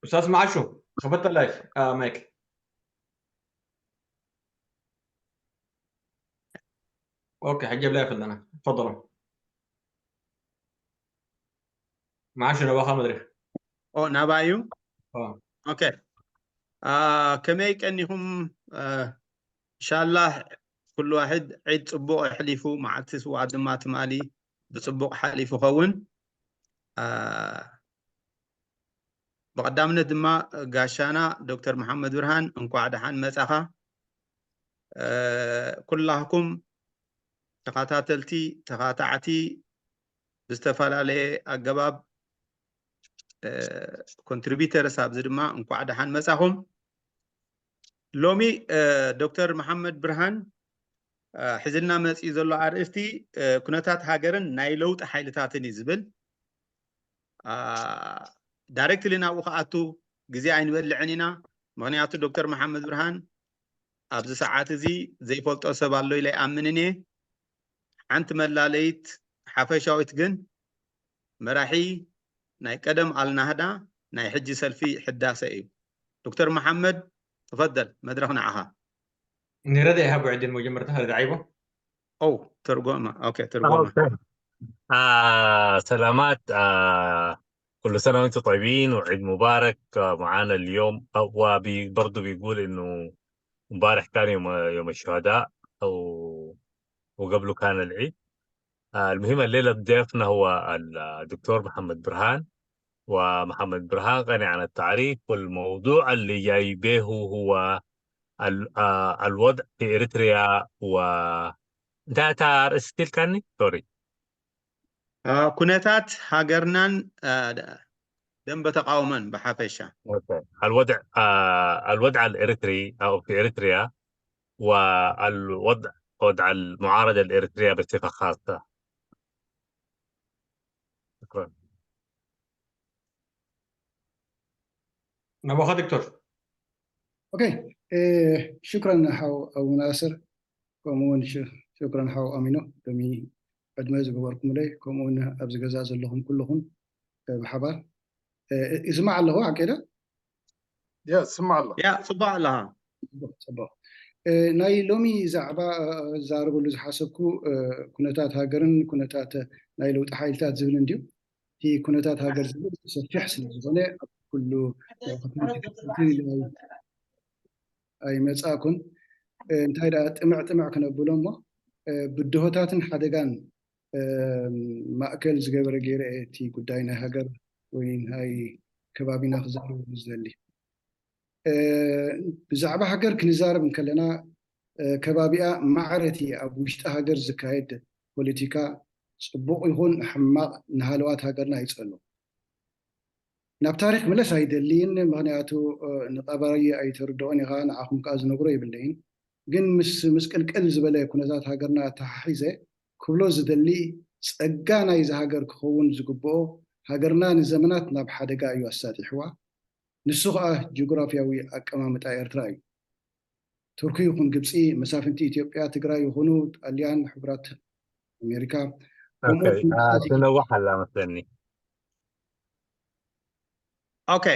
استاذ معشو، خفضت اللايف آه مايك. اوكي، حجيب لايف لنا، تفضلوا. معشو نباخا مدري. ኦ ናባዩ اه ኦኬ። ከመይ ቀኒኹም? እንሻላህ ኩሉ ዋሕድ ዒድ ፅቡቕ ኣሕሊፉ፣ መዓልቲ ስውኣት ድማ ትማሊ ብፅቡቕ ሓሊፉ ኸውን። ብቐዳምነት ድማ ጋሻና ዶክተር መሓመድ ብርሃን እንኳዕ ደሓን መጻኻ። ኩላህኩም ተኸታተልቲ ተኻታዕቲ ብዝተፈላለየ ኣገባብ ኮንትሪቢተርስ ኣብዚ ድማ እንኳዕ ደሓን መጻኹም። ሎሚ ዶክተር መሓመድ ብርሃን ሒዝልና መፂኡ ዘሎ ኣርእስቲ ኩነታት ሃገርን ናይ ለውጢ ሓይልታትን እዩ ዝብል። ዳይሬክትሊ ናብኡ ክኣቱ ግዜ ኣይንበልዕን ኢና። ምክንያቱ ዶክተር መሓመድ ብርሃን ኣብዚ ሰዓት እዚ ዘይፈልጦ ሰብ ኣሎ ኢለ ኣይኣምንን እየ። ሓንቲ መላለይት ሓፈሻዊት ግን መራሒ ናይ ቀደም ኣልናህዳ ናይ ሕጂ ሰልፊ ሕዳሰ እዩ። ዶክተር መሓመድ ተፈደል መድረኽ ንዓኻ። نرد يا ابو عدن مجمرتها هذا عيبه. ኦ ተርጎማ ኦኬ ተርጎማ ሰላማት ኩሉ ሰና ወንቱ ጠይቢን ወዒድ ሙባረክ። معانا اليوم هو برضو بيقول انه امبارح كان يوم يوم الشهداء وقبله كان العيد. المهم الليلة ضيفنا هو الدكتور محمد برهان، ومحمد برهان غني عن التعريف، والموضوع اللي جاي به هو الوضع في إريتريا و انتهى تار استيل كاني سوري. ኩነታት ሃገርናን ደንበ ተቃውሞን ብሓፈሻ الوضع الوضع الإريتري أو في إريتريا والوضع وضع المعارضة الإريترية بصفة خاصة. شكرا. نبوخة دكتور. اوكي، شكرا حو ابو ناصر. ከምኡ እውን ሽክረን ሓው ኣሚኖ ሎሚ ዕድመ ዝገበርኩምለይ፣ ከምኡ እውን ኣብዚ ገዛ ዘለኹም ኩልኹም ብሓባር። ይስማዕ ኣለኹ ሓቂ ዶ? ያ ስማዕ ኣሎ። ያ ጽቡቕ ኣለኻ። ጽቡቕ። ናይ ሎሚ ዛዕባ ክዛረበሉ ዝሓሰብኩ ኩነታት ሃገርን ኩነታት ናይ ለውጢ ሓይልታት ዝብል እንድዩ። እቲ ኩነታት ሃገር ዝብል ሰፊሕ ስለ ዝኾነ ኣብ ኩሉ ኣይመጻእኩን። እንታይ ደኣ ጥምዕ ጥምዕ ክነብሎ እሞ ብድሆታትን ሓደጋን ማእከል ዝገበረ ገይረ እየ እቲ ጉዳይ ናይ ሃገር ወይ ናይ ከባቢና ክዛረበሉ ዝደሊ። ብዛዕባ ሃገር ክንዛረብ እንከለና ከባቢኣ ማዕረ እቲ ኣብ ውሽጢ ሃገር ዝካየድ ፖለቲካ ጽቡቕ ይኹን ሕማቕ ንሃለዋት ሃገርና ይጸሉ። ናብ ታሪክ ክምለስ ኣይደልይን፣ ምክንያቱ ንቀባሪ ኣይተርድኦን ኢኻ፣ ንዓኹም ከኣ ዝነግሮ የብለይን። ግን ምስ ምስቅልቅል ዝበለ ኩነታት ሃገርና ኣተሓሒዘ ክብሎ ዝደሊ፣ ጸጋ ናይዚ ሃገር ክኸውን ዝግብኦ፣ ሃገርና ንዘመናት ናብ ሓደጋ እዩ ኣሳጢሕዋ። ንሱ ከኣ ጂኦግራፍያዊ ኣቀማምጣ ኤርትራ እዩ። ቱርኪ ይኹን ግብጺ፣ መሳፍንቲ ኢትዮጵያ ትግራይ ይኹኑ ጣልያን፣ ሕቡራት ኣሜሪካ፣ ከምኡ ትነዋሕ ኣላ መስለኒ። ኦኬ።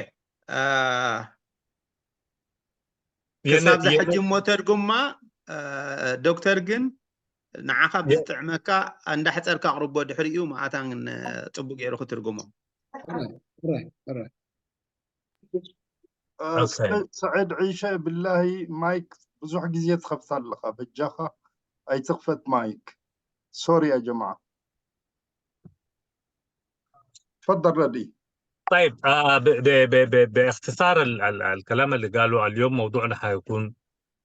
ክሳብ ዝሕጂ እሞ ተርጉማ ዶክተር ግን ንዓኻ ብዝጥዕመካ እንዳሕፀርካ ኣቕርቦ፣ ድሕሪኡ መኣታን ፅቡቅ ገይሩ ክትርጉሞ። ሰዒድ ዒሸ ብላሂ ማይክ ብዙሕ ግዜ ትኸፍት ኣለኻ፣ በጃኻ ኣይትኽፈት ማይክ። ሶሪ ያ ጀማዓ። تفضل ردي. طيب، آه ب ب ب ب باختصار ال ال الكلام اللي قاله اليوم، موضوعنا حيكون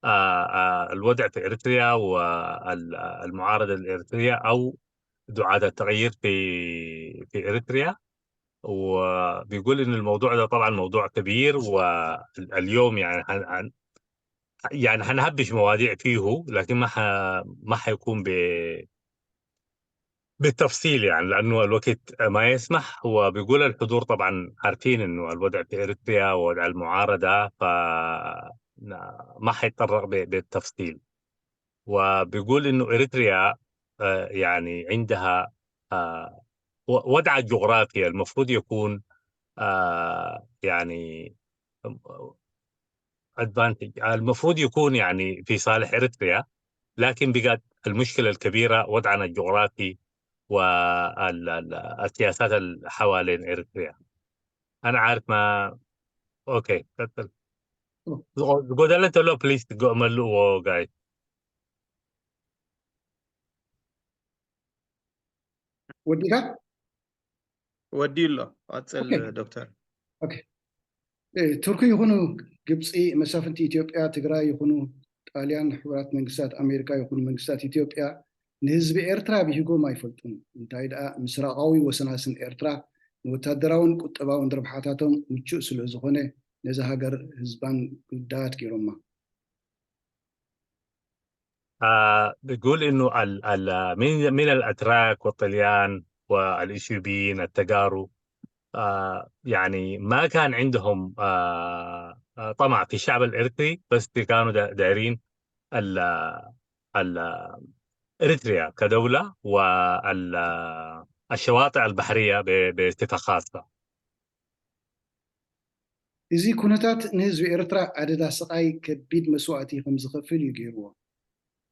آه آه الوضع في إريتريا والمعارضة الإريترية أو دعاة التغيير في في إريتريا. وبيقول إن الموضوع ده طبعا موضوع كبير، واليوم يعني هن هن يعني هنهبش مواضيع فيه، لكن ما ح ما حيكون ب بالتفصيل يعني، لأنه الوقت ما يسمح. وبيقول الحضور طبعا عارفين إنه الوضع في إريتريا ووضع المعارضة، ف ما حيتطرق ب- بالتفصيل. وبيقول إنه إريتريا آه، يعني عندها آه، و- وضع جغرافيا المفروض يكون آه يعني advantage المفروض يكون يعني في صالح إريتريا، لكن بقت المشكلة الكبيرة وضعنا الجغرافي والسياسات اللي حوالين إريتريا. أنا عارف ما أوكي، ቀጥል። ዝጎ- ዝጎደለ እንተሎ ፕሊስ ትገመልዎ ጋይ። ወዲኻ ወዲኡ ኣሎ። ቀጽል ኦኬ። ዶክተር። ኦኬ። እ፣ ቱርኪ ይኹኑ ግብፂ፣ መሳፍንቲ ኢትዮጵያ፣ ትግራይ ይኹኑ ጣልያን፣ ሕቡራት መንግስታት ኣሜሪካ ይኹኑ መንግስታት ኢትዮጵያ ንህዝቢ ኤርትራ ብሂጎም ኣይፈልጡን። እንታይ ደኣ ምስራቃዊ ወሰናስን ኤርትራ ንወታደራውን ቁጠባውን ረብሓታቶም ምቹእ ስለ ዝኾነ ነዛ ሃገር ህዝባን ግዳያት ገይሮማ። آه بيقول إنه ال ال من من الأتراك والطليان والإثيوبيين التجارو، آه يعني ما كان عندهم آه آه، طمع في الشعب الإريتري، بس كانوا دا- دايرين ال ال إريتريا كدولة والشواطئ البحرية ب- بصفة خاصة. እዚ ኩነታት ንህዝቢ ኤርትራ ኣደዳ ስቓይ ከቢድ መስዋእቲ ከም ዝኸፍል እዩ ገይርዎ።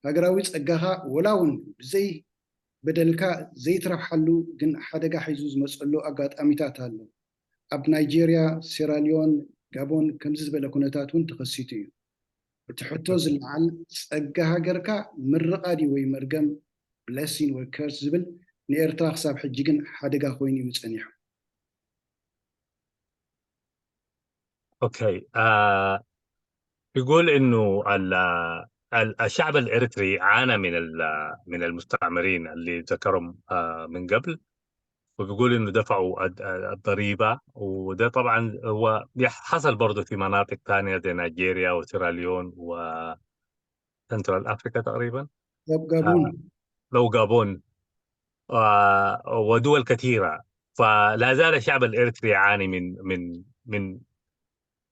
ሃገራዊ ጸጋኻ ወላ እውን ብዘይ በደልካ ዘይትረብሓሉ ግን ሓደጋ ሒዙ ዝመጸሉ ኣጋጣሚታት ኣሎ። ኣብ ናይጄርያ፣ ሴራሊዮን፣ ጋቦን ከምዚ ዝበለ ኩነታት እውን ተኸሲቱ እዩ። እቲ ሕቶ ዝለዓል ጸጋ ሃገርካ ምርቓ ድዩ ወይ መርገም፣ blessing ወይ curse ዝብል ንኤርትራ ክሳብ ሕጂ ግን ሓደጋ ኮይኑ እዩ ጸኒሑ። أوكي. آه يقول إنه ال- ال- الشعب الإريتري عانى من ال- من المستعمرين اللي ذكرهم آه من قبل، وبيقول إنه دفعوا الد- الضريبة، وده طبعا هو يح- حصل برضه في مناطق تانية زي نيجيريا وسيراليون وسنترال أفريقيا تقريبا. ኣብ ጋቦን آه لو غابون آه ودول كثيرة، فلا زال الشعب الإريتري يعاني من من من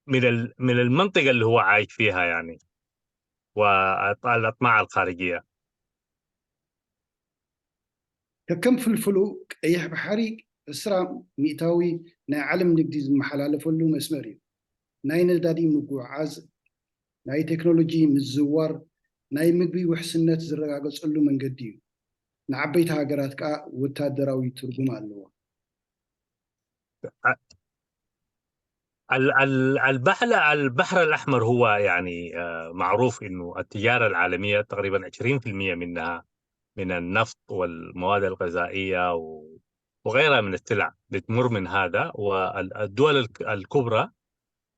من ال- من المنطقة اللي هو عايش فيها يعني، والأطماع الخارجية. ከከም ፍልፍሉ ቀይሕ ባሕሪ ዕስራ ሚእታዊ ናይ ዓለም ንግዲ ዝመሓላለፈሉ መስመር እዩ። ናይ ነዳዲ ምጉዕዓዝ፣ ናይ ቴክኖሎጂ ምዝውዋር፣ ናይ ምግቢ ውሕስነት ዝረጋገጸሉ መንገዲ እዩ። ንዓበይቲ ሃገራት ከኣ ወታደራዊ ትርጉም ኣለዎ። ال- ال- البحر البحر الأحمر هو يعني آه، معروف إنه التجارة العالمية تقريبا عشرين في المية منها من النفط والمواد الغذائية و- وغيرها من السلع بتمر من هذا، والدول الك- الكبرى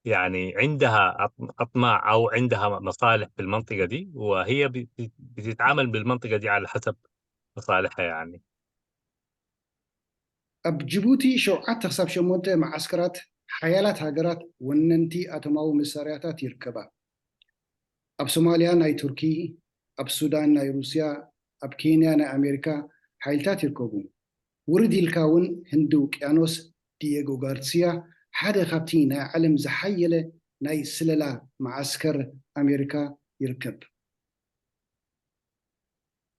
يعني عندها أط- أطماع أو عندها مصالح في المنطقة دي، وهي ب- ب- بتتعامل بالمنطقة دي على حسب مصالحها يعني. ኣብ ጅቡቲ ሸውዓተ ክሳብ ሸሞንተ መዓስከራት ሓያላት ሃገራት ወነንቲ ኣቶማዊ መሳርያታት ይርከባ። ኣብ ሶማልያ ናይ ቱርኪ፣ ኣብ ሱዳን ናይ ሩስያ፣ ኣብ ኬንያ ናይ ኣሜሪካ ሓይልታት ይርከቡ። ውርድ ኢልካ እውን ህንዲ ውቅያኖስ ዲየጎ ጋርሲያ ሓደ ካብቲ ናይ ዓለም ዝሓየለ ናይ ስለላ መዓስከር ኣሜሪካ ይርከብ።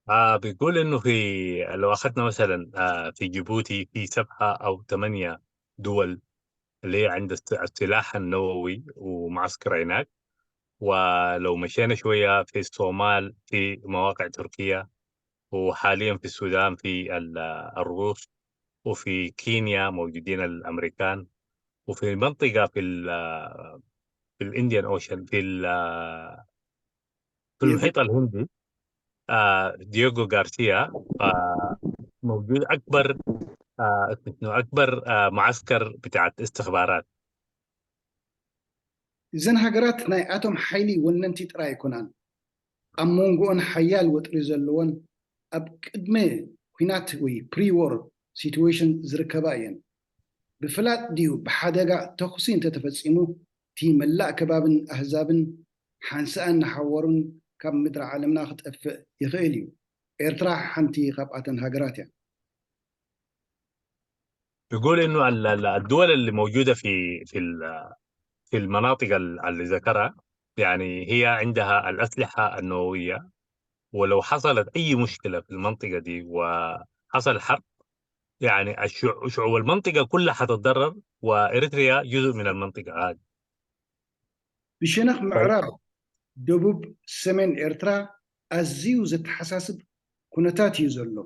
آه بيقول إنه في لو أخذنا مثلا آه في جيبوتي في سبعة أو ثمانية دول اللي هي عندها الس- السلاح النووي ومعسكر هناك، ولو مشينا شوية في الصومال في مواقع تركية، وحاليا في السودان في ال- الروس، وفي كينيا موجودين الأمريكان، وفي منطقة في ال في ال Indian Ocean في ال في المحيط الهندي آه دييغو غارسيا آه موجود أكبر آه اسمه أكبر آه معسكر بتاعت استخبارات. እዘን ሃገራት ናይ ኣቶም ሓይሊ ወነንቲ ጥራይ ኣይኮናን። ኣብ መንጎኦን ሓያል ወጥሪ ዘለዎን ኣብ ቅድመ ኲናት ወይ pre-war situation ዝርከባ እየን። ብፍላጥ ድዩ ብሓደጋ ተኹሲ እንተተፈጺሙ እቲ መላእ ከባብን ኣህዛብን ሓንሳእን ንሓወሩን ካብ ምድሪ ዓለምና ክጠፍእ ይኽእል እዩ። ኤርትራ ሓንቲ ካብኣተን ሃገራት እያ። بيقول إنه ال- ال- الدول اللي موجودة في في ال- في المناطق ال- اللي ذكرها يعني هي عندها الأسلحة النووية، ولو حصلت أي مشكلة في المنطقة دي وحصل حرب يعني الشع- شعوب المنطقة كلها حتتضرر، وإريتريا جزء من المنطقة هذه. ብሸነኽ ምዕራብ ደቡብ ሰሜን ኤርትራ ኣዝዩ ዘተሓሳስብ ኩነታት እዩ ዘሎ።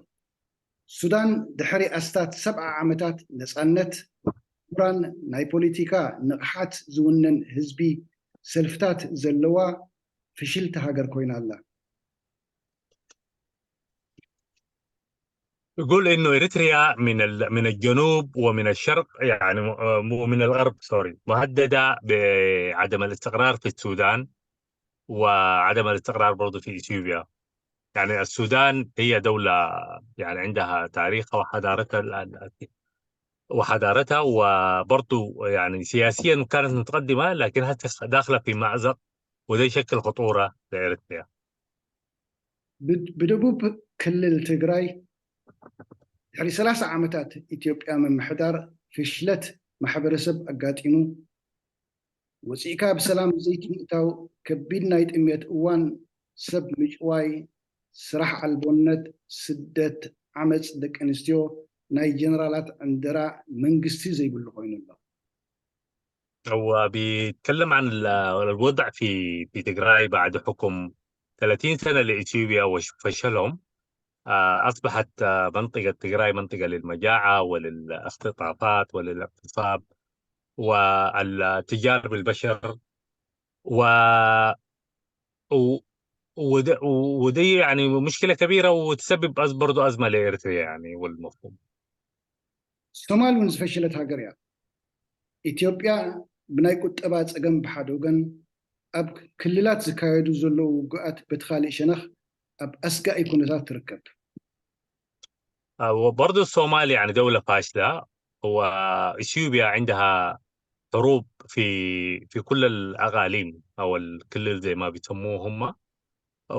ሱዳን ድሕሪ ኣስታት ሰብዓ ዓመታት ነጻነት፣ ምሁራን ናይ ፖለቲካ ንቕሓት ዝውነን ህዝቢ ሰልፍታት ዘለዋ ፍሽልቲ ሃገር ኮይና ኣላ። يقول إنه إريتريا من ال- من الجنوب ومن الشرق، يعني م- ومن الغرب، سوري، مهددة بعدم الاستقرار في السودان وعدم الاستقرار برضو في إثيوبيا. يعني السودان هي دولة يعني عندها تاريخها وحضارتها ال- ال- وحضارتها، وبرضو يعني سياسيا كانت متقدمة، لكن هسه داخلة في مأزق، وده يشكل خطورة لإريتريا. ብድ- ብደቡብ ክልል ትግራይ ድሕሪ ሰላሳ ዓመታት ኢትዮጵያ ምምሕዳር ፍሽለት ማሕበረሰብ ኣጋጢሙ፣ ወፂእካ ብሰላም ዘይትምእታው፣ ከቢድ ናይ ጥምየት እዋን፣ ሰብ ምጭዋይ፣ ስራሕ ኣልቦነት፣ ስደት፣ ዓመፅ ደቂ ኣንስትዮ፣ ናይ ጀነራላት ዕንደራ መንግስቲ ዘይብሉ ኮይኑ ኣሎ። هو بيتكلم عن ال- الوضع في في تجراي بعد حكم ثلاثين سنة لإثيوبيا وفشلهم. آه، أصبحت آه، منطقة تجراي منطقة للمجاعة وللاختطافات وللاغتصاب والتجار بالبشر و و- ود- ودي يعني مشكلة كبيرة، وتسبب أز- برضو أزمة لإريتريا يعني والمفهوم. ሶማል እውን ዝፈሸለት ሃገር እያ። ኢትዮጵያ ብናይ ቁጠባ ጸገም ብሓደ ወገን፣ ኣብ ክልላት ዝካየዱ ዘለዉ ውግኣት በቲ ካልእ ሸነኽ ኣብ ኣስጋኢ ኩነታት ትርከብ። آه، وبرضو الصومال يعني دولة فاشلة، وإثيوبيا عندها حروب في في كل الأقاليم أو الكلل زي ما بيسموه هم،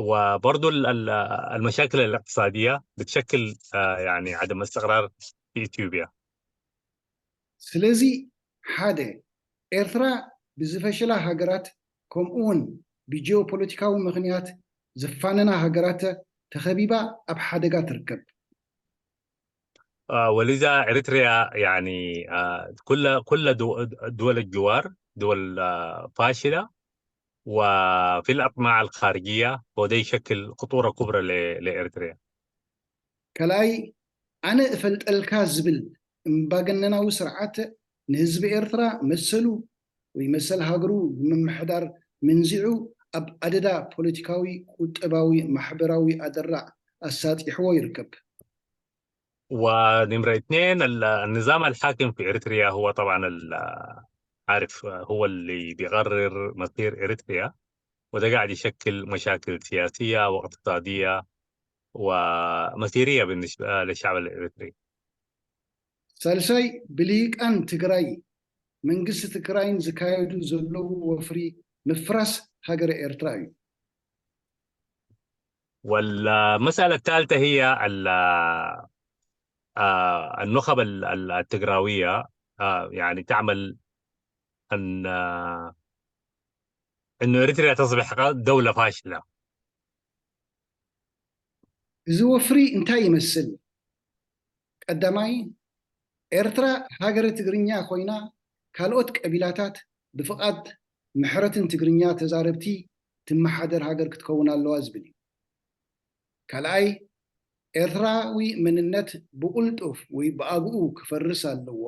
وبرضو ال- ال- المشاكل الاقتصادية بتشكل آه، يعني عدم استقرار في إثيوبيا. ስለዚ ሓደ፣ ኤርትራ ብዝፈሸላ ሃገራት ከምኡውን ብጂኦፖለቲካዊ ምኽንያት ዝፋነና ሃገራት ተኸቢባ ኣብ ሓደጋ ትርከብ። آه، ولذا إريتريا يعني آه، كل كل دو- دول الجوار دول آه، فاشلة، وفي الأطماع الخارجية، وده يشكل خطورة كبرى ل- لإريتريا. ካልኣይ፣ ኣነ እፈልጠልካ ዝብል እምባገነናዊ ስርዓት ንህዝቢ ኤርትራ መሰሉ ወይ መሰል ሃገሩ ብምምሕዳር መንዚዑ ኣብ ኣደዳ ፖለቲካዊ፣ ቁጠባዊ፣ ማሕበራዊ ኣደራዕ ኣሳጢሕዎ ይርከብ። ونمرة اثنين، ال- النظام الحاكم في إريتريا هو طبعا ال- عارف، هو اللي بيقرر مصير إريتريا، وده قاعد يشكل مشاكل سياسية واقتصادية ومصيرية بالنسبة للشعب الإريتري. ሳልሳይ፣ ብልሂቃን ትግራይ መንግስቲ ትግራይን ዝካየዱ ዘለዉ ወፍሪ ምፍራስ ሃገረ ኤርትራ እዩ። والمسألة الثالثة هي ال- آه، النخب ال- ال- التجراوية آه، يعني تعمل أن آه، إنه إريتريا تصبح دولة فاشلة. እዚ ወፍሪ እንታይ ይመስል? ቀዳማይ፣ ኤርትራ ሃገረ ትግርኛ ኮይና ካልኦት ቀቢላታት ብፍቓድ ምሕረትን ትግርኛ ተዛረብቲ ትመሓደር ሃገር ክትከውን ኣለዋ ዝብል እዩ። ካልኣይ፣ ኤርትራዊ መንነት ብቕልጡፍ ወይ ብኣግኡ ክፈርስ ኣለዎ።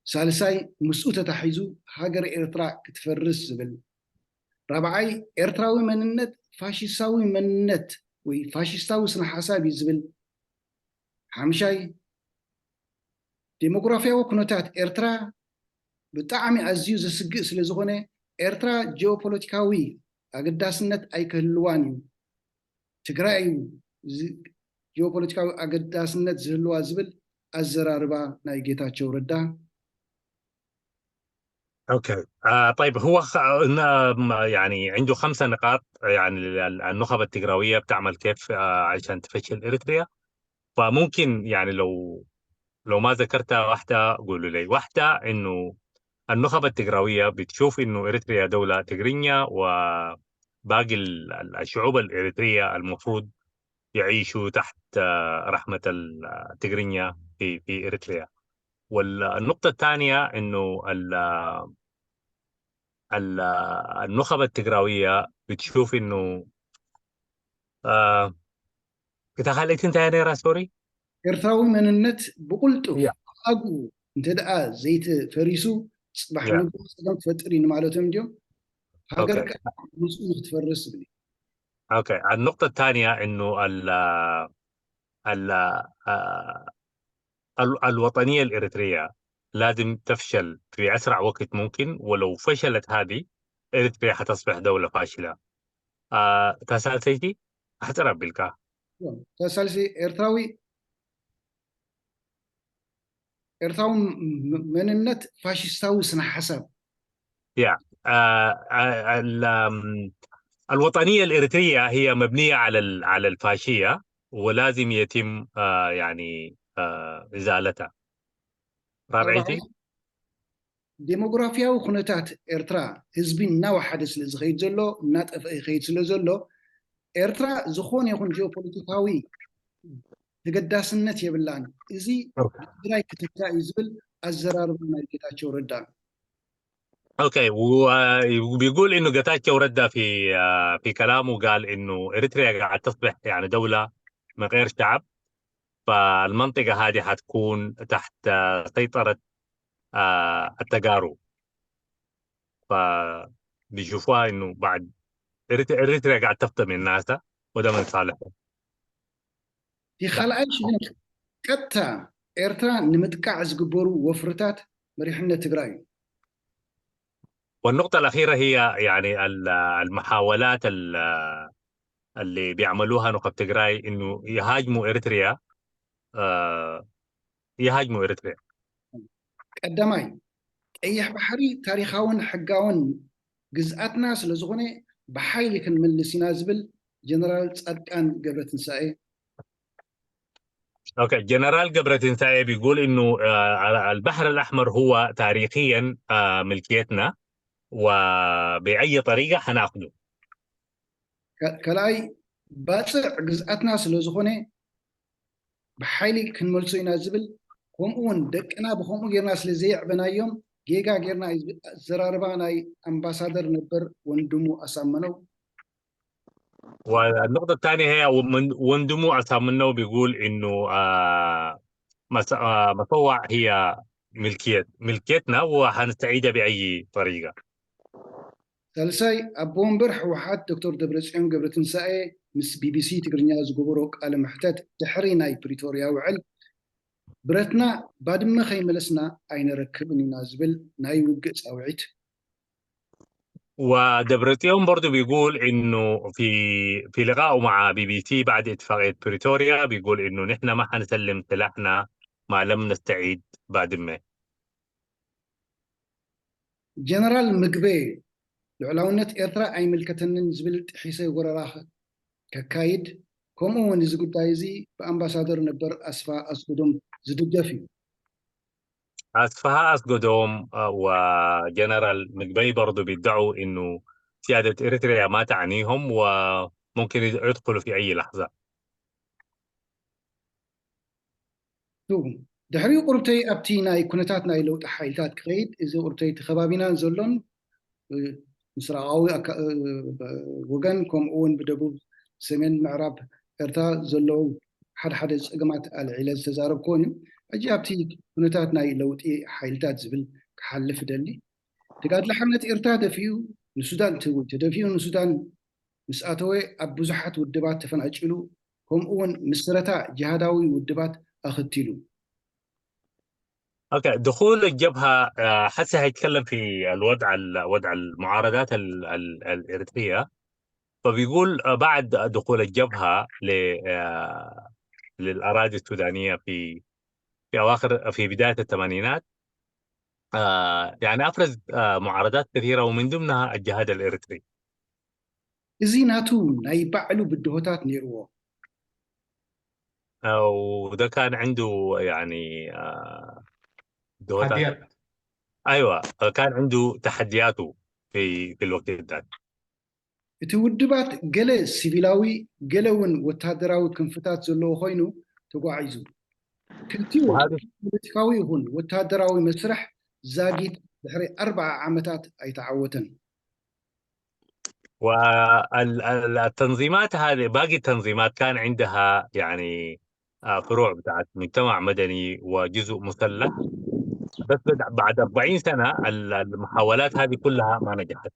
ሳልሳይ፣ ምስኡ ተታሒዙ ሃገር ኤርትራ ክትፈርስ ዝብል። ራብዓይ፣ ኤርትራዊ መንነት ፋሽስታዊ መንነት ወይ ፋሽስታዊ ስነ ሓሳብ እዩ ዝብል። ሓምሻይ፣ ዴሞግራፊያዊ ኩነታት ኤርትራ ብጣዕሚ ኣዝዩ ዘስግእ ስለ ዝኾነ፣ ኤርትራ ጂኦፖለቲካዊ ኣገዳስነት ኣይክህልዋን እዩ። ትግራይ እዩ ዚ- ጂኦፖለቲካዊ ኣገዳስነት ዝህልዋ ዝብል ኣዘራርባ ናይ ጌታቸው ረዳ። اوكي آه طيب، هو خ... إن- م- يعني عنده خمسة نقاط، يعني ال- ال- النخب التجراوية بتعمل كيف آه عشان تفشل إريتريا. فممكن يعني لو لو ما ذكرتها واحدة قولوا لي واحدة، إنه النخب التجراوية بتشوف إنه إريتريا دولة تجرينيا، وباقي ال- ال- الشعوب الإريترية المفروض يعيشوا تحت رحمة التجرينيا في في إريتريا. والنقطة الثانية إنه ال ال النخب التجراوية بتشوف إنه آه كتخليت انت يعني راسوري ኤርትራዊ መንነት ብቁልጡፍ ኣግኡ እንተ ደኣ ዘይተፈሪሱ ጽባሕ ንግሆ ጸገም ትፈጥር እዩ ንማለቶም እንዲዮም። ሃገር ምስኡ ንክትፈርስ ዝብል اوكي النقطة الثانية انه ال ال الوطنية الإريترية لازم تفشل في أسرع وقت ممكن، ولو فشلت هذه إريتريا حتصبح دولة فاشلة. آه تسالسيتي أحترم بالك ተሳልሲ ኤርትራዊ ኤርትራዊ መንነት ፋሽስታዊ ስነ ሓሳብ yeah. آه الوطنية الإريترية هي مبنية على على الفاشية، ولازم يتم آه يعني آه إزالتها. رابعيتي ዴሞግራፊያዊ ኩነታት ኤርትራ ህዝቢ እናወሓደ ስለ ዝኸይድ ዘሎ እናጠፍአ ይኸይድ ስለ ዘሎ ኤርትራ ዝኾነ ይኹን ጂኦፖለቲካዊ ተገዳስነት የብላን። እዚ ትግራይ ክትካ እዩ ዝብል ኣዘራርባ ናይ ጌታቸው ረዳ። اوكي وبيقول انه جتاتشو ردا في في كلامه قال انه اريتريا قاعد تصبح يعني دوله من غير شعب، فالمنطقه هذه حتكون تحت سيطره التجارو. فبيشوفوها انه بعد اريتريا قاعد تفطم الناس، وده من صالحهم. እቲ ካልኣይ ሽግር ቀጥታ ኤርትራ ንምጥቃዕ ዝግበሩ ወፍርታት መሪሕነት ትግራይ እዩ። والنقطة الأخيرة هي يعني المحاولات اللي بيعملوها نخب تجراي إنه يهاجموا إريتريا. آه يهاجموا إريتريا. ቀዳማይ ቀይሕ ባሕሪ ታሪኻውን ሕጋውን ግዝኣትና ስለ ዝኾነ ብሓይሊ ክንምልስ ኢና ዝብል ጀነራል ፃድቃን ገብረትንሳኤ اوكي جنرال قبرة تنساية بيقول انه آه البحر الاحمر هو تاريخيا آه ملكيتنا، وباي طريقه حناخده. ካልኣይ ባፅዕ ግዝኣትና ስለ ዝኾነ ብሓይሊ ክንመልሶ ኢና ዝብል፣ ከምኡ እውን ደቅና ብከምኡ ጌርና ስለ ዘየዕበናዮም ጌጋ ጌርና እዩ ዝብል ኣዘራርባ ናይ ኣምባሳደር ነበር ወንድሙ ኣሳመነው። والنقطة الثانية هي من وندمو أسامنو بيقول إنه آه مس- آه مصوع هي ملكية ملكيتنا وحنستعيدها بأي طريقة. ሳልሳይ ኣቦ ወንበር ህወሓት ዶክተር ደብረፅዮን ገብረትንሳኤ ምስ ቢቢሲ ትግርኛ ዝገበሮ ቃለ መሕተት ድሕሪ ናይ ፕሪቶርያ ውዕል ብረትና ባድመ ከይመለስና ኣይነረክብን ኢና ዝብል ናይ ውግእ ፃውዒት ودبرتيون برضو بيقول إنه في في لقائه مع بي بي سي بعد اتفاقية بريتوريا بيقول إنه نحن ما حنسلم سلاحنا ما لم نستعيد بادمة. ጀነራል ምግበይ ልዑላውነት ኤርትራ ኣይምልከተንን ዝብል ጥሒሰ ወረራ ከካይድ ከምኡ እውን እዚ ጉዳይ እዚ ብኣምባሳደር ነበር ኣስፋ ኣስጉዶም ዝድገፍ እዩ። أسفها أسقدهم وجنرال مقبي برضو بيدعوا إنه سيادة إريتريا ما تعنيهم وممكن يدخلوا في أي لحظة. ድሕሪኡ ቁርብተይ ኣብቲ ናይ ኩነታት ናይ ለውጢ ሓይልታት ክኸይድ እዚ ቁርብተይ እቲ ከባቢናን ዘሎን ምስራቃዊ ወገን ከምኡ እውን ብደቡብ ሰሜን ምዕራብ ኤርትራ ዘለዉ ሓደ ሓደ ፀገማት ኣልዒለ ዝተዛረብክዎን እዩ። ሕጂ ኣብቲ ኩነታት ናይ ለውጢ ሓይልታት ዝብል ክሓልፍ ደሊ። ተጋድሎ ሓርነት ኤርትራ ደፊኡ ንሱዳን ተደፊኡ ንሱዳን ምስ ኣተወ ኣብ ብዙሓት ውድባት ተፈናጭሉ ከምኡ እውን ምስረታ ጅሃዳዊ ውድባት ኣኸቲሉ። اوكي دخول الجبهة آه، حسي هيتكلم في الوضع ال- وضع المعارضات ال- ال- الإريترية. فبيقول آه، بعد دخول الجبهة ل- آه، للأراضي السودانية في في أواخر في بداية الثمانينات آه، يعني أفرز آه، معارضات كثيرة ومن ضمنها الجهاد الإريتري. እዚ ናቱ ናይ ባዕሉ ብድሆታት ነይርዎ። آه، وده كان عنده يعني آه، بدهوتات. تحديات. أيوة، كان عنده تحدياته في في الوقت ده. እቲ ውድባት ገለ ሲቪላዊ፣ ገለ እውን ወታደራዊ ክንፍታት ዘለዎ ኮይኑ ተጓዒዙ። ክልቲኡ ፖለቲካዊ ይኹን ወታደራዊ መስርሕ ዛጊት ድሕሪ ኣርባዓ ዓመታት ኣይተዓወተን። والتنظيمات هذه، باقي التنظيمات كان عندها يعني آه، فروع بتاعت مجتمع مدني وجزء مسلح. بس بعد أربعين سنة المحاولات هذه كلها ما نجحت.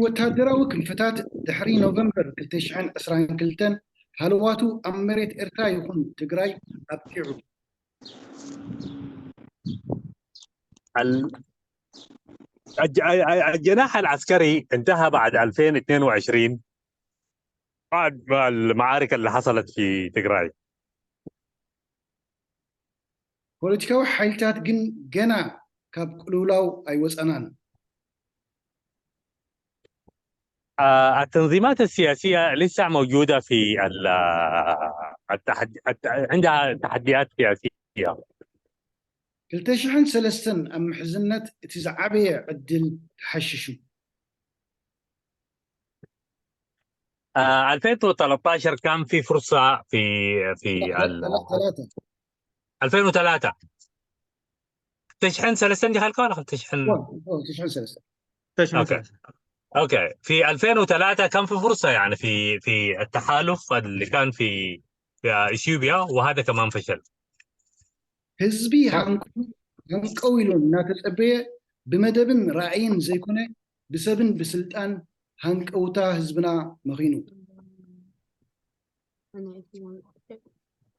ወታደራዊ ክንፍታት ድሕሪ ኖቨምበር ክልተ ሽሕን ዕስራን ክልተን ሃለዋቱ ኣብ መሬት ኤርትራ ይኹን ትግራይ ኣብቂዑ። الجناح العسكري انتهى بعد ألفين واثنين وعشرين بعد المعارك اللي حصلت في تجراي. ፖለቲካዊ ሓይልታት ግን ገና ካብ ቅልውላው ኣይወፀናን። التنظيمات السياسية لسه موجودة في عندها تحديات سياسية. ክልተ ሽሕን ሰለስተን ኣብ ምሕዝነት እቲ ዝዓበየ ዕድል ተሓሽሹ። ألفين وثلاثة عشر كان في فرصة في في ألفين وثلاثة. ألفين وثلاثة. تشحن سلسلة دي خلقها ولا تشحن؟ تشحن سلسلة. أوكي. أوكي، في ألفين وثلاثة كان في فرصة يعني في في التحالف اللي كان في في إثيوبيا، وهذا كمان فشل. ህዝቢ ሃንቀው ኢሉ እናተጸበየ ብመደብን ራእይን ዘይኮነ ብሰብን ብስልጣን ሃንቀውታ ህዝብና መኺኑ።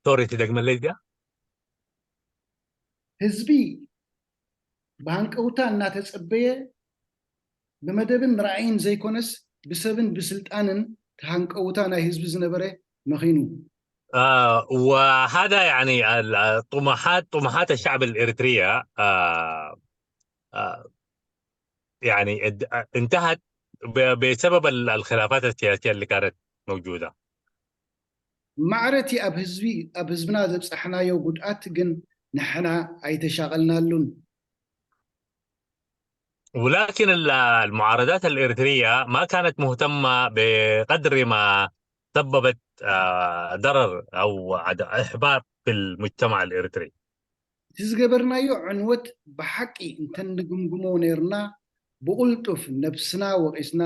ሶሪ፣ ትደግመለይ እዚኣ? ህዝቢ ብሃንቀውታ እናተጸበየ ብመደብን ራእይን ዘይኮነስ ብሰብን ብስልጣንን ተሃንቀውታ ናይ ህዝቢ ዝነበረ መኺኑ። وهذا يعني طموحات طموحات الشعب الإريترية يعني انتهت بسبب الخلافات السياسية اللي كانت موجودة. ማዕረ እቲ ኣብ ህዝቢ ኣብ ህዝብና ዘብጻሕናዮ ጉድኣት ግን ንሕና ኣይተሻቐልናሉን። ولكن المعارضات الإريترية ما كانت مهتمة بقدر ما سببت ضرر أو إحباط في المجتمع الإريتري. እቲ ዝገበርናዮ ዕንወት ብሓቂ እንተንግምግሞ ነይርና፣ ብቕልጡፍ ነብስና ወቒስና፣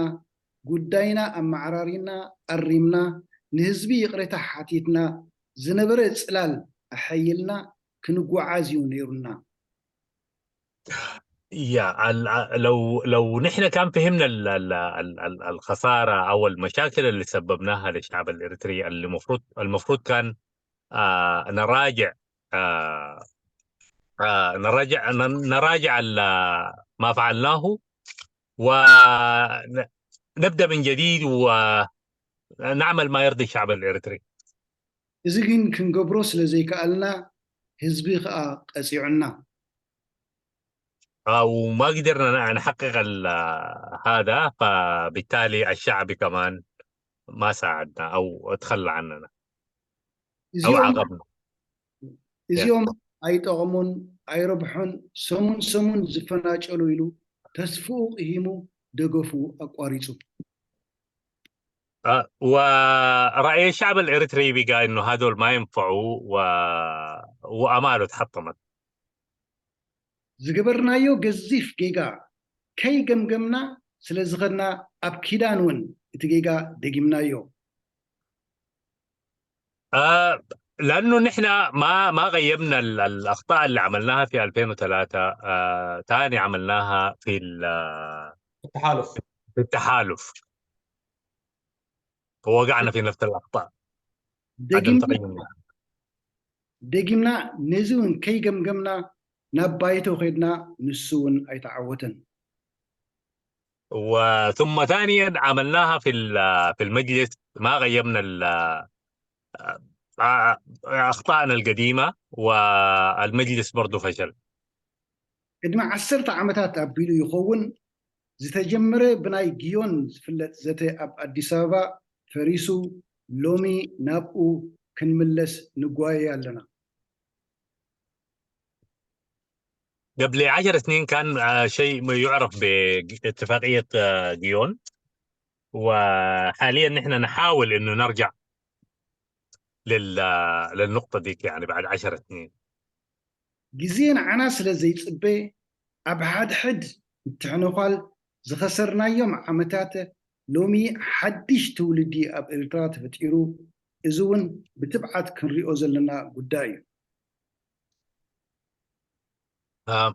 ጉዳይና ኣመዓራሪና፣ ኣሪምና፣ ንህዝቢ ይቕሬታ ሓቲትና፣ ዝነበረ ጽላል ኣሐይልና ክንጓዓዝ እዩ ነይሩና። يا لو لو نحن كان فهمنا الخسارة أو المشاكل اللي سببناها للشعب الإريتري، اللي المفروض المفروض كان آه نراجع آه آه نراجع نراجع ما فعلناه ونبدأ من جديد ونعمل ما يرضي الشعب الإريتري. እዚ ግን ክንገብሮ ስለ ዘይከኣልና ህዝቢ ከኣ ቀጺዑና። وما قدرنا نحقق هذا، فبالتالي الشعب كمان ما ساعدنا أو تخلى عننا أو عاقبنا. እዚኦም ኣይጠቕሙን ኣይረብሑን፣ ሰሙን ሰሙን ዝፈናጨሉ ኢሉ ተስፍኡ ቅሂሙ ደገፉ ኣቋሪጹ። ورأي الشعب الإريتري بقى إنه هذول ما ينفعوا و... وأماله اتحطمت. ዝገበርናዮ ገዚፍ ጌጋ ከይገምገምና ስለ ዝኸድና ኣብ ኪዳን እውን እቲ ጌጋ ደጊምናዮ። آه لأنه نحن ما ما غيبنا الأخطاء اللي عملناها في ألفين وثلاثة. آه تاني عملناها في التحالف في التحالف. ووقعنا في نفس الأخطاء. ደጊምና ነዚ እውን ከይገምገምና ናብ ባይቶ ከድና፣ ንሱ እውን ኣይተዓወተን። وثم ثانيا عملناها في في المجلس، ما غيبنا أخطائنا القديمة والمجلس برضو فشل. ቅድሚ ዓሰርተ ዓመታት ኣቢሉ ይኸውን ዝተጀመረ ብናይ ግዮን ዝፍለጥ ዘተ ኣብ ኣዲስ ኣበባ ፈሪሱ ሎሚ ናብኡ ክንምለስ ንጓየ ኣለና። قبل عشر سنين كان شيء يعرف باتفاقية جيون. وحاليا نحن نحاول انه نرجع لل للنقطة ديك، يعني، بعد عشر سنين. ግዜ ንዓና ስለ ዘይጽበ፣ ኣብ ሓድሕድ ምትሕንዃል ዝኸሰርናዮም ዓመታት፣ ሎሚ ሓድሽ ትውልዲ ኣብ ኤርትራ ተፈጢሩ፣ እዚ እውን ብትብዓት ክንሪኦ ዘለና ጉዳይ እዩ። آه،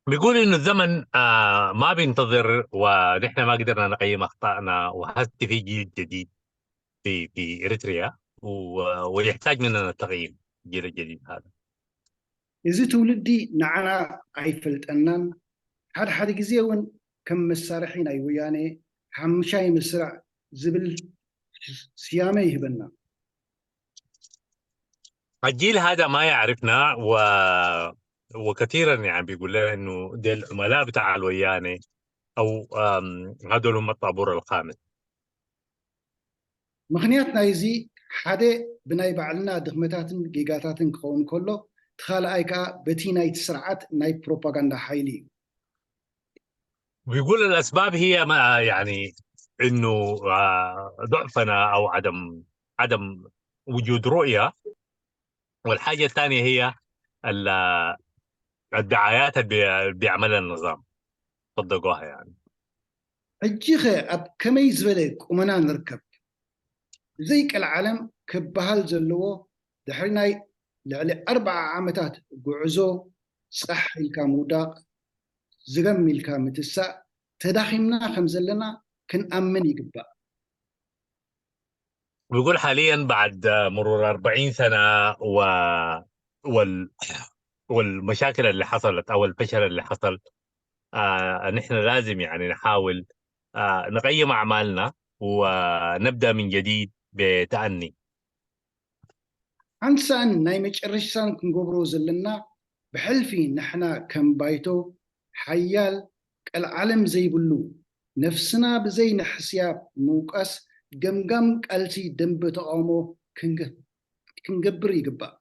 بيقول إنه الزمن آه ما بينتظر، ونحن ما قدرنا نقيم أخطائنا، وهسه في جيل جديد في في إريتريا، و- ويحتاج مننا التقييم، الجيل الجديد هذا. እዚ ትውልዲ ንዓና ኣይፈልጠናን። ሓደ ሓደ ግዜ እውን ከም መሳርሒ ናይ ወያነ ሓሙሻይ ምስራዕ ዝብል ስያመ ይህበና። الجيل هذا ما يعرفنا، و وكثيرا يعني بيقول لنا إنه ديل عملاء بتاع الويانة، أو آم، هذول هم الطابور الخامس. ምኽንያት ናይዚ ሓደ ብናይ ባዕልና ድኽመታትን ጌጋታትን ክኸውን ከሎ፣ እቲ ካልኣይ ከዓ በቲ ናይቲ ስርዓት ናይ ፕሮፓጋንዳ ሓይሊ እዩ። بيقول الأسباب هي ما يعني إنه آه، ضعفنا أو عدم عدم وجود رؤية، والحاجة الثانية هي ال- الدعايات اللي بي- بيعملها النظام، صدقوها يعني. ሕጂ ኸ ኣብ ከመይ ዝበለ ቁመና ንርከብ? ብዘይ ቀልዓለም ክበሃል ዘለዎ፣ ድሕሪ ናይ ልዕሊ ኣርብዓ ዓመታት ጉዕዞ፣ ጻሕ ኢልካ ምውዳቕ፣ ዝገም ኢልካ ምትሳእ፣ ተዳኺምና ከም ዘለና ክንኣምን ይግባእ። بيقول حاليا بعد مرور أربعين سنة و وال والمشاكل اللي حصلت أو الفشل اللي حصل، آه نحن لازم يعني نحاول آه نقيم أعمالنا ونبدأ من جديد بتأني. ሓንሳእን ናይ መጨረሻን ክንገብሮ ዘለና፣ ብሕልፊ ንሕና ከም ባይቶ ሓያል ቀልዓለም ዘይብሉ፣ ነፍስና ብዘይ ንሕስያ ምውቃስ፣ ገምጋም ቃልሲ ደንበ ተቃውሞ ክንገ- ክንገብር ይግባእ።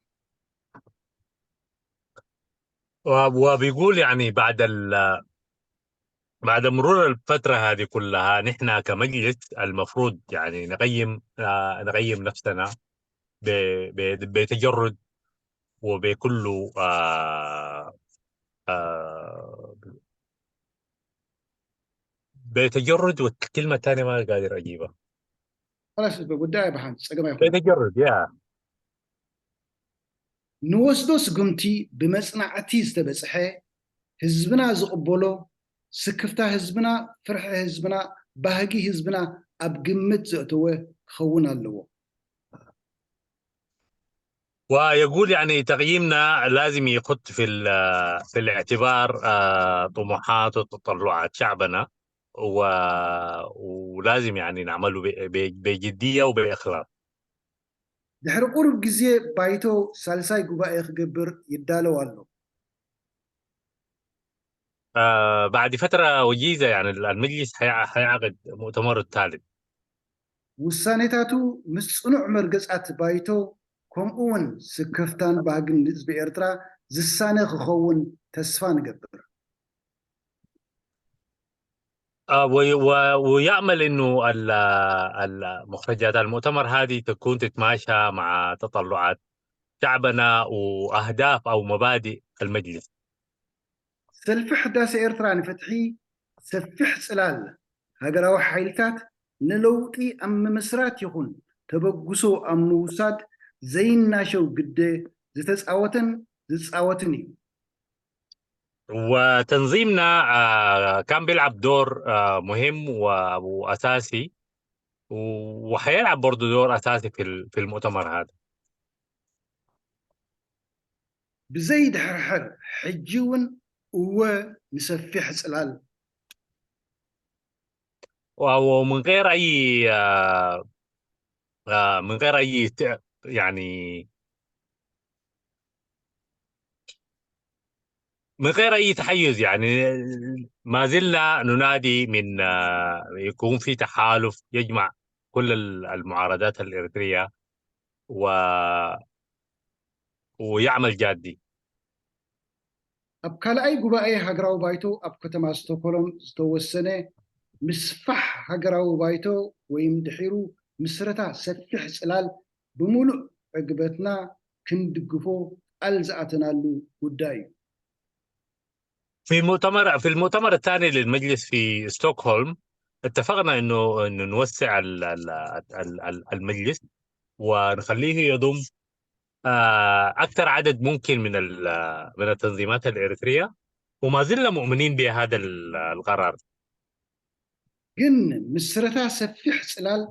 و- وبيقول يعني بعد ال بعد مرور الفترة هذه كلها، نحن كمجلس المفروض يعني نقيم آه نقيم نفسنا ب- ب- بتجرد وبكل آه آه بتجرد، والكلمة الثانية ما قادر أجيبها. خلاص ጉዳይ ብሓን ጸገም ኣይኮነ። بتجرد يا ንወስዶ ስጉምቲ ብመጽናዕቲ ዝተበጽሐ፣ ህዝብና ዝቕበሎ፣ ስክፍታ ህዝብና፣ ፍርሒ ህዝብና፣ ባህጊ ህዝብና ኣብ ግምት ዘእተወ ክኸውን ኣለዎ። ويقول يعني تقييمنا لازم يخط في ال- في الاعتبار آه، طموحات وتطلعات شعبنا، و ولازم يعني نعمله ب- ب- بجدية وبإخلاص. ድሕሪ ቁሩብ ግዜ ባይቶ ሳልሳይ ጉባኤ ክገብር ይዳለው ኣሎ። آه، بعد فترة وجيزة يعني المجلس حيع- حيعقد مؤتمر الثالث. ውሳኔታቱ ምስ ጽኑዕ መርገጻት ባይቶ፣ ከምኡ እውን ስከፍታን ባህግን ህዝቢ ኤርትራ ዝሳነ ክኸውን ተስፋ ንገብር። آه، وي- و- ويأمل إنه ال- ال- مخرجات المؤتمر هذه تكون تتماشى مع تطلعات شعبنا وأهداف أو مبادئ المجلس. ሰልፊ ሕዳሴ ኤርትራ ንፍትሒ ሰፊሕ ጽላል ሃገራዊ ሓይልታት ንለውጢ ኣብ ምምስራት ይኹን ተበግሶ ኣብ ምውሳድ ዘይናሸው ግደ ዝተጻወተን ዝጻወትን እዩ። وتنظيمنا آه، كان بيلعب دور آه، مهم و- وأساسي، و- وحيلعب برضه دور أساسي في ال- في المؤتمر هذا. ብዘይድሕርሕር ሕጂ እውን እወ ንሰፊሕ ጽላል። و- ومن غير أي آه، آه، من غير أي ت- يعني من غير أي تحيز، يعني ما زلنا ننادي من آه، يكون في تحالف يجمع كل ال- المعارضات الإريترية و ويعمل جادي. ኣብ ካልኣይ ጉባኤ ሃገራዊ ባይቶ ኣብ ከተማ ስቶክሆልም ዝተወሰነ ምስፋሕ ሃገራዊ ባይቶ ወይም ድሒሩ ምስረታ ሰፊሕ ጽላል ብምሉእ ዕግበትና ክንድግፎ ቃል ዝኣተናሉ ጉዳይ እዩ። في المؤتمر في المؤتمر الثاني للمجلس في ستوكهولم، اتفقنا انه انه نوسع ال- ال- ال- ال- المجلس ونخليه يضم آه، اكثر عدد ممكن من ال- من التنظيمات الاريتريه، وما زلنا مؤمنين بهذا ال- القرار. ግን ምስረታ ሰፊሕ ጽላል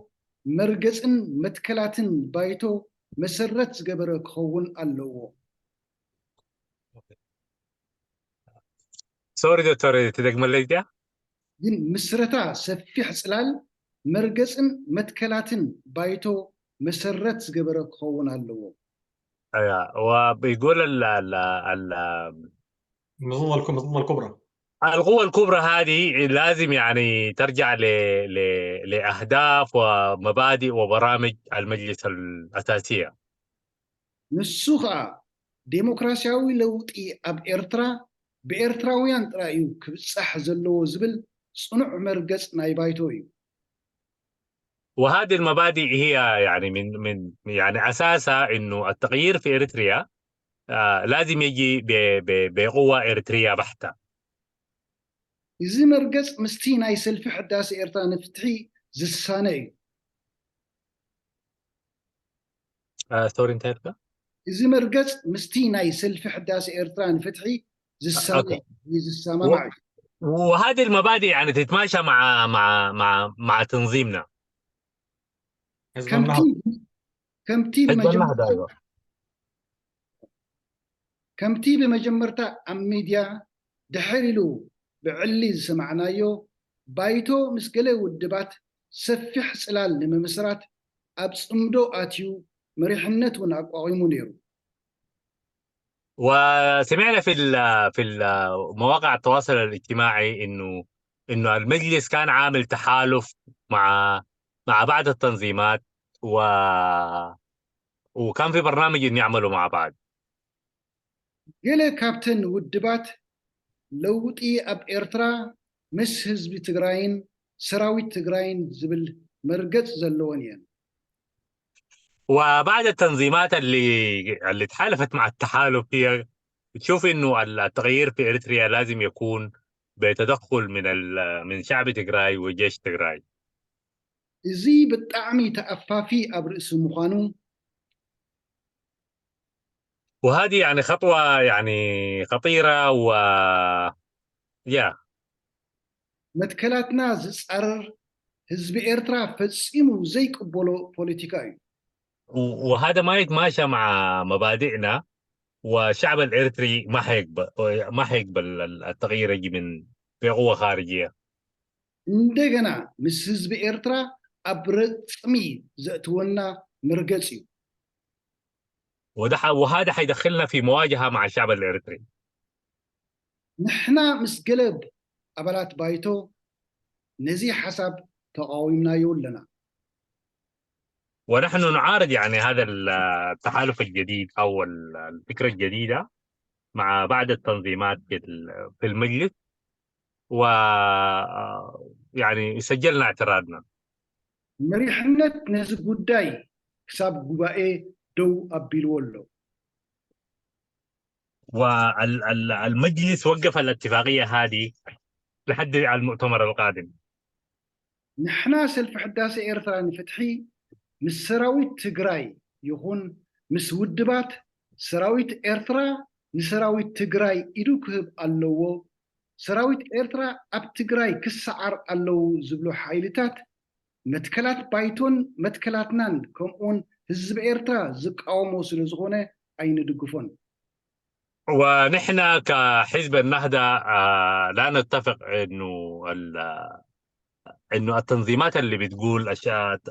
መርገጽን መትከላትን ባይቶ መሰረት ዝገበረ ክኸውን ኣለዎ። سوري دكتور، تدق مليتيا؟ ግን ምስረታ ሰፊሕ ጽላል መርገጽን መትከላትን ባይቶ መሰረት ዝገበረ ክኸውን ኣለዎ። ايوه، وبيقول ال ال ال المنظومه الكبرى المنظومه الكبرى القوة الكبرى هذه لازم يعني ترجع ل ل لأهداف ومبادئ وبرامج المجلس الأساسية. ንሱ ኸኣ ዴሞክራሲያዊ ለውጢ ኣብ ኤርትራ ብኤርትራውያን ጥራይ እዩ ክብጻሕ ዘለዎ ዝብል ጽኑዕ መርገጽ ናይ ባይቶ እዩ። وهذه المبادئ هي يعني من من يعني أساسها إنه التغيير في إريتريا آه لازم يجي ب ب بقوة إريترية بحتة. እዚ መርገጽ ምስቲ ናይ ሰልፊ ሕዳሴ ኤርትራ ንፍትሒ ዝሳነ እዩ። آه سوري، انتهت بقى؟ እዚ መርገጽ ምስቲ ናይ ሰልፊ ሕዳሴ ኤርትራ ንፍትሒ ዝሳነ أوكي. ወይ ዝሰማማዕ እዩ። وهذه المبادئ يعني تتماشى مع مع مع مع تنظيمنا. حزب ከምቲ النهضه ከምቲ حزب ብመጀመርታ النهضة، أيوة. ከምቲ ብመጀመርታ ኣብ ሚድያ ድሕር ኢሉ ብዕሊ ዝሰማዕናዮ፣ ባይቶ ምስ ገለ ውድባት ሰፊሕ ጽላል ንምምስራት ኣብ ጽምዶ ኣትዩ መሪሕነት እውን ኣቋቒሙ ነይሩ። وسمعنا في ال في ال مواقع التواصل الاجتماعي انه انه المجلس كان عامل تحالف مع مع بعض التنظيمات و وكان في برنامج انه يعملوا مع بعض. ገለ ካብተን ውድባት ለውጢ ኣብ ኤርትራ ምስ ህዝቢ ትግራይን ሰራዊት ትግራይን ዝብል መርገጽ ዘለወን እየን። وبعض التنظيمات اللي اللي تحالفت مع التحالف هي تشوف انه التغيير في اريتريا لازم يكون بتدخل من ال من شعب تجراي وجيش تجراي. እዚ ብጣዕሚ ተኣፋፊ ኣብ ርእሲ ምዃኑ وهذه يعني خطوة يعني خطيرة و يا መትከላትና ዝጻረር ህዝቢ ኤርትራ ፈጺሙ ዘይቅበሎ ፖለቲካ እዩ። وهذا ما يتماشى مع مبادئنا، والشعب الإريتري ما حيقبل ما حيقبل التغيير يجي من بقوة خارجية. እንደገና ምስ ህዝቢ ኤርትራ ኣብ ረጽሚ ዘእትወና መርገጽ እዩ። وده ح- وهذا حيدخلنا في مواجهة مع الشعب الإريتري. ንሕና ምስ ገለ ኣባላት ባይቶ ነዚ ሓሳብ ተቓዊምናዮ ኣለና። ونحن نعارض يعني هذا ال- التحالف الجديد أو ال- الفكرة الجديدة مع بعض التنظيمات في ال- في المجلس، و يعني سجلنا اعتراضنا. መሪሕነት ነዚ ጉዳይ ክሳብ ጉባኤ ደው ኣቢልዎ ኣሎ። والمجلس وقف الاتفاقية هذه لحد المؤتمر القادم. ንሕና ሰልፊ ሕዳሴ ኤርትራ ንፍትሒ ምስ ሰራዊት ትግራይ ይኹን ምስ ውድባት ሰራዊት ኤርትራ ንሰራዊት ትግራይ ኢዱ ክህብ ኣለዎ። ሰራዊት ኤርትራ ኣብ ትግራይ ክሰዓር ኣለዉ ዝብሉ ሓይልታት መትከላት ባይቶን መትከላትናን ከምኡውን ህዝቢ ኤርትራ ዝቃወሞ ስለ ዝኾነ ኣይንድግፎን። ونحن كحزب النهضة آه، لا نتفق إنه ال- إنه التنظيمات اللي بتقول الش-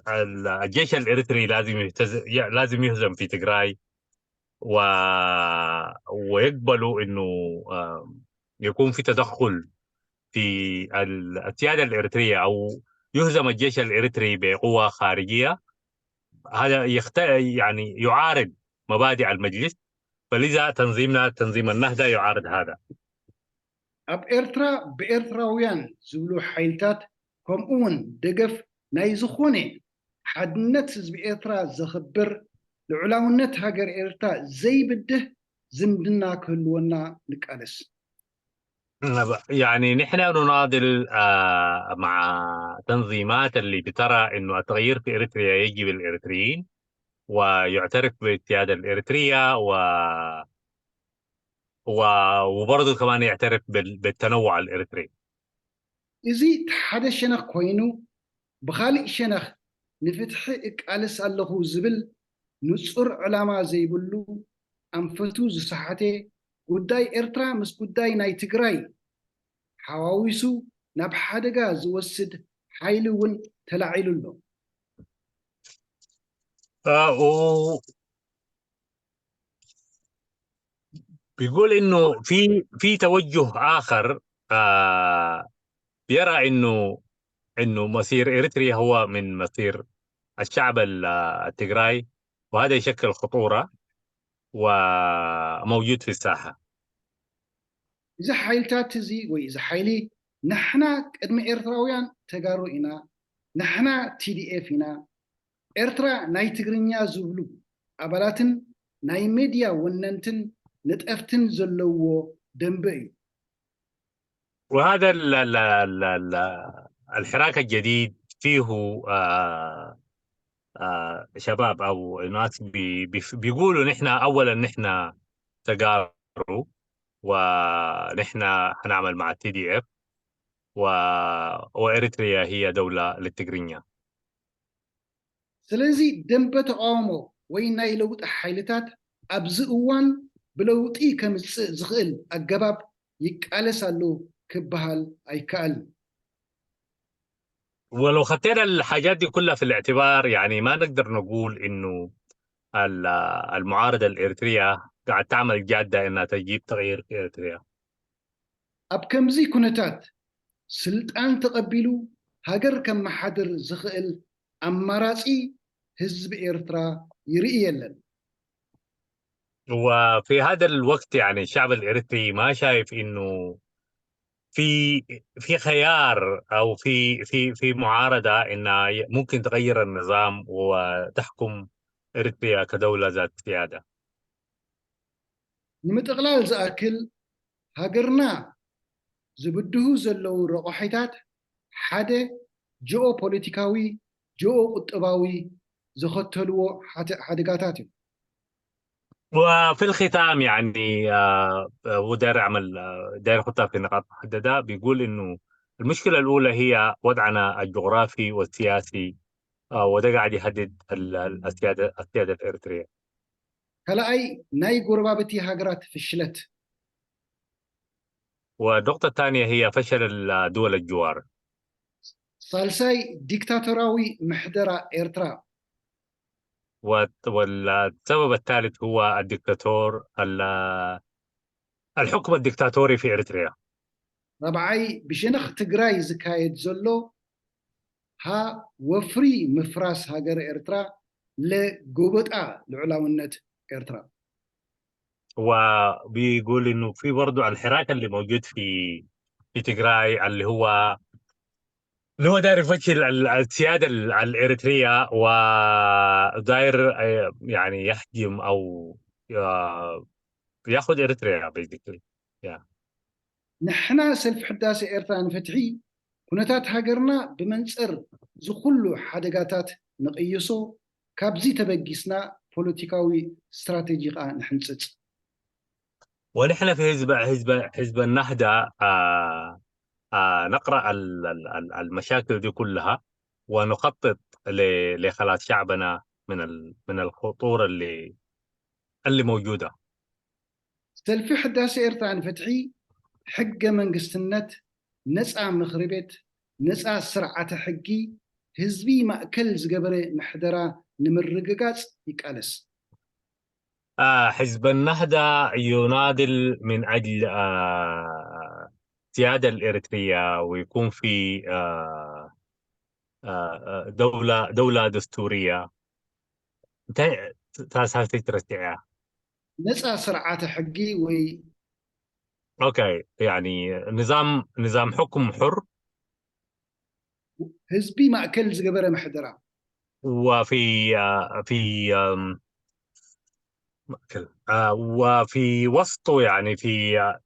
ال- الجيش الإريتري لازم يهتز... لازم يهزم في تجراي و... ويقبلوا إنه آه، يكون في تدخل في ال- السيادة الإريترية، أو يهزم الجيش الإريتري بقوة خارجية. هذا يخت... يعني يعارض مبادئ المجلس، فلذا تنظيمنا تنظيم النهضة يعارض هذا. ኣብ ኤርትራ ብኤርትራውያን ዝብሉ ሓይልታት፣ ከምኡ እውን ደገፍ ናይ ዝኾነ ሓድነት ህዝቢ ኤርትራ ዘኽብር፣ ልዑላውነት ሃገር ኤርትራ ዘይብድህ ዝምድና ክህልወና ንቃለስ። يعني نحن نناضل آه، مع تنظيمات اللي بترى انه التغيير في اريتريا يجي بالاريتريين، ويعترف بالسياده الاريتريه و و وبرضه كمان يعترف بال- بالتنوع الاريتري. እዚ እቲ ሓደ ሸነኽ ኮይኑ፣ ብኻሊእ ሸነኽ ንፍትሒ እቃለስ ኣለኹ ዝብል ንጹር ዕላማ ዘይብሉ፣ ኣንፈቱ ዝሰሓተ፣ ጉዳይ ኤርትራ ምስ ጉዳይ ናይ ትግራይ ሓዋዊሱ ናብ ሓደጋ ዝወስድ ሓይሊ እውን ተላዒሉ ኣሎ። آه، و بيقول انه في في توجه اخر، آه بيرى انه انه مصير اريتريا هو من مصير الشعب ال- التجراي، وهذا يشكل خطوره وموجود في الساحه. እዚ ሓይልታት እዚ ወይ እዚ ሓይሊ ንሕና ቅድሚ ኤርትራውያን ተጋሩ ኢና፣ ንሕና ቲ ዲ ኤፍ ኢና፣ ኤርትራ ናይ ትግርኛ ዝብሉ ኣባላትን ናይ ሜድያ ወነንትን ነጠፍትን ዘለዎ ደንበ እዩ። وهذا ال ال ال ال الحراك الجديد فيه آه آه شباب او ناس بي بي بيقولوا نحن اولا نحن تجارو، ونحن هنعمل مع التي دي اف، واريتريا هي دوله للتجرينيا. ስለዚ ደንበ ተቃውሞ ወይ ናይ ለውጢ ሓይልታት ኣብዚ እዋን ብለውጢ ከምፅእ ዝኽእል ኣገባብ ይቃለስ ኣሎ ክበሃል ኣይከኣልን። ولو خطينا الحاجات دي كلها في الاعتبار، يعني ما نقدر نقول انه ال- المعارضه الاريتريه قاعد تعمل جاده انها تجيب تغيير في اريتريا. ኣብ ከምዚ ኩነታት ስልጣን ተቐቢሉ ሃገር ከመሓድር ዝኽእል ኣማራፂ ህዝቢ ኤርትራ ይርኢ የለን። وفي هذا الوقت يعني الشعب الإريتري ما شايف إنه في في خيار أو في في في معارضة إنها ممكن تغير النظام وتحكم إريتريا كدولة ذات سيادة. ንምጥቕላል ዝኣክል ሃገርና ዝብድሁ ዘለዉ ረቑሒታት ሓደ ጂኦ ፖለቲካዊ፣ ጂኦ ቁጠባዊ ዘኸተልዎ ሓደጋታት እዩ። وفي الختام يعني آه، وداير اعمل آه، داير اخدها في نقاط محدده، بيقول انه المشكله الاولى هي وضعنا الجغرافي والسياسي، آه، وده قاعد يهدد ال- ال- السياده السياده الاريتريه. ካልኣይ ናይ ጎረባብቲ ሃገራት ፍሽለት። والنقطه الثانيه هي فشل الدول الجوار. ሳልሳይ ዲክታቶራዊ ምሕደራ ኤርትራ። والسبب الثالث هو الدكتاتور ال- الحكم الدكتاتوري في اريتريا. ራብዓይ ብሸነኽ ትግራይ ዝካየድ ዘሎ ሃ ወፍሪ ምፍራስ ሃገር ኤርትራ ለጎበጣ ልዑላውነት ኤርትራ። وبيقول انه في برضه الحراك اللي موجود في في تجراي اللي هو اللي هو داير يفشل ال- السياده ال- الاريتريه، وداير آه، يعني يهجم او آه، ياخذ اريتريا basically. Yeah. ንሕና ሰልፊ ሕዳሴ ኤርትራ ንፍትሒ ኩነታት ሃገርና ብመንፅር ዝኩሉ ሓደጋታት ንቕይሶ፣ ካብዚ ተበጊስና ፖለቲካዊ ስትራቴጂ ከዓ ንሕንፅፅ። ونحن في حزب حزب حزب النهضة آه آه نقرأ ال- ال- ال- المشاكل دي كلها ونخطط ل- لخلاص شعبنا من ال- من الخطورة اللي اللي موجودة. ሰልፊ ሕዳሴ ኤርትራ ንፍትሒ ሕገ መንግስትነት፣ ነፃ ምኽሪ ቤት፣ ነፃ ስርዓተ ሕጊ፣ ህዝቢ ማእከል ዝገበረ ምሕደራ ንምርግጋፅ ይቃለስ። آه حزب النهضة يناضل من أجل آه السيادة الإريترية، ويكون في آه آه آه، دولة دولة دستورية. እንታይ ተመሳሳልቲ ትረስዕያ? ነፃ ስርዓተ ሕጊ ወይ okay، يعني نظام نظام حكم حر. ህዝቢ ማእከል ዝገበረ ምሕደራ وفي في مأكل وفي وسطه، يعني في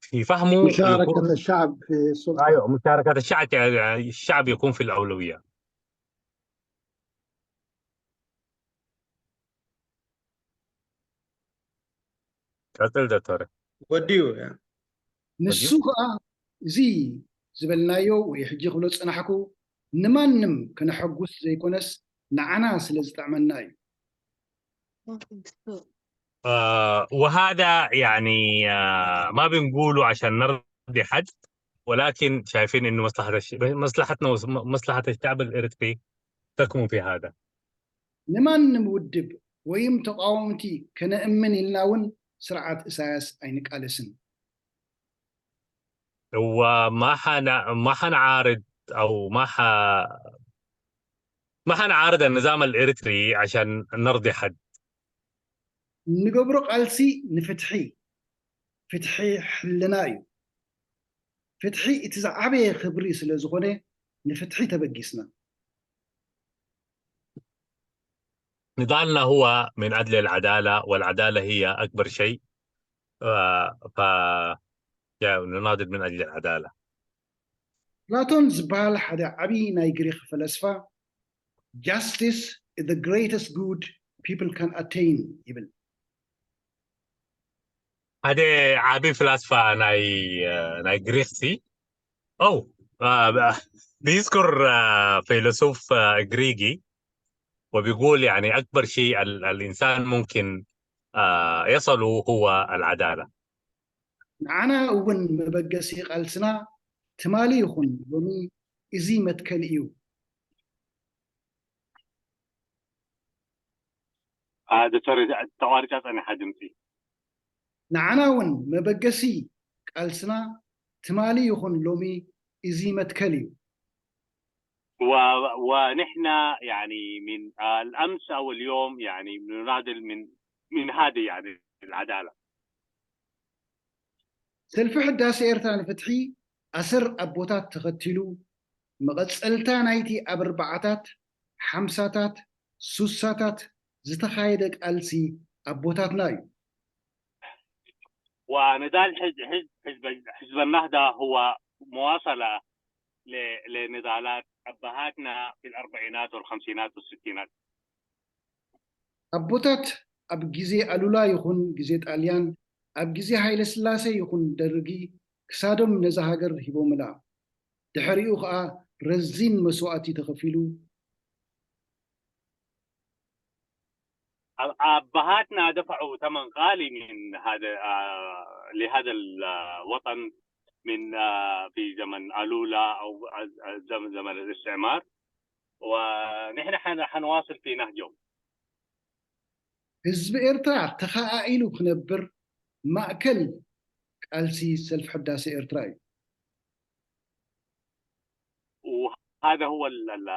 في فهمه مشاركة الشعب في السلطة. ايوه، مشاركة الشعب، يعني الشعب يكون في الأولوية. ቀጽል ዶክተር። ወዲኡ ንሱ ከዓ እዚ ዝበልናዮ ወይ ሕጂ ክብሎ ዝጸናሕኩ ንማንም ከነሐጉስ ዘይኮነስ ንዓና ስለ ዝጥዕመና እዩ። آه وهذا يعني آه ما بنقوله عشان نرضي حد، ولكن شايفين انه مصلحة الش... مصلحتنا ومصلحة الشعب الاريتري تكمن في هذا. ንማንም ውድብ ወይም ተቃወምቲ ከነእምን ኢልና እውን ስርዓት እሳያስ ኣይንቃለስን። وما حن... ما حنعارض او ما ح... ما حنعارض النظام الاريتري عشان نرضي حد. እንገብሮ ቃልሲ ንፍትሒ፣ ፍትሒ ሕልና እዩ። ፍትሒ እቲ ዝዓበየ ክብሪ ስለ ዝኾነ ንፍትሒ ተበጊስና። نضالنا هو من أجل العدالة، والعدالة هي أكبر شيء. ف نناضل من أجل العدالة. ፕላቶን ዝበሃል ሓደ ዓብዪ ናይ ግሪክ ፈለስፋ justice is the greatest good people can attain ይብል። ሓደ ዓቢ ፍላስፋ ናይ ናይ ግሪክ ሲ ኦ ብይዝኩር فيلسوف ግሪጊ وبيقول يعني أكبر شيء الإنسان ممكن يصل هو العدالة. ንዓና እውን መበገሲ ቃልስና ትማሊ ይኹን ሎሚ እዚ መትከል እዩ። ዶክተር፣ ተቋሪጻ ጸኒሓ ድምጺ። ንዓና እውን መበገሲ ቃልስና ትማሊ ይኹን ሎሚ እዚ መትከል እዩ። ونحن يعني من الأمس أو اليوم يعني نناضل من من هذه يعني العدالة. ሰልፊ ሕዳሴ ኤርትራ ንፍትሒ ኣሰር ኣቦታት ተኸቲሉ መቐጸልታ ናይቲ ኣብ ኣርባዓታት ሓምሳታት ሱሳታት ዝተኻየደ ቃልሲ ኣቦታትና እዩ። ونضال حزب حزب حزب النهضة هو مواصلة لنضالات أبهاتنا في الأربعينات والخمسينات والستينات. ኣቦታት ኣብ ግዜ ኣሉላ ይኹን ግዜ ጣልያን፣ ኣብ ግዜ ሃይለ ስላሴ ይኹን ደርጊ ክሳዶም ነዛ ሃገር ሂቦምላ። ድሕሪኡ ኸኣ ረዚን መስዋእቲ ተኸፊሉ። أبهاتنا دفعوا ثمن غالي من هذا آه، لهذا الوطن من آه، في زمن ألولا أو زمن زمن الاستعمار. ونحن حنواصل في نهجهم. ህዝቢ ኤርትራ ተኸኣኢሉ ክነብር ማእከል ቃልሲ ሰልፊ ሕዳሴ ኤርትራ እዩ። وهذا هو ال ال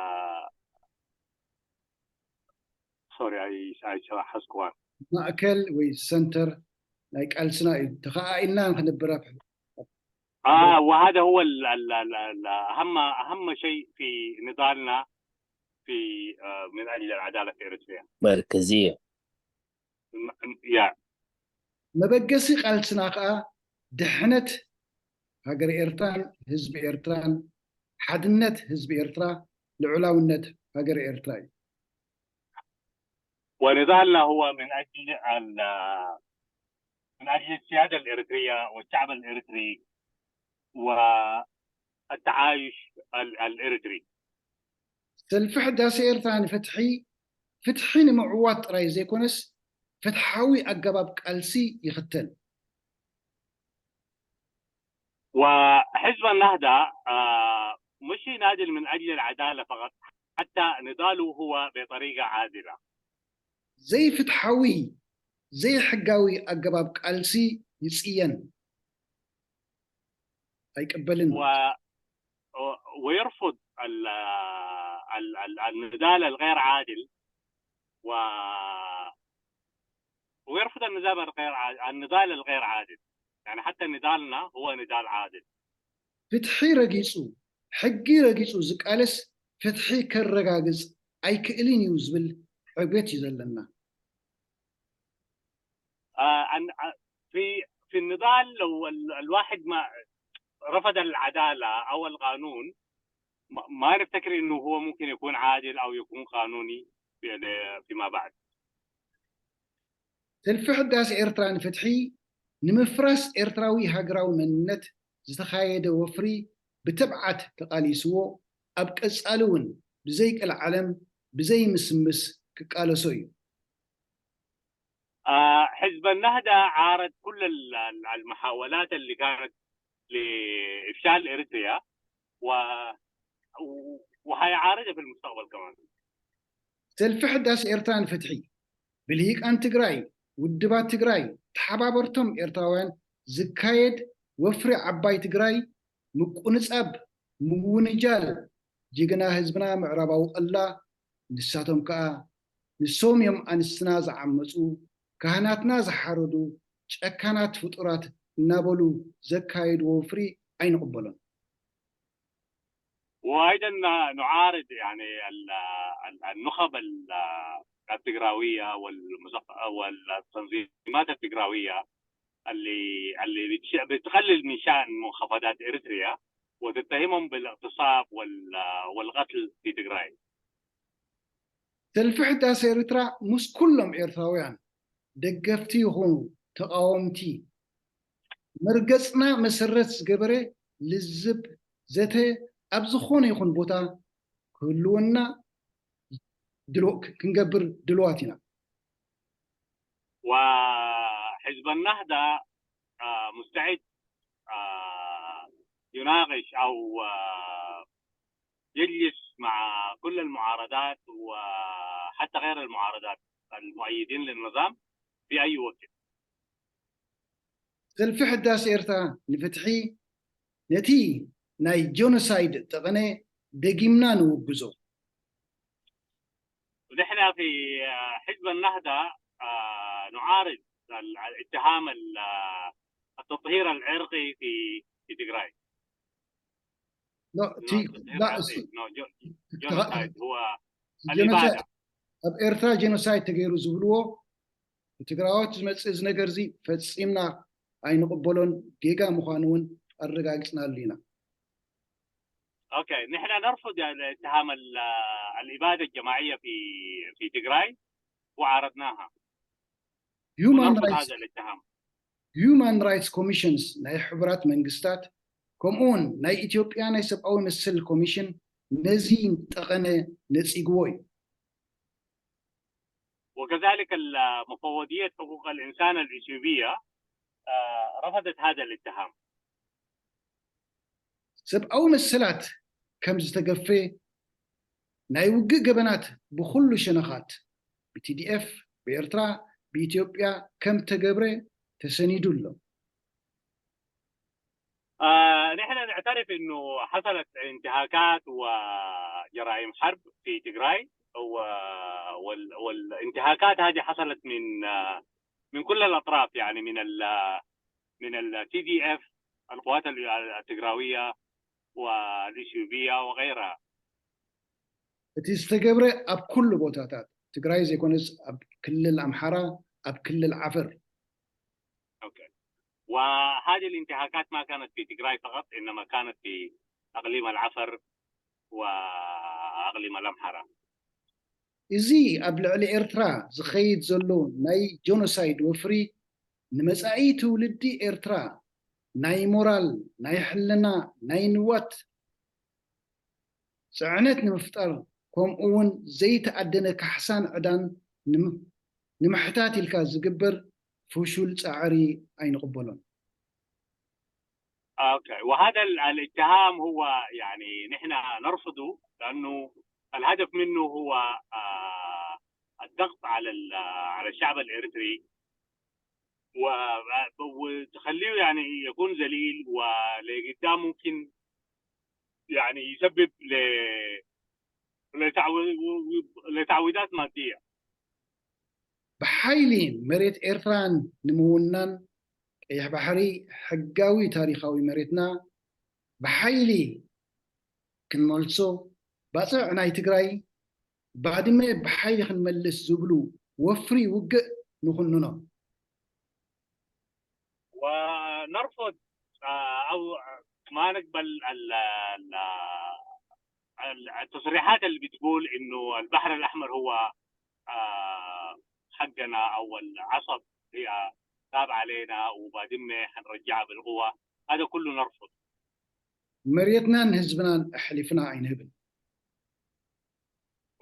سوري اي اي حسكوان ማእከል ወይ ሰንተር ናይ ቃልስና እዩ። ተኸኣኢልና ንክንብር ኣብ اه وهذا هو ال ال ال ال اهم اهم شيء في نضالنا في آه، من اجل العداله في اريتريا. مركزية. يا መበገሲ ቃልስና ከዓ ድሕነት ሃገር ኤርትራን ህዝቢ ኤርትራን ሓድነት ህዝቢ ኤርትራ ልዑላውነት ሃገር ኤርትራ እዩ። ونضالنا هو من اجل ال- من اجل السياده الاريتريه والشعب الاريتري والتعايش ال- الاريتري. ሰልፊ ሕዳሴ ኤርትራ ንፍትሒ ፍትሒ ንምዕዋት ጥራይ ዘይኮነስ ፍትሓዊ ኣገባብ ቃልሲ ይኽተል። وحزب النهضة آه، مش يناضل من أجل العدالة فقط، حتى نضاله هو بطريقة عادلة. ዘይፍትሓዊ ዘይሕጋዊ ኣገባብ ቃልሲ ይጽየን ኣይቅበልን። و... و- ويرفض ال... ال... ال... النضال الغير عادل و... ويرفض النظام الغير عادل، النضال الغير عادل. يعني حتى نضالنا هو نضال عادل. ፍትሒ ረጊጹ፣ ሕጊ ረጊጹ ዝቃለስ ፍትሒ ከረጋግጽ ኣይክእልን እዩ ዝብል ዕብየት እዩ ዘለና። آه، عن- ع- في في النضال لو ال- الواحد ما رفض العدالة أو القانون، ما ما نفتكر إنه هو ممكن يكون عادل أو يكون قانوني في- فيما بعد. ሰልፊ ሕዳሴ ኤርትራ ንፍትሒ ንምፍራስ ኤርትራዊ ሃገራዊ መንነት ዝተኻየደ ወፍሪ ብትብዓት ተቓሊስዎ፣ ኣብ ቀጻሊ እውን ብዘይቀልዓለም ብዘይምስምስ ክቃለሶ እዩ። آه، حزب النهضة عارض كل ال- ال- المحاولات اللي كانت لإفشال إريتريا و و- وهيعارضها في المستقبل كمان. ሰልፊ ሕዳሴ ኤርትራ ንፍትሒ ብልሂቃን ትግራይ፣ ውድባት ትግራይ፣ ተሓባበርቶም ኤርትራውያን ዝካየድ ወፍሪ ዓባይ ትግራይ ምቁንጻብ፣ ምውንጃል ጅግና ህዝብና ምዕራባዊ ቀላ፣ ንሳቶም ከኣ ንሶም እዮም ኣንስትና ዝዓመጹ፣ ካህናትና ዝሓረዱ ጨካናት ፍጡራት እናበሉ ዘካየድዎ ወፍሪ ኣይንቕበሎን። وأيضا نعارض يعني ال- ال- النخب ال- التجراوية والمثق- والتنظيمات التجراوية اللي اللي بتش- بتقلل من شأن منخفضات إريتريا وتتهمهم بالاغتصاب وال- والقتل في تجراي. ሰልፊ ሕዳሴ ኤርትራ ምስ ኩሎም ኤርትራውያን ደገፍቲ ይኹኑ ተቓወምቲ መርገጽና መሰረት ዝገበረ ልዝብ ዘተ ኣብ ዝኾነ ይኹን ቦታ ክህልወና ድሎ- ክንገብር ድልዋት ኢና። وحزب النهضة آه، مستعد آه، يناقش أو آه، يجلس مع كل المعارضات وحتى غير المعارضات المؤيدين للنظام في أي وقت. ሰልፊ ሕዳሴ ኤርትራ ንፍትሒ ነቲ ናይ ጀኖሳይድ ጠቐነ ደጊምና ንውግዞ። ونحن في آه، حزب النهضة آه، نعارض ال- الاتهام ال- آه، التطهير العرقي في في تجراي. ኖ፣ እቲ- التطهير لا، العرقي. እሱ- No, جو- جينوسايد هو ጀኖሳይድ الإبادة. ኣብ ኤርትራ ጀኖሳይድ ተገይሩ ዝብልዎ ብትግራዎት ዝመፅእ እዚ ነገር እዚ ፈፂምና ኣይንቕበሎን፣ ጌጋ ምዃኑ እውን ኣረጋግፅናሉ ኢና። اوكي، نحن نرفض الاتهام ال- الاباده الجماعيه في في تجراي، وعارضناها. Human ونرفض Rights هذا الاتهام. Human Rights Commissions ናይ ሕቡራት መንግስታት ከምኡውን ናይ ኢትዮጵያ ናይ ሰብኣዊ መሰል ኮሚሽን ነዚ ጠቐነ ነፂግዎ እዩ። وكذلك ال- مفوضيه حقوق الانسان الاثيوبيه آه، رفضت هذا الاتهام. ሰብኣዊ መሰላት ከም ዝተገፈ፣ ናይ ውግእ ገበናት ብኹሉ ሸነኻት ብቲዲኤፍ ብኤርትራ ብኢትዮጵያ ከም ተገብረ ተሰኒዱ ኣሎ። آه، نحن نعترف انه حصلت انتهاكات وجرائم حرب في تجراي و- وال- والانتهاكات هذه حصلت من آه، من كل الاطراف، يعني من ال من ال تي دي اف، القوات ال- التجراويه والاثيوبيه وغيرها. እቲ ዝተገብረ ኣብ ኩሉ ቦታታት ትግራይ ዘይኮነስ ኣብ ክልል ኣምሓራ፣ ኣብ ክልል ዓፈር اوكي. وهذه الانتهاكات ما كانت في تجراي فقط، انما كانت في اقليم العفر واقليم الامحره. እዚ ኣብ ልዕሊ ኤርትራ ዝኸይድ ዘሎ ናይ ጀኖሳይድ ወፍሪ ንመጻኢ ትውልዲ ኤርትራ ናይ ሞራል፣ ናይ ሕልና፣ ናይ ንዋት ጽዕነት ንምፍጣር ከምኡ እውን ዘይተኣደነ ካሕሳን ዕዳን ንምሕታት ኢልካ ዝግበር ፍሹል ጻዕሪ ኣይንቕበሎን። اوكي، وهذا الاتهام هو يعني نحن نرفضه، لانه الهدف منه هو الضغط على على الشعب الاريتري وتخليه يعني يكون ذليل، ولقدام ممكن يعني يسبب ل لتعويضات ماديه. ብሓይሊ መሬት ኤርትራ ንምውናን ቀይሕ ባሕሪ ሕጋዊ ታሪኻዊ መሬትና ብሓይሊ ክንመልሶ፣ ባጽዕ ናይ ትግራይ ባድመ ብሓይሊ ክንመልስ ዝብሉ ወፍሪ ውግእ ንኹንኖ። ونرفض آه، او ما نقبل ال- ال- ال- التصريحات اللي بتقول انه البحر الاحمر هو آه، حقنا او العصب هي تابعه لنا وبادمه حنرجعها بالقوه. هذا كله نرفض. መሬትናን ህዝብናን ኣሕሊፍና ኣይንህብን።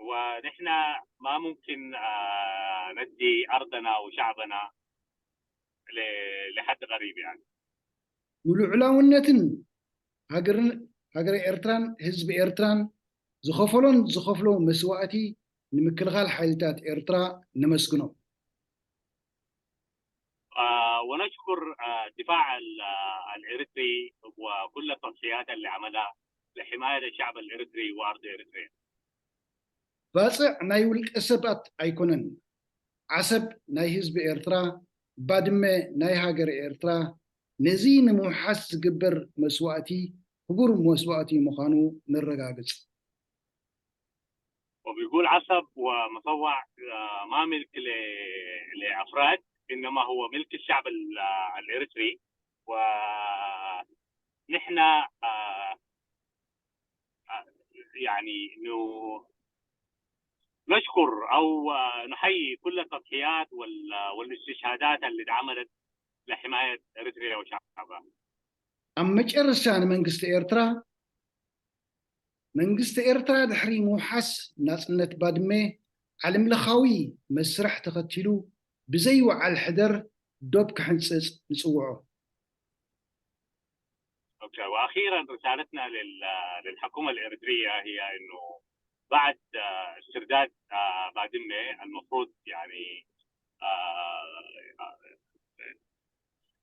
ونحن ما ممكن آه، ندي ارضنا وشعبنا ل- لحد غريب يعني. ንልዑላውነትን ሃገርን ሃገረ ኤርትራን ህዝቢ ኤርትራን ዝኸፈሎን ዝኸፍሎ መስዋእቲ ንምክልኻል ሓይልታት ኤርትራ ነመስግኖም። آه، ونشكر آه، الدفاع ال- آه، الإريتري وكل التضحيات اللي عملها لحماية الشعب الإريتري وأرض إريتريا. ባጽዕ ናይ ውልቀ ሰባት ኣይኮነን። ዓሰብ ናይ ህዝቢ ኤርትራ፣ ባድመ ናይ ሃገር ኤርትራ። ነዚ ንምውሓስ ዝግበር መስዋእቲ ክቡር መስዋእቲ ምዃኑ ነረጋግጽ። وبيقول عصب ومطوع آه، ما ملك ل- لأفراد، إنما هو ملك الشعب ال- آه، الإريتري. ونحن آه، آه، يعني إنه نشكر أو آه، نحيي كل التضحيات وال- والاستشهادات اللي اتعملت لحماية إريتريا وشعبها. ኣብ መጨረሻ ንመንግስቲ ኤርትራ መንግስቲ ኤርትራ ድሕሪ ምውሓስ ናጽነት ባድመ ዓለምለኻዊ መስርሕ ተኸቲሉ ብዘይ ወዓል ሕደር ዶብ ክሕንጽጽ ንጽውዖ። أوكي. وأخيرا رسالتنا لل- للحكومة الإريترية هي إنه بعد آه، استرداد آه، بادمة المفروض يعني آه، آه،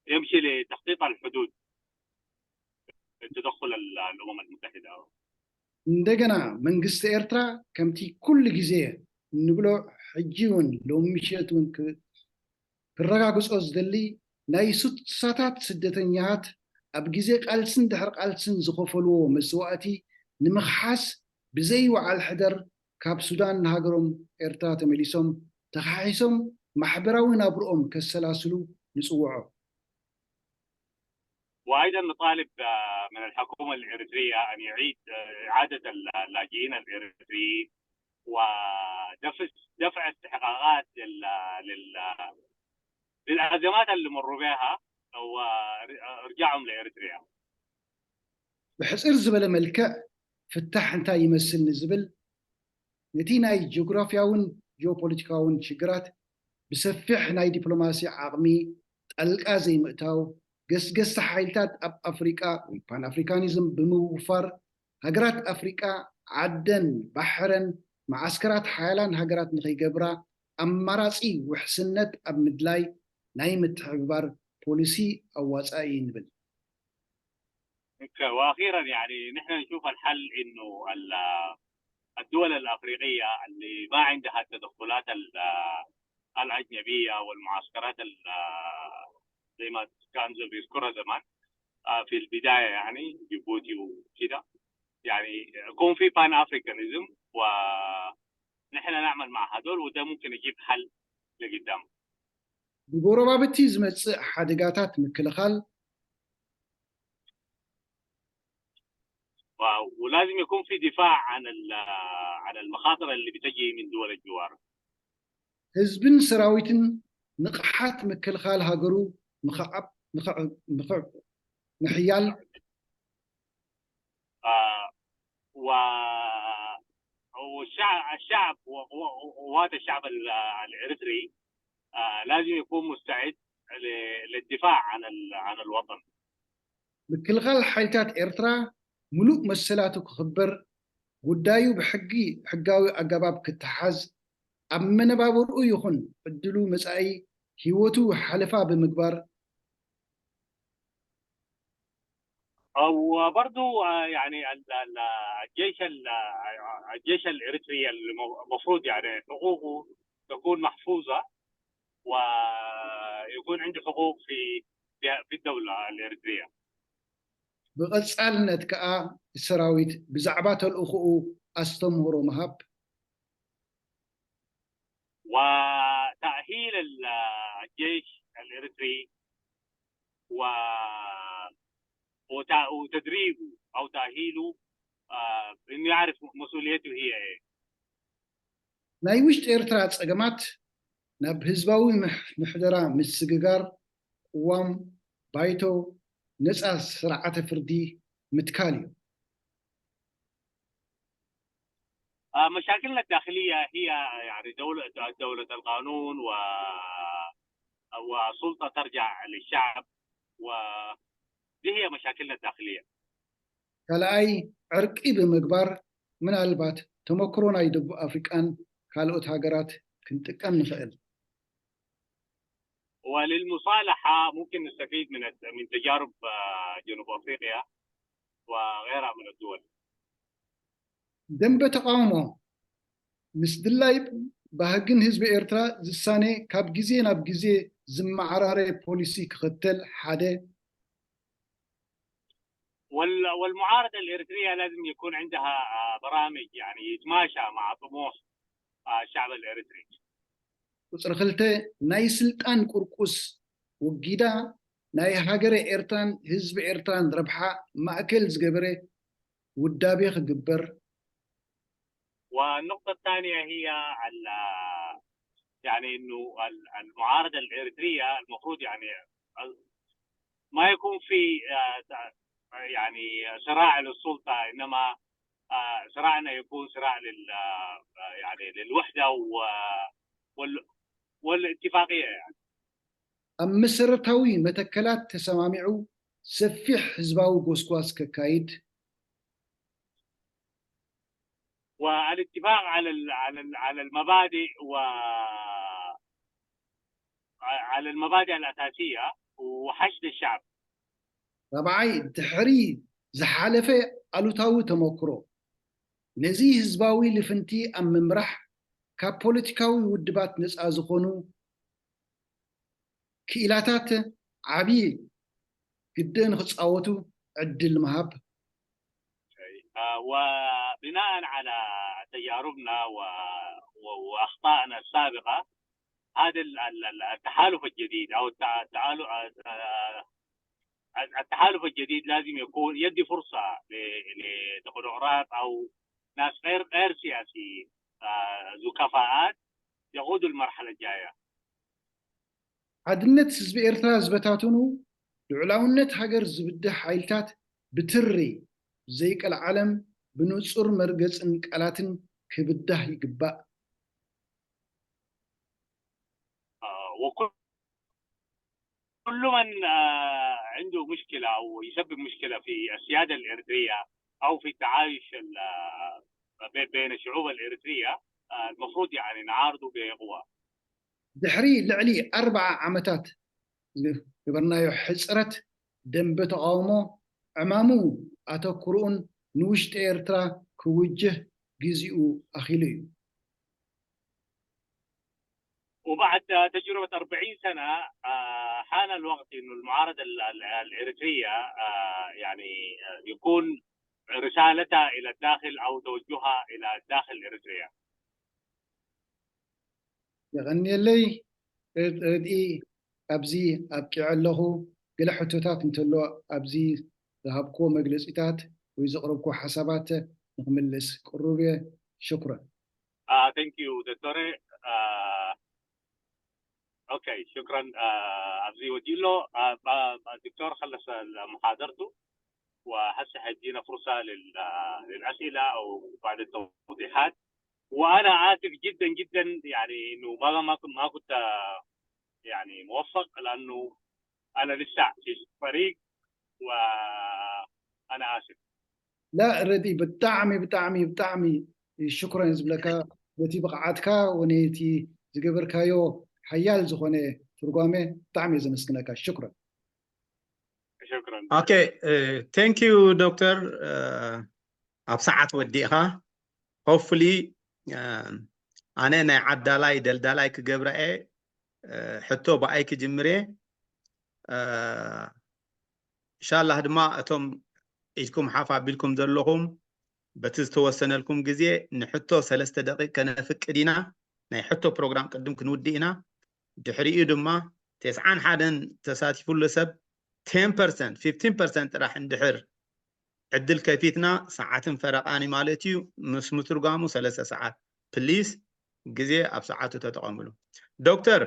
يمشي لتخطيط الحدود بتدخل ال- الأمم المتحدة. እንደገና መንግስቲ ኤርትራ ከምቲ ኩሉ ግዜ እንብሎ ሕጂ እውን ሎሚ ምሸት እውን ክ- ክረጋግጾ ዝደሊ ናይ ስሳታት ስደተኛታት ኣብ ግዜ ቃልስን ድሕሪ ቃልስን ዝኸፈልዎ መስዋእቲ ንምኽሓስ ብዘይ ወዓል ሕደር ካብ ሱዳን ንሃገሮም ኤርትራ ተመሊሶም ተኻሒሶም ማሕበራዊ ናብርኦም ከሰላስሉ ንጽውዖ። وأيضا نطالب آه، من الحكومة الإريترية أن يعيد آه، إعادة اللاجئين الإريتريين ودفع دفع استحقاقات لل لل للأزمات اللي مروا بها وإرجاعهم لإريتريا. ብሕጽር ዝበለ መልክዕ ፍታሕ እንታይ ይመስል ንዝብል ነቲ ናይ ጂኦግራፊያውን ጂኦፖለቲካውን ሽግራት ብሰፊሕ ናይ ዲፕሎማሲ ዓቕሚ ጣልቃ ዘይምእታው፣ ገስገስቲ ሓይልታት ኣብ ኣፍሪቃ ወይ ፓንኣፍሪካኒዝም ብምውፋር ሃገራት ኣፍሪቃ ዓደን ባሕረን መዓስከራት ሓያላን ሃገራት ንኸይገብራ ኣማራጺ ውሕስነት ኣብ ምድላይ ናይ ምትሕብባር ፖሊሲ ኣዋጻኢ እዩ ንብል። واخيرا يعني نحن نشوف الحل انه الدول الافريقيه اللي ما عندها التدخلات الاجنبيه والمعسكرات زي ما كان بيذكرها زمان في البدايه يعني جيبوتي وكذا، يعني يكون في pan Africanism ونحن نعمل مع هذول، وده ممكن يجيب حل لقدام. ብጎረባብቲ ዝመጽእ ሓደጋታት ምክልኻል ولازم يكون في دفاع عن عن المخاطر اللي بتجي من دول الجوار. ህዝብን ሰራዊትን ንቕሓት ምክልኻል ሃገሩ ምኽዓብ ምኽዕብ ምኽዕብ ምሕያል و والشعب الشعب وقوات الشعب الاريتري لازم يكون مستعد للدفاع عن عن الوطن. ምክልኻል ሓይልታት ኤርትራ ሙሉእ መሰላቱ ክኽበር፣ ጉዳዩ ብሕጊ ሕጋዊ ኣገባብ ክተሓዝ፣ ኣብ መነባብርኡ ይኹን ዕድሉ መጻኢ ህይወቱ ሓለፋ ብምግባር وبرضو يعني الجيش الجيش الاريتري المفروض يعني حقوقه تكون محفوظه ويكون عنده حقوق في في في الدولة الإريترية. ብቐጻልነት ከኣ ሰራዊት ብዛዕባ ተልእኾኡ ኣስተምህሮ ምሃብ። وتأهيل ال- الجيش الإريتري و وت- وتدريبه أو تأهيله، آه، إنه يعرف مسؤوليته هي إيه. ናይ ውሽጢ ኤርትራ ጸገማት ናብ ህዝባዊ ምሕ- ምሕደራ ምስግጋር፣ ቅዋም፣ ባይቶ፣ ነጻ ስርዓተ ፍርዲ ምትካል እዩ። آه، مشاكلنا الداخلية هي يعني دولة دولة القانون و وسلطة ترجع للشعب، ودي هي مشاكلنا الداخلية. ካልኣይ፣ ዕርቂ ብምግባር ምናልባት ተመክሮ ናይ ደቡብ ኣፍሪቃን ካልኦት ሃገራት ክንጥቀም ንኽእል። وللمصالحة ممكن نستفيد من الت- من تجارب، آه، جنوب أفريقيا وغيرها من الدول. ደንበ ተቓውሞ ምስ ድላይ ባህግን ህዝቢ ኤርትራ ዝሳነ ካብ ግዜ ናብ ግዜ ዝመዓራረ ፖሊሲ ክኽተል ሓደ وال- والمعارضة الإريترية لازم يكون عندها، آه، برامج يعني يتماشى مع طموح، آه، الشعب الإريتري. ቁጽሪ ክልተ ናይ ስልጣን ቁርቁስ ወጊዳ ናይ ሃገረ ኤርትራን ህዝቢ ኤርትራን ረብሓ ማእከል ዝገበረ ውዳቤ ክግበር والنقطة الثانية هي ال- يعني إنه ال- المعارضة الإريترية المفروض يعني ال- ما يكون في، آه، يعني صراع للسلطة، إنما، آه، صراعنا يكون صراع لل آه، يعني للوحدة و وال والاتفاقية يعني. ኣብ መሰረታዊ መተከላት ተሰማሚዑ ሰፊሕ ህዝባዊ ጎስጓስ ከካይድ والاتفاق على ال على ال على المبادئ و على المبادئ الأساسية وحشد الشعب. ራብዓይ፣ ድሕሪ ዝሓለፈ ኣሉታዊ ተመክሮ ነዚ ህዝባዊ ልፍንቲ ኣብ ምምራሕ ካብ ፖለቲካዊ ውድባት ነፃ ዝኾኑ ክኢላታት ዓብዪ ግደ ንክፃወቱ ዕድል ምሃብ። آه، وبناء على تجاربنا و- و- وأخطائنا السابقة، هذا ال- ال- ال- التحالف الجديد أو التع- التعالو- آه، التحالف الجديد لازم يكون يدي فرصة ل- لتكنوقراط أو ناس غير غير سياسيين، آه، ذو كفاءات يقودوا المرحلة الجاية. ሓድነት ህዝቢ ኤርትራ ዝበታትኑ፣ ልዑላውነት ሃገር ዝብድህ ሓይልታት ብትሪ ዘይቀልዓለም ብንጹር መርገጽን ቃላትን ክብዳህ ይግባእ። آه، وكل كل من، آه، عنده مشكلة أو يسبب مشكلة في السيادة الإريترية أو في التعايش ال- آه، بي- بين الشعوب الإريترية، آه، المفروض يعني نعارضه بقوة. ድሕሪ ልዕሊ ኣርብዓ ዓመታት ዝገበርናዮ ሕፅረት ደንበ ተቓውሞ ዕማሙ ኣተኩርኡን ንውሽጢ ኤርትራ ክውጅህ ግዚኡ ኣኺሉ እዩ። وبعد تجربة أربعين سنة، آه، حان الوقت إنه المعارضة ال- ال- الإريترية، آه، يعني، آه، يكون رسالتها إلى الداخل أو توجهها إلى داخل إريتريا. የቐንየለይ ርድኢ፣ ኣብዚ ኣብቂዐ ኣለኹ። ገለ ሕቶታት እንተሎ ኣብዚ ዝሃብክዎ መግለጺታት ወይ ዘቕረብክዎ ሓሳባት ንክምልስ ቅሩብ እየ። ሽኩረን። آه، thank you دكتورة. آه، أوكي، شكرا. آه، ኣብዚ ወዲኡ ኣሎ። آه، آه، الدكتور خلص محاضرته وهسه حيدينا فرصة لل- آه، للأسئلة أو بعض التوضيحات. وأنا آسف جدا جدا، يعني إنه ما ما كنت ما كنت، آه، يعني موفق، لأنه أنا لسه في الطريق، وأنا آسف. لا ردي، ብጣዕሚ ብጣዕሚ ብጣዕሚ ሽኩረን ዝብለካ ነቲ ብቕዓትካ ወነቲ ዝገበርካዮ ሓያል ዝኾነ ትርጓሜ ብጣዕሚ እየ ዘመስግነካ። ሽኩረን። شكرا. Okay, thank you ዶክተር። ኣብ ሰዓት ወዲእኻ። Hopefully ኣነ ናይ ዓዳላይ ደልዳላይ ክገብራ እየ። ሕቶ ብኣይ ክጅምር እየ። ኢንሻላህ ድማ እቶም ኢድኩም ሓፍ ኣቢልኩም ዘለኹም በቲ ዝተወሰነልኩም ግዜ ንሕቶ ሰለስተ ደቂቅ ከነፍቅድ ኢና። ናይ ሕቶ ፕሮግራም ቅድም ክንውድእ ኢና። ድሕሪኡ ድማ ተስዓን ሓደን ተሳቲፉሉ ሰብ ቴን ፐርሰንት፣ ፊፍቲን ፐርሰንት ጥራሕ እንድሕር ዕድል ከፊትና ሰዓትን ፈረቓኒ ማለት እዩ። ምስ ምትርጓሙ ሰለስተ ሰዓት ፕሊስ ግዜ ኣብ ሰዓቱ ተጠቐምሉ። ዶክተር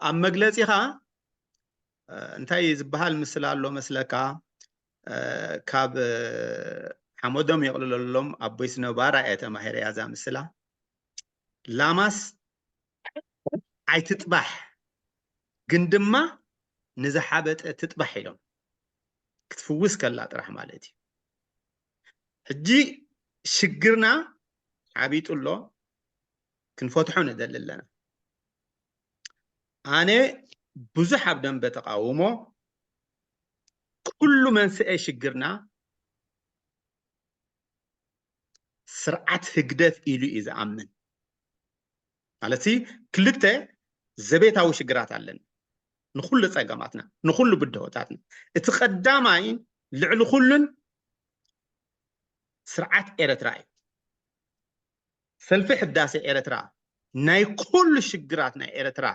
ኣብ መግለፂኻ እንታይ ዝበሃል ምስላ ኣሎ መስለካ? ካብ ሓመዶም የቕልለሎም ኣቦይ ስነባራ እየ ተማሂረ እያ እዛ ምስላ። ላማስ ኣይትጥባሕ ግን ድማ ንዝሓበጠ ትጥባሕ ኢሎም ክትፍውስ ከላ ጥራሕ ማለት እዩ። ሕጂ ሽግርና ሓቢጡ ኣሎ፣ ክንፈትሖ ንደሊ ኣለና። ኣነ ብዙሕ ኣብ ደንበ ተቃውሞ፣ ኩሉ መንስኤ ሽግርና ስርዓት ህግደፍ ኢሉ እዩ ዝኣምን። ማለት ክልተ ዘቤታዊ ሽግራት ኣለና ንኩሉ ጸገማትና፣ ንኩሉ ብድሆታትና። እቲ ቀዳማይ ልዕሊ ኩሉን ስርዓት ኤረትራ እዩ። ሰልፊ ሕዳሴ ኤረትራ ናይ ኩሉ ሽግራት ናይ ኤረትራ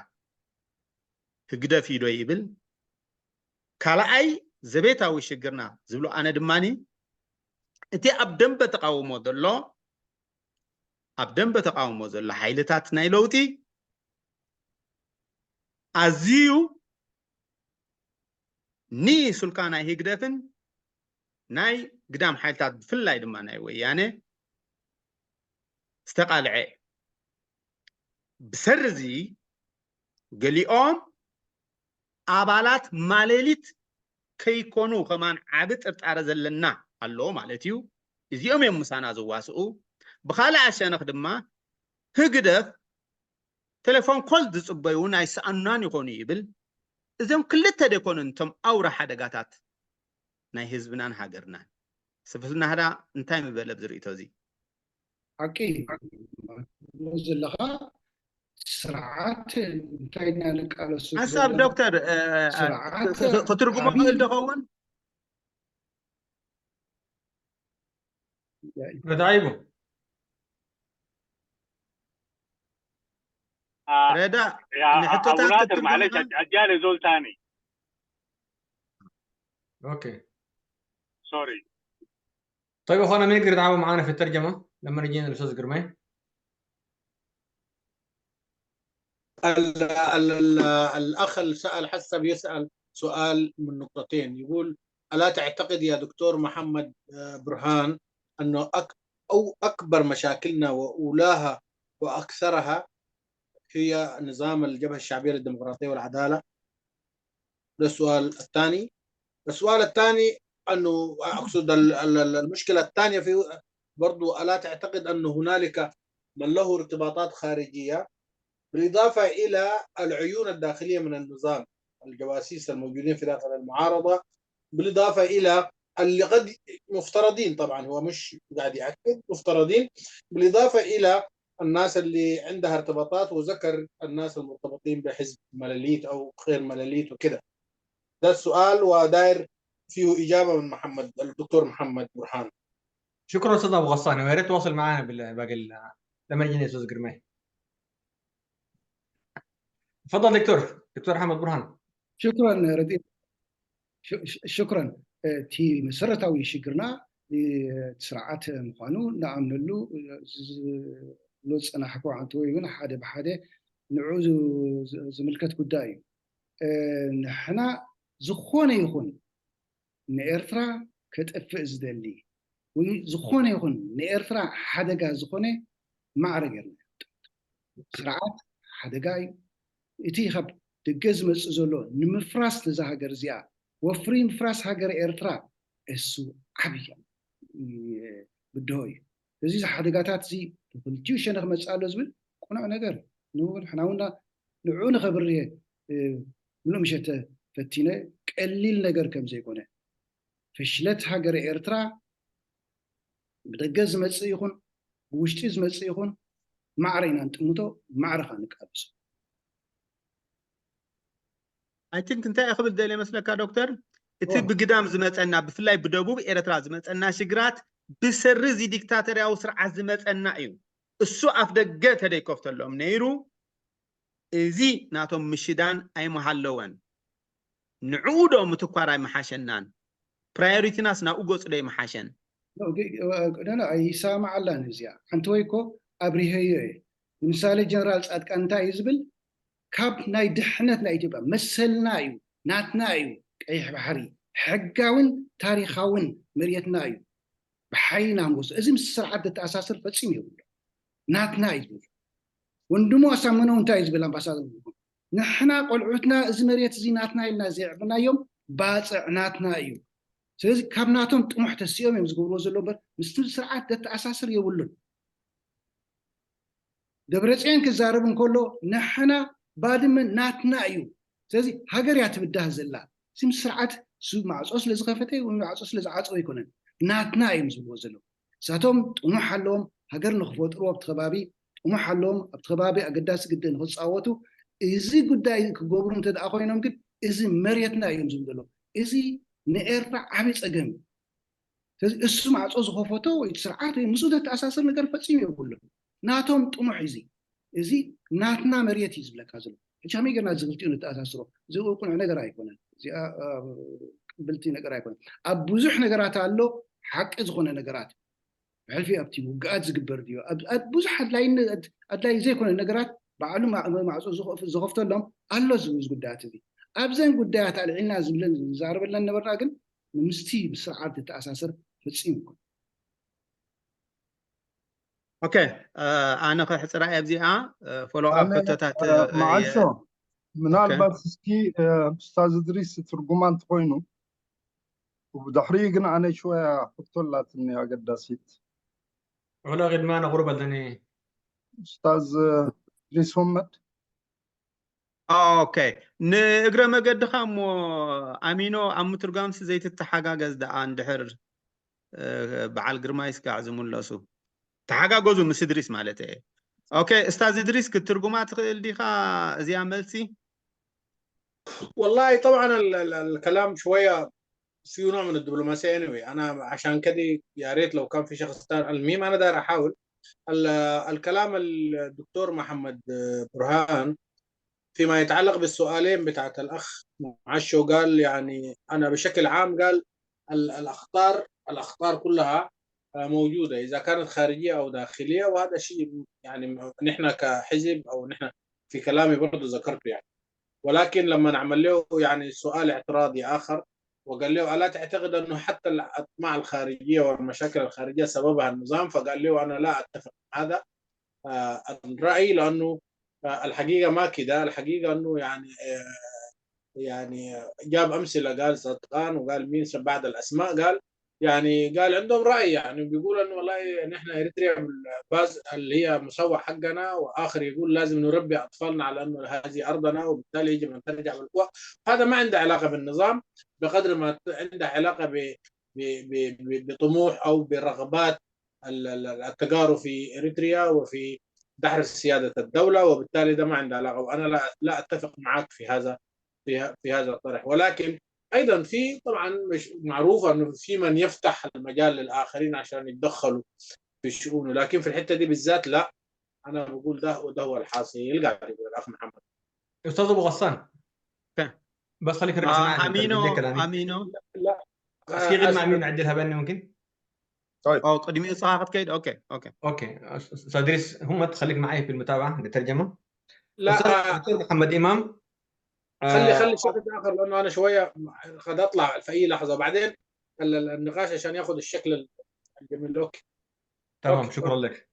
ህግደፍ እዩ ዶ ይብል? ካልኣይ ዘቤታዊ ሽግርና ዝብሎ ኣነ ድማኒ እቲ ኣብ ደንበ ተቃውሞ ዘሎ ኣብ ደንበ ተቃውሞ ዘሎ ሓይልታት ናይ ለውጢ ኣዝዩ ንሱልካ ናይ ህግደፍን ናይ ግዳም ሓይልታት ብፍላይ ድማ ናይ ወያነ ዝተቃልዐ እዩ። ብሰሪ እዚ ገሊኦም ኣባላት ማሌሊት ከይኮኑ ከማን ዓቢ ጥርጣረ ዘለና ኣሎ ማለት እዩ። እዚኦም እዮም ምሳና ዝዋስኡ። ብኻልእ ኣሸነኽ ድማ ህግደፍ ቴሌፎን ኮል ዝጽበዩ ኣይሰኣኑናን ይኾኑ ይብል። እዞም ክልተ ደይኮኑን እቶም ኣውራ ሓደጋታት ናይ ህዝብናን ሃገርናን። ስብህልና ህዳ እንታይ ምበለ ኣብዚ ርእቶ እዚ? ሓቂ ዘለኻ ስርዓት እንታይ ኢና ንቃለሱ ሓሳብ ዶክተር ክትርጉሞ ክእል ደኸውን ተታይቡ ረዳ ንሕቶታት ማለት ኣጃለ ዞልታኒ ኦኬ ሶሪ طيب اخوانا، مين يقدر يتعاون معنا في الترجمه لما نجينا الاستاذ قرمي؟ ال- ال- ال- الاخ اللي سال حسب يسال سؤال من نقطتين، يقول: الا تعتقد يا دكتور محمد آه، برهان انه أك او اكبر مشاكلنا واولاها واكثرها هي نظام الجبهه الشعبيه للديمقراطيه والعداله؟ ده السؤال الثاني. السؤال الثاني انه اقصد ال- ال- ال- المشكله الثانيه في برضو الا تعتقد ان هنالك من له ارتباطات خارجيه بالاضافه الى العيون الداخليه من النظام، الجواسيس الموجودين في داخل المعارضه، بالاضافه الى اللي قد مفترضين، طبعا هو مش قاعد ياكد، مفترضين، بالاضافه الى الناس اللي عندها ارتباطات، وذكر الناس المرتبطين بحزب ملاليت او غير ملاليت وكده. ده السؤال وداير فيه اجابه من محمد الدكتور محمد برهان. شكرا استاذ ابو غسان، ويا ريت تواصل معنا بال- باقي ال- لما يجينا استاذ قرمي. تفضل دكتور، دكتور احمد برهان. ሽክረን ረዲ ሽክረን። እቲ መሰረታዊ ሽግርና ስርዓት ምዃኑ ንኣምነሉ ዝፀናሕኩ ኣንተ ወይ እውን ሓደ ብሓደ ንዑ ዝምልከት ጉዳይ እዩ። ንሕና ዝኾነ ይኹን ንኤርትራ ከጥፍእ ዝደሊ ወይ ዝኾነ ይኹን ንኤርትራ ሓደጋ ዝኾነ ማዕረ ጌርና ስርዓት ሓደጋ እዩ። እቲ ካብ ደገ ዝመፅእ ዘሎ ንምፍራስ ነዛ ሃገር እዚኣ ወፍሪ ምፍራስ ሃገር ኤርትራ እሱ ዓብይ ብድሆ እዩ። እዚ ሓደጋታት እዚ ብክልቲኡ ሸነኽ መፅእ ኣሎ ዝብል ቁኑዕ ነገር እዩ። ንሕና እውን ንዑ ንኸብርህ ምሉእ ምሸተ ፈቲነ ቀሊል ነገር ከም ዘይኮነ ፍሽለት ሃገረ ኤርትራ ብደገ ዝመፅእ ይኹን ብውሽጢ ዝመፅእ ይኹን ማዕረ ኢና ንጥምቶ፣ ማዕረ ኸዓ ንቃለሶ። I think እንታይ ክብል ደልየ መስለካ ዶክተር፣ እቲ ብግዳም ዝመፀና ብፍላይ ብደቡብ ኤርትራ ዝመፀና ሽግራት ብሰሪ እዚ ዲክታተርያዊ ስርዓት ዝመፀና እዩ። እሱ ኣፍ ደገ ተደይከፍተሎም ነይሩ፣ እዚ ናቶም ምሽዳን ኣይምሃለወን። ንዕኡ ዶ ምትኳር ኣይምሓሸናን? ፕራዮሪቲናስ ናብኡ ገፁ ዶ ኣይምሓሸን? ኣይሰማማዓላን እዚኣ ሓንቲ ወይ እኮ ኣብሪሀዮ እየ። ንምሳሌ ጀነራል ፃድቃን እንታይ እዩ ዝብል? ካብ ናይ ድሕነት ናይ ኢትዮጵያ መሰልና እዩ፣ ናትና እዩ፣ ቀይሕ ባሕሪ ሕጋውን ታሪኻውን መሬትና እዩ፣ ብሓይልና ንወስዶ። እዚ ምስ ስርዓት ዘተኣሳስር ፈፂሙ የብሉ። ናትና እዩ ዝብል። ወንድሙ ኣሳምነው እንታይ እዩ ዝብል ኣምባሳደር? ንሕና ቆልዑትና እዚ መሬት እዚ ናትና ኢልና ዘየዕብናዮም ባፅዕ ናትና እዩ። ስለዚ ካብ ናቶም ጥሙሕ ተሲኦም እዮም ዝገብርዎ ዘሎ እምበር ምስቲ ስርዓት ዘተኣሳስር የብሉን። ደብረፅዮን ክዛረብ እንከሎ ንሕና ባድመ ናትና እዩ። ስለዚ ሃገር እያ ትብዳህ ዘላ። እዚ ምስ ስርዓት እሱ ማዕፆ ስለ ዝኸፈተ ወይ ማዕፆ ስለ ዝዓፀወ ኣይኮነን፣ ናትና እዮም ዝብልዎ ዘለዉ። እሳቶም ጥሙሕ ኣለዎም፣ ሃገር ንክፈጥሩ ኣብቲ ከባቢ ጥሙሕ ኣለዎም፣ ኣብቲ ከባቢ ኣገዳሲ ግደ ንክፃወቱ። እዚ ጉዳይ ክገብሩ እንተ ደኣ ኮይኖም ግን እዚ መሬትና እዮም ዝብሉ ዘለዉ። እዚ ንኤርትራ ዓብዪ ፀገም እዩ። ስለዚ እሱ ማዕፆ ዝኸፈቶ ወይ እቲ ስርዓት ወይ ምስኡ ዘተኣሳስር ነገር ፈፂሙ የብሉን። ናቶም ጥሙሕ እዚ እዚ ናትና መሬት እዩ ዝብለካ ዘሎ። ሕጂ ከመይ ጌርና እዚ ክልቲኡ ነተኣሳስሮ? እዚ ቅኑዕ ነገር ኣይኮነን። እዚኣ ቅብልቲ ነገር ኣይኮነን። ኣብ ብዙሕ ነገራት ኣሎ ሓቂ ዝኾነ ነገራት። ብሕልፊ ኣብቲ ውግኣት ዝግበር ድዩ ኣብ ብዙሕ ኣድላይ ዘይኮነ ነገራት ባዕሉ ማዕፆ ዝኸፍተሎም ኣሎ ዝብል ጉዳያት እዚ ኣብዘን ጉዳያት ኣልዒልና ዝብለን ዝዛረበለን ነበርና ግን ምስቲ ስርዓት ዝተኣሳሰር ፍፂም ይኮን። ኦኬ፣ ኣነ ከሕፅራ እየ ኣብዚኣ ፎሎ ኣፕ ሕቶታት መዓሾ። ምናልባት እስኪ ኡስታዝ እድሪስ ትርጉማ እንተኮይኑ ብድሕሪኡ ግን ኣነ ሽወያ ሕቶ ኣላትኒ ኣገዳሲት። ውሕዶ ቅድማ ነቕርበልኒ ኡስታዝ እድሪስ ሁመድ። ኦኬ፣ ንእግረ መገድኻ እሞ ኣሚኖ ኣብ ምትርጓምሲ ዘይትተሓጋገዝ ደኣ እንድሕር በዓል ግርማይ ስጋዕ ዝምለሱ ተሓጋገዙ ምስ እድሪስ ማለት እየ። ኦኬ እስታዝ እድሪስ ክትርጉማ ትኽእል ዲኻ እዚኣ መልሲ? والله طبعا الكلام شويه في نوع من الدبلوماسيه anyway انا عشان كده يا ريت لو كان في شخص ثاني المهم انا داير احاول الكلام الدكتور محمد برهان فيما يتعلق بالسؤالين بتاعت الاخ معشو قال يعني انا بشكل عام قال الاخطار الاخطار كلها موجوده اذا كانت خارجيه او داخليه وهذا شيء يعني نحن كحزب او نحن في كلامي برضه ذكرته يعني ولكن لما نعمل له يعني سؤال اعتراضي اخر وقال له الا تعتقد انه حتى الاطماع الخارجيه والمشاكل الخارجيه سببها النظام؟ فقال له انا لا اتفق مع هذا. الراي لانه الحقيقه ما كده الحقيقه انه يعني يعني جاب امثله قال صدقان وقال مين بعد الاسماء قال يعني قال عندهم راي يعني بيقول انه والله نحن اريتريا باز اللي هي مسوح حقنا واخر يقول لازم نربي اطفالنا على انه هذه ارضنا وبالتالي يجب ان ترجع بالقوه. هذا ما عنده علاقه بالنظام بقدر ما عنده علاقه ب بطموح او برغبات التجارب في اريتريا وفي دحر سياده الدوله وبالتالي ده ما عنده علاقه وانا لا لا اتفق معك في هذا في في هذا الطرح ولكن ايضا في طبعا مش معروف انه في من يفتح المجال للاخرين عشان يتدخلوا في شؤونه لكن في الحته دي بالذات لا انا بقول ده وده هو الحاصل قاعد يقول الاخ محمد. استاذ ابو غسان بس خليك ركز معي امينو امينو لا بس في غير ما امين نعدلها بانه ممكن طيب او قدمي صحافه كيد اوكي اوكي اوكي استاذ ادريس هم تخليك معي في المتابعه للترجمه لا دكتور محمد امام خلي خلي الشخص الاخر لانه انا شويه قد اطلع في اي لحظه بعدين النقاش عشان ياخذ الشكل الجميل اوكي تمام شكرا لك.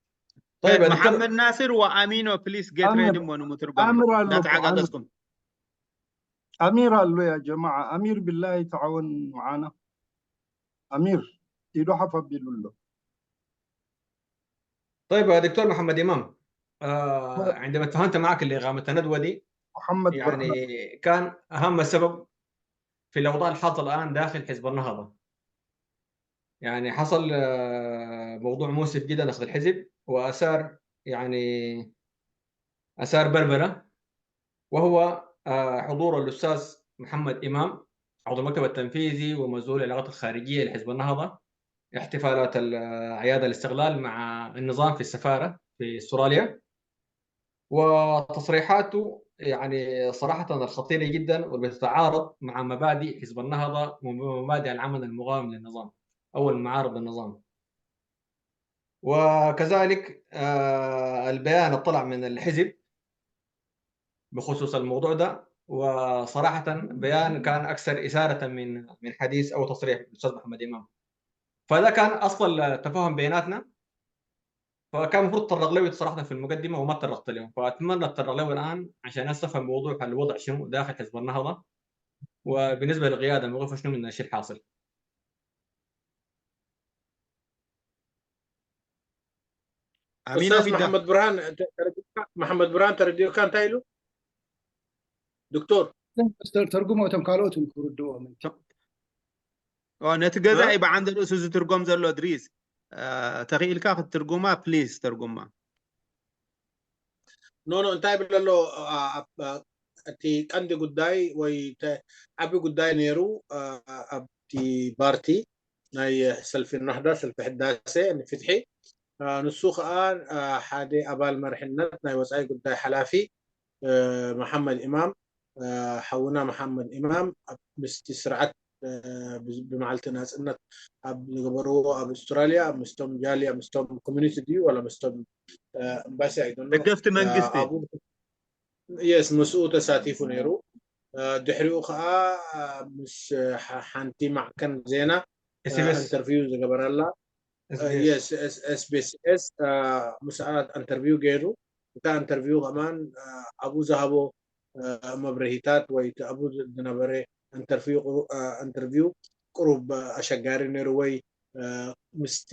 طيب محمد ناصر وامينو please get ready ሞ ንምትርጓም ኣምር ኣሎ እንዳተሓጋገዝኩም ኣሚር ኣሎ يا جماعة أمير بالله تعاون معنا أمير ኢዱ ሓፍ ኣቢሉ ኣሎ طيب يا دكتور محمد إمام آه عندما تفاهمت معك اللي قامت الندوة دي محمد يعني كان أهم سبب في الأوضاع الحاصلة الآن داخل حزب النهضة يعني حصل آه موضوع مؤسف جدا داخل الحزب وأثار يعني أثار بربرة وهو آه حضور الأستاذ محمد إمام، عضو المكتب التنفيذي ومسؤول العلاقات الخارجية لحزب النهضة، احتفالات ال- أعياد الاستقلال مع النظام في السفارة في أستراليا، وتصريحاته يعني صراحة خطيرة جدا، وبتتعارض مع مبادئ حزب النهضة ومبادئ العمل المقاوم للنظام أو المعارض للنظام. وكذلك آه، البيان اللي طلع من الحزب بخصوص الموضوع ده، وصراحة بيان كان أكثر إثارة من من حديث أو تصريح الأستاذ محمد إمام. فده كان أصل التفاهم بيناتنا، فكان المفروض تطرق له صراحة في المقدمة وما تطرقت له، فأتمنى تطرق له الآن عشان الناس تفهم موضوع الوضع شنو داخل حزب النهضة، وبالنسبة للقيادة موقفها شنو من الشيء الحاصل. ኣሚኖም ይዳ- መሓመድ ብርሃን፣ ተ-፣ ተረዲእካ? መሓመድ ብርሃን ተረዲእካ እንታይ ኢሉ? ዶክተር። ዶክተር፣ ተርጉሞ፣ እቶም ካልኦት እውን ክርድዎም። ኦ፣ ነቲ ገዛ እ? እዩ ብዓንደ ርእሱ ዝትርጎም ዘሎ፣ እድሪስ። እ፣ ተኽኢልካ ክትትርጉማ፣ ፕሊዝ፣ ተርጉማ። ኖ፣ ኖ፣ እንታይ ይብል ኣሎ? ኣ፣ ኣ፣ ኣ፣ እቲ ቀንዲ ጉዳይ ወይ ተ-፣ ዓቢ ጉዳይ ነይሩ፣ ኣ፣ ኣብቲ ፓርቲ ናይ ሰልፊ ናህዳ፣ ሰልፊ ሕዳሴ ንፍትሒ፣ ኣ፣ ንሱ ኸኣ፣ ኣ፣ ሓደ ኣባል መርሕነት ናይ ወጻኢ ጉዳይ ሓላፊ፣ እ፣ መሓመድ ኢማም፣ እ፣ ሓውና መሓመድ ኢማም ኣብ ምስቲ ስርዓት፣ እ፣ ብ-፣ ብመዓልቲ ናጽነት ኣብ ዝገበርዎ ኣብ ኣውስትራልያ ምስቶም ጃልያ፣ ምስቶም ኮሚኒቲ ድዩ ዋላ ምስቶም፣ እ፣ ኤምባሲ ኣይዶኖ፣ ደገፍቲ መንግስቲ። ኣብኡ፣ የስ፣ ምስኡ ተሳቲፉ ነይሩ። እ፣ ድሕሪኡ ኸኣ፣ እ፣ ምስ፣ እ፣ ሓ-፣ ሓንቲ ማዕከን ዜና፣ እ፣ ኤስ ቢ ኤስ። ኢንተርቪው ዝገበረላ። ኤስ ቢ ኤስ። የስ፣ ኤስ-፣ ኤስ ቢ ኤስ፣ እ፣ ምስኣ ኢንተርቪው ገይሩ። እታ ኢንተርቪው ከማን፣ እ፣ ኣብኡ ዝሃቦ፣ እ፣ መብርሂታት ወይ እቲ ኣብኡ ዝ-፣ ዝነበረ ኢንተርቪው ቁሩ-፣ እ፣ ኢንተርቪው ቁሩብ፣ እ፣ ኣሸጋሪ ነይሩ ወይ፣ እ፣ ምስቲ፣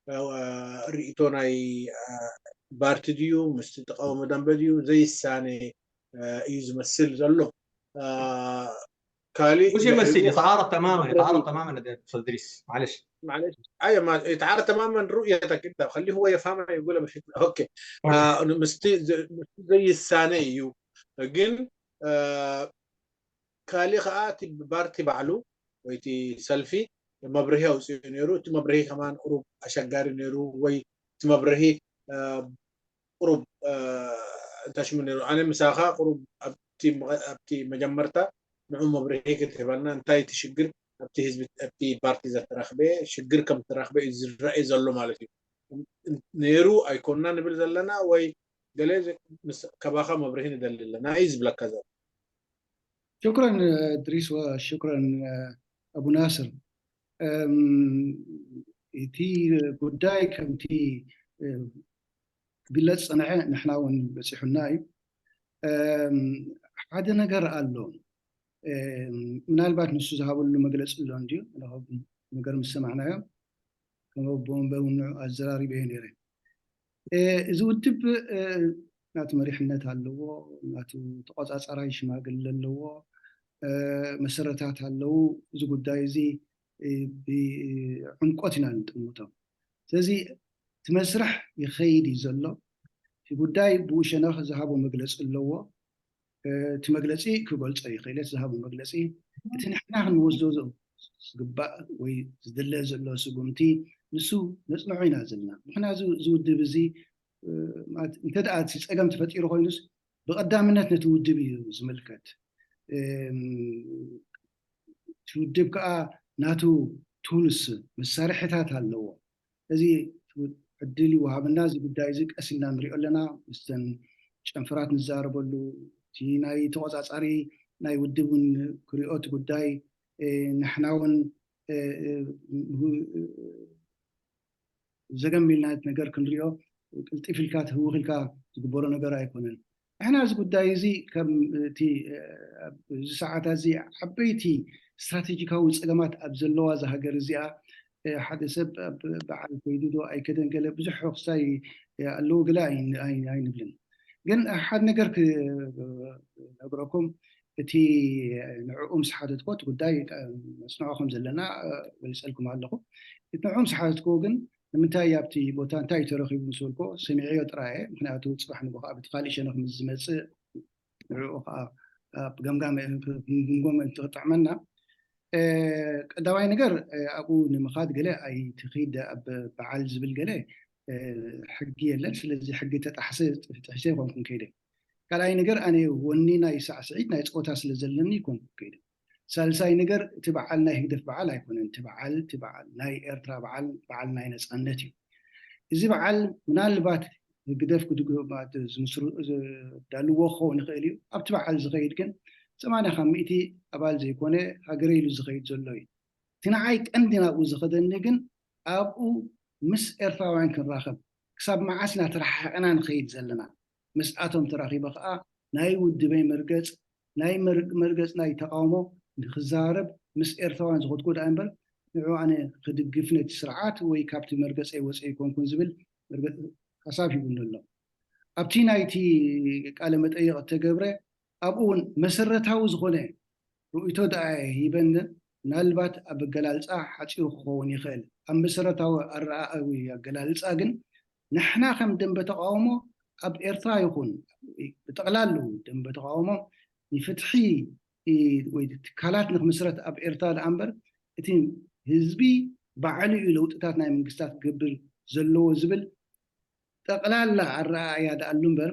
እ፣ እ፣ ርእይቶ ናይ፣ እ፣ ፓርቲ ድዩ ምስቲ ተቃውሞ ደንበ ድዩ ዘይሳነ፣ እ፣ እዩ ዝመስል ዘሎ። እ፣ ካልእ مش يمثل، ድሕሪኡ يتعارض تماما، يتعارض تماما يا أستاذ إدريس، معلش. معلش. أيوة، ما يتعارض تماما رؤيتك أنت، خليه هو يفهمها، يقولها بشكل، أوكي. أوكي. آه، إنه مستي-، ز-، مستي زي السانة يو. ግን፣ እ፣ ካልእ ኸኣ እቲ ፓርቲ ባዕሉ ወይ እቲ ሰልፊ መብርሂ ኣውፂኡ ነይሩ። እቲ መብርሂ ከማን ቁሩብ ኣሸጋሪ ነይሩ ወይ እቲ መብርሂ፣ እ፣ ቁሩብ፣ እ፣ እንታይ ሽሙ ነይሩ? ኣነ ምሳኻ ቁሩብ ኣብቲ መ-፣ ኣብቲ መጀመርታ ንዑ መብርሂ ክትህበና፣ እንታይ እቲ ሽግር ኣብቲ ህዝቢ፣ ኣብቲ ፓርቲ ዘተረኽበ ሽግር ከም ተረኽበ እዩ ዝረኣይ ዘሎ ማለት እዩ። ነይሩ ኣይኮንና ንብል ዘለና ወይ ገለ ዘ-፣ ምስ-፣ ካባኻ መብርሂ ንደሊ ኣለና እዩ ዝብለካ ዘሎ። ሽክረን፣ እ፣ እድሪስ ወሽክረን፣ እ፣ ኣቡ ናስር። እም፣ እቲ ጉዳይ ከምቲ፣ እ፣ ክግለጽ ጸንሐ፣ ንሕና እውን በጺሑና እዩ። እም፣ ሓደ ነገር ኣሎ። እም፣ ምናልባት ንሱ ዝሃበሉ መግለጺ ኣሎ እንድዩ፣ ነገር ምስ ሰማዕናዮ፣ ከም ኣቦ ወንበር እውን ንዑ ኣዘራሪበዮ ነይረ። እ፣ እዚ ውድብ፣ እ፣ ናቱ መሪሕነት ኣለዎ፣ ናቱ ተቆጻጻራይ ሽማግለ ኣለዎ፣ እ፣ መሰረታት ኣለዉ። እዚ ጉዳይ እዚ፣ እ፣ ብዕምቆት ኢና ንጥምቶ። ስለዚ እቲ መስርሕ ይኸይድ እዩ ዘሎ። እቲ ጉዳይ ብኡ ሸነኽ ዝሃቦ መግለጺ ኣለዎ። እ፣ እቲ መግለጺ ክገልጾ ይኽእል እየ፣ እቲ ዝሃቦ መግለጺ። እቲ ንሕና ክንወስዶ ዝ-፣ ዝግባእ ወይ ዝድለ ዘሎ ስጉምቲ ንሱ ነጽንዖ ኢና ዘለና። ምኽንያቱ እዚ ውድብ እዚ፣ እ፣ ማለት እንተ ደኣ እቲ ጸገም ተፈጢሩ ኮይኑስ ብቐዳምነት ነቲ ውድብ እዩ ዝምልከት። እም፣ እቲ ውድብ ከኣ ናቱ ቱልስ፣ መሳርሕታት ኣለዎ። እዚ ዕድል ይወሃበና፣ እዚ ጉዳይ እዚ ቀስ ኢልና ንሪኦ ኣለና። ምስተን ጨንፈራት ንዛረበሉ፣ እቲ ናይ ተቆጻጻሪ ናይ ውድብ እውን ክሪኦ እቲ ጉዳይ፣ እ፣ ንሕና እውን፣ እ፣ እ፣ ዘገም ኢልና እቲ ነገር ክንሪኦ፣ ቅልጥፍ ኢልካ ትህውኽ ኢልካ ዝግበሮ ነገር ኣይኮነን። ንሕና እዚ ጉዳይ እዚ ከም እቲ፣ እ፣ ኣብዚ ሰዓት እዚ ዓበይቲ ስትራቴጂካዊ ጸገማት ኣብ ዘለዋ እዛ ሃገር እዚኣ፣ እ፣ ሓደ ሰብ ኣብ በዓል ከይዱ ዶ ኣይከደን ገለ ብዙሕ ክሳይ ኣለዎ ገለ ኣይ-፣ ኣይ-፣ ኣይንብልን። ግን ሓደ ነገር ክነግረኩም፣ እቲ ንዕኡ ምስ ሓተትኮ እቲ ጉዳይ ነጽንዖ ከም ዘለና፣ እ፣ ገሊጸልኩም ኣለኹ። እቲ ንዕኡ ምስ ሓተትኮ ግን ንምንታይ ኣብቲ ቦታ እንታይ እዩ ተረኺቡ ምስ በልኮ ሰሚዐዮ ጥራይ እየ። ምኽንያቱ ጽባሕ ንግሆ ኣብ እቲ ካልእ ሸነኽ ምስ ዝመጽእ ንዕኡ ኸዓ ኣብ ገምጋም ክንግምጎም እንትጥዕመና፣ ቀዳማይ ነገር ኣብኡ ንምኻድ ገለ ኣይትኺድ ኣብ በዓል ዝብል ገለ ሕጊ የለን። ስለዚ ሕጊ ተጣሕሰ ጥሒሰ ይኮንኩን ከይደ። ካልኣይ ነገር ኣነ ወኒ ናይ ሳዕስዒት ናይ ፆታ ስለ ዘለኒ ይኮንኩን ከይደ። ሳልሳይ ነገር እቲ በዓል ናይ ህግደፍ በዓል ኣይኮነን። እቲ በዓል እቲ በዓል ናይ ኤርትራ በዓል በዓል ናይ ነፃነት እዩ። እዚ በዓል ምናልባት ህግደፍ ክድግባት ዝዳልዎ ክኸውን ይኽእል እዩ። ኣብቲ በዓል ዝኸይድ ግን ሰማንያ ካብ ሚእቲ ኣባል ዘይኮነ ሃገረ ኢሉ ዝኸይድ ዘሎ እዩ። እቲ ንዓይ ቀንዲ ናብኡ ዝኸደኒ ግን ኣብኡ ምስ ኤርትራውያን ክንራኸብ ክሳብ መዓስ ኢና ተረሓሒቕና ንኸይድ ዘለና? ምስኣቶም ተራኺበ ከዓ ናይ ውድበይ መርገፅ ናይ መርገፅ ናይ ተቃውሞ ንክዛረብ ምስ ኤርትራውያን ዝኸድኩ ደኣ እምበር ንዑ ኣነ ክድግፍ ነቲ ስርዓት ወይ ካብቲ መርገፀይ ወፀ ይኮንኩን ዝብል ሓሳብ ሂቡኒ ኣሎ። ኣብቲ ናይቲ ቃለ መጠይቕ እተገብረ ኣብኡ እውን መሰረታዊ ዝኾነ ርእይቶ ደኣ ሂበኒ። ምናልባት ኣብ ኣገላልፃ ሓፂሩ ክኸውን ይኽእል። ኣብ መሰረታዊ ኣረኣዊ ኣገላልፃ ግን ንሕና ከም ደንበ ተቃውሞ ኣብ ኤርትራ ይኹን ብጠቕላሉ ደንበ ተቃውሞ ንፍትሒ ወይ ትካላት ንክምስረት ኣብ ኤርትራ ደኣ እምበር እቲ ህዝቢ ባዕሉ እዩ ለውጥታት ናይ መንግስታት ክገብር ዘለዎ ዝብል ጠቕላላ ኣረኣእያ ደኣሉ እምበር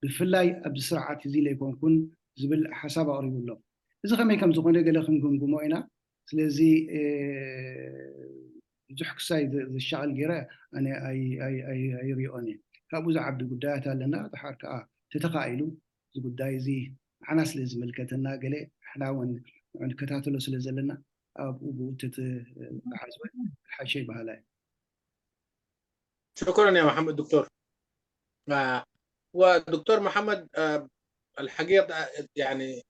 ብፍላይ ኣብዚ ስርዓት እዚ ለይኮንኩን ዝብል ሓሳብ ኣቕሪቡ ኣሎ። እዚ ከመይ ከም ዝኾነ ገለ ክንግምግሞ ኢና። ስለዚ ብዙሕ ክሳይ ዝሻቐል ገይረ ኣነ ኣይሪኦን እየ። ካብኡ ዝዓቢ ጉዳያት ኣለና። ድሓር ከዓ ተተኻኢሉ እዚ ጉዳይ እዚ ንዓና ስለ ዝምልከተና ገለ ንሕና እውን ንከታተሎ ስለ ዘለና ኣብኡ ብኡ ተተሓዝወ ሓሸ ይበሃላ እዩ። شكرا يا محمد دكتور. آه، ودكتور محمد، آه، الحقيقة، آه، يعني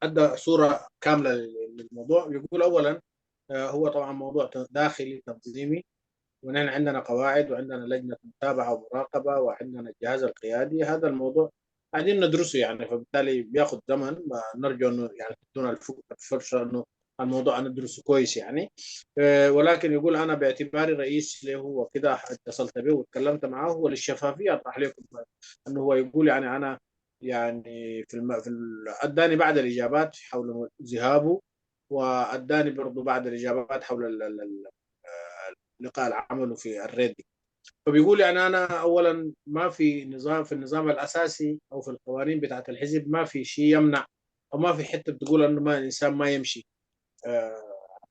أدى صورة كاملة للموضوع. يقول أولا، آه، هو طبعا موضوع داخلي تنظيمي، ونحن عندنا قواعد وعندنا لجنة متابعة ومراقبة وعندنا الجهاز القيادي. هذا الموضوع قاعدين ندرسه يعني، فبالتالي بياخد زمن. نرجو انه يعني تدونا الفرصه انه الموضوع ندرسه كويس يعني. ولكن يقول انا باعتباري رئيس له وكذا اتصلت به وتكلمت معه، وللشفافيه اطرح لكم انه هو يقول يعني انا يعني في الم... في ال... اداني بعض الاجابات حول ذهابه، واداني برضه بعض الاجابات حول ال... ال... ال... لقاء العمل في الريدي. فبيقول يعني انا اولا ما في نظام، في النظام الاساسي او في القوانين بتاعت الحزب ما في شيء يمنع، او ما في حته بتقول انه ما الانسان ما يمشي آه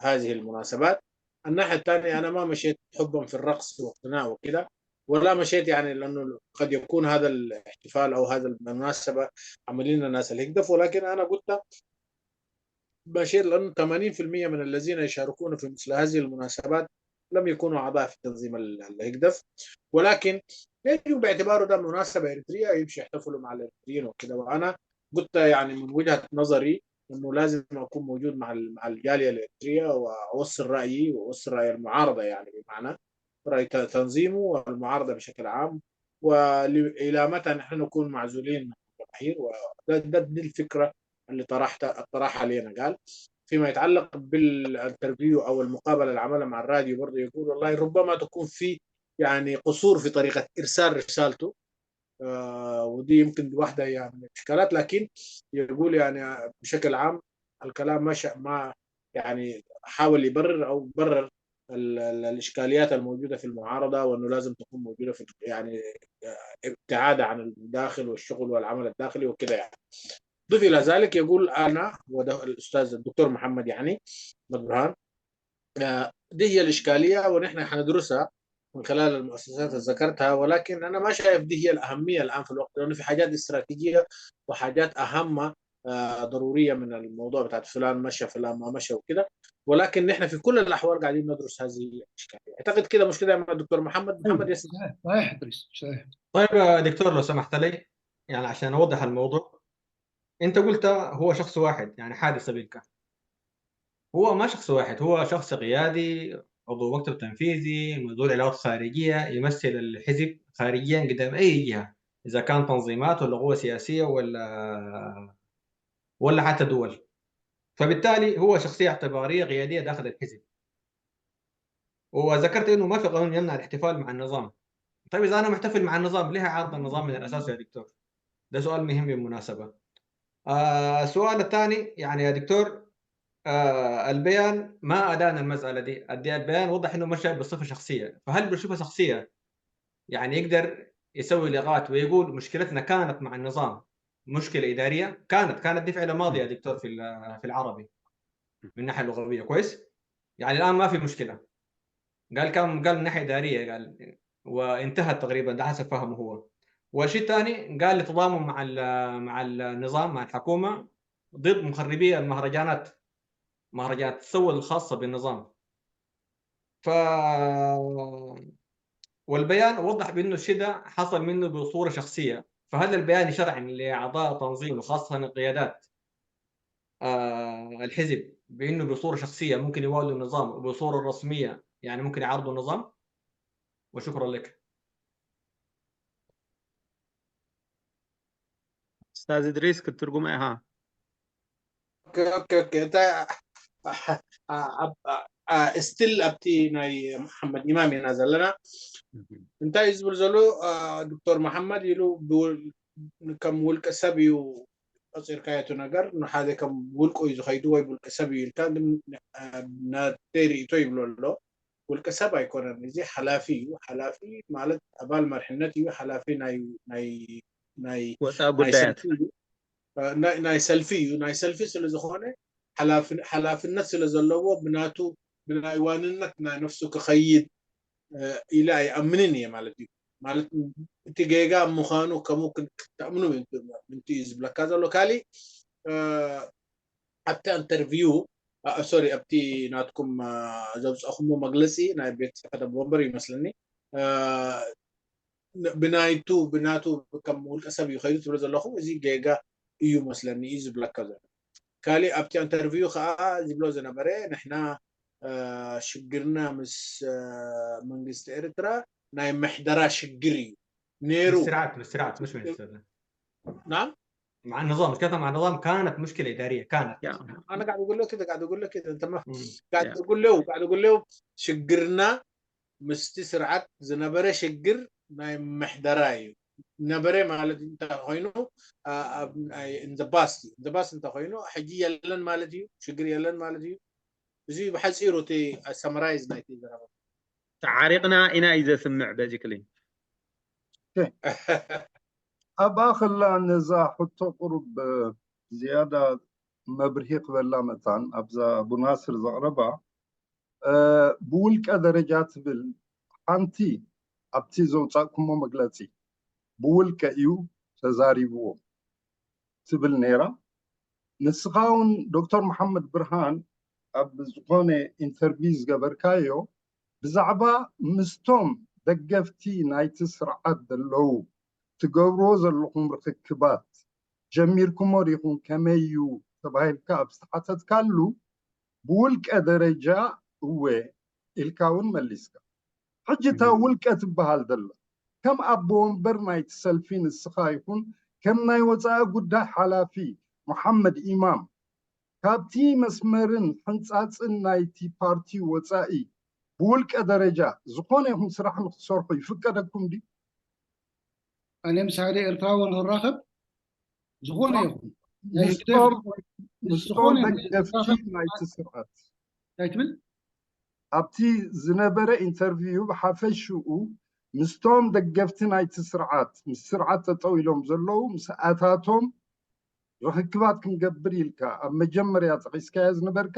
هذه المناسبات. الناحيه الثانيه انا ما مشيت حبا في الرقص واقتناء وكذا، ولا مشيت يعني لانه قد يكون هذا الاحتفال او هذا المناسبه عاملين الناس الهكدف، ولكن انا قلت مشيت لانه ثمانين في المية من الذين يشاركون في مثل هذه المناسبات لم يكونوا اعضاء في تنظيم الهكدف، ولكن يجوا باعتباره ده مناسبه اريتريه يمشي يحتفلوا مع الاريتريين وكذا. وانا قلت يعني من وجهه نظري انه لازم اكون موجود مع مع الجاليه الاريتريه واوصل رايي واوصل راي المعارضه، يعني بمعنى راي تنظيمه والمعارضه بشكل عام، والى متى نحن نكون معزولين عن الجماهير. وده دي الفكره اللي طرحتها، اقترحها لينا قال. فيما يتعلق بالانترفيو او المقابله اللي عملها مع الراديو برضه يقول والله ربما تكون في يعني قصور في طريقه ارسال رسالته. آه ودي يمكن واحده يعني من الاشكالات، لكن يقول يعني بشكل عام الكلام مشى ما يعني حاول يبرر او برر الاشكاليات الموجوده في المعارضه، وانه لازم تكون موجوده في يعني ابتعاد عن الداخل والشغل والعمل الداخلي وكذا يعني. ضف الى ذلك يقول انا وده الاستاذ الدكتور محمد يعني برهان، آه، دي هي الاشكاليه ونحن حندرسها من خلال المؤسسات اللي ذكرتها، ولكن انا ما شايف دي هي الاهميه الان في الوقت، لانه في حاجات استراتيجيه وحاجات اهم آه، ضروريه من الموضوع بتاعت فلان مشى فلان ما مشى وكده. ولكن نحن في كل الاحوال قاعدين ندرس هذه الاشكاليه. اعتقد كده، مش كده يا دكتور محمد؟ محمد ياسين. صحيح، ادريس، صحيح. طيب يا دكتور، لو سمحت لي، يعني عشان اوضح الموضوع، انت قلت هو شخص واحد، يعني حادث سابقا. هو ما شخص واحد، هو شخص قيادي، عضو مكتب تنفيذي، مسؤول علاقات خارجيه، يمثل الحزب خارجيا قدام اي جهه، اذا كان تنظيمات ولا قوه سياسيه ولا ولا حتى دول. فبالتالي هو شخصيه اعتباريه قياديه داخل الحزب. وذكرت انه ما في قانون يمنع الاحتفال مع النظام. طيب، اذا انا محتفل مع النظام، ليه اعارض النظام من الاساس يا دكتور؟ ده سؤال مهم بالمناسبه. آه، السؤال الثاني، يعني يا دكتور، آه، البيان ما أدانا المسألة دي. البيان وضح إنه مشى بصفة شخصية، فهل بصفة شخصية يعني يقدر يسوي لغات ويقول مشكلتنا كانت مع النظام، مشكلة إدارية؟ كانت كانت دي فعلا ماضية يا دكتور في في العربي من الناحية اللغوية، كويس؟ يعني الآن ما في مشكلة. قال كان قال من ناحية إدارية، قال وانتهت تقريبا، ده حسب فهمه هو. والشيء الثاني قال لتضامن مع مع النظام، مع الحكومة، ضد مخربي المهرجانات، مهرجانات السوة الخاصة بالنظام. ف والبيان وضح بأنه الشيء ده حصل منه بصورة شخصية. فهل البيان شرعي لأعضاء تنظيم وخاصة القيادات آه الحزب بأنه بصورة شخصية ممكن يواجهوا النظام، وبصورة رسمية يعني ممكن يعارضوا النظام؟ وشكرا لك. استاذ ادريس ክትትርጉም ኢኻ። ኦኬ ኦኬ ኦኬ እንታይ ስቲል ኣብቲ ናይ መሓመድ ኢማም ኢና ዘለና። እንታይ እዩ ዝብል ዘሎ? ዶክተር መሓመድ ኢሉ ከም ውልቀ ሰብ እዩ ቆፂርካዮ እቲ ነገር። ንሓደ ከም ውልቁ እዩ ዝኸይዱ ወይ ውልቀ ሰብ እዩ ኢልካ፣ ግን ናተይ ርእይቶ ይብሎ ኣሎ። ውልቀ ሰብ ኣይኮነን፣ እዚ ሓላፊ እዩ። ሓላፊ ማለት ኣባል መርሕነት እዩ። ሓላፊ ናይ ናይ ናይ ወፃኢ ጉዳያት ናይ ሰልፊ እዩ። ናይ ሰልፊ ስለ ዝኾነ ሓላፍነት ስለ ዘለዎ ብናቱ ብናይ ዋንነት ናይ ነፍሱ ክኸይድ ኢለ ኣይኣምንን እየ ማለት እዩ። ማለት እቲ ጌጋ ምዃኑ ከምኡ ክትኣምኑ ምንቲ እዩ ዝብለካ ዘሎ። ካሊእ ኣብቲ ኢንተርቪው ሶሪ ኣብቲ ናትኩም ዘውፀእኹሞ መግለፂ ናይ ቤት ፅሕፈት ኣቦ ወንበር ይመስለኒ ብናይቱ ብናቱ ከም ውልቀ ሰብ እዩ ከይዱ ትብሎ ዘለኹም፣ እዚ ጌጋ እዩ መስለኒ እዩ ዝብለካ ዘሎ። ካሊእ ኣብቲ ኢንተርቪው ከዓ ዝብሎ ዝነበረ ንሕና ሽግርና ምስ መንግስቲ ኤርትራ ናይ ምሕደራ ሽግር እዩ ነይሩ። ስርዓት ስርዓት مش من نعم مع النظام، مشكلتها مع النظام كانت مشكلة إدارية، كانت أنا قاعد أقول لك كده، قاعد أقول لك كده، أنت ما قاعد أقول له قاعد أقول له ሽግርና ምስቲ ስርዓት ዝነበረ ሽግር ናይ ምሕደራ እዩ። ነበረ ማለት እንታይ ኮይኑ in the past እዩ። In the past እንታይ ኮይኑ ሕጂ የለን ማለት እዩ፣ ሽግር የለን ማለት እዩ። እዚ ብሓፂሩ እቲ summarize ናይቲ ዘረባ ተዓሪቕና ኢና እዩ ዘስምዕ basically። ኣብኣ ከላ ነዛ ሕቶ ቁሩብ ዝያዳ መብርሂ ክበላ መታን ኣብዛ ቡናስር ዘቕረባ ብውልቀ ደረጃ ትብል ሓንቲ ኣብቲ ዘውፃእኩሞ መግለፂ ብውልቀ እዩ ተዛሪብዎ ትብል ነይራ። ንስኻ እውን ዶክተር መሓመድ ብርሃን ኣብ ዝኾነ ኢንተርቪው ዝገበርካዮ ብዛዕባ ምስቶም ደገፍቲ ናይቲ ስርዓት ዘለዉ ትገብርዎ ዘለኹም ርኽክባት ጀሚርኩሞ ዲኹም ከመይ እዩ ተባሂልካ ኣብ ዝተሓተትካሉ ብውልቀ ደረጃ እወ ኢልካ እውን መሊስካ። ሕጂ እታ ውልቀ ትበሃል ዘላ ከም ኣቦ ወንበር ናይቲ ሰልፊ ንስኻ ይኹን ከም ናይ ወፃኢ ጉዳይ ሓላፊ መሓመድ ኢማም ካብቲ መስመርን ሕንፃፅን ናይቲ ፓርቲ ወፃኢ ብውልቀ ደረጃ ዝኾነ ይኹን ስራሕ ንክትሰርሑ ይፍቀደኩም ድዩ? ኣነ ምስ ሓደ ኤርትራዊ ንክራኸብ ዝኾነ ይኹን ናይ ምስቶም ህግደፍ ምስቶም ዝኾነ ደገፍቲ ንክራኸብ ናይቲ ስርዓት እንታይ ትብል? ኣብቲ ዝነበረ ኢንተርቪው ብሓፈሽኡ ምስቶም ደገፍቲ ናይቲ ስርዓት ምስ ስርዓት ጠጠው ኢሎም ዘለዉ ምስኣታቶም ርኽክባት ክንገብር ኢልካ ኣብ መጀመርያ ጠቒስካዮ ዝነበርካ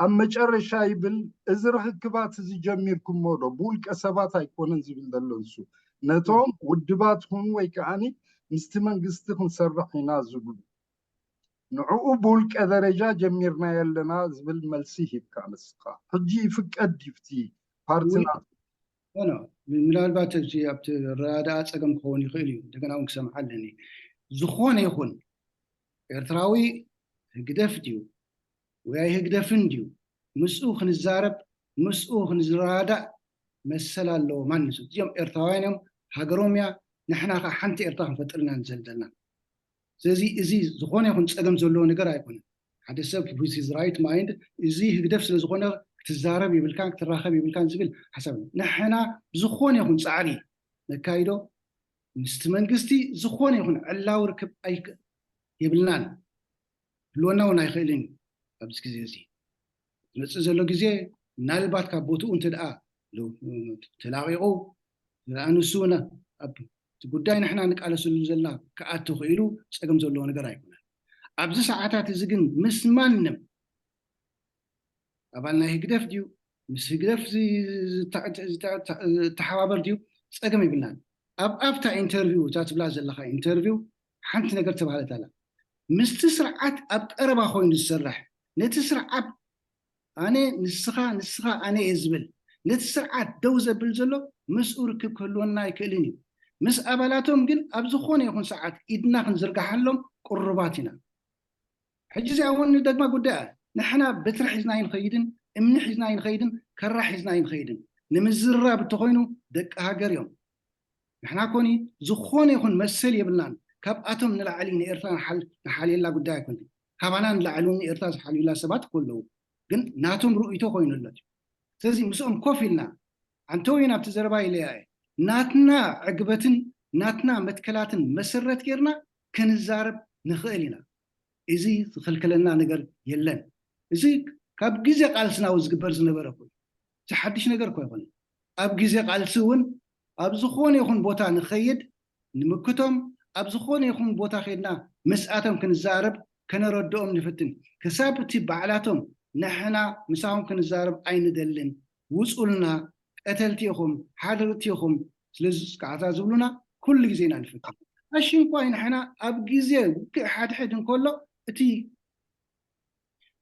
ኣብ መጨረሻ ይብል። እዚ ርኽክባት እዚ ጀሚርኩሞ ዶ? ብውልቀ ሰባት ኣይኮነን ዝብል ዘሎ ንሱ። ነቶም ውድባት ኹኑ ወይ ከዓኒ ምስቲ መንግስቲ ክንሰርሕ ኢና ዝብሉ ንዕኡ ብውልቀ ደረጃ ጀሚርናዮ ኣለና ዝብል መልሲ ሂብካ ንስኻ። ሕጂ ይፍቀድ ድዩ እቲ ፓርትና ኖ፣ ምናልባት እቲ ኣብቲ ረዳኣ ፀገም ክኸውን ይኽእል እዩ። እንደገና እውን ክሰምዓ ኣለኒ። ዝኾነ ይኹን ኤርትራዊ ህግደፍ ድዩ ወይ ኣይህግደፍን ድዩ ምስኡ ክንዛረብ ምስኡ ክንዝረዳእ መሰል ኣለዎ ማንሱ። እዚኦም ኤርትራውያን እዮም፣ ሃገሮም እያ። ንሕና ከዓ ሓንቲ ኤርትራ ክንፈጥር ኢና ንዘል ዘለና። ስለዚ እዚ ዝኾነ ይኹን ፀገም ዘለዎ ነገር ኣይኮነን። ሓደ ሰብ with his right mind እዚ ህግደፍ ስለ ዝኾነ ክትዛረብ ይብልካን ክትራኸብ ይብልካን ዝብል ሓሳብ እዩ። ንሕና ብዝኾነ ይኹን ፃዕሪ ነካይዶ ምስቲ መንግስቲ ዝኾነ ይኹን ዕላዊ ርክብ ኣይክ የብልናን። ክህልወና እውን ኣይኽእልን እዩ። ኣብዚ ግዜ እዚ ዝመፅእ ዘሎ ግዜ ምናልባት ካብ ቦትኡ እንተ ደኣ ተላቒቑ፣ ንሱ እውን ኣብ እቲ ጉዳይ ንሕና ንቃለሰሉ ዘለና ክኣቱ ክኢሉ ጸገም ዘለዎ ነገር ኣይኮነን። ኣብዚ ሰዓታት እዚ ግን ምስ ማንም ኣባል ናይ ህግደፍ ድዩ፣ ምስ ህግደፍ ዝተሓባበር ድዩ፣ ጸገም ይብልናን። ኣብ ኣብታ ኢንተርቪው፣ እታ ትብላ ዘለኻ ኢንተርቪው ሓንቲ ነገር ተባህለት ኣላ። ምስቲ ስርዓት ኣብ ቀረባ ኮይኑ ዝሰርሕ፣ ነቲ ስርዓት ኣነ ንስኻ፣ ንስኻ ኣነ እየ ዝብል፣ ነቲ ስርዓት ደው ዘብል ዘሎ ምስኡ ርክብ ክህልወና ኣይክእልን እዩ። ምስ ኣባላቶም ግን ኣብ ዝኾነ ይኹን ሰዓት ኢድና ክንዝርግሓሎም ቅሩባት ኢና። ሕጂ እዚኣ እውን ንደግማ ጉዳይ እያ። ንሕና በትሪ ሒዝና ኣይንኸይድን፣ እምኒ ሒዝና ኣይንኸይድን፣ ከራ ሒዝና ኣይንኸይድን። ንምዝርራብ እንተኾይኑ ደቂ ሃገር እዮም። ንሕና ኮኒ ዝኾነ ይኹን መሰል የብልናን። ካብኣቶም ንላዕሊ ንኤርትራ ንሓል-፣ ንሓልየላ ጉዳይ ኣይኮነን። ካባና ንላዕሊ እውን ንኤርትራ ዝሓልዩላ ሰባት እኮ ኣለዉ። ግን ናቶም ርእይቶ ኮይኑ ኣሎ። ስለዚ ምስኦም ኮፍ ኢልና፣ ኣንተወይ ናብቲ ዘረባ ኢለያ እየ። ናትና ዕግበትን ናትና መትከላትን መሰረት ጌርና ክንዛረብ ንኽእል ኢና። እዚ ዝኸልከለና ነገር የለን። እዚ ካብ ግዜ ቃልስና እውን ዝግበር ዝነበረ እኮ እዩ። እዚ ሓድሽ ነገር እኮ ኣይኮነን። ኣብ ግዜ ቃልሲ እውን ኣብ ዝኾነ ይኹን ቦታ ንኸይድ ንምክቶም፣ ኣብ ዝኾነ ይኹን ቦታ ከይድና ምስኣቶም ክንዛረብ ከነረድኦም ንፍትን። ክሳብ እቲ ባዕላቶም ንሕና ምሳኹም ክንዛረብ ኣይንደልን፣ ውጹልና፣ ቀተልቲ ኢኹም፣ ሓደርቲ ኢኹም፣ ስለዚ ከዓታ ዝብሉና ኩሉ ግዜ ኢና ንፍትን። ኣሽንኳይ ንሕና ኣብ ግዜ ውግእ ሓድሕድ እንከሎ እቲ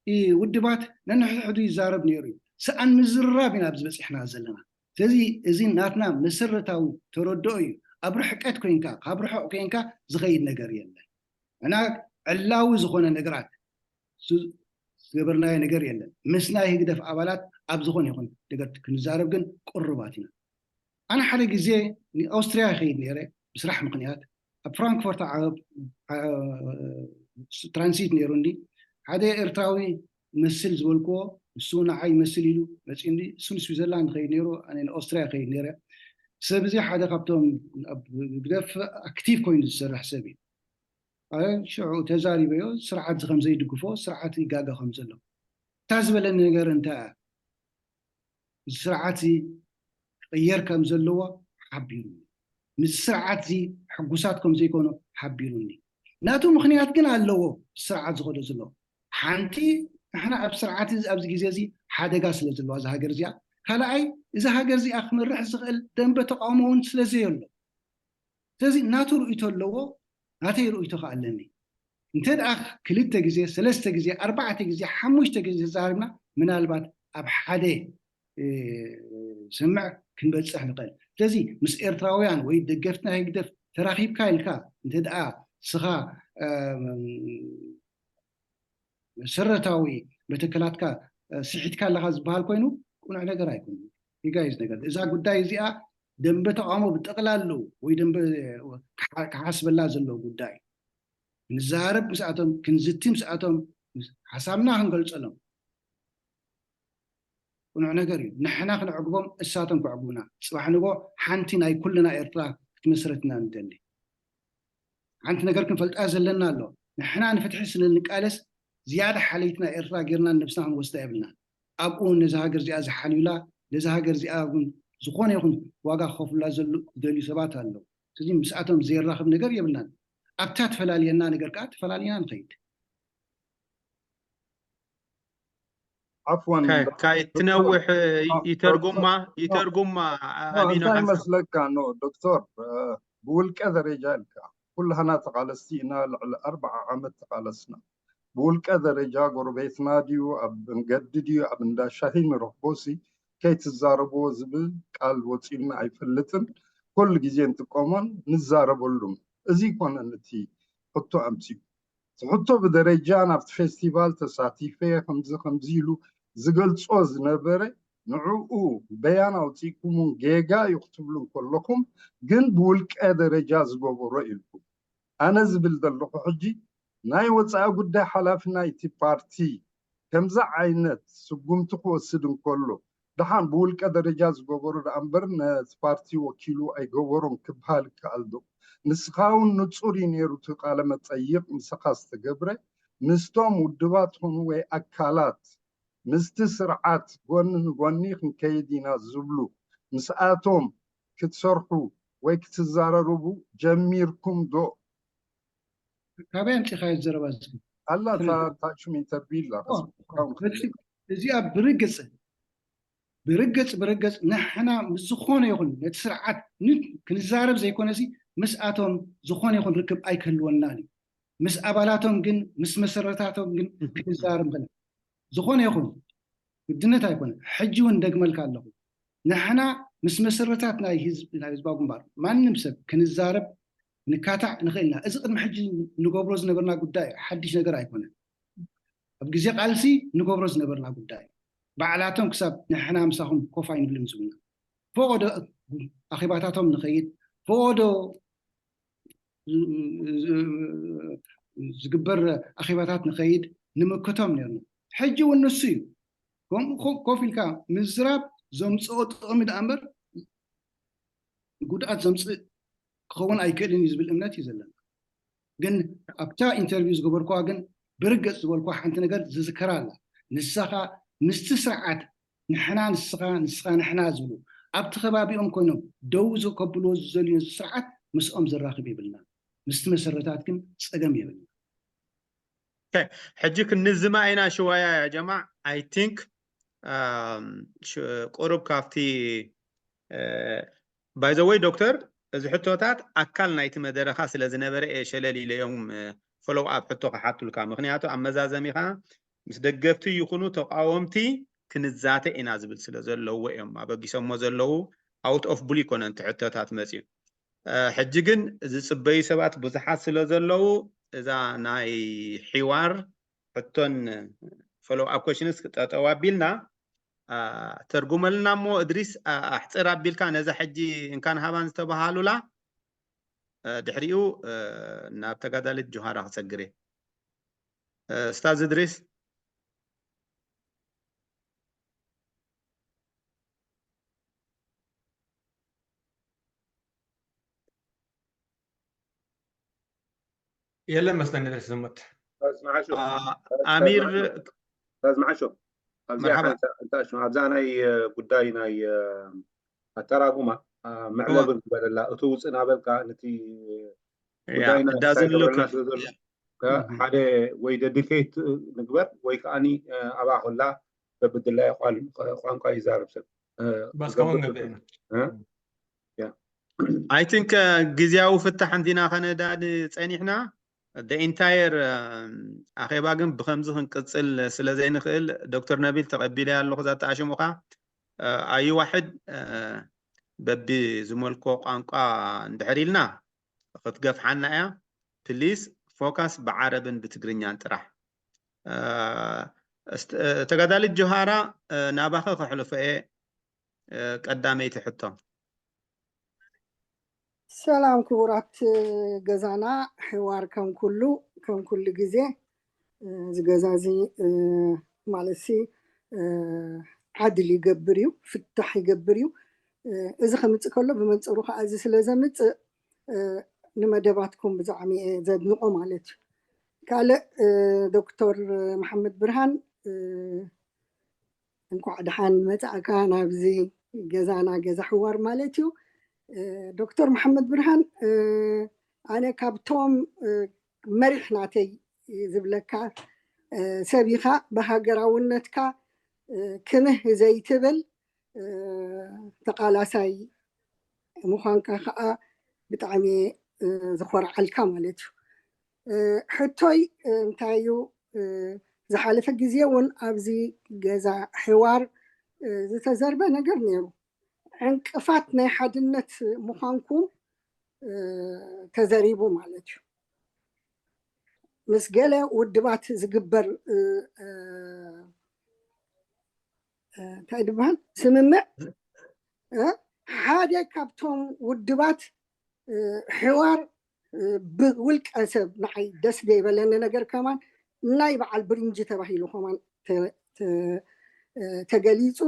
እ፣ ውድባት ነንሕድሕዱ ይዛረብ ነይሩ እዩ። ሰኣን ምዝርራብ ኢና ኣብዚ በፂሕና ዘለና። ስለዚ እዚ ናትና መሰረታዊ ተረድኦ እዩ። ኣብ ርሕቀት ኮይንካ፣ ካብ ርሑቕ ኮይንካ ዝኸይድ ነገር የለን። እና ዕላዊ ዝኾነ ነገራት ዝ-፣ ዝገበርናዮ ነገር የለን። ምስ ናይ ህግደፍ ኣባላት ኣብ ዝኾነ ይኹን ነገር ክንዛረብ ግን ቅሩባት ኢና። ኣነ ሓደ ግዜ ንኣውስትርያ ይኸይድ ነይረ፣ ብስራሕ ምኽንያት ኣብ ፍራንክፈርት ዓ-፣ ዓ-፣ ትራንሲት ነይሩኒ። ሓደ ኤርትራዊ መስል ዝበልክዎ፣ ንሱ ንዓይ ይመስል ኢሉ መጺኡኒ። እሱ ንስዊዘርላንድ ይኸይድ ነይሩ፣ ኣነ ንኣውስትርያ ይኸይድ ነይረ። ሰብ እዚ ሓደ ካብቶም ኣብ ህግደፍ ኣክቲቭ ኮይኑ ዝሰርሕ ሰብ እዩ። ኣነ ሽዑ ተዛሪበዮ፣ ስርዓት እዚ ከም ዘይድግፎ፣ ስርዓት ይጋገ ከም ዘሎ። እታ ዝበለኒ ነገር እንታይ እያ? እዚ ስርዓት እዚ ክቕየር ከም ዘለዎ ሓቢሩኒ። ምስ ስርዓት እዚ ሕጉሳት ከም ዘይኮኑ ሓቢሩኒ። ናቱ ምኽንያት ግን ኣለዎ፣ ስርዓት ዝኸዶ ዘሎ። ሓንቲ፣ ንሕና ኣብ ስርዓት እዚ፣ ኣብዚ ግዜ እዚ ሓደጋ ስለ ዘለዋ እዛ ሃገር እዚኣ፣ ካልኣይ፣ እዛ ሃገር እዚኣ ክመርሕ ዝኽእል ደንበ ተቃውሞ እውን ስለ ዘየሎ። ስለዚ ናቱ ርእይቶ ኣለዎ፣ ናተይ ርእይቶ ከኣ ኣለኒ። እንተ ደኣ ክልተ ግዜ፣ ሰለስተ ግዜ፣ ኣርባዕተ ግዜ፣ ሓሙሽተ ግዜ ተዛሪብና፣ ምናልባት ኣብ ሓደ፣ እ፣ ስምምዕ ክንበጽሕ ንኽእል። ስለዚ ምስ ኤርትራውያን ወይ ደገፍቲ ናይ ህግደፍ ተራኺብካ ኢልካ እንተ ደኣ ንስኻ፣ እ፣ መሰረታዊ መተከላትካ፣ እ፣ ስሒትካ ኣለኻ ዝበሃል ኮይኑ ቅኑዕ ነገር ኣይኮነን። ይጋይዝ ነገር። እዛ ጉዳይ እዚኣ ደንበ ተቃውሞ ብጠቕላሉ ወይ ደንበ ክሓ-፣ ክሓስበላ ዘለዎ ጉዳይ። ክንዛረብ ምስኣቶም፣ ክንዝቲ ምስኣቶም፣ ምስ-፣ ሓሳብና ክንገልጸሎም። ቅኑዕ ነገር እዩ። ንሕና ክነዕግቦም፣ እሳቶም ከዕግቡና። ጽባሕ ንግሆ ሓንቲ ናይ ኩልና ኤርትራ ክትመስረት ኢና ንደሊ። ሓንቲ ነገር ክንፈልጣ ዘለና ኣሎ። ንሕና ንፍትሒ ስለ ንቃለስ፣ ዝያዳ ሓለይቲ ናይ ኤርትራ ጌርና ነብስና ክንወስዳ የብልናን። ኣብኡ እውን ነዛ ሃገር እዚኣ ዝሓልዩላ፣ ነዛ ሃገር እዚኣ እውን ዝኾነ ይኹን ዋጋ ክኸፍሉላ ዘሉ-፣ ዝደልዩ ሰባት ኣለዉ። ስለዚ ምስኣቶም ዘየራኽብ ነገር የብልናን። ኣብታ ትፈላልየና ነገር ከኣ ተፈላሊና ንኸይድ። ዓፍወን፣ ካይ-፣ ካይ ትነውሕ እ፣ እ፣ ይተርጉማ፣ እ፣ ይተርጉማ እ፣ ኣቢና እንታይ ሓንሳብ። መስለካ ኖ ዶክተር፣ እ፣ ብውልቀ ደረጃ ኢልካ፣ ኩላህና ተቓለስቲ ኢና፣ ልዕሊ ኣርብዓ ዓመት ተቓለስና። ብውልቀ ደረጃ ጎረቤትና ድዩ፣ ኣብ መንገዲ ድዩ፣ ኣብ እንዳ ሻሂ ንረኽቦሲ ከይትዛረብዎ ዝብል ቃል ወጺኡና ኣይፈልጥን። ኩሉ ግዜ እንጥቀሞን ንዛረበሉን። እዚ ይኮነን እቲ ሕቶ ኣምጺኡ። እቲ ሕቶ ብደረጃ ናብቲ ፌስቲቫል ተሳቲፈ ከምዚ ከምዚ ኢሉ ዝገልጾ ዝነበረ ንዕኡ በያን ኣውጺእኩሙን ጌጋ እዩ ክትብሉ እንከለኹም ግን ብውልቀ ደረጃ ዝገበሮ ኢልኩም። ኣነ ዝብል ዘለኹ ሕጂ ናይ ወጻኢ ጉዳይ ሓላፊ ናይቲ ፓርቲ ከምዚ ዓይነት ስጉምቲ ክወስድ እንከሎ ደሓን ብውልቀ ደረጃ ዝገበሮ ደኣ እምበር ነቲ ፓርቲ ወኪሉ ኣይገበሮን ክበሃል ይከኣል ዶ? ንስኻ እውን ንጹር እዩ ነይሩ እቲ ቃለ መጠይቕ ምሳኻ ዝተገብረ። ምስቶም ውድባት ኹኑ ወይ ኣካላት ምስቲ ስርዓት ጎኒ ንጎኒ ክንከይድ ኢና ዝብሉ ምስኣቶም ክትሰርሑ ወይ ክትዘራረቡ ጀሚርኩም ዶ? ካበይ ኣምፂኻዮ ዘረባ እዚ? ኣላ ታሽሚ ተቢላ እዚኣ ብርግፅ ብርግፅ ብርግፅ ንሕና ምስ ዝኾነ ይኹን ነቲ ስርዓት ክንዛረብ ዘይኮነሲ ምስኣቶም ዝኾነ ይኹን ርክብ ኣይክህልወናን እዩ። ምስ ኣባላቶም ግን ምስ መሰረታቶም ግን ክንዛረብ ንኽእል። ዝኾነ ይኹን ግድነት ኣይኮነ። ሕጂ እውን ደግመልካ ኣለኹ፣ ንሕና ምስ መሰረታት ናይ ህዝባዊ ግንባር ማንም ሰብ ክንዛረብ ንካታዕ ንኽእል ኢና። እዚ ቅድሚ ሕጂ ንገብሮ ዝነበርና ጉዳይ ሓድሽ ነገር ኣይኮነን። ኣብ ግዜ ቃልሲ ንገብሮ ዝነበርና ጉዳይ ባዕላቶም ክሳብ ንሕና ምሳኹም ኮፍ ኣይንብልን ዝብሉና፣ ፈቐዶ ኣኼባታቶም ንኸይድ፣ ፈቐዶ ዝግበር ኣኼባታት ንኸይድ ንምክቶም ነርና። ሕጂ እውን ንሱ እዩ። ከምኡ ኮፍ ኢልካ ምዝራብ ዘምፅኦ ጥቕሚ ደኣ እምበር ጉድኣት ዘምፅእ ክኸውን ኣይክእልን እዩ ዝብል እምነት እዩ ዘለና። ግን ኣብታ ኢንተርቪው ዝገበርኩዋ ግን ብርግፅ ዝበልኩዋ ሓንቲ ነገር ዝዝከራ ኣላ። ንሳኻ ምስቲ ስርዓት ንሕና ንስኻ ንስኻ ንሕና ዝብሉ ኣብቲ ከባቢኦም ኮይኖም ደው ከብልዎ ዝዘልዩ ነዚ ስርዓት ምስኦም ዘራኽብ የብልና። ምስቲ መሰረታት ግን ፀገም የብልና። ሕጂ ክንዝማ ኢና ሽዋያ ያ ጀማዕ። I think ቁሩብ ካብቲ by the way ዶክተር፣ እዚ ሕቶታት ኣካል ናይቲ መደረኻ ስለ ዝነበረ እየ ሸለል ኢለዮም follow up ሕቶ ክሓቱልካ። ምኽንያቱ ኣብ መዛዘሚኻ ምስ ደገፍቲ ይኹኑ ተቃወምቲ ክንዛተ ኢና ዝብል ስለ ዘለዎ እዮም ኣበጊሶሞ ዘለዉ። Out of blue ይኮነ እቲ ሕቶታት መፅዩ። ሕጂ ግን ዝፅበዩ ሰባት ብዙሓት ስለ ዘለዉ እዛ ናይ ሒዋር ሕቶን follow up questions ክጠጠው ኣቢልና ተርጉመልና እሞ እድሪስ ኣሕፅር ኣቢልካ ነዛ ሕጂ እንካን ሃባን ዝተባሃሉላ ድሕሪኡ ናብ ተጋዳሊት ጆሃራ ክፀግር እየ። ስታዝ እድሪስ። የለን መስለኒ ድረስ ዝሞት ኣሚር ዝመዓሾ ኣብዚኣ እንታይ ኣብዛ ናይ ጉዳይ ናይ ኣተራጉማ መዕለቢ ዝበለላ እቲ ውፅእ ናበልካ ነቲ ጉዳይና እዳዝን ሓደ ወይ ደዲኬት ንግበር ወይ ከዓኒ ኣብኣ ከላ በብድላይ ቋንቋ ይዛረብ ሰብ ባስካውን ገበና I think ግዜያዊ ፍታሕ እንዲና ከነዳሊ ፀኒሕና። The entire ኣኼባ ግን ብከምዚ ክንቅፅል ስለ ዘይንኽእል ዶክተር ነቢል ተቐቢለ ኣለኹ ዛተኣሽሙኻ ኣይዋሕድ በቢ ዝመልኮ ቋንቋ እንድሕር ኢልና ክትገፍሓና እያ። ፕሊስ ፎካስ ብዓረብን ብትግርኛን ጥራሕ። ተጋዳሊት ጆሃራ ናባኸ ከሕልፎ እየ። ቀዳመይቲ ሕቶ። ሰላም ክቡራት ገዛና፣ ሕዋር ከም ኩሉ ከም ኩሉ ግዜ እዚ ገዛ እዚ ማለት ሲ ዓድል ይገብር እዩ፣ ፍታሕ ይገብር እዩ። እዚ ከምፅእ ከሎ ብመንፅሩ ከዓ እዚ ስለ ዘምፅእ ንመደባትኩም ብዛዕሚ እየ ዘድንቆ ማለት እዩ። ካልእ ዶክተር መሓመድ ብርሃን እንኳዕ ደሓን መፃእካ ናብዚ ገዛና ገዛ ሕዋር ማለት እዩ። ዶክተር መሓመድ ብርሃን ኣነ ካብቶም መሪሕ ናተይ ዝብለካ ሰብ ኢኻ። ብሃገራውነትካ ክምህ ዘይትብል ተቃላሳይ ምዃንካ ከዓ ብጣዕሚ ዝኮርዓልካ ማለት እዩ። ሕቶይ እንታይ እዩ? ዝሓለፈ ግዜ እውን ኣብዚ ገዛ ሕዋር ዝተዘርበ ነገር ነይሩ። ዕንቅፋት ናይ ሓድነት ምዃንኩም ተዘሪቡ ማለት እዩ። ምስ ገለ ውድባት ዝግበር እንታይ ዝበሃል ስምምዕ ሓደ ካብቶም ውድባት ሕዋር ብውልቀ ሰብ ንዓይ ደስ ዘይበለኒ ነገር ከማን ናይ በዓል ብሪንጂ ተባሂሉ ከማን ተገሊፁ።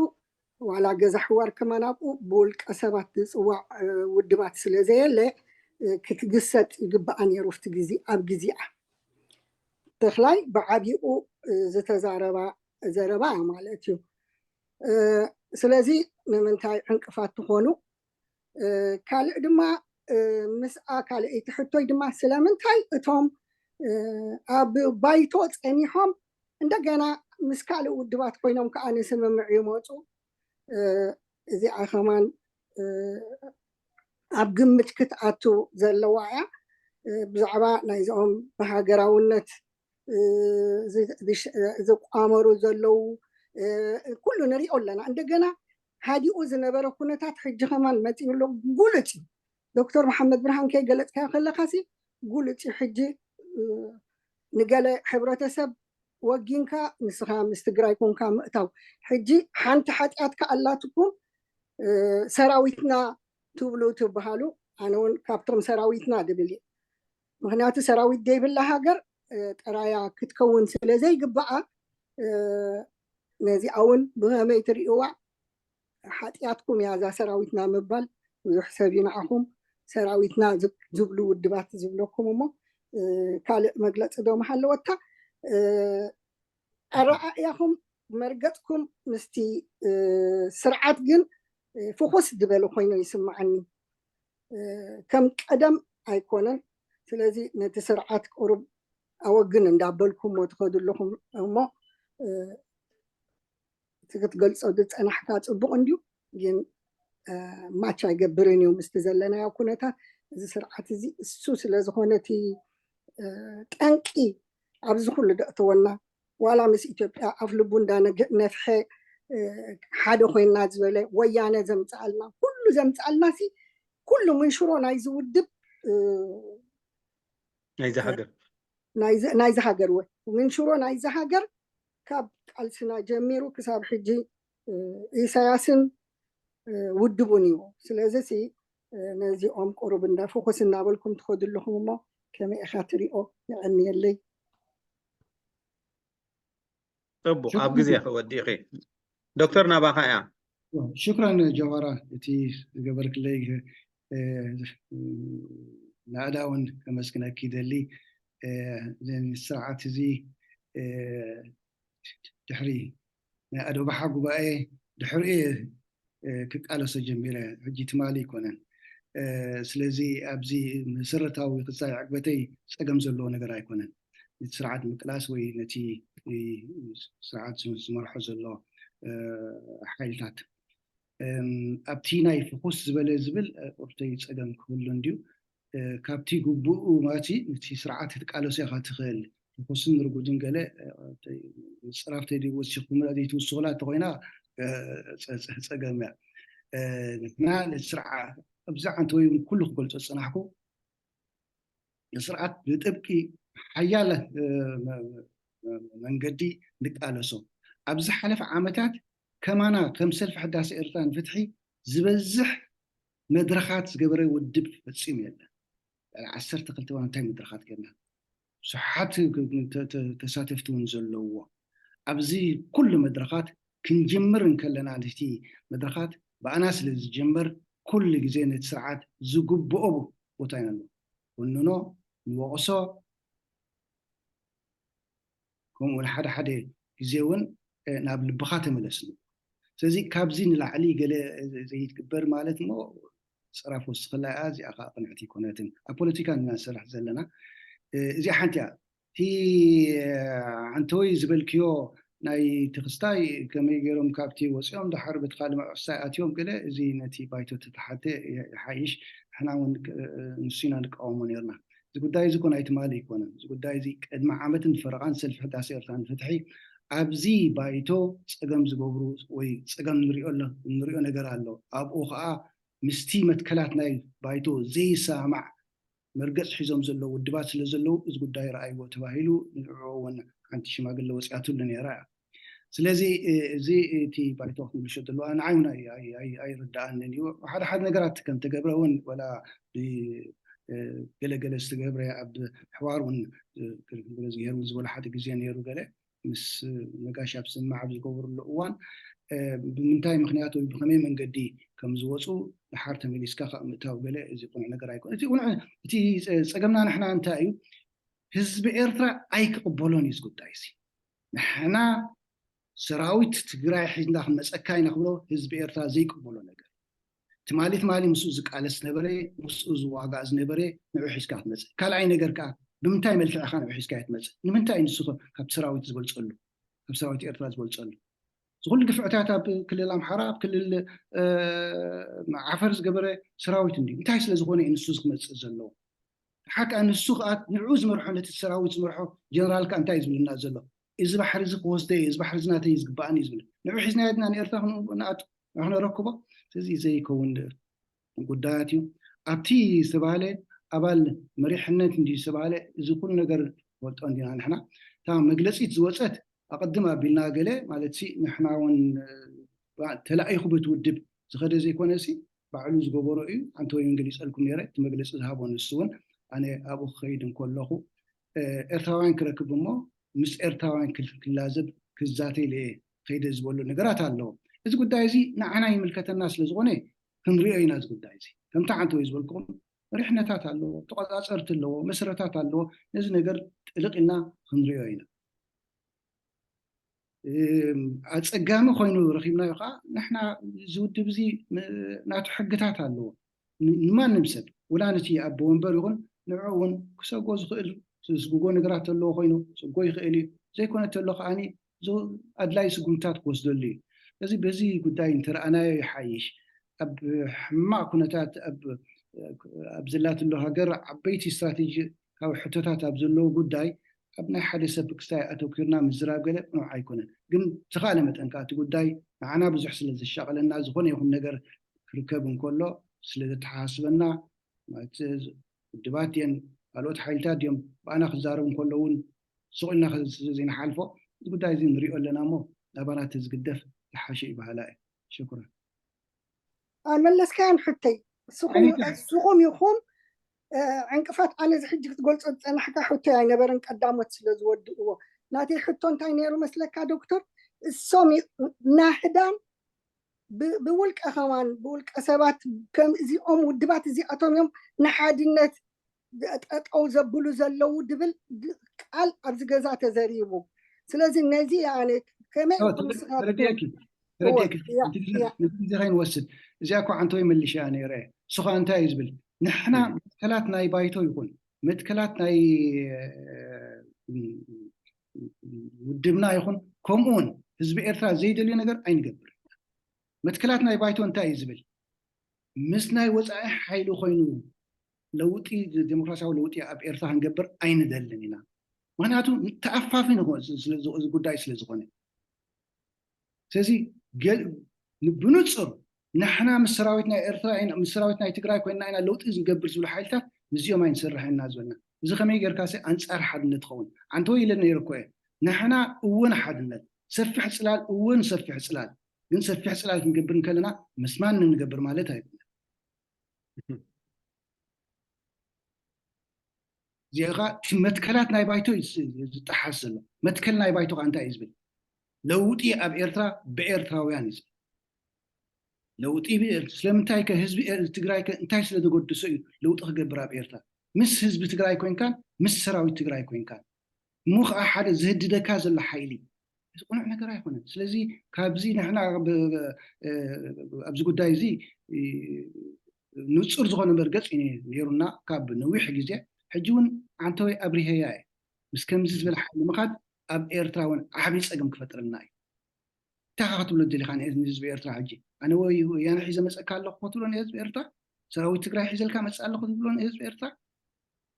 ዋላ ገዛ ሕዋር ከማን ኣብኡ ብውልቀ ሰባት ዝፅዋዕ ውድባት ስለ ዘየለ ክትግሰጥ ይግባኣ ነይሩ ኣብቲ ግዜ ኣብ ግዜኣ። ተኽላይ ብዓቢኡ ዝተዛረባ ዘረባ ማለት እዩ። ስለዚ ንምንታይ ዕንቅፋት ትኾኑ? ካልእ ድማ ምስኣ ካልኣይቲ ሕቶይ ድማ ስለምንታይ እቶም ኣብ ባይቶ ጸኒሖም እንደገና ምስ ካልእ ውድባት ኮይኖም ከዓ ንስምምዕ ይመፁ? እዚኣ ከማን ኣብ ግምት ክትኣቱ ዘለዋ እያ። ብዛዕባ ናይዚኦም ብሃገራውነት ዝቋመሩ ዘለዉ ኩሉ ንሪኦ ኣለና። እንደገና ሃዲኡ ዝነበረ ኩነታት ሕጂ ከማን መፂኡ ኣሎ። ጉልፅ እዩ። ዶክተር መሓመድ ብርሃን ከይገለፅካዮ ከለካ ሲ ጉልፅ እዩ። ሕጂ ንገለ ሕብረተሰብ ወጊንካ ንስኻ ምስ ትግራይ ኮንካ ምእታው። ሕጂ ሓንቲ ሓጢኣትካ ኣላትኩም፣ ሰራዊትና ትብሉ ትበሃሉ። ኣነ እውን ካብቶም ሰራዊትና ድብል እየ። ምክንያቱ ሰራዊት ዘይብላ ሃገር ጥራያ ክትከውን ስለ ዘይግባኣ፣ ነዚኣ እውን ብኸመይ ትርእይዋ? ሓጢኣትኩም እያ እዛ ሰራዊትና ምባል። ብዙሕ ሰብ እዩ ንዓኹም ሰራዊትና ዝብሉ ውድባት ዝብለኩም እሞ፣ ካልእ መግለፂ ዶ ምሃለወካ? ኣረኣእያኹም መርገፅኩም ምስቲ ስርዓት ግን ፍኹስ ዝበለ ኮይኑ ይስምዓኒ። ከም ቀደም ኣይኮነን። ስለዚ ነቲ ስርዓት ቁሩብ ኣወግን እንዳበልኩሞ ትኸዱ ኣለኹም እሞ፣ እቲ ክትገልፆ ዝፀናሕካ ፅቡቕ እንድዩ፣ ግን ማች ኣይገብርን እዩ ምስቲ ዘለናዮ ኩነታት። እዚ ስርዓት እዚ እሱ ስለ ዝኾነ እቲ ጠንቂ ኣብዚ ኩሉ ደእተወና፣ ዋላ ምስ ኢትዮጵያ ኣፍ ልቡ እንዳነፍሐ ሓደ ኮይና ዝበለ ወያነ ዘምፅኣልና፣ ኩሉ ዘምፅኣልና ሲ ኩሉ ምንሽሮ ናይዚ ውድብ ናይዚ ሃገር ናይዚ ሃገር ወ ምንሽሮ ናይዚ ሃገር ካብ ቃልስና ጀሚሩ ክሳብ ሕጂ ኢሳያስን ውድቡን እዩ። ስለዚ ሲ ነዚኦም ቁሩብ እንዳ ፎኮስ እናበልኩም ትኸዱ ኣለኹም እሞ ከመይ ኢኻ ትሪኦ? የቐንየለይ። ፅቡቅ ኣብ ግዜ ክወዲእኺ ዶክተር ናባኻ እያ። ሽክራን ጀዋራ እቲ ዝገበርክለይ ናእዳ እውን ከመስግነኪ ደሊ። ስርዓት እዚ ድሕሪ ናይ ኣዶባሓ ጉባኤ ድሕሪኡ ክቃለሶ ጀሚረ። ሕጂ ትማሊ ኣይኮነን። ስለዚ ኣብዚ መሰረታዊ ክሳይ ዕግበተይ ፀገም ዘለዎ ነገር ኣይኮነን። ነቲ ስርዓት ምቅላስ ወይ ነቲ ስርዓት ዝመርሖ ዘሎ ሓይልታት ኣብቲ ናይ ፍኹስ ዝበለ ዝብል ቁርተይ ፀገም ክህሉ እንድዩ። ካብቲ ግቡኡ ማለት ነቲ ስርዓት ክትቃለሶ ኢኻ ትኽእል። ፍኹስን ርጉድን ገለ ፅራፍ ተይወሲኹም ዘይትውስኹላ እንተኮይና ፀገም እያ። ንሕና ነቲ ስርዓት ኣብዚ ዓንተ ወይ ኩሉ ክገልፆ ዝፅናሕኩ ንስርዓት ብጥብቂ ሓያለ መንገዲ ንቃለሶ። ኣብ ዝሓለፈ ዓመታት ከማና ከም ሰልፊ ሕዳሴ ኤርትራ ንፍትሒ ዝበዝሕ መድረኻት ዝገበረ ውድብ ፈጺሙ የለን። ልዕሊ ዓሰርተ ክልተ ዋላ እንታይ መድረኻት ገርና ብዙሓት ተሳተፍቲ እውን ዘለዎ ኣብዚ ኩሉ መድረኻት ክንጅምር እንከለና እቲ መድረኻት ብኣና ስለ ዝጅምር ኩሉ ግዜ ነቲ ስርዓት ዝግብኦ ቦታ ኢና ንውንኖ ንወቕሶ ከምኡ እውን ሓደ ሓደ ግዜ እውን ናብ ልብኻ ተመለስ። ስለዚ ካብዚ ንላዕሊ ገለ ዘይትግበር ማለት እሞ ፅራፍ ወስኽላ እያ። እዚኣ ከዓ ቅንዕቲ ኣይኮነትን። ኣብ ፖለቲካ ኢና ንሰርሕ ዘለና። እዚኣ ሓንቲ እያ። እቲ ዓንተወይ ዝበልክዮ ናይ ትኽስታይ ከመይ ገይሮም ካብቲ ወፂኦም ድሓር በቲ ካልእ መዕሳይ ኣትዮም ገለ እዚ ነቲ ባይቶ ተተሓተ ይሓይሽ። ንሕና እውን ንሱ ኢና ንቃወሞ ነርና። እዚ ጉዳይ እዚ ኮ ናይ ትማሊ ኣይኮነን። እዚ ጉዳይ እዚ ቅድሚ ዓመትን ፈረቓን ሰልፊ ሕዳሴ ኤርትራ ንፍትሒ ኣብዚ ባይቶ ፀገም ዝገብሩ ወይ ፀገም ንሪኦ ኣሎ ንሪኦ ነገር ኣሎ። ኣብኡ ከዓ ምስቲ መትከላት ናይ ባይቶ ዘይሰማማዕ መርገፅ ሒዞም ዘለዉ ውድባት ስለ ዘለዉ እዚ ጉዳይ ረኣይዎ ተባሂሉ ንዕኡ እውን ሓንቲ ሽማግለ ወፂኣትሉ ነይራ እያ። ስለዚ እዚ እቲ ባይቶ ክትምልሾ ዘለዋ ንዓይ እውን ኣይርድኣንን እዩ። ሓደ ሓደ ነገራት ከም ተገብረ እውን ወላ ገለገለ ዝተገብረ ኣብ ሕዋር እውን ገለዝገሄር እውን ዝበሎ ሓደ ግዜ ነይሩ ገለ ምስ ነጋሽ ኣብ ስምማዕ ኣብ ዝገበርሉ እዋን ብምንታይ ምክንያት ወይ ብከመይ መንገዲ ከም ዝወፁ ድሓር ተመሊስካ ካብ ምእታው ገለ እዚ ቁኑዕ ነገር ኣይኮነ። እቲ ቁኑዕ እቲ ፀገምና ንሕና እንታይ እዩ? ህዝቢ ኤርትራ ኣይክቕበሎን እዩ እዚ ጉዳይ እዚ። ንሕና ሰራዊት ትግራይ ሒዝና ክንመፀካ ኢና ክብሎ ህዝቢ ኤርትራ ዘይቅበሎ ነገር። ትማሊ ትማሊ ምስኡ ዝቃለስ ዝነበረ፣ ምስኡ ዝዋጋእ ዝነበረ ንዑ ሒዝካ ክትመፅእ። ካልኣይ ነገር ከዓ ብምንታይ መልክዕ ኢኻ ንዑ ሒዝካ ትመፅእ? ንምንታይ ንሱ ካብቲ ሰራዊት ዝበልፀሉ፣ ካብ ሰራዊት ኤርትራ ዝበልፀሉ? ዝኩሉ ግፍዕታት ኣብ ክልል ኣምሓራ፣ ኣብ ክልል ዓፈር ዝገበረ ሰራዊት እንዲ እንታይ ስለ ዝኾነ እዩ ንሱ ዝመፅእ ዘለዎ? ሓቂ ንሱ ከዓ ንዑ ዝመርሖ፣ ነቲ ሰራዊት ዝመርሖ ጀነራል ከዓ እንታይ ዝብልና ዘሎ? እዚ ባሕሪ እዚ ክወስደ እዩ፣ እዚ ባሕሪ እዚ ናተይ እዩ ዝግባኣኒ እዩ ዝብል። ንዑ ሒዝና የድና ንኤርትራ ንኣቱ ንረክቦ። ስለዚ ዘይከውን ጉዳያት እዩ። ኣብቲ ዝተባህለ ኣባል መሪሕነት እንዲ ዝተባህለ እዚ ኩሉ ነገር ፈልጦ እንዲና ንሕና። እታ መግለፂት ዝወፀት ኣቐድም ኣቢልና ገለ ማለት ሲ ንሕና እውን ተላኢኹ በቲ ውድብ ዝኸደ ዘይኮነ ሲ ባዕሉ ዝገበሮ እዩ። ኣንተ ወይን ገሊፀልኩም ነረ እቲ መግለፂ ዝሃቦ ንሱ እውን ኣነ ኣብኡ ክኸይድ እንከለኹ ኤርትራውያን ክረክብ እሞ ምስ ኤርትራውያን ክላዘብ ክዛተይ ለየ ከይደ ዝበሉ ነገራት ኣለዎ። እዚ ጉዳይ እዚ ንዓና ይምልከተና ስለዝኾነ ክንሪኦ ኢና። እዚ ጉዳይ እዚ ከምቲ ዓንተ ወይ ዝበልኩም መሪሕነታት ኣለዎ፣ ተቆፃፀርቲ ኣለዎ፣ መሰረታት ኣለዎ። ነዚ ነገር ጥልቕ ኢልና ክንሪኦ ኢና። ኣፀጋሚ ኮይኑ ረኪብናዮ ከዓ ንሕና እዚ ውድብ እዚ ናቱ ሕግታት ኣለዎ። ንማንም ሰብ ውላ ነቲ ኣብ ወንበር ይኹን ንዑ እውን ክሰጎ ዝኽእል ዝስጉጎ ነገራት ዘለዎ ኮይኑ ክሰጎ ይኽእል እዩ። ዘይኮነ ተሎ ከዓኒ ኣድላይ ስጉምታት ክወስደሉ እዩ። እዚ በዚ ጉዳይ እንተረኣናዮ ይሓይሽ። ኣብ ሕማቕ ኩነታት ኣብ ዘላትሎ ሃገር ዓበይቲ ስትራቴጂ ካብ ሕቶታት ኣብ ዘለዎ ጉዳይ ኣብ ናይ ሓደ ሰብ ክስታይ ኣተኪርና ምዝራብ ገለ ቅኑዕ ኣይኮነን። ግን ብዝተኻለ መጠን ከዓ እቲ ጉዳይ ንዓና ብዙሕ ስለ ዘሻቐለና ዝኾነ ይኹን ነገር ክርከብ እንከሎ ስለ ዘተሓሳስበና ውድባት ድየን ካልኦት ሓይልታት ድዮም ብኣና ክዛረቡ እንከሎ እውን ስቕ ኢልና ዘይንሓልፎ እዚ ጉዳይ እዚ ንሪኦ ኣለና እሞ ናባና ተዝግደፍ ዝሓሸ እዩ በሃላ እየ። ሽኩራን። ኣልመለስካያን ሕቶይ ስኹም ኢኹም ዕንቅፋት ኣነ እዚ ሕጂ ክትገልጾ ዝጸናሕካ ሕቶይ ኣይነበረን ቀዳሞት ስለ ዝወድእዎ ናተይ ሕቶ እንታይ ነይሩ መስለካ ዶክተር እሶም ናህዳን ብውልቀ ከማን ብውልቀ ሰባት ከም እዚኦም ውድባት እዚኣቶም እዮም ንሓድነት ጠጠው ዘብሉ ዘለዉ ድብል ቃል ኣብዚ ገዛ ተዘሪቡ ስለዚ ነዚ ኣነ ከመይ ተረዲእኪ ተረዲእኪ ግዜ ከይንወስድ እዚኣ እኮ ዓንተወይ መሊሻ ነይረ እሱኻ እንታይ እዩ ዝብል ንሕና መትከላት ናይ ባይቶ ይኹን መትከላት ናይ ውድብና ይኹን ከምኡ እውን ህዝቢ ኤርትራ ዘይደልዩ ነገር ኣይንገብር መትከላት ናይ ባይቶ እንታይ እዩ ዝብል ምስ ናይ ወፃኢ ሓይሊ ኮይኑ ለውጢ ዴሞክራሲያዊ ለውጢ ኣብ ኤርትራ ክንገብር ኣይንደልን ኢና ምክንያቱ ተኣፋፊ ጉዳይ ስለ ዝኾነ ስለዚ ብንፁር ንሕና ምስ ሰራዊት ናይ ኤርትራ ምስ ሰራዊት ናይ ትግራይ ኮይንና ኢና ለውጢ ዝገብር ዝብሉ ሓይልታት ምስዚኦም ኣይንሰርሕ ኢና ዝበልና እዚ ከመይ ጌርካ ኣንፃር ሓድነት ትኸውን ኣንተ ወይ ኢለ ነይረ እኮ እየ ንሕና እውን ሓድነት ሰፊሕ ፅላል እውን ሰፊሕ ፅላል ግን ሰፊሕ ፅላል ክንገብር እንከለና ምስ ማን ንገብር ማለት ኣይኮነን እዚኣ እቲ መትከላት ናይ ባይቶ ዝጠሓስ ዘሎ መትከል ናይ ባይቶ ከዓ እንታይ እዩ ዝብል ለውጢ ኣብ ኤርትራ ብኤርትራውያን እዩ ዝብል ለውጢ ስለምንታይ ህዝቢ ትግራይ እንታይ ስለ ዘገድሶ እዩ ለውጢ ክገብር ኣብ ኤርትራ ምስ ህዝቢ ትግራይ ኮይንካን ምስ ሰራዊት ትግራይ ኮይንካን እሞ ከዓ ሓደ ዝህድደካ ዘሎ ሓይሊ እዚ ቁኑዕ ነገር ኣይኮነን ስለዚ ካብዚ ንሕና ኣብዚ ጉዳይ እዚ ንፁር ዝኾነ መርገፂ ነይሩና ካብ ነዊሕ ግዜ ሕጂ እውን ዓንተወይ ኣብሪሀያ እየ ምስ ከምዚ ዝበለ ሓይሊ ምኻድ ኣብ ኤርትራ እውን ዓብዪ ፀገም ክፈጥረልና እዩ እንታይ ክትብሎ ደሊኻ ንህዝቢ ኤርትራ ሕጂ ኣነ ወይ ያነ ሒዘ መፀካ ኣለኹ ክትብሎ ንህዝቢ ኤርትራ ሰራዊት ትግራይ ሒዘልካ መፅእ ኣለኹ ትብሎ ንህዝቢ ኤርትራ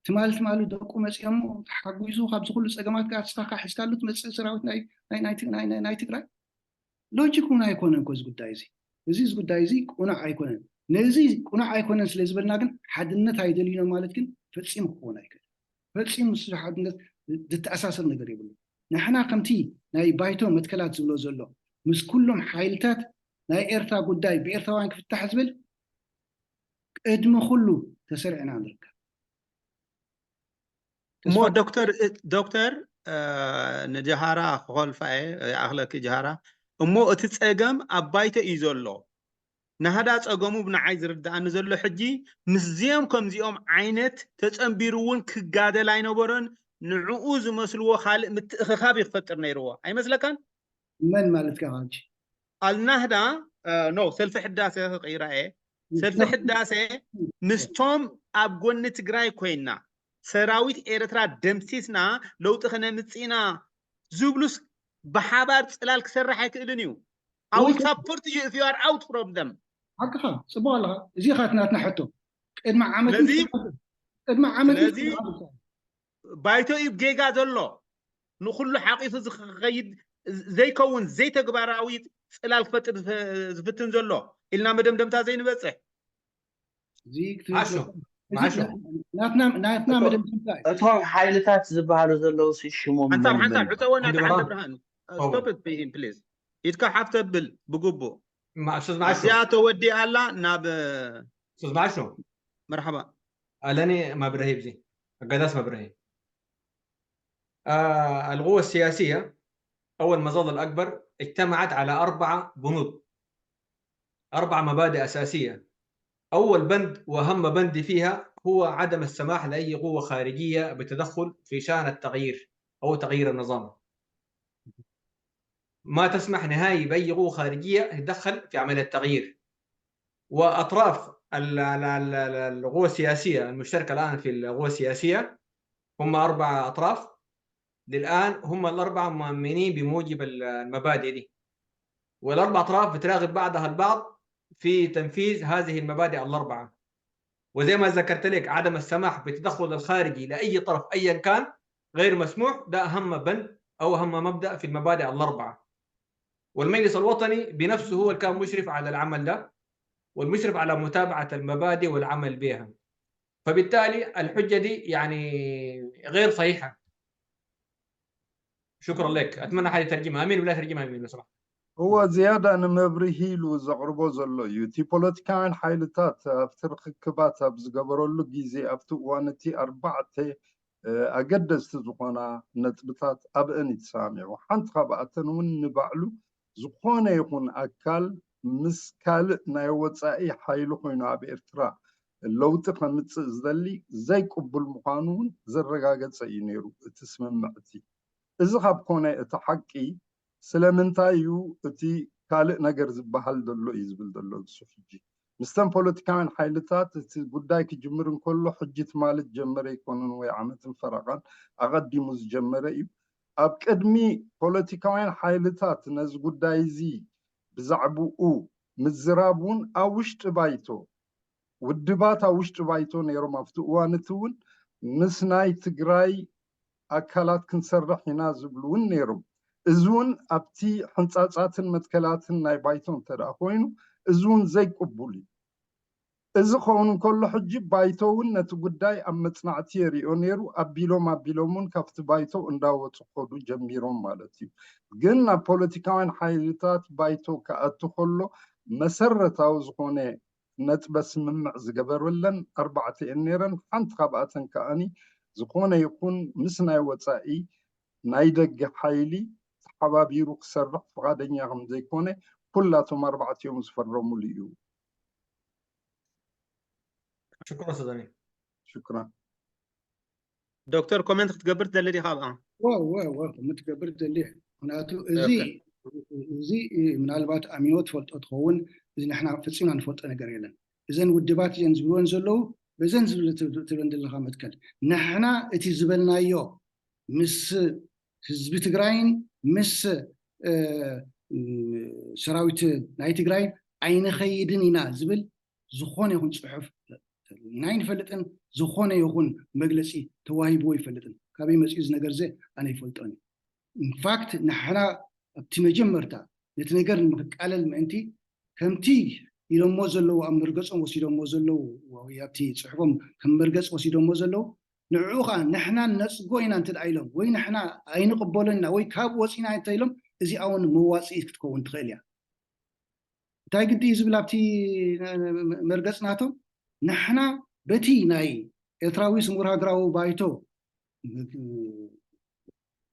ትማሊ ትማሊ ደቁ መፂኦሞ ተሓጒሱ ካብዚ ኩሉ ፀገማት ጋር ስኻካ ሒዝካሉ ትመፅእ ሰራዊት ናይ ትግራይ ሎጂክ እውን ኣይኮነን ኮዚ ጉዳይ እዚ እዚ እዚ ጉዳይ እዚ ቁኑዕ ኣይኮነን ነዚ ቁኑዕ ኣይኮነን ስለ ዝበልና ግን ሓድነት ኣይደልዩኖ ማለት ግን ፈፂሙ ክኸውን ኣይክእል ፈፂሙ ምስ ሓድነት ዝተኣሳሰር ነገር የብሉ ንሕና ከምቲ ናይ ባይቶ መትከላት ዝብሎ ዘሎ ምስ ኩሎም ሓይልታት ናይ ኤርትራ ጉዳይ ብኤርትራውያን ክፍታሕ ዝብል ቅድሚ ኩሉ ተሰሪዕና ንርከብ እሞ ዶክተር ዶክተር ንጀሃራ ክኾልፋ እየ ይኣኽለኪ ጀሃራ እሞ እቲ ፀገም ኣብ ባይተ እዩ ዘሎ ናህዳ ፀገሙ ብንዓይ ዝርድኣኒ ዘሎ ሕጂ ምስዚኦም ከምዚኦም ዓይነት ተፀንቢሩ እውን ክጋደል ኣይነበሮን ንዕኡ ዝመስልዎ ካልእ ምትእኽኻብ እዩ ክፈጥር ነይርዎ። ኣይመስለካን? መን ማለትካ ሕጂ? ኣልናህዳ፣ እ፣ ኖ፣ ሰልፊ ሕዳሴ ክቕይራ እየ። ሰልፊ ሕዳሴ ምስቶም ኣብ ጎኒ ትግራይ ኮይና ሰራዊት ኤርትራ ደምሲስና ለውጢ ከነምጽእ ኢና ዝብሉስ ብሓባር ጽላል ክሰርሕ ኣይክእልን እዩ። I will support you if you are out from them። ሓቅኻ፣ ጽቡቕ ኣለኻ። እዚ ኻት ናትና ሕቶ። ቅድሚ ዓመት ስለዚ ቅድሚ ዓመት ስለዚ ባይቶ እዩ ጌጋ ዘሎ። ንኹሉ ሓቂፉ ዝኸይድ ዘይከውን ዘይተግባራዊ ጽላል ክፈጥር ዝፈ- ዝፍትን ዘሎ ኢልና መደምደምታ ዘይንበጽሕ። እዚ ክትብል ማሾ፣ ዘለካ። እዚ ማሾ። ናትና ናትና እቶ- መደምደምታ እዩ። እቶም ሓይልታት ዝበሃሉ ዘለዉ ሲ ሽሞም ሓንሳብ መን ሓንሳብ መን? ዕፀወና ዓንዲ ደሓን ብርሃን። ደብርሃኑ ኦው። Stop it with him, please. ኢድካ ሓፍ ተብል ብግቡእ። مع أستاذ معشو. እዚኣ ተወዲኣ ኣላ ናብ أستاذ معشو. መርሓባ። ኣለኒ መብርሂ ብዚ ኣጋዳስ መብርሂ آه، القوة السياسية أو المظلة الأكبر اجتمعت على أربعة بنود، أربع مبادئ أساسية. أول بند وأهم بند فيها هو عدم السماح لأي قوة خارجية بالتدخل في شأن التغيير أو تغيير النظام. ما تسمح نهائي بأي قوة خارجية تتدخل في عملية التغيير. وأطراف ال- ال- ال- ال- القوى السياسية المشتركة الآن في القوى السياسية هم أربع أطراف للآن، هم الأربعة مؤمنين بموجب ال- المبادئ دي، والأربع أطراف بتراقب بعضها البعض في تنفيذ هذه المبادئ الأربعة. وزي ما ذكرت لك، عدم السماح بالتدخل الخارجي لأي طرف أيا كان غير مسموح، ده أهم بند أو أهم مبدأ في المبادئ الأربعة. والمجلس الوطني بنفسه هو اللي كان مشرف على العمل ده، والمشرف على متابعة المبادئ والعمل بها. فبالتالي الحجة دي يعني غير صحيحة. شكرا لك. أتمنى حد يترجمها. أمين، ولا ترجمها أمين لو سمحت. እዎ ዝያዳ ንመብርሂ ኢሉ ዘቕርቦ ዘሎ እዩ። እቲ ፖለቲካውያን ሓይልታት ኣብቲ ርክክባት ኣብ ዝገበረሉ ግዜ ኣብቲ እዋን እቲ ኣርባዕተ እ፣ ኣገደስቲ ዝኾና ነጥብታት ኣብአን እዩ ተሰማሚዑ። ሓንቲ ካብኣተን እውን ንባዕሉ ዝኾነ ይኹን ኣካል ምስ ካልእ ናይ ወፃኢ ሓይሊ ኮይኑ ኣብ ኤርትራ ለውጢ ከምፅእ ዝደሊ ዘይቅቡል ምዃኑ እውን ዘረጋገፀ እዩ ነይሩ እቲ ስምምዕ እቲ። እዚ ካብ ኮነ እቲ ሓቂ ስለምንታይ እዩ እቲ ካልእ ነገር ዝበሃል ዘሎ እዩ ዝብል ዘሎ ንሱ ሕጂ ምስተን ፖለቲካውያን ሓይልታት እቲ ጉዳይ ክጅምር እንከሎ ሕጂ ትማሊ ዝጀመረ ኣይኮነን ወይ ዓመትን ፈረቓን ኣቐዲሙ ዝጀመረ እዩ ኣብ ቅድሚ ፖለቲካውያን ሓይልታት ነዚ ጉዳይ እዚ ብዛዕባኡ ምዝራብ እውን ኣብ ውሽጢ ባይቶ ውድባት ኣብ ውሽጢ ባይቶ ነይሮም ኣብቲ እዋን እቲ እውን ምስ ናይ ትግራይ ኣካላት ክንሰርሕ ኢና ዝብሉ እውን ነይሮም እዚ እውን ኣብቲ ሕንፃፃትን መትከላትን ናይ ባይቶ እንተ ኮይኑ እዚ እውን ዘይቅቡል እዩ እዚ ክኸውን እንከሎ ሕጂ ባይቶ እውን ነቲ ጉዳይ ኣብ መፅናዕቲ የሪኦ ነይሩ ኣቢሎም ኣቢሎም እውን ካብቲ ባይቶ እንዳወፁ ከዱ ጀሚሮም ማለት እዩ ግን ኣብ ፖለቲካውያን ሓይልታት ባይቶ ክኣቱ ከሎ መሰረታዊ ዝኾነ ነጥበ ስምምዕ ዝገበረለን ኣርባዕተ እየን ነይረን። ሓንቲ ካብኣተን ከኣኒ ዝኾነ ይኹን ምስ ናይ ወፃኢ ናይ ደገ ሓይሊ ተሓባቢሩ ክሰርሕ ፍቓደኛ ከም ዘይኮነ ኩላቶም ኣርባዕቲኦም ዝፈረሙሉ እዩ። ሽኩራን ኡስታዝ ኣሚን። ሽኩራን። ዶክተር ኮመንት ክትገብር ትደሊ ዲኻ ኣብኣ? ወ ወ ወ ከምትገብር ደሊ ምክንያቱ እዚ እዚ ምናልባት ኣሚኖ ትፈልጦ ትኸውን እዚ ንሕና ፈፂምና ንፈልጦ ነገር የለን እዘን ውድባት እየን ዝብልወን ዘለዉ በዘን ዝብል ትብለን ዘለካ መትከል ንሕና እቲ ዝበልናዮ ምስ ህዝቢ ትግራይን ምስ ሰራዊት ናይ ትግራይ ኣይንኸይድን ኢና ዝብል ዝኾነ ይኹን ፅሑፍ ኢና ኣይንፈልጥን ዝኾነ ይኹን መግለፂ ተዋሂብዎ ይፈልጥን ካበይ መፅኡ እዚ ነገር ዘ ኣነ ይፈልጦን ኢንፋክት ንሕና ኣብቲ መጀመርታ ነቲ ነገር ንምክቃለል ምእንቲ ከምቲ ኢሎሞ ዘለዉ ኣብ መርገፆም ወሲዶሞ ዘለዉ ኣብቲ ፅሑፎም ከም መርገፂ ወሲዶሞ ዘለዉ ንዕኡ ከዓ ንሕና ነፅጎ ኢና እንተ ኢሎም ወይ ንሕና ኣይንቕበሎን ኢና ወይ ካብ ወፂና እንተ ኢሎም እዚኣ እውን መዋፅኢት ክትከውን ትኽእል እያ እንታይ ግዲ እዩ ዝብል ኣብቲ መርገፅ ናቶም ንሕና በቲ ናይ ኤርትራዊ ስሙር ሃገራዊ ባይቶ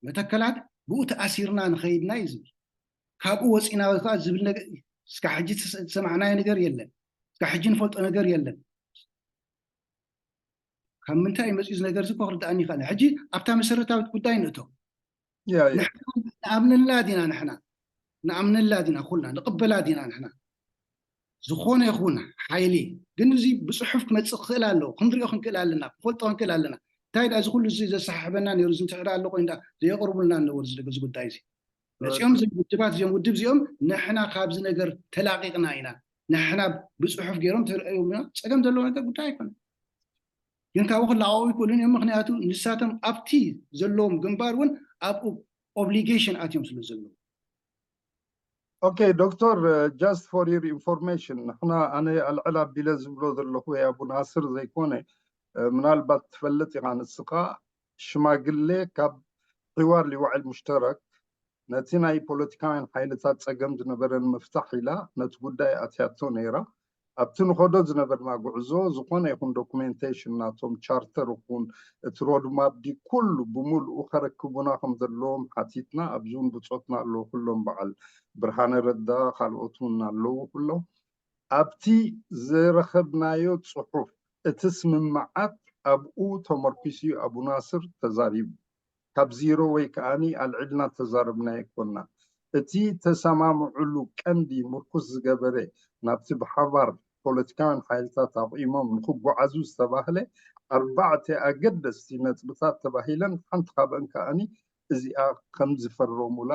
መተከላት ብኡ ተኣሲርና ንኸይድና እዩ ዝብል ካብኡ ወፂና ከዓ ዝብል እስካ ሕጂ ዝሰማዕናዮ ነገር የለን እስካ ሕጂ ንፈልጦ ነገር የለን ካብ ምንታይ እዩ መፂኡ እዚ ነገር እዚ እኮ ክርድኣኒ ይኽእል። ሕጂ ኣብታ መሰረታዊት ጉዳይ ንእቶ። ያ ያ ንሕና ንኣምነላ ዲና? ንሕና ንኣምነላ ዲና? ኩልና ንቕበላ ዲና? ንሕና ዝኾነ ይኹን ሓይሊ ግን እዚ ብፅሑፍ ክመፅእ ክኽእል ኣለዎ። ክንሪኦ ክንክእል ኣለና፣ ክፈልጦ ክንክእል ኣለና። እንታይ ዳ እዚ ኩሉ እዚ ዘሰሓሕበና ነይሩ? እዚ እንታይ ዳ ኣሎ ኮይኑ ዳ ዘየቕርቡልና ኣለዎ እዚ ነገር፣ እዚ ጉዳይ እዚ መፂኦም እዞም ውድባት፣ እዚኦም ውድብ እዚኦም ንሕና ካብዚ ነገር ተላቂቕና ኢና፣ ንሕና ብፅሑፍ ገይሮም ተርእዮምና፣ ፀገም ዘለዎ ነገር ጉዳይ ኣይኮነ። ግን ካብኡ ክላቀቁ ይክእሉን እዮም። ምክንያቱ ንሳቶም ኣብቲ ዘለዎም ግንባር እውን ኣብኡ ኦብሊጌሽን ኣትዮም ስለ ዘለዉ። ኦኬ ዶክተር፣ just for your information፣ ንሕና ኣነ ኣልዕል ኣቢለ ዝብሎ ዘለኹ ወይ ኣቡ ናስር ዘይኮነ፣ እ፣ ምናልባት ትፈልጥ ኢኻ ንስኻ፣ ሽማግሌ ካብ ሒዋር ሊዋዕል ሙሽተረክ ነቲ ናይ ፖለቲካውያን ሓይልታት ጸገም ዝነበረ ንምፍታሕ ኢላ ነቲ ጉዳይ ኣትያቶ ነይራ። ኣብቲ ንኸዶ ዝነበርና ጉዕዞ ዝኾነ ይኹን ዶኩሜንቴሽን ናቶም፣ ቻርተር ይኹን እቲ ሮድማፕ ዲ ኩሉ ብምሉኡ ከረክቡና ከም ዘለዎም ሓቲትና። ኣብዚ እውን ብጾትና ኣለዉ ኩሎም፣ በዓል ብርሃነ ረዳ ካልኦት እውን ኣለዉ ኩሎም። ኣብቲ ዝረኸብናዮ ጽሑፍ እቲ ስምምዓት ኣብኡ ተመርኲሱ እዩ ኣቡ ናስር ተዛሪቡ። ካብ ዚሮ ወይ ከኣኒ ኣልዒልና ተዛረብናዮ ኣይኮናን። እቲ ተሰማምዑሉ ቀንዲ ምርኩስ ዝገበረ ናብቲ ብሓባር ፖለቲካውያን ሓይልታት ኣቑሞም ንኽጓዓዙ ዝተባህለ ኣርባዕተ ኣገደስቲ ነጥብታት ተባሂለን ሓንቲ ካብአን ከኣኒ እዚኣ ከም ዝፈረሙላ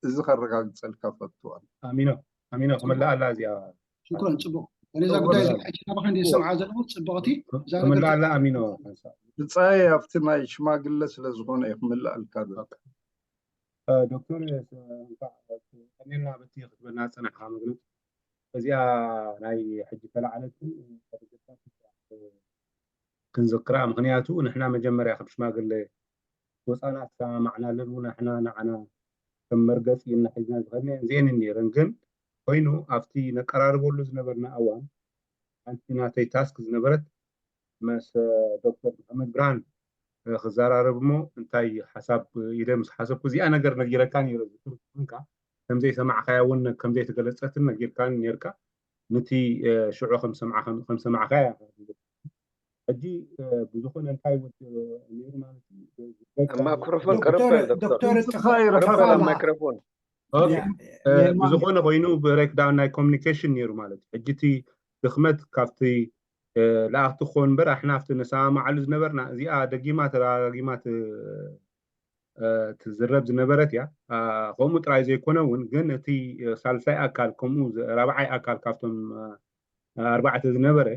እዚ ከረጋግጸልካ ፈትዋል። ኣሚኖ ኣሚኖ ክምልኣላ እዚኣ ሽኩረን። ፅቡቅ። ነዛ ጉዳይ እዚ ሕጂ ናባኻ እንዲ ዝሰምዓ ዘለኹ ፅብቕቲ እዛ ነገር ክምልኣላ ኣሚኖ ሓንሳብ ብጻየ ኣብቲ ናይ ሽማግለ ስለ ዝኾነ እዩ ክምልኣልካ ዘሎ። ዶክተር እንኳዕ ቀኒልና በቲ ክትበና ዝጸናሕካ መግለጺ። እዚኣ ናይ ሕጂ ተላዕለትን ክንዝክራ፣ ምክንያቱ ንሕና መጀመርያ ከም ሽማግለ ወፃና ተሰማማዕናለን እውን ንሕና ንዓና ከም መርገፂ ኢልና ሒዝና ዝኸድና እዚአን ነይረን። ግን ኮይኑ ኣብቲ ነቀራርበሉ ዝነበርና እዋን ሓንቲ ናተይ ታስክ ዝነበረት መስ ዶክተር መሐመድ ብርሃን ክዘራረብ እሞ እንታይ ሓሳብ ኢለ ምስ ሓሰብኩ እዚኣ ነገር ነጊረካ ነይረ። ዝትርጉምካ ከምዘይሰማዕካያ እውን ከምዘይተገለፀትን ነጊርካን ነርካ። ንቲ ሽዑ ከም ሰማዕካያ ሕጂ ብዝኾነ እንታይ ወዲ ነይሩ ማለት እዩ። ማይክሮፎን ቀረብ ዶክተር ዶክተር ማይክሮፎን ብዝኾነ ኮይኑ ብሬክዳውን ናይ ኮሚኒኬሽን ነይሩ ማለት እዩ። ሕጂ እቲ ድኽመት ካብቲ ለኣኽቲ ክኾን እምበር ኣሕና ኣብቲ ነሰማማዓሉ ዝነበርና እዚኣ ደጊማ ተደጋጊማ ትዝረብ ዝነበረት እያ። ከምኡ ጥራይ ዘይኮነ እውን ግን እቲ ሳልሳይ ኣካል ከምኡ ራብዓይ ኣካል ካብቶም ኣርባዕተ ዝነበረ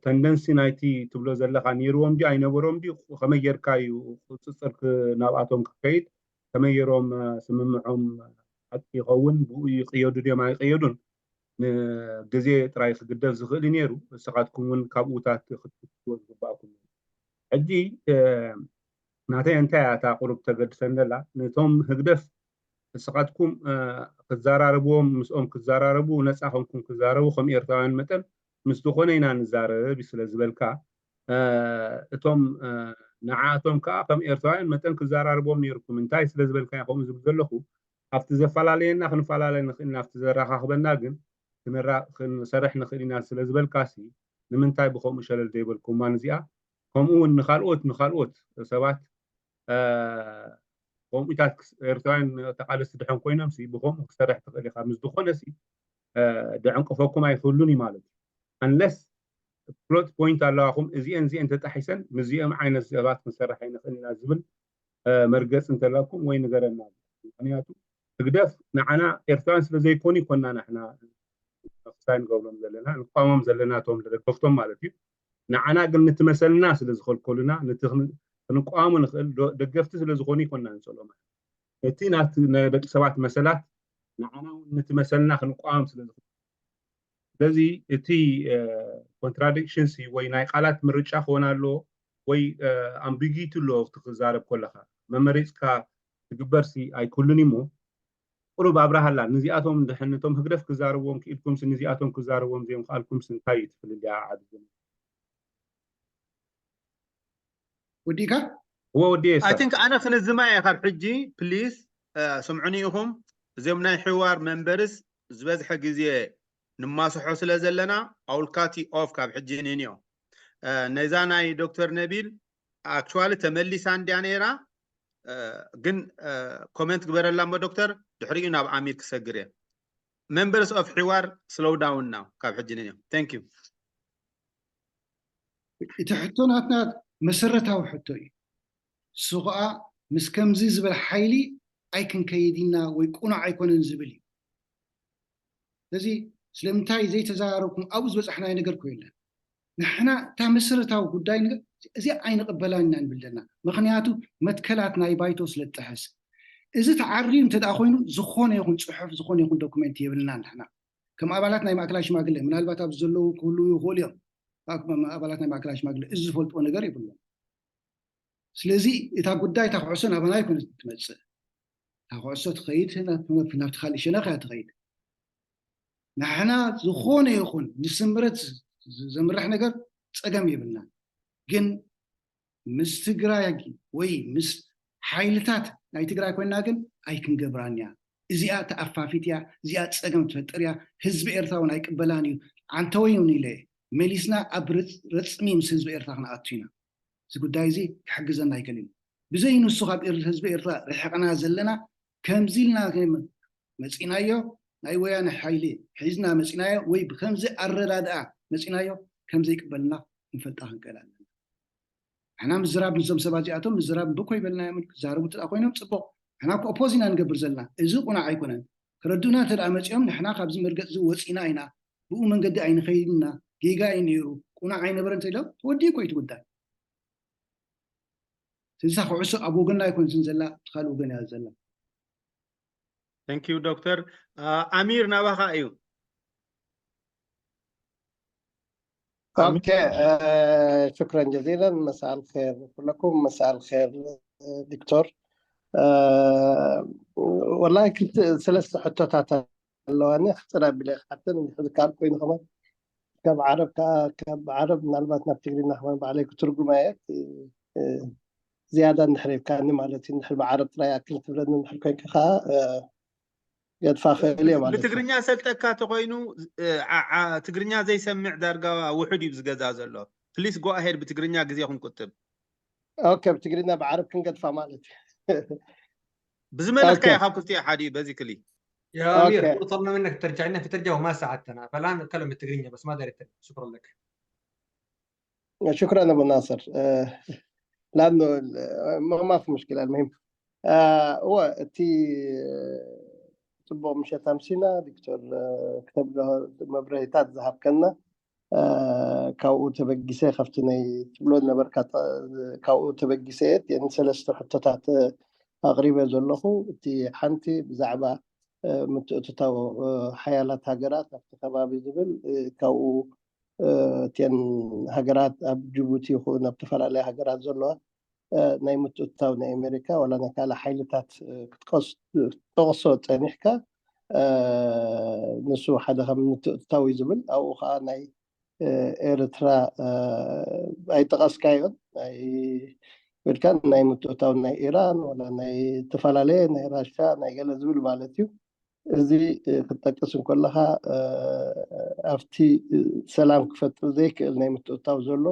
ተንደንሲ ናይቲ ትብሎ ዘለካ ነይርዎም ድዩ ኣይነበሮም ድዩ፣ ከመይ ጌርካ እዩ ቁፅፅር ናብኣቶም ክከይድ፣ ከመይ ገይሮም ስምምዖም ሓቂ ይኸውን፣ ብኡ ይቅየዱ ድዮም ኣይቅየዱን ንግዜ ጥራይ ክግደፍ ዝኽእል እዩ ነይሩ። ንስኻትኩም እውን ካብኡታት ክትፍትዎ ዝግባኣኩም። ሕጂ ናተይ እንታይ እያ እታ ቁሩብ ተገድሰን ዘላ፣ ነቶም ህግደፍ ንስኻትኩም ክዘራረብዎም፣ ምስኦም ክዘራረቡ ነፃ ኮንኩም ክዛረቡ ከም ኤርትራውያን መጠን ምስ ዝኾነ ኢና ንዛረብ ስለ ዝበልካ፣ እቶም ንዓኣቶም ከዓ ከም ኤርትራውያን መጠን ክዘራርቦም ነይርኩም። እንታይ ስለ ዝበልካ ከምኡ ዝብል ዘለኹ፣ ኣብቲ ዘፈላለየና ክንፈላለ ንኽእል ኢና፣ ኣብቲ ዘራኻኽበና ግን ክንሰርሕ ንኽእል ኢና ስለ ዝበልካሲ ንምንታይ ብከምኡ ሸለል ዘይበልኩማ ንዚኣ? ከምኡ እውን ንካልኦት ንካልኦት ሰባት ከምኡታት ኤርትራውያን ተቃለስቲ ድሕን ኮይኖም ሲ ብከምኡ ክሰርሕ ትኽእል ኢኻ። ምስ ዝኾነ ሲ ደዕንቅፈኩም ኣይክህሉን እዩ ማለት እዩ። Unless plot point ኣለዋኹም፣ እዚአን እዚአን ተጣሒሰን ምስዚኦም ዓይነት ሰባት ክንሰርሕ ኣይንኽእል ኢና ዝብል መርገፂ እንተለኩም ወይ ንገረና። ምክንያቱ ህግደፍ ንዓና ኤርትራውያን ስለ ዘይኮኑ ይኮና ንሕና ክሳይ ንገብሮም ዘለና ንቋሞም ዘለና እቶም ደገፍቶም ማለት እዩ። ንዓና ግን ንትመሰልና ስለ ዝኸልከሉና ክንቋሙ ንኽእል ደገፍቲ ስለ ዝኾኑ ይኮና ንፀሎም። እቲ ናት ናይ ደቂ ሰባት መሰላት ንዓና እውን ንትመሰልና ክንቋም ስለ ዝኽእል ስለዚ እቲ ኮንትራዲክሽን ሲ ወይ ናይ ቃላት ምርጫ ክኾን ኣለዎ ወይ ኣምቢጊቲ ኣለዎ። እቲ ክዛረብ ከለካ መመሪፅካ ትግበር ሲ ኣይክሉን እሞ ቁሩብ ኣብርሃላ። ንዚኣቶም ድሕን ነቶም ህግደፍ ክዛረብዎም ክኢልኩም ሲ ንዚኣቶም ክዛረብዎም ዘይምኽኣልኩም ሲ እንታይ እዩ ትፍልልያ ዓቢ ወዲእካ እወ ወዲየ I think ኣነ ክንዝማ እየ ካብ ሕጂ please ስምዑኒ ኢኹም። እዚኦም ናይ ሕዋር መንበርስ ዝበዝሐ ግዜ ንማስሖ ስለ ዘለና I will cut you off ካብ ሕጂ ንንዮ። ነዛ ናይ ዶክተር ነቢል actually ተመሊሳ እንድያ ነይራ። ግን ኮመንት ግበረላ እሞ ዶክተር፣ ድሕሪኡ ናብ ኣሚር ክሰግር እየ። Members of ሕዋር፣ slow down now፣ ካብ ሕጂ ንንዮም። Thank you። እቲ ሕቶ ናትና መሰረታዊ ሕቶ እዩ። እሱ ከዓ ምስ ከምዚ ዝበል ሓይሊ ኣይክንከይድ ኢና ወይ ቁኑዕ ኣይኮነን ዝብል እዩ። ስለዚ ስለምንታይ ዘይተዘራረብኩም ኣብኡ ዝበፃሕናዮ ነገር እኮ የለን። ንሕና እታ መሰረታዊ ጉዳይ እዚኣ ኣይንቕበላን ኢና ንብል ዘለና። ምክንያቱ መትከላት ናይ ባይቶ ስለ ዝጠሐስ። እዚ ተዓርዩ እንተ ደኣ ኮይኑ ዝኾነ ይኹን ፅሑፍ፣ ዝኾነ ይኹን ዶኩሜንት የብልና ንሕና ከም ኣባላት ናይ ማእከላይ ሽማግለ። ምናልባት ኣብዚ ዘለዉ ክህልዉ ይኽእሉ እዮም። ኣባላት ናይ ማእከላይ ሽማግለ እዚ ዝፈልጥዎ ነገር የብሎም። ስለዚ እታ ጉዳይ እታ ኩዕሶ ናባና ኣይኮነትን ትመፅእ። እታ ኩዕሶ ትኸይድ ናብቲ ካልእ ሸነኽ እያ ትኸይድ። ንሕና ዝኾነ ይኹን ንስምረት ዘምርሕ ነገር ፀገም የብልናን። ግን ምስ ትግራይ ወይ ምስ ሓይልታት ናይ ትግራይ ኮይና ግን ኣይክንገብራን እያ። እዚኣ ተኣፋፊት እያ፣ እዚኣ ፀገም ትፈጥር እያ። ህዝቢ ኤርትራ እውን ኣይቅበላን እዩ። ዓንተወይ እውን ኢለ መሊስና ኣብ ረፅሚ ምስ ህዝቢ ኤርትራ ክንኣቱ ኢና። እዚ ጉዳይ እዚ ክሕግዘና ኣይክእልን። ብዘይ ንሱ ካብ ህዝቢ ኤርትራ ርሕቕና ዘለና ከምዚ ኢልና መፂናዮ፣ ናይ ወያነ ሓይሊ ሒዝና መፂናዮ ወይ ብከምዚ ኣረዳድኣ መፂናዮ ከምዘይቅበልና ክንፈልጣ ክንክእል ኣለና። ንሕና ምዝራብ ምስዞም ሰባት እዚኣቶም ምዝራብ ብኮ ይበልናዮም ክዛረቡ እንተ ኮይኖም ፅቡቕ። ንሕና ኮ ኦፖዝ ኢና ንገብር ዘለና። እዚ ቁናዕ ኣይኮነን። ክረድኡና እንተ መፂኦም ንሕና ካብዚ መርገፅ እዚ ወፂና ኢና፣ ብኡ መንገዲ ኣይንኸይድና፣ ጌጋ እዩ ነይሩ፣ ቁናዕ ኣይነበረ እንተ ኢሎም ተወዲኡ እኮ እዩ እቲ ጉዳይ። ስለዚ ኩዕሶ ኣብ ወገንና ኣይኮነትን ዘላ፣ እቲ ካልእ ወገን እያ ዘላ። Thank you ዶክተር። ኣሚር ናባኻ እዩ። ኦኬ፣ ሽክረን ጀዚለን። መሳእ ልኸይር ኩለኩም። መሳእ ልኸይር ዶክተር። ወላሂ ክልተ ሰለስተ ሕቶታት ኣለዋኒ። ክፅር ኣቢለ ክሓተን እንድሕር ዝከኣል ኮይኑ ከማን ካብ ዓረብ ከዓ ካብ ዓረብ ምናልባት ናብ ትግርኛ ከማን ባዕለይ ክትርጉማ እየ። ዝያዳ እንድሕር ኢልካኒ ማለት እዩ። እንድሕር ብዓረብ ጥራይ ኣክል ትብለኒ እንድሕር ኮይንካ ከዓ ገድፋ ክእል እየ ማለት እዩ። ብትግርኛ ሰልጠካ ተኮይኑ ትግርኛ ዘይሰምዕ ዳርጋ ውሑድ እዩ ዝገዛ ዘሎ። Please go ahead ብትግርኛ ግዜ ክንቁጥብ። ኦኬ፣ ብትግርኛ ብዓረብ ክንገድፋ ማለት እዩ። ብዝመለስካዮ ካብ ክልቲኡ ሓደ እዩ። በዚ ክሊ يا أمير، طلبنا منك ترجع لنا في ترجمة وما ساعدتنا، فالآن نتكلم بالتقنية بس ما داري ترجمة. شكرا لك. شكرا أبو ناصر. لأنه ما في مشكلة. المهم هو تي ፅቡቕ ምሸት ኣምሲና ዶክተር ክተብሎ መብረሂታት ዝሃብከና ካብኡ ተበጊሰ ካብቲ ናይ ትብሎ ነበርካ ካብኡ ተበጊሰ እየ እተን ሰለስተ ሕቶታት ኣቕሪበ ዘለኹ። እቲ ሓንቲ ብዛዕባ ምትእትታው ሓያላት ሃገራት ኣብቲ ከባቢ ዝብል ካብኡ እተን ሃገራት ኣብ ጅቡቲ ይኹን ኣብ ዝተፈላለያ ሃገራት ዘለዋ ናይ ምትእትታው ናይ ኣሜሪካ ዋላ ናይ ካልእ ሓይልታት ክትጠቕሶ ፀኒሕካ ንሱ ሓደ ከም ምትእትታው እዩ ዝብል ኣብኡ ከዓ ናይ ኤርትራ ኣይጠቐስካዮን ወድካ ናይ ምትእታው ናይ ኢራን ዋላ ናይ ዝተፈላለየ ናይ ራሻ ናይ ገለ ዝብል ማለት እዩ። እዚ ክትጠቅስ እንከለካ ኣብቲ ሰላም ክፈጥር ዘይክእል ናይ ምትእታው ዘሎ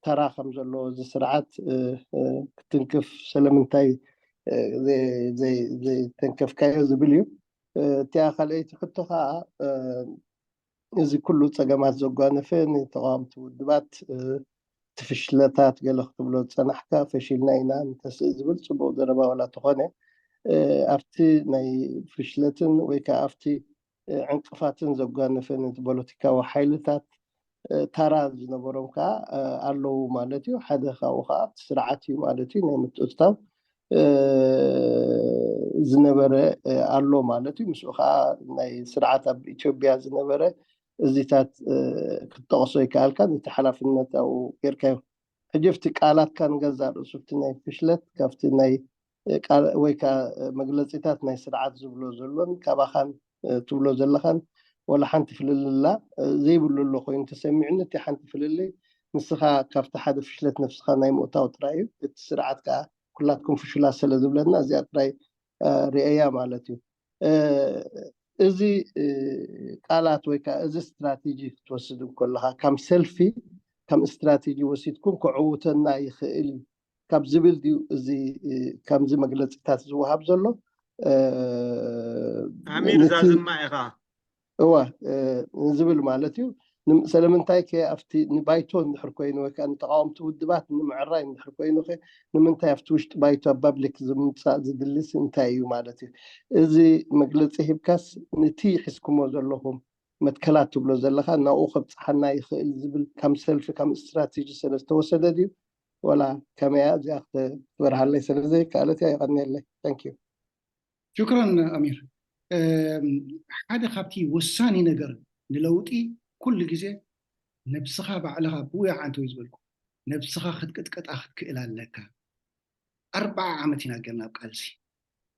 ተራ ከም ዘለዎ እዚ ስርዓት ክትንክፍ ስለምንታይ ዘይተንከፍካዮ ዝብል እዩ። እቲኣ ካልኣይቲ ሕቶ ከዓ እዚ ኩሉ ፀገማት ዘጓነፈ ንተቃወምቲ ውድባት እቲ ፍሽለታት ገለ ክትብሎ ዝፀናሕካ ፈሺልና ኢና ንተስእ ዝብል ፅቡቅ ዘረባ ዋላ ተኾነ ኣብቲ ናይ ፍሽለትን ወይ ከዓ ኣብቲ ዕንቅፋትን ዘጓነፈ ነቲ ፖለቲካዊ ሓይልታት ታራ ዝነበሮም ከዓ ኣለዉ ማለት እዩ። ሓደ ካብኡ ከዓ ኣብቲ ስርዓት እዩ ማለት እዩ ናይ ምትእትታው ዝነበረ ኣሎ ማለት እዩ። ምስኡ ከዓ ናይ ስርዓት ኣብ ኢትዮጵያ ዝነበረ እዚታት ክትጠቕሶ ይከኣልካ ነቲ ሓላፍነት ኣብኡ ጌርካዮ። ሕጂ ኣብቲ ቃላትካ ንገዛእ ርእሱ ኣብቲ ናይ ፍሽለት ካብቲ ናይ ወይ ከዓ መግለፂታት ናይ ስርዓት ዝብሎ ዘሎን ካባኻን ትብሎ ዘለኻን ወላ ሓንቲ ፍልልላ ዘይብሉ ኣሎ ኮይኑ ተሰሚዑኒ። እቲ ሓንቲ ፍልልይ ንስኻ ካብቲ ሓደ ፍሽለት ነብስኻ ናይ ምእታው ጥራይ እዩ። እቲ ስርዓት ከዓ ኩላትኩም ፍሹላት ስለ ዝብለና እዚኣ ጥራይ ርእያ ማለት እዩ። እዚ ቃላት ወይ ከዓ እዚ ስትራቴጂ ክትወስድ እንከለካ ከም ሰልፊ ከም ስትራቴጂ ወሲድኩም ክዕውተና ይኽእል እዩ ካብ ዝብል ድዩ እዚ ከምዚ መግለፂታት ዝወሃብ ዘሎ? ኣሚር ዛዝማ ኢኻ። እወ፣ ንዝብል ማለት እዩ። ስለምንታይ ከ ኣብቲ ንባይቶ እንድሕር ኮይኑ ወይ ከዓ ንተቃወምቲ ውድባት ንምዕራይ እንድሕር ኮይኑ ከ ንምንታይ ኣብቲ ውሽጢ ባይቶ ኣብ ፓብሊክ ዝምፃእ ዝድልስ እንታይ እዩ ማለት እዩ? እዚ መግለፂ ሂብካስ ንቲ ሒዝኩሞ ዘለኹም መትከላት ትብሎ ዘለኻ ናብኡ ከብፅሓና ይኽእል ዝብል ከም ሰልፊ ከም ስትራቴጂ ስለዝተወሰደ ድዩ? ወላ ከመያ እዚኣ ክትበርሃለይ ስለዘይከኣለት እያ። ይቐንየለይ። Thank you። ሽክረን ኣሚር። ሓደ ካብቲ ወሳኒ ነገር ንለውጢ ኩሉ ግዜ ነብስኻ ባዕልኻ ብኡ ዓንተው ዝበልኩ ነብስኻ ክትቅጥቀጣ ክትክእል ኣለካ። ኣርባዓ ዓመት ኢና ጌርና ኣብ ቃልሲ፣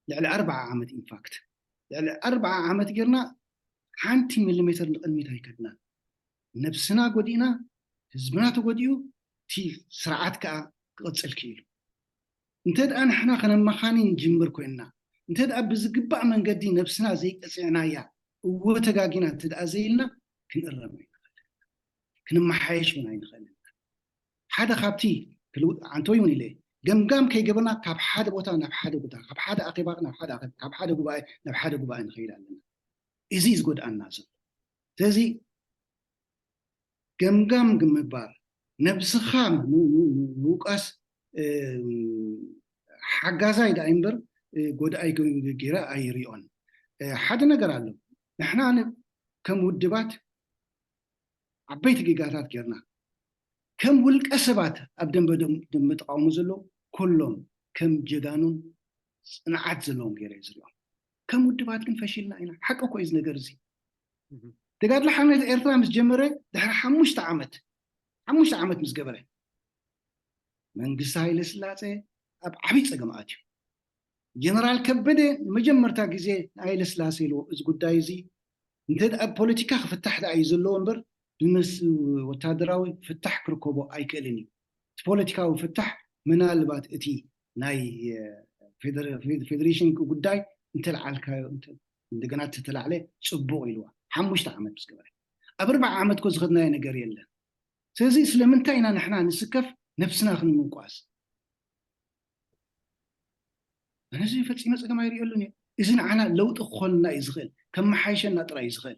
ልዕሊ ኣርባዓ ዓመት ኢንፋክት ልዕሊ ኣርባዓ ዓመት ጌርና ሓንቲ ሚሊሜተር ንቕድሚት ኣይከድናን። ነብስና ጎዲእና፣ ህዝብና ተጎዲኡ፣ እቲ ስርዓት ከዓ ክቕፅል ክኢሉ። እንተ ደኣ ንሕና ከነመኻኒ ንጅምር ኮይንና፣ እንተ ደኣ ብዝግባእ መንገዲ ነብስና ዘይቀፂዕናያ እወ ተጋጊና እንተ ደኣ ዘይልና ክንእረም ኣይንኽእልን፣ ክንመሓየሽ እውን ኣይንኽእልን። ሓደ ካብቲ ክልውጥ ዓንተው እውን ኢለ ገምጋም ከይገበርና ካብ ሓደ ቦታ ናብ ሓደ ቦታ፣ ካብ ሓደ ኣኼባ ናብ ሓደ ኣኼባ፣ ካብ ሓደ ጉባኤ ናብ ሓደ ጉባኤ ንኸይድ ኣለና። እዚ እዩ ዝጎድኣና ዘሎ። ስለዚ ገምጋም ምግባር ነብስኻ ምውቃስ ሓጋዛይ ዳኣ እምበር ጎዳኣይ ገይረ ኣይሪኦን። ሓደ ነገር ኣሎ። ንሕና ከም ውድባት ዓበይቲ ጌጋታት ጌርና፣ ከም ውልቀ ሰባት ኣብ ደንበ ደንበ ተቃውሞ ዘለዉ ኩሎም ከም ጀጋኑን ፅንዓት ዘለዎም ገይረ ዝሪኦም። ከም ውድባት ግን ፈሺልና ኢና። ሓቂ እኮ እዩ እዚ ነገር እዚ። ተጋድሎ ሓርነት ኤርትራ ምስ ጀመረ ድሕሪ ሓሙሽተ ዓመት ሓሙሽተ ዓመት ምስ ገበረ መንግስቲ ሃይለ ስላሴ ኣብ ዓብዪ ፀገም ኣትዩ። ጀነራል ከበደ ንመጀመርታ ግዜ ንሃይለ ስላሴ ኢልዎ እዚ ጉዳይ እዚ እንተ ኣብ ፖለቲካ ክፍታሕ ደኣ እዩ ዘለዎ እምበር ብመስ ወታደራዊ ፍታሕ ክርከቦ ኣይክእልን እዩ። እቲ ፖለቲካዊ ፍታሕ ምናልባት እቲ ናይ ፌደሬሽን ጉዳይ እንተልዓልካዮ እንደገና ተተላዕለ ፅቡቕ ኢልዋ። ሓሙሽተ ዓመት ምስ ገበረ ኣብ ኣርባዓ ዓመት ኮ ዝኸድናዮ ነገር የለን። ስለዚ ስለምንታይ ኢና ንሕና ንስከፍ ነብስና ክንምንቋስ? ኣነዚ ፈፂመ ፀገም ኣይርእየሉን እየ። እዚ ንዓና ለውጢ ክኾንና እዩ ዝኽእል፣ ከመሓይሸና ጥራይ እዩ ዝኽእል።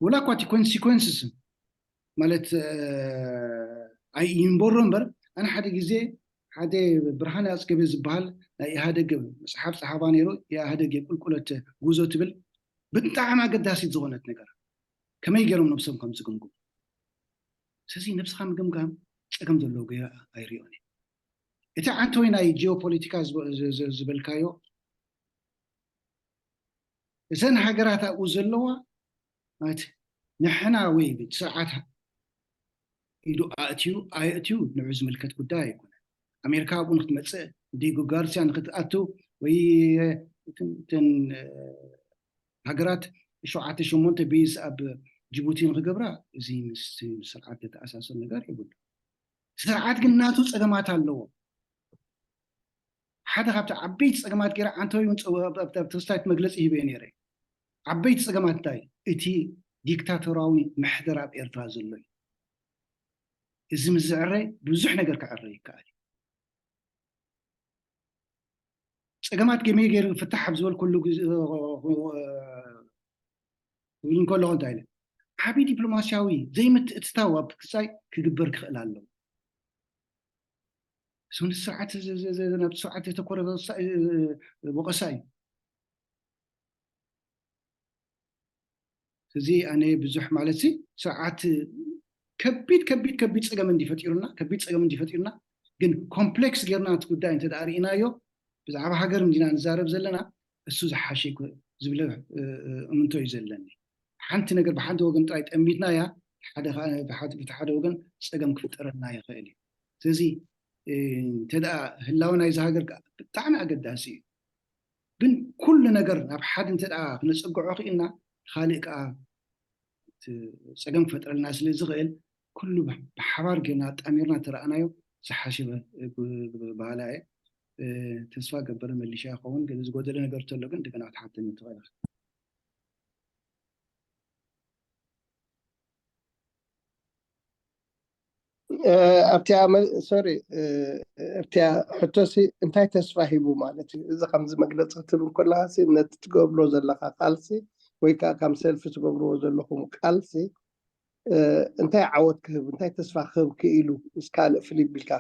ወላ እኳ እቲ ኮንሲኮንስስ ማለት ኣይይንበሮ እምበር ኣነ ሓደ ግዜ ሓደ ብርሃነ ኣፅገበ ዝበሃል ናይ ኢህኣደግ መፅሓፍ ፀሓፋ ነይሩ። ኢህኣደግ የቁልቁለት ጉዞ ትብል ብጣዕሚ ኣገዳሲት ዝኾነት ነገር ከመይ ገይሮም ነብሶም ከም ዝግምግሙ። ስለዚ ነብስኻ ምግምጋም ፀገም ዘለዎ ገይረ ኣይሪኦን እየ። እቲ ዓንተወይ ናይ ጂኦፖለቲካ ዝበልካዮ እዘን ሃገራት ኣብኡ ዘለዋ ማለት ንሕና ወይ ስርዓት ኢዱ ኣእትዩ ኣየእትዩ ንዑ ዝምልከት ጉዳይ ኣይኮነን። ኣሜሪካ ኣብኡ ንክትመፅእ ዲጎ ጋርሲያ ንክትኣቱ ወይ እተን ሃገራት ሸውዓተ ሸሞንተ ቤዝ ኣብ ጅቡቲ ንክገብራ እዚ ምስ ስርዓት ዝተኣሳሰር ነገር የብሉ። ስርዓት ግን ናቱ ፀገማት ኣለዎ። ሓደ ካብቲ ዓበይቲ ፀገማት ገይረ ዓንተወይ እውን ተስታይት መግለፂ ሂበ ነይረ። ዓበይቲ ፀገማት እንታይ? እቲ ዲክታቶራዊ ምሕደር ኣብ ኤርትራ ዘሎ እዩ። እዚ ምስ ዝዕረ ብዙሕ ነገር ክዕረ ይከኣል እዩ። ፀገማት ገመይ ገይሩ ፍታሕ ኣብ ዝበልኩሉ ግዜ ዝብል እንከለኹ እንታይ ኢለ ዓብዪ ዲፕሎማስያዊ ዘይምትእትታው ኣብ ትግራይ ክግበር ክኽእል ኣለዎ። እሱ ንስርዓት ናብ ስርዓት ዘተኮረ ወቀሳ እዩ። እዚ ኣነ ብዙሕ ማለት ሲ ስርዓት ከቢድ ከቢድ ከቢድ ፀገም እንዲፈጢሩና ከቢድ ፀገም እንዲፈጢሩና ግን ኮምፕሌክስ ጌርና እቲ ጉዳይ እንተ ርኢናዮ ብዛዕባ ሃገር እንዲና ንዛረብ ዘለና እሱ ዝሓሸ ዝብለ እምንቶ እዩ ዘለኒ። ሓንቲ ነገር ብሓንቲ ወገን ጥራይ ጠሚትና እያ ብቲ ሓደ ወገን ፀገም ክፍጠረልና ይኽእል እዩ። ስለዚ እንተ ህላወ ናይዚ ሃገር ብጣዕሚ ኣገዳሲ እዩ። ግን ኩሉ ነገር ናብ ሓደ እንተ ክነፀግዖ ክኢልና ካልእ ከዓ ፀገም ክፈጥረልና ስለ ዝኽእል ኩሉ ብሓባር ጌርና ኣጣሚርና ተረኣናዮ ዝሓሸበ ባህላ እየ። ተስፋ ገበር መሊሻ ይኸውን ግን ዝጎደለ ነገር ተሎ ግን እንደገና ክትሓተኒ ትኽእል። ኣብቲኣ ሶሪ ኣብቲኣ ሕቶሲ እንታይ ተስፋ ሂቡ ማለት እዩ? እዚ ከምዚ መግለፂ ክትብል ከለካሲ ነቲ ትገብሮ ዘለካ ቃልሲ ወይ ከዓ ከም ሰልፊ ትገብርዎ ዘለኹም ቃልሲ እንታይ ዓወት ክህብ እንታይ ተስፋ ክህብ ክኢሉ ምስ ካልእ ፍልይ ቢልካ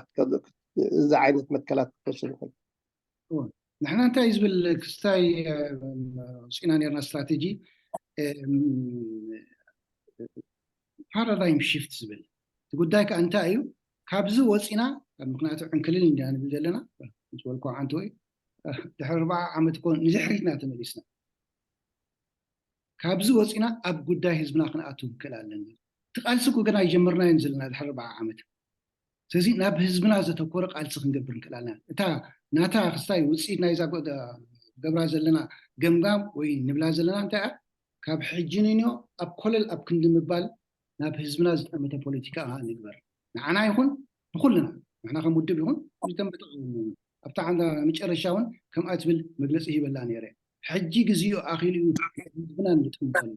እዚ ዓይነት መትከላት ክትወስድ ይኽእል? ንሕና እንታይ ዝብል ክስታይ ወፂና ነርና ስትራቴጂ ፓራዳይም ሽፍት ዝብል እቲ ጉዳይ ከዓ እንታይ እዩ? ካብዚ ወፂና ምክንያቱ ዕንክልል እንዲና ንብል ዘለና ዝበልኩ ሓንቲ ወይ ድሕሪ ኣርባዓ ዓመት እኮ ንድሕሪትና ተመሊስና ካብዚ ወፂና ኣብ ጉዳይ ህዝብና ክንኣቱ ንክእል ኣለና። እቲ ቃልሲ እኮ ገና ኣይጀመርናዮን ዘለና ድሕሪ ኣርባዓ ዓመት። ስለዚ ናብ ህዝብና ዘተኮረ ቃልሲ ክንገብር ንክእል ኣለና። እታ ናታ ክስታይ ውፅኢት ናይዛ ገብራ ዘለና ገምጋም ወይ ንብላ ዘለና እንታይ ካብ ሕጂ ንንዮ ኣብ ኮለል ኣብ ክንዲ ምባል ናብ ህዝብና ዝጠመተ ፖለቲካ ንግበር። ንዓና ይኹን ንኩልና ንሕና ከም ውድብ ይኹን ዝተመጠ ኣብታ ዓንዳ መጨረሻ እውን ከምኣ ትብል መግለፂ ሂበላ ነይረ። ሕጂ ግዜኡ ኣኺሉ እዩ ህዝብና ንጥምተሉ።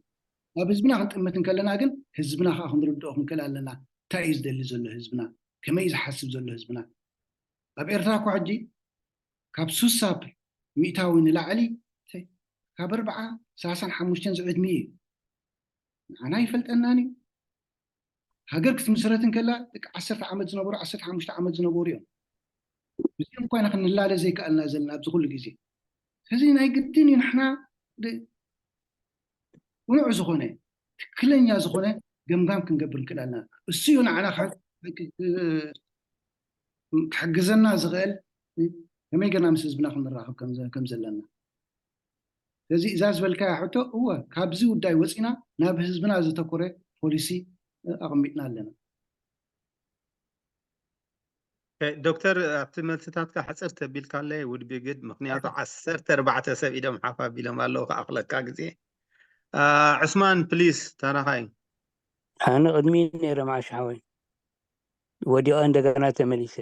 ናብ ህዝብና ክንጥምት እንከለና ግን ህዝብና ከዓ ክንርድኦ ክንክእል ኣለና። እንታይ እዩ ዝደሊ ዘሎ ህዝብና? ከመይ እዩ ዝሓስብ ዘሎ ህዝብና? ኣብ ኤርትራ እኮ ሕጂ ካብ ሱሳ ሚእታዊ ንላዕሊ ካብ ኣርባዓ ሰላሳን ሓሙሽተን ዝዕድሚ እዩ። ንዓና ይፈልጠናን እዩ። ሃገር ክትምስረት እንከላ ደቂ ዓሰርተ ዓመት ዝነበሩ ዓሰርተ ሓሙሽተ ዓመት ዝነበሩ እዮም። ብዚኦም እኳ ኢና ክንላለ ዘይከኣልና ዘለና ኣብዚ ኩሉ ግዜ። ስለዚ ናይ ግድን እዩ ንሕና ቅኑዕ ዝኾነ ትክክለኛ ዝኾነ ገምጋም ክንገብር ንክእል ኣለና። እሱ እዩ ንዓና ክሕግዘና ዝኽእል ከመይ ገና ምስ ህዝብና ክንራኸብ ከም ዘለና። ስለዚ እዛ ዝበልካያ ሕቶ እወ ካብዚ ጉዳይ ወፂና ናብ ህዝብና ዝተኮረ ፖሊሲ ኣቐሚጥና ኣለና። ዶክተር ኣብቲ መልስታትካ ሕፅር ተቢልካለይ ውድቢ ግድ ምክንያቱ ዓሰርተ ኣርባዕተ ሰብ ኢዶም ሓፍ ኣቢሎም ኣለዉ ክኣኽለካ ግዜ። ዑስማን ፕሊስ ተራኻይ። ኣነ ቅድሚ ነይረ ማሽ ሓወይ ወዲቐ እንደገና ተመሊሰ።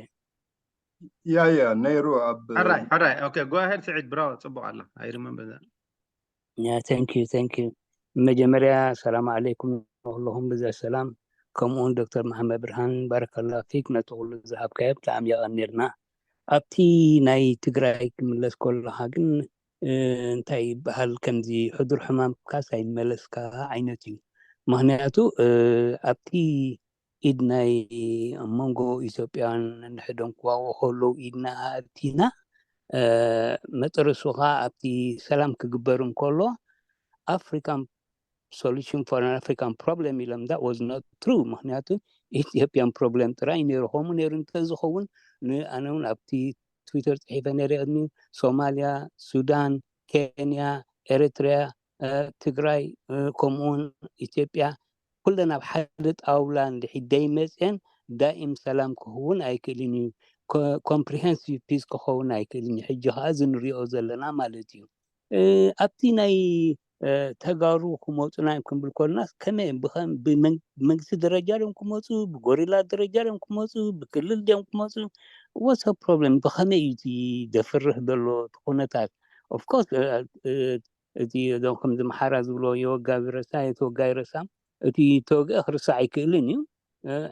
ያ ያ ነይሩ ኣብ ሕራይ ሕራይ ኦኬ go ahead ስዒድ ብራቮ ፅቡቕ ኣላ I remember that. Yeah, thank you, thank you. መጀመርያ ሰላም ዓለይኩም ንኩልኹም ብዘ ሰላም ከምኡውን ዶክተር መሓመድ ብርሃን ባረከላ ፊክ ነቲ ኩሉ ዝሃብካዮ ብጣዕሚ የቐኒልና። ኣብቲ ናይ ትግራይ ክምለስ ከለካ ግን እንታይ ይበሃል ከምዚ ሕዱር ሕማምካስ ኣይመለስካ ዓይነት እዩ። ምክንያቱ ኣብቲ ኢድ ናይ ኣብ መንጎ ኢትዮጵያን ንሕዶም ክዋግኡ ከለዉ ኢድና ኣእቲና መጠረሱ ከዓ ኣብቲ ሰላም ክግበር እንከሎ African solution for an African problem ኢሎም that was not true። ምክንያቱ ኢትዮጵያን ፕሮብለም ጥራይ ነይሩ። ከምኡ ነይሩ እንተዝኸውን ንኣነ እውን ኣብቲ ትዊተር ፅሒፈ ነይረ ቅድሚ ሶማልያ፣ ሱዳን፣ ኬንያ፣ ኤርትሪያ፣ ትግራይ ከምኡውን ኢትዮጵያ ኩለን ኣብ ሓደ ጣውላ እንድሕር ደይመፅየን ዳኢም ሰላም ክኸውን ኣይክእልን እዩ። ኮምፕሪሄንሲቭ ፒስ ክኸውን ኣይክእልን እዩ። ሕጂ ከዓ እዚ ንሪኦ ዘለና ማለት እዩ። ኣብቲ ናይ ተጋሩ ክመፁ ናይ ክንብል ከለና ከመይ ብመንግስቲ ደረጃ ዶም ክመፁ ብጎሪላ ደረጃ ዶም ክመፁ ብክልል ዶም ክመፁ ወሰ ፕሮብለም ብከመይ እዩ ዘፍርህ ዘሎ እቲ ኩነታት ኦፍኮርስ እቲ እዞም ከምዚ መሓራ ዝብሎ የወጋ ዝረሳ የተወጋ ይረሳ እቲ ተወግአ ክርሳዕ ኣይክእልን እዩ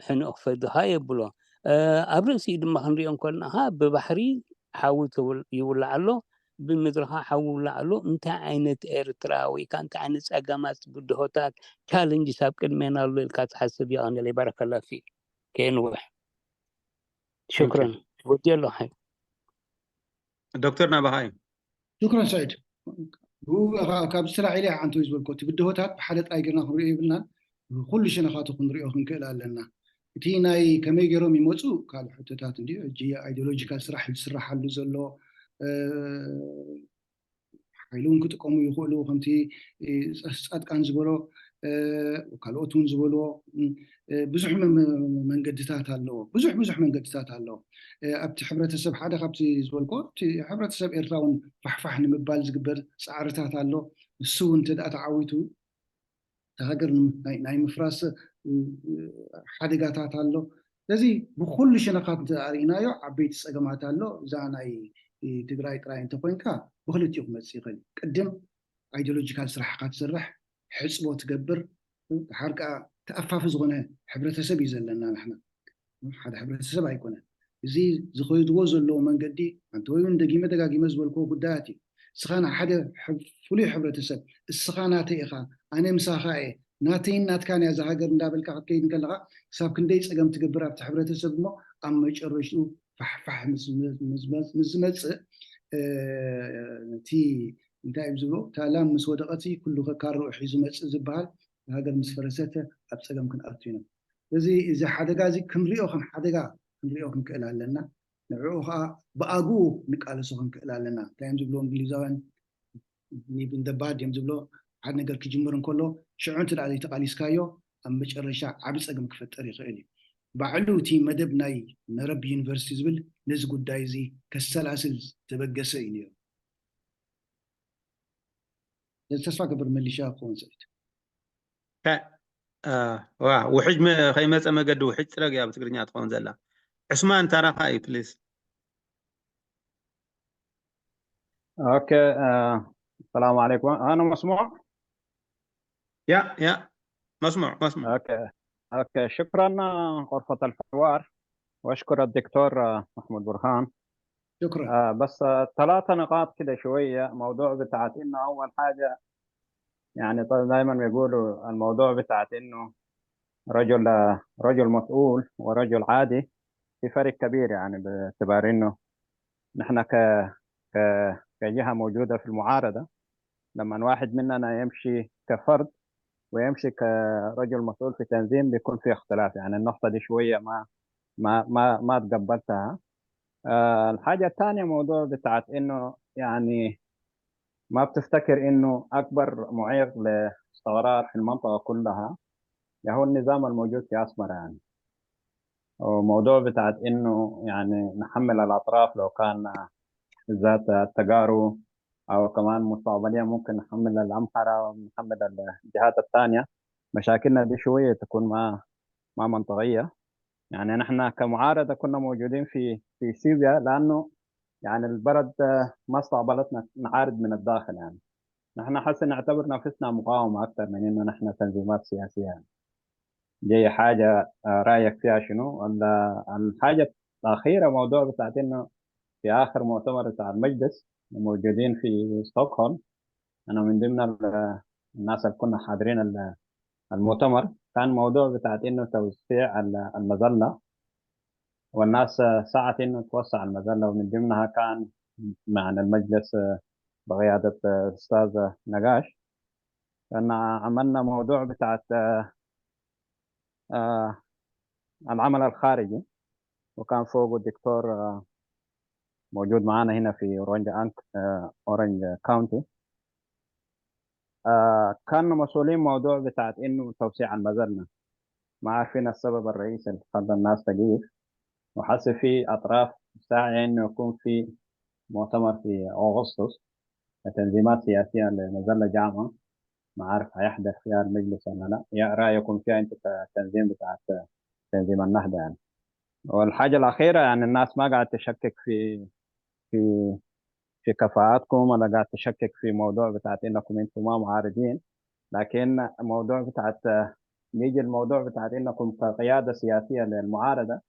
ሕንኦ ክፈድኻ የብሎ ኣብ ርእሲኡ ድማ ክንሪኦ እንኮልና ብባሕሪ ሓዊ ይውላዕ ኣሎ ብምድርኻ ሓዊ ይውላዕ ኣሎ እንታይ ዓይነት ኤርትራ ወይ ከዓ እንታይ ዓይነት ፀገማት ብድሆታት ቻለንጅስ ኣብ ቅድሜና ኣሎ ኢልካ ትሓስብ የቐንለይ ባረከላ ፊ ከየንውሕ ሽክረን ወዲ ኣሎ ሓይ ዶክተር ናባኻ እዩ ሽክረን ሰዒድ ካብ ስራሕ ኢለ ሓንቲ ዝበልኮ እቲ ብድሆታት ብሓደ ጥራይ ገርና ክንሪኦ ይብልናን ኩሉ ሸነኻቱ ክንሪኦ ክንክእል ኣለና እቲ ናይ ከመይ ገይሮም ይመፁ ካልእ ሕቶታት እንዲ ሕጂ ኣይዲዮሎጂካል ስራሕ ዝስራሓሉ ዘሎ ሓይሊ እውን ክጥቀሙ ይኽእሉ ከምቲ ፃድቃን ዝበሎ ካልኦት እውን ዝበልዎ ብዙሕ መንገድታት ኣለዎ ብዙሕ ብዙሕ መንገድታት ኣለዎ ኣብቲ ሕብረተሰብ ሓደ ካብቲ ዝበልኮ እቲ ሕብረተሰብ ኤርትራ እውን ፋሕፋሕ ንምባል ዝግበር ፃዕርታት ኣሎ ንሱ እውን እንተ ተዓዊቱ ሃገር ናይ ምፍራስ ሓደጋታት ኣሎ ስለዚ ብኩሉ ሸነኻት ኣርኢናዮ ዓበይቲ ፀገማት ኣሎ እዛ ናይ ትግራይ ጥራይ እንተኮይንካ ብክልቲኡ ክመፅእ ይኽእል ቅድም ኣይዲዮሎጂካል ስራሕካ ትሰርሕ ሕፅቦ ትገብር ድሓር ከዓ ተኣፋፊ ዝኾነ ሕብረተሰብ እዩ ዘለና ንሕና ሓደ ሕብረተሰብ ኣይኮነን። እዚ ዝኸይድዎ ዘለዉ መንገዲ፣ ኣንተ ወይ እውን ደጊመ ደጋጊመ ዝበልክዎ ጉዳያት እዩ። እስኻ ንሓደ ፍሉይ ሕብረተሰብ፣ እስኻ ናተይ ኢኻ፣ ኣነ ምሳኻ እየ፣ ናተይን ናትካን እያ እዛ ሃገር እንዳበልካ ክትከይድ እንከለኻ፣ ክሳብ ክንደይ ፀገም ትገብር ኣብቲ ሕብረተሰብ እሞ፣ ኣብ መጨረሽኡ ፋሕፋሕ ምስ ዝመፅእ፣ እቲ እንታይ እዮም ዝብሎ፣ እታ ላም ምስ ወደቐት ኩሉ ከካርኡ ሒዙ መፅእ ዝበሃል፣ ሃገር ምስ ፈረሰት ኣብ ፀገም ክንኣቱ ኢና። እዚ እዚ ሓደጋ እዚ ክንሪኦ ከም ሓደጋ ክንሪኦ ክንክእል ኣለና። ንዕኡ ከዓ ብኣግኡ ንቃለሶ ክንክእል ኣለና። እንታይ እዮም ዝብሎ እንግሊዛውያን፣ ኒብ ኢን ደ ባድ እዮም ዝብሎ። ሓደ ነገር ክጅምር እንከሎ ሽዑ እንተ ዘይተቃሊስካዮ ኣብ መጨረሻ ዓቢ ጸገም ክፈጠር ይኽእል እዩ። ባዕሉ እቲ መደብ ናይ መረብ ዩኒቨርሲቲ ዝብል ነዚ ጉዳይ እዚ ከሰላስል ዝተበገሰ እዩ ነይሩ። ነዚ ተስፋ ገብር መሊሻ ክኸውን ሰኢት ዋ ውሕጅ ከይመፀ መገዲ ውሕጅ ፅረግ እያ ብትግርኛ ትኸውን ዘላ። ዕስማን ታራኻ እዩ ፕሊስ። ኦኬ ሰላም عليكم. أنا مسموع؟ يا يا مسموع مسموع. أوكي أوكي شكرا غرفة الحوار، وأشكر الدكتور محمود برهان. شكرا. آه، بس آه، ثلاثة نقاط كده شوية. موضوع بتاعت إنه أول حاجة، يعني، طيب، دايما بيقولوا الموضوع بتاعت إنه رجل آه، رجل مسؤول ورجل عادي، في فرق كبير، يعني، باعتبار إنه نحن ك ك كجهة موجودة في المعارضة، لما واحد مننا يمشي كفرد ويمشي كرجل مسؤول في تنظيم بيكون في اختلاف. يعني، النقطة دي شوية ما ما ما ما تقبلتها. آه، الحاجة الثانية موضوع بتاعت إنه، يعني، ما بتفتكر إنه أكبر معيق لاستقرار في المنطقة كلها يا هو النظام الموجود في أسمر، يعني. وموضوع بتاعت إنه، يعني، نحمل الأطراف لو كان ذات التقارب، أو كمان مستقبليا ممكن نحمل الأمحرة ونحمل الجهات الثانية. مشاكلنا دي شوية تكون ما ما منطقية. يعني، نحن كمعارضة كنا موجودين في في إثيوبيا، لأنه، يعني، البلد آه، ما استقبلتنا نعارض من الداخل، يعني. نحن حسي نعتبر نفسنا مقاومة أكثر من إنه نحن تنظيمات سياسية، يعني. دي حاجة، آه، رأيك فيها شنو؟ ولا الحاجة الأخيرة، موضوع بتاعت إنه في آخر مؤتمر بتاع المجلس موجودين في ستوكهولم، أنا من ضمن ال- الناس اللي كنا حاضرين ال- المؤتمر، كان موضوع بتاعت إنه توسيع ال- المظلة، والناس سعت إنه توسع المظلة، ومن ضمنها كان مع المجلس بقيادة الأستاذ نقاش، كنا عملنا موضوع بتاعت آه، العمل الخارجي، وكان فوقه الدكتور آه، موجود معانا هنا في أورنج أنك أورنج كاونتي. كان مسؤولين موضوع بتاعت إنه توسيع المظلة، ما عارفين السبب الرئيسي اللي خلى الناس تقيف، وحسي في أطراف ساعية إنه يكون في مؤتمر في أغسطس لتنظيمات سياسية لمظلة جامعة، ما عارف هيحضر فيها المجلس ولا لا. يا رأيكم فيها أنتوا كتنظيم بتاعت تنظيم النهضة، يعني. والحاجة الأخيرة، يعني، الناس ما قاعد تشكك في في في كفاءاتكم ولا قاعد تشكك في موضوع بتاعت إنكم أنتم ما معارضين، لكن موضوع بتاعت نيجي الموضوع بتاعت إنكم كقيادة سياسية للمعارضة،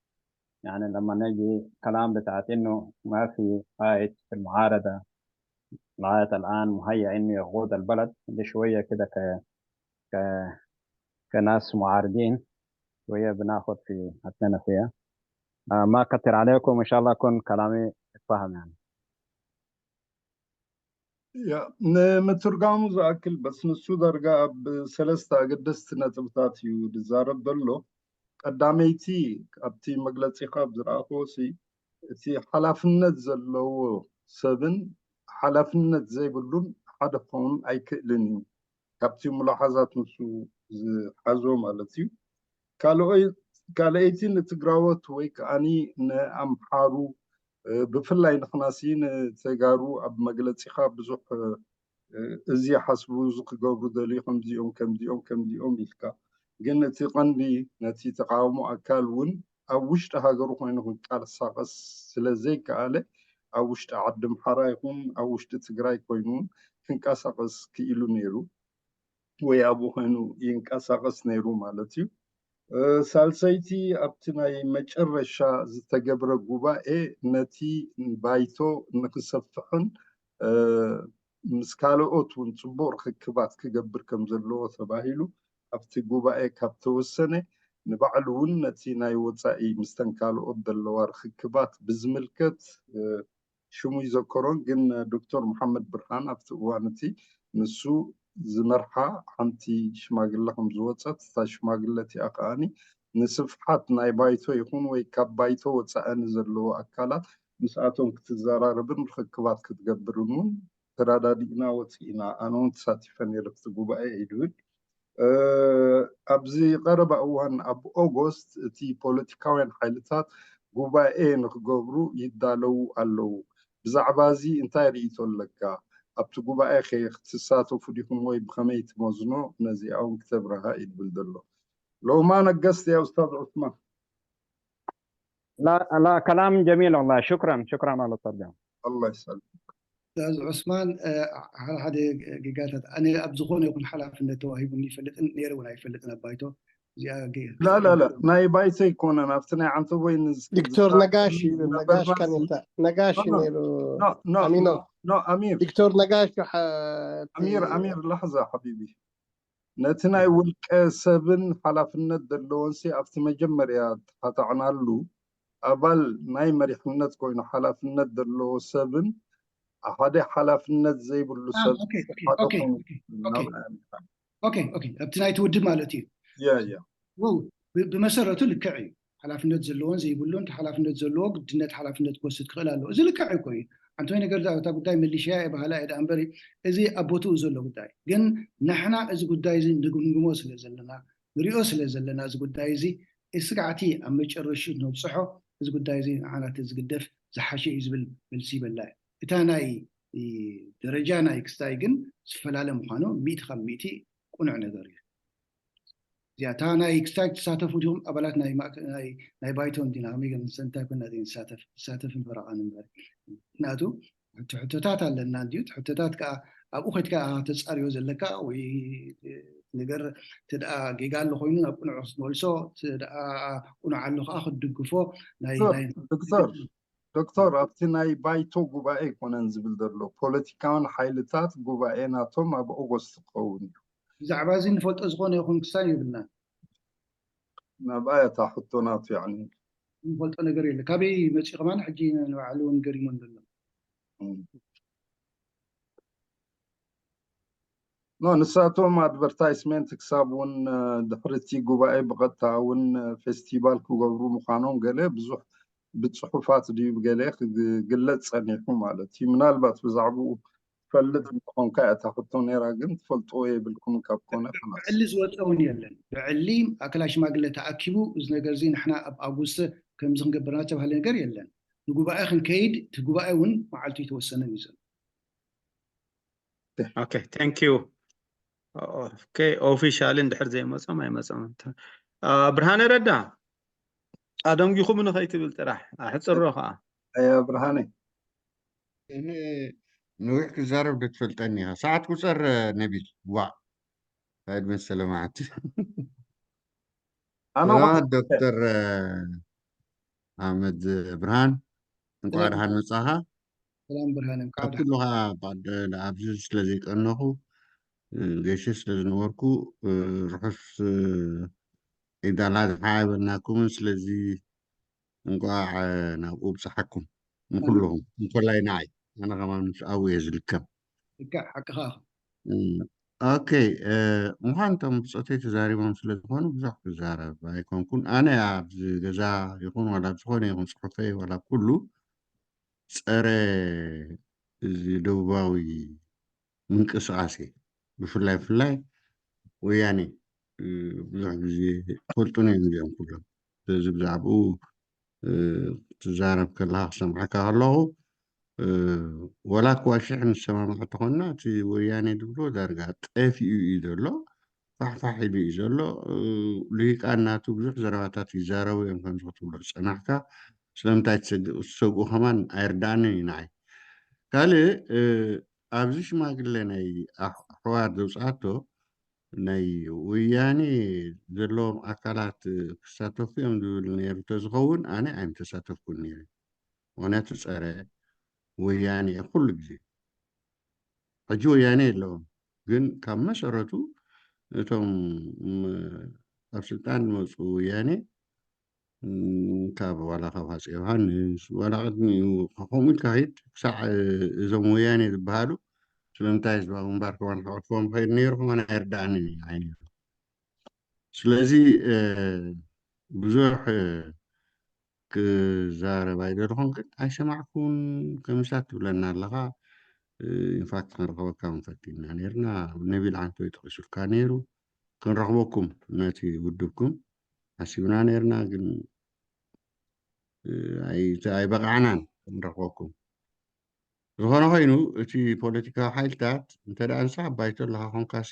يعني، لما نجي كلام بتاعت إنه ما في قائد في المعارضة لغاية الآن مهيأ إنه يقود البلد، دي شوية كده ك ك كناس معارضين شوية بناخد في حقنا فيها. آه، ما أكتر عليكم، إن شاء الله يكون كلامي اتفهم، يعني. ያ ንምትርጋሙ ዝኣክል በስ ንሱ ዳርጋ ኣብ ሰለስተ ኣገደስቲ ነጥብታት እዩ ዝዛረብ ዘሎ። ቀዳመይቲ ኣብቲ መግለፂኻ ኣብ ዝረኣኽዎ ሲ እቲ ሓላፍነት ዘለዎ ሰብን ሓላፍነት ዘይብሉን ሓደ ክኸውን ኣይክእልን እዩ። ካብቲ ሙላሓዛት ንሱ ዝሓዞ ማለት እዩ። ካልኦይ- ካልኣይቲ ንትግራዎት ወይ ከዓኒ ንኣምሓሩ እ፣ ብፍላይ ንኽናሲ ንተጋሩ ኣብ መግለፂኻ ብዙሕ እ፣ እዚ ሓስቡ እዚ ክገብሩ ደልዩ ከምዚኦም ከምዚኦም ከምዚኦም ኢልካ ግን እቲ ቀንዲ ነቲ ተቃውሞ ኣካል እውን ኣብ ውሽጢ ሃገሩ ኮይኑ ክንቀሳቀስ ስለ ዘይከኣለ ኣብ ውሽጢ ዓዲ ኣምሓራ ይኹን ኣብ ውሽጢ ትግራይ ኮይኑ እውን ክንቀሳቀስ ክኢሉ ነይሩ ወይ ኣብኡ ኮይኑ ይንቀሳቀስ ነይሩ ማለት እዩ። ሳልሰይቲ፣ ኣብቲ ናይ መጨረሻ ዝተገብረ ጉባኤ ነቲ ባይቶ ንክሰፍሕን ምስ ካልኦት እውን ፅቡቕ ርክክባት ክገብር ከም ዘለዎ ተባሂሉ ኣብቲ ጉባኤ ካብ ተወሰነ፣ ንባዕሉ እውን ነቲ ናይ ወፃኢ ምስተን ካልኦት ዘለዋ ርክክባት ብዝምልከት ሽሙ ይዘከሮን፣ ግን ዶክተር መሓመድ ብርሃን ኣብቲ እዋን እቲ ንሱ ዝመርሓ ሓንቲ ሽማግለ ከም ዝወፀት፣ እታ ሽማግለ እቲኣ ከዓኒ ንስፍሓት ናይ ባይቶ ይኹን ወይ ካብ ባይቶ ወፃኢ ንዘለዉ ኣካላት ምስኣቶም ክትዘራረብን ርክክባት ክትገብርን እውን ተረዳዲእና ወፂእና። ኣነ እውን ተሳቲፈ ነይረ ኣብቲ ጉባኤ እዩ ዝብል። ኣብዚ ቀረባ እዋን ኣብ ኦጎስት እቲ ፖለቲካውያን ሓይልታት ጉባኤ ንክገብሩ ይዳለዉ ኣለዉ። ብዛዕባ እዚ እንታይ ርእይቶ ኣለካ? ኣብቲ ጉባኤ ከ ክትሳተፉ ዲኹም ወይ ብኸመይ ትመዝኖ? ነዚኣ እውን ክተብርሃ እዩ ዝብል ዘሎ። ሎማ ነገስት ያ ኡስታዝ ዑስማን። لا لا كلام جميل والله شكرا شكرا على الترجمة الله يسلمك. ኡስታዝ ዑስማን ሓደ ሓደ ጌጋታት ኣነ ኣብ ዝኾነ ይኹን ሓላፍነት ተዋሂቡኒ ይፈልጥን ነይረ እውን ኣይፈልጥን ኣብ ባይቶ እዚኣ لا لا لا ናይ ባይቶ ኣይኮነን ኣብቲ ናይ ዓንተቦይ ዶክተር ነጋሽ ነጋሽ ካን ነጋሽ ነይሩ ኖ ኖ ኣሚኖ ኖ ኣሚር ዶክተር ነጋሽ ኣሚር ኣሚር ላሕዛ ሓቢቢ ነቲ ናይ ውልቀ ሰብን ሓላፍነት ዘለዎንሲ ኣብቲ መጀመርያ ተሓታዕናሉ ኣባል ናይ መሪሕነት ኮይኑ ሓላፍነት ዘለዎ ሰብን ሓደ ሓላፍነት ዘይብሉ ሰብ ኦኬ ኦኬ ኣብቲ ናይቲ ውድብ ማለት እዩ ያ ያ ብመሰረቱ ልክዕ እዩ ሓላፍነት ዘለዎን ዘይብሉን ሓላፍነት ዘለዎ ግድነት ሓላፍነት ክወስድ ክኽእል ኣለዎ እዚ ልክዕ እኮ እዩ ሓንቲ ነገር እታ ጉዳይ መሊሽያ እየ ባህላ እየ ደኣ እምበሪ እዚ ኣብ ቦትኡ ዘሎ ጉዳይ ግን ንሕና እዚ ጉዳይ እዚ ንግምግሞ ስለ ዘለና ንሪኦ ስለ ዘለና እዚ ጉዳይ እዚ እስካዕቲ ኣብ መጨረሽኡ ነብፅሖ እዚ ጉዳይ እዚ ንዓና ተዝግደፍ ዝሓሸ እዩ ዝብል መልሲ ይበላ እዩ እታ ናይ ደረጃ ናይ ክስታይ ግን ዝፈላለ ምዃኑ ሚእቲ ካብ ሚእቲ ቁኑዕ ነገር እዩ እዚኣ እታ ናይ ክስታይ ትሳተፉ ዲኹም ኣባላት ናይ ባይቶ እንዲና ከመይ ገንሰ እንታይ ኮና ዘይንሳተፍ ትሳተፍን ፈረቓን እምበር ምክንያቱ እቲ ሕቶታት ኣለና እንድዩ እቲ ሕቶታት ከዓ ኣብኡ ከድካ ተፃርዮ ዘለካ ወይ ነገር ተደኣ ጌጋ ኣሎ ኮይኑ ናብ ቁኑዕ ክትመልሶ ተደኣ ቁኑዕ ኣሎ ከዓ ክትድግፎ ናይ ዶክተር ዶክተር ኣብቲ ናይ ባይቶ ጉባኤ ኣይኮነን ዝብል ዘሎ ፖለቲካውን ሓይልታት ጉባኤ ናቶም ኣብ ኦጎስት ክኸውን እዩ ብዛዕባ እዚ ንፈልጦ ዝኾነ ይኹን ክሳን የብልናን ናብኣያ እታ ሕቶ ናቱ ያኒ ንፈልጦ ነገር የለ ካበይ መፂኡ ከማን ሕጂ ንባዕሉ እውን ገሪሞን ዘሎ ኖ ንሳቶም ኣድቨርታይስሜንት ክሳብ እውን ድሕርቲ ጉባኤ ብቐጥታ እውን ፌስቲቫል ክገብሩ ምዃኖም ገለ ብዙሕ ብፅሑፋት ድዩ ገለ ክግለፅ ፀኒሑ ማለት እዩ ምናልባት ብዛዕባኡ ትፈልጥ እንተኾንካ እታ ሕቶ ነይራ ግን ትፈልጥዎ የብልኩምን ካብ ኮነ ብዕሊ ዝወፀ እውን የለን ብዕሊ ኣክላ ሽማግለ ተኣኪቡ እዚ ነገር እዚ ንሕና ኣብ ኣጉስተ ከምዚ ክንገብር እናተባሃለ ነገር የለን ንጉባኤ ክንከይድ እቲ ጉባኤ እውን መዓልቱ ይተወሰነን እዩ ዘሎ Okay, thank you. Okay, ኦፊሻሊ እንድሕር ዘይመፆም ኣይመፆም ብርሃነ ረዳ ኣደንጊኹም ንኸይትብል ጥራሕ ኣሕፅሮ ከዓ ብርሃነ ንዊሕ ክዛረብ ዶ ትፈልጠኒ ኢኻ ሰዓት ቁፀር ነቢል ዋዕ ዕድመ ሰለማዓት ኣነ ዶክተር ኣሕመድ ብርሃን እንኳዕ ደሓን መጻኻ ሰላም ብርሃን እንኳዕ ካብ ኩሉ ከዓ ኣብዚ ስለ ዘይቀነኹ ገሸ ስለ ዝነበርኩ ርሑስ ዒድ ኣልኣድሓ ኣይበልናኩምን ስለዚ እንቋዕ ናብኡ ብፅሓኩም ንኩልኹም እንኮላይ ንዓይ ኣነ ከማን ምስ ኣብኡ እየ ዝልከም ልክዕ ሓቅኻ ኦኬ ምዃን እቶም ብፆተይ ተዛሪቦም ስለ ዝኾኑ ብዙሕ ክዛረብ ኣይኮንኩን ኣነ ኣብዚ ገዛ ይኹን ዋላ ዝኾነ ይኹን ፅሑፈይ ዋላ ኩሉ ፀረ እዚ ደቡባዊ ምንቅስቃስ እየ ብፍላይ ብፍላይ ወያኔ ብዙሕ ግዜ ትፈልጡኒ እዮም እዚኦም ኩሎም ስለዚ ብዛዕባኡ ክትዛረብ ከለካ ክሰምዓካ ከለኹ ወላ ክዋሽሕ ንሰማማዕ ተኾንና እቲ ወያኔ ድብሎ ዳርጋ ጠፊኡ እዩ ዘሎ ፋሕፋሕ ኢሉ እዩ ዘሎ ልሂቃን ናቱ ብዙሕ ዘረባታት ይዛረቡ እዮም ከምዚ ክትብሎ ዝፀናሕካ ስለምንታይ ትሰግኡ ከማን ኣይርዳእንን እዩ ንዓይ ካልእ ኣብዚ ሽማግለ ናይ ኣሕዋር ዘውፅኣቶ ናይ ወያኔ ዘለዎም ኣካላት ክሳተፉ እዮም ዝብል ነይሩ ተዝኸውን ኣነ ኣይምተሳተፍኩን ነይረ። ምክንያቱ ጸረ ወያኔ ኩሉ ግዜ። ሕጂ ወያኔ የለዎም፣ ግን ካብ መሰረቱ እቶም ኣብ ስልጣን ዝመፁ ወያኔ ካብ ዋላ ካብ ሃፀ ዮሃንስ ዋላ ቅድሚኡ ከምኡ ኢልካ ሂድ ክሳዕ እዞም ወያኔ ዝበሃሉ ስለምንታይ ህዝባዊ ግንባር ከማን ክዕርፍዎም ኸይድ ነይሩ ከማን ኣይርዳእንን እዩ ዓይኒ። ስለዚ ብዙሕ ክዛረብ ኣይደለኹን፣ ግን ኣይሰማዕኩን ከምሳት ትብለና ኣለኻ። ኢንፋክት ክንረኽበካ እውን ፈቲንና ነርና። ነቢል ዓንቶ ይጠቂሱልካ ነይሩ። ክንረኽበኩም ነቲ ውድብኩም ሓሲብና ነርና፣ ግን ኣይበቃዕናን ክንረኽበኩም። ዝኾነ ኮይኑ እቲ ፖለቲካዊ ሓይልታት እንተ ደኣ ንስኻ ባይቶ ኣለኻ ኮንካሲ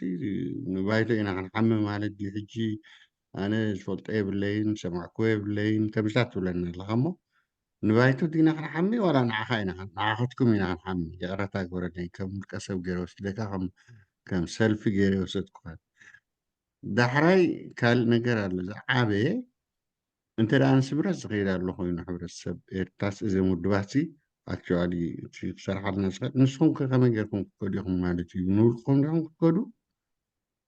ንባይቶ ኢና ክንሓሚ ማለት ድዩ? ሕጂ ኣነ ዝፈልጦ የብለይን ሰማዕኩ የብለይን ከምስታት ትብለና ኣለኻ እሞ ንባይቶ ዲና ክንሓሚ ዋላ ንዓኻ ኢና ንዓኸትኩም ኢና ክንሓሚ? ይቕረታ ግበረለይ ከም ውልቀ ሰብ ገይረ ወስደካ ከም ሰልፊ ገይረ ወሰድኩኻ። ዳሕራይ ካልእ ነገር ኣሎ ዝዓበየ እንተ ደኣ ንስምረት ዝኸይድ ኣሎ ኮይኑ ሕብረተሰብ ኤርትራስ እዘም ውድባት ሲ ኣክቹዋሊ እቲ ክሰርሓልና ዝኽእል ንስኹም ከ ከመይ ጌርኩም ክትከዱ ኢኹም ማለት እዩ? ንውልቅኹም ዲኹም ክትከዱ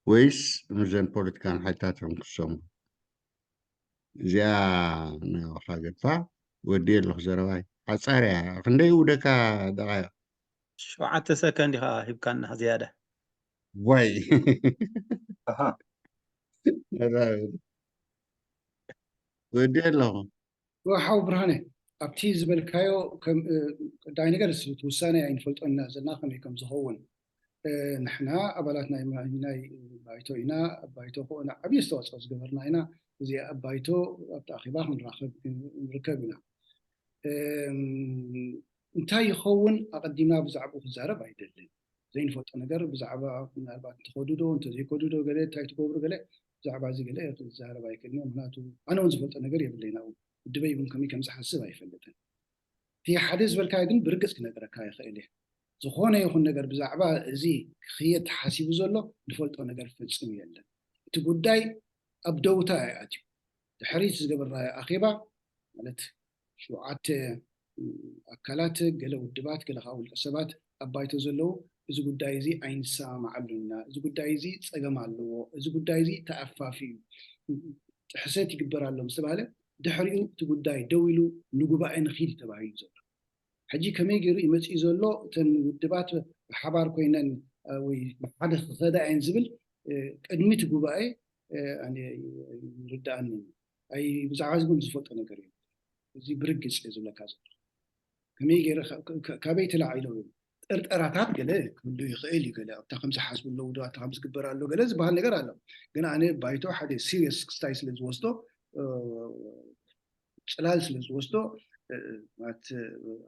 ወይስ ምስዘን ፖለቲካን ሓይልታት ኢኹም ክትሰሙ? እዚኣ ናይ ዋኻ ገድፋ ወዲ ኣለኹ ዘረባይ ሓጻር እያ። ክንደይ ውደካ ደቃይቕ? ሸውዓተ ሰከንድ ኢኻ ሂብካና ዝያዳ። ዋይ ወዲ ኣለኹ። ወሓው ብርሃነ ኣብቲ ዝበልካዮ ቀዳይ ነገር እቲ ውሳኔ ኣይንፈልጦና ዘለና ከመይ ከም ዝኸውን ንሕና ኣባላት ናይ ባይቶ ኢና። ኣብ ባይቶ ከ ዓብዪ ኣስተዋፅኦ ዝገበርና ኢና። እዚ ኣብ ባይቶ ኣብቲ ኣኼባ ክንራኸብ ንርከብ ኢና። እንታይ ይኸውን ኣቐዲምና ብዛዕባኡ ክዛረብ ኣይደልን። ዘይንፈልጦ ነገር ብዛዕባ ምናልባት እንተኸዱ ዶ እንተዘይከዱ ዶ ገለ እንታይ ትገብሩ ገለ ብዛዕባ እዚ ገለ ክዛረብ ኣይክእልን። ምክንያቱ ኣነ እውን ዝፈልጦ ነገር የብለይን። ኣብኡ ውድበይ እውን ከመይ ከም ዝሓስብ ኣይፈልጥን። እቲ ሓደ ዝበልካዮ ግን ብርግፅ ክነግረካ ይኽእል እየ። ዝኾነ ይኹን ነገር ብዛዕባ እዚ ክኽየድ ተሓሲቡ ዘሎ ንፈልጦ ነገር ፍፅም የለን። እቲ ጉዳይ ኣብ ደውታ እዩ ኣትዩ። ድሕሪት ዝገበርናዮ ኣኼባ ማለት ሸውዓተ ኣካላት ገለ ውድባት ገለ ከዓ ውልቀ ሰባት ኣብ ባይቶ ዘለዉ እዚ ጉዳይ እዚ ኣይንሰማማዓሉን ኢና፣ እዚ ጉዳይ እዚ ፀገም ኣለዎ፣ እዚ ጉዳይ እዚ ተኣፋፊ እዩ፣ ጥሕሰት ይግበር ኣሎ ምስ ተባሃለ ድሕሪኡ እቲ ጉዳይ ደው ኢሉ ንጉባኤ ንኺድ እዩ ተባሂሉ ዘሎ። ሕጂ ከመይ ገይሩ እዩ መፂኡ ዘሎ እተን ውድባት ብሓባር ኮይነን ወይ ብሓደ ክኸዳ እየን ዝብል ቅድሚ እቲ ጉባኤ ይርድኣኒ። ብዛዕባ እዚ እውን ዝፈልጦ ነገር እዩ። እዚ ብርግፅ እየ ዝብለካ ዘሎ። ከመይ ገይረ ካበይ ተላዒሎ ጥርጠራታት ገለ ክህሉ ይኽእል እዩ። ገለ ኣብታ ከም ዝሓስቡ ኣለዉ ዶ ኣብታ ከም ዝግበር ኣሎ ገለ ዝበሃል ነገር ኣሎ። ግን ኣነ ባይቶ ሓደ ሲሪየስ ክስታይ ስለ ዝወስዶ ፅላል ስለ ዝወስዶ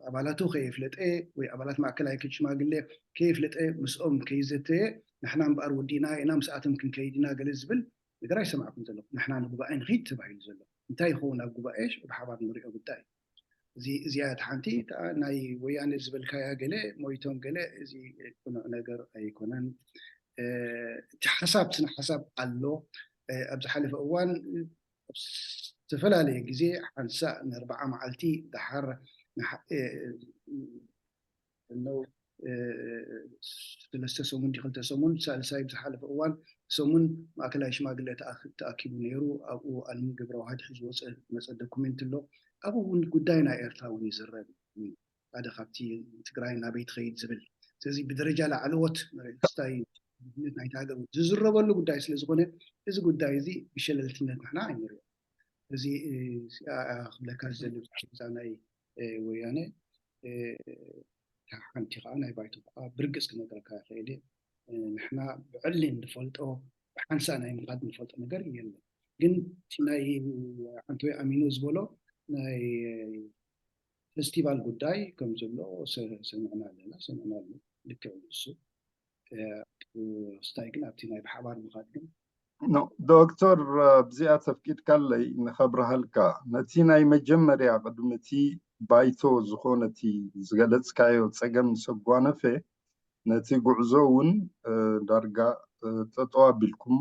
ኣባላቱ ከየፍለጠ ወይ ኣባላት ማእከላይ ሽማግሌ ከየፍለጠ ምስኦም ከይዘተየ ንሕና እምበኣር ወዲእና ኢና ምስኣቶም ክንከይድ ኢና ገለ ዝብል ነገር ኣይሰማዕኩም ዘለኹ። ንሕና ንጉባኤ ንኺድ ተባሂሉ ዘሎ እንታይ ይኸውን ኣብ ጉባኤ ሽዑ ብሓባር ንሪኦ ጉዳይ። እዚ እዚኣ እቲ ሓንቲ ናይ ወያነ ዝበልካያ ገለ ሞይቶም ገለ እዚ ቅኑዕ ነገር ኣይኮነን። እቲ ሓሳብ ስነ ሓሳብ ኣሎ። ኣብ ዝሓለፈ እዋን ዝተፈላለየ ግዜ ሓንሳእ ንኣርባዓ መዓልቲ ደሓር ነው ሰለስተ ሰሙን ዲ ክልተ ሰሙን ሳልሳይ ብዝሓለፈ እዋን ሰሙን ማእከላይ ሽማግለ ተኣኪቡ ነይሩ። ኣብኡ ኣልሚ ገብረዋህድ ሒዝዎ ዝመፀ ዶኩሜንት ኣሎ። ኣብኡ እውን ጉዳይ ናይ ኤርትራ እውን ይዝረብ። ሓደ ካብቲ ትግራይ ናበይ ትኸይድ ዝብል ስለዚ ብደረጃ ላዕለዎት ስታይ ናይቲ ሃገር ዝዝረበሉ ጉዳይ ስለ ዝኾነ እዚ ጉዳይ እዚ ብሸለልትነት ንሕና ኣይንሪኦ። እዚ ክብለካ ዝደሊ ብዛዕባ ናይ ወያነ ሓንቲ ከዓ ናይ ባይቶ ከዓ ብርግፅ ክነግረካ ይኽእል እየ። ንሕና ብዕሊ እንፈልጦ ብሓንሳ ናይ ምኻድ እንፈልጦ ነገር የለን። ግን ናይ ዓንተወይ ኣሚኖ ዝበሎ ናይ ፌስቲቫል ጉዳይ ከም ዘሎ ሰሚዕና ኣለና ሰሚዕና ኣሎ። ልክዕ ንሱ ስታይ ግን ኣብቲ ናይ ብሓባር ምኻድ ግን ዶክተር ብዚኣ ተፍቂድካለይ ንኸብረሃልካ ነቲ ናይ መጀመርያ ቅድሚ እቲ ባይቶ ዝኾነ እቲ ዝገለፅካዮ ፀገም ምስ ኣጓነፈ ነቲ ጉዕዞ እውን ዳርጋ ጠጠው ኣቢልኩሞ።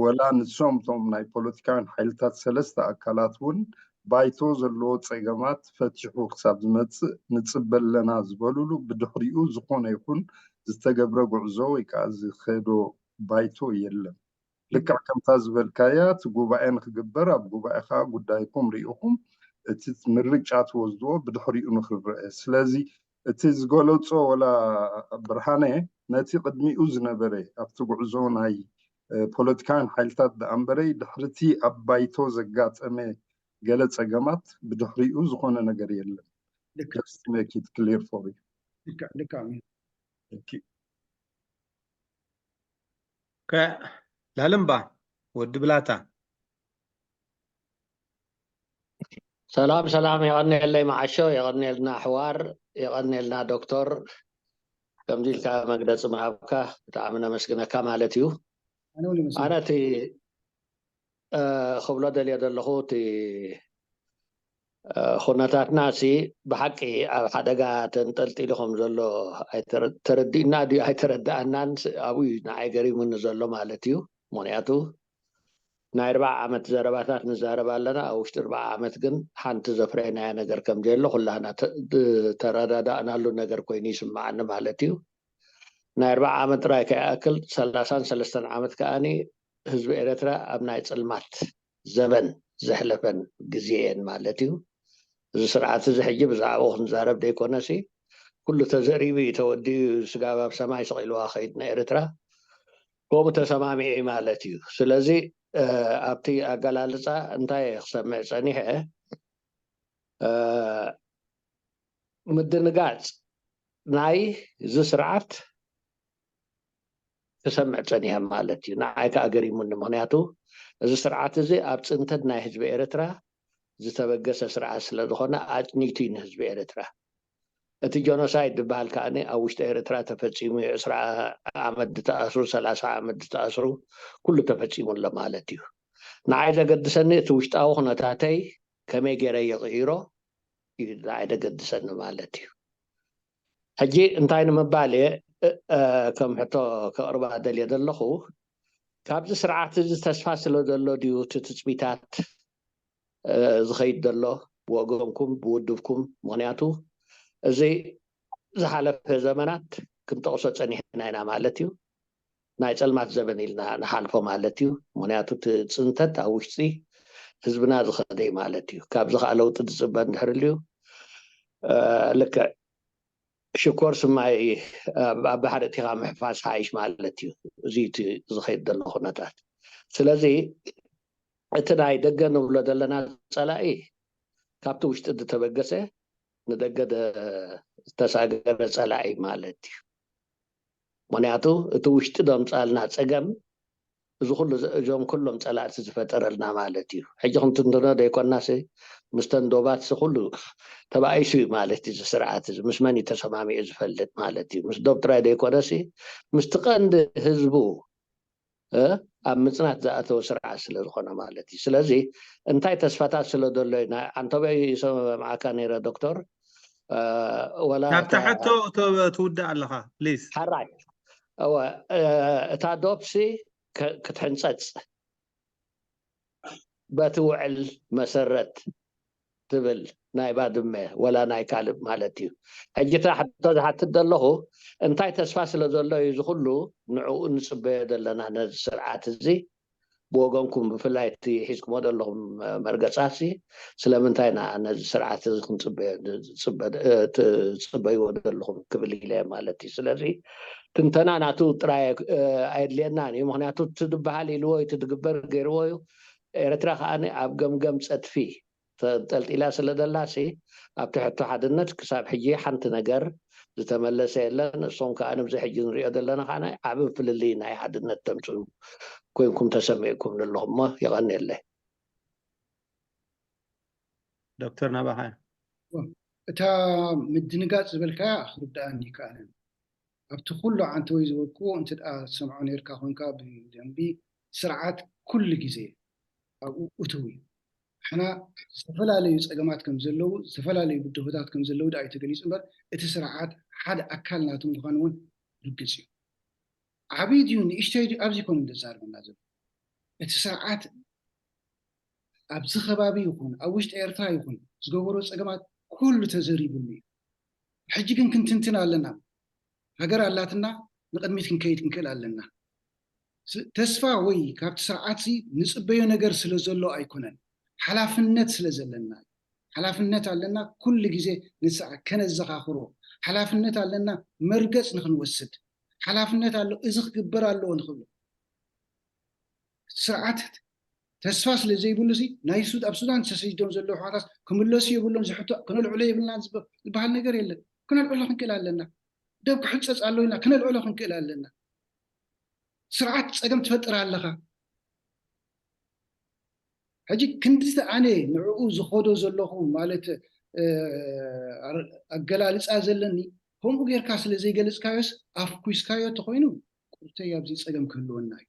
ወላ ንሶም እቶም ናይ ፖለቲካውያን ሓይልታት ሰለስተ ኣካላት እውን ባይቶ ዘለዎ ፀገማት ፈቲሑ ክሳብ ዝመፅእ ንፅበ ኣለና ዝበሉሉ ብድሕሪኡ ዝኾነ ይኹን ዝተገብረ ጉዕዞ ወይ ከዓ ዝኸዶ ባይቶ የለን። ልክዕ ከምታ ዝበልካያ እቲ ጉባኤ ንክግበር ኣብ ጉባኤ ከዓ ጉዳይኩም ርኢኹም እቲ ምርጫ ትወስድዎ ብድሕሪኡ ንክረአ። ስለዚ እቲ ዝገለፆ ወላ ብርሃነ ነቲ ቅድሚኡ ዝነበረ ኣብቲ ጉዕዞ ናይ ፖለቲካን ሓይልታት ደኣ እምበረይ ድሕርቲ ኣብ ባይቶ ዘጋጠመ ገለ ፀገማት ብድሕሪኡ ዝኾነ ነገር የለን። ልክዕ Just to make it clear for you. ልክዕ ልክዕ እዩ። Thank you. ከ- ላልምባ ወዲ ብላታ ሰላም ሰላም፣ የቐንየለይ መዓሾ፣ የቐንየልና ኣሕዋር፣ የቐንየልና ዶክተር። ከምዚ ኢልካ መግለፂ ምሃብካ ብጣዕሚ ነመስግነካ ማለት እዩ። ኣነ እውን ይመስለኒ። ኣነ እቲ እ፣ ክብሎ ደልየ ዘለኹ እቲ እ፣ ኩነታትና ሲ ብሓቂ ኣብ ሓደጋ ተንጠልጢሉ ከም ዘሎ ኣይተረ- ተረዲእና ድዩ ኣይተረዳእናን ስ- ኣብኡ እዩ ንዓይ ገሪሙኒ ዘሎ ማለት እዩ። ምክንያቱ ናይ ኣርባዓ ዓመት ዘረባታት ንዛረብ ኣለና፣ ኣብ ውሽጢ ኣርባዓ ዓመት ግን ሓንቲ ዘፍረይናዮ ነገር ከም ዘየሎ ኩላና ተ- ድ- ተረዳዳእናሉ ነገር ኮይኑ ይስምዓኒ ማለት እዩ። ናይ ኣርባዓ ዓመት ጥራይ ከይኣክል ሰላሳን ሰለስተን ዓመት ከኣኒ ህዝቢ ኤረትራ ኣብ ናይ ጽልማት ዘበን ዘሕለፈን ግዜ እየን ማለት እዩ። እዚ ስርዓት እዚ ሕጂ ብዛዕባኡ ክንዛረብ ዘይኮነሲ ኩሉ ተዘሪቡ እዩ ተወዲኡ ስጋብ ኣብ ሰማይ ስቕ ኢልዋ ከይድ ንኤርትራ ከምኡ ተሰማሚዑ እዩ ማለት እዩ። ስለዚ ኣብቲ ኣገላልፃ እንታይ ክሰምዕ ፀኒሐ ምድንጋፅ ናይ እዚ ስርዓት ክሰምዕ ፀኒሐ ማለት እዩ። ንዓይ ከዓ ገሪሙኒ። ምክንያቱ እዚ ስርዓት እዚ ኣብ ፅንተት ናይ ህዝቢ ኤርትራ ዝተበገሰ ስርዓት ስለዝኮነ ኣፅኒቱ እዩ ንህዝቢ ኤርትራ። እቲ ጀኖሳይድ ዝበሃል ከዓ ኣብ ውሽጢ ኤርትራ ተፈፂሙ እዩ። ዕስራ ዓመት ዝተኣስሩ፣ ሰላሳ ዓመት ዝተኣስሩ ኩሉ ተፈፂሙ ኣሎ ማለት እዩ። ንዓይ ዘገድሰኒ እቲ ውሽጣዊ ኩነታተይ ከመይ ገይረ ይቕይሮ እዩ ንዓይ ዘገድሰኒ ማለት እዩ። ሕጂ እንታይ ንምባል እየ እ- እ- ከም ሕቶ ከቕርባ ደልየ ዘለኹ ካብዚ ስርዓት እዚ ተስፋ ስለ ዘሎ ድዩ እቲ ትፅቢታት እ፣ ዝኸይድ ዘሎ ብወገንኩም ብውድብኩም? ምክንያቱ እዚ ዝሓለፈ ዘመናት ክንጠቕሶ ፀኒሕና ኢና ማለት እዩ። ናይ ፀልማት ዘበን ኢልና ንሓልፎ ማለት እዩ። ምክንያቱ እቲ ፅንተት ኣብ ውሽጢ ህዝብና ዝኸደ እዩ ማለት እዩ። ካብዚ ከዓ ለውጢ ዝፅበ እንድሕር ልዩ ልክዕ ሽኮር ስማይ ኣብ ባሕሪ እቲኻ ምሕፋስ ሓይሽ ማለት እዩ። እዚ እቲ ዝኸይድ ዘሎ ኩነታት። ስለዚ እቲ ናይ ደገ ንብሎ ዘለና ፀላኢ ካብቲ ውሽጢ ዝተበገሰ ንደገ ዝተሳገረ ፀላኢ ማለት እዩ። ምክንያቱ እቲ ውሽጢ ዘምፃልና ፀገም እዚ ኩሉ እዞም ኩሎም ፀላእቲ ዝፈጠረልና ማለት እዩ። ሕጂ ክንትንትኖ ዘይኮናሲ ምስተን ዶባት ኩሉ ተባኢሱ እዩ ማለት እዩ። ስርዓት እዚ ምስ መን እዩ ተሰማሚዑ ዝፈልጥ ማለት እዩ። ምስ ዶብ ጥራይ ዘይኮነሲ ምስቲ ቀንዲ ህዝቡ ኣብ ምፅናት ዝኣተወ ስርዓት ስለዝኮነ ማለት እዩ። ስለዚ እንታይ ተስፋታት ስለዘሎ ኢና ኣንተበይ ሰማዕካ ነይረ ዶክተር ወላ ናብታ ሕቶ ትውዳእ ኣለኻ ፕሊዝ። ሓራይ እወ እታ ዶብሲ ክትሕንፀፅ በቲ ውዕል መሰረት ትብል ናይ ባድመ ወላ ናይ ካልእ ማለት እዩ። ሕጂ እታ ሕቶ ዝሓትት ዘለኹ እንታይ ተስፋ ስለ ዘሎ እዩ እዚ ኩሉ ንዕኡ ንፅበዮ ዘለና ነዚ ስርዓት እዚ ብወገንኩም ብፍላይ እቲ ሒዝኩሞ ዘለኹም መርገፃሲ ስለምንታይ ኢና ነዚ ስርዓት እዚ ክንፅበዮ ትፅበይዎ ዘለኹም ክብል ኢለ ማለት እዩ። ስለዚ ትንተና ናቱ ጥራይ ኣየድልየናን እዩ። ምክንያቱ እቲ ዝበሃል ኢልዎ እዩ፣ እቲ ዝግበር ገይርዎ እዩ። ኤርትራ ከዓ ኣብ ገምገም ፀድፊ ተንጠልጢላ ስለ ዘላሲ ኣብቲ ሕቶ ሓድነት ክሳብ ሕጂ ሓንቲ ነገር ዝተመለሰ የለን። እሶም ከዓ ንብዚ ሕጂ ንሪኦ ዘለና ከዓ ናይ ዓቢ ፍልልይ ናይ ሓድነት ተምፅኡ ኮይንኩም ተሰሚዕኩም ዘለኹም እሞ የቐንየለይ። ዶክተር ናባኻ እታ ምድንጋፅ ዝበልካያ ክርድኣኒ ይከኣለን። ኣብቲ ኩሉ ዓንተወይ ዝበልክዎ እንተ ደኣ ትሰምዖ ነርካ ኮንካ ብደንቢ ስርዓት ኩሉ ግዜ ኣብኡ እትው እዩ። ንሕና ዝተፈላለዩ ፀገማት ከም ዘለዉ፣ ዝተፈላለዩ ብድሆታት ከም ዘለዉ ደኣ እዩ ተገሊፁ እምበር፣ እቲ ስርዓት ሓደ ኣካል ናቱ ምዃኑ እውን ርግፅ እዩ። ዓብዪ ድዩ ንእሽተይ ድዩ ኣብዚ ኮነ ዘዛርበና ዘሎ? እቲ ስርዓት ኣብዚ ከባቢ ይኹን ኣብ ውሽጢ ኤርትራ ይኹን ዝገበሮ ፀገማት ኩሉ ተዘሪብሉ እዩ። ሕጂ ግን ክንትንትን ኣለና። ሃገር ኣላትና፣ ንቕድሚት ክንከይድ ክንክእል ኣለና። ስ- ተስፋ ወይ ካብቲ ስርዓት ንፅበዮ ነገር ስለ ዘሎ ኣይኮነን። ሓላፍነት ስለ ዘለና እዩ። ሓላፍነት ኣለና፣ ኩሉ ግዜ ንስርዓት ከነዘኻኽሮ። ሓላፍነት ኣለና፣ መርገፅ ንክንወስድ። ሓላፍነት ኣሎ፣ እዚ ክግበር ኣለዎ ንክብሎ። ስርዓት ተስፋ ስለ ዘይብሉ ሲ ናይ ሱድ ኣብ ሱዳን ተሰዲዶም ዘለዉ ኣሕዋታት ክምለሱ የብሎም፣ ዝሕቶ ክነልዕሎ የብልናን ዝበ- ዝበሃል ነገር የለን። ክነልዕሎ ክንክእል ኣለና። ደብ ክሕፀፅ ኣሎ ኢልና ክነልዕሎ ክንክእል ኣለና። ስርዓት ፀገም ትፈጥር ኣለኻ። ሕጂ ክንዲ ኣነ ንዕኡ ዝኸዶ ዘለኹ ማለት ኣገላልፃ ዘለኒ ከምኡ ጌርካ ስለ ዘይገለፅካዮስ ኣፍኩስካዮ ተኮይኑ ቁርተይ ኣብዚ ፀገም ክህልወና እዩ።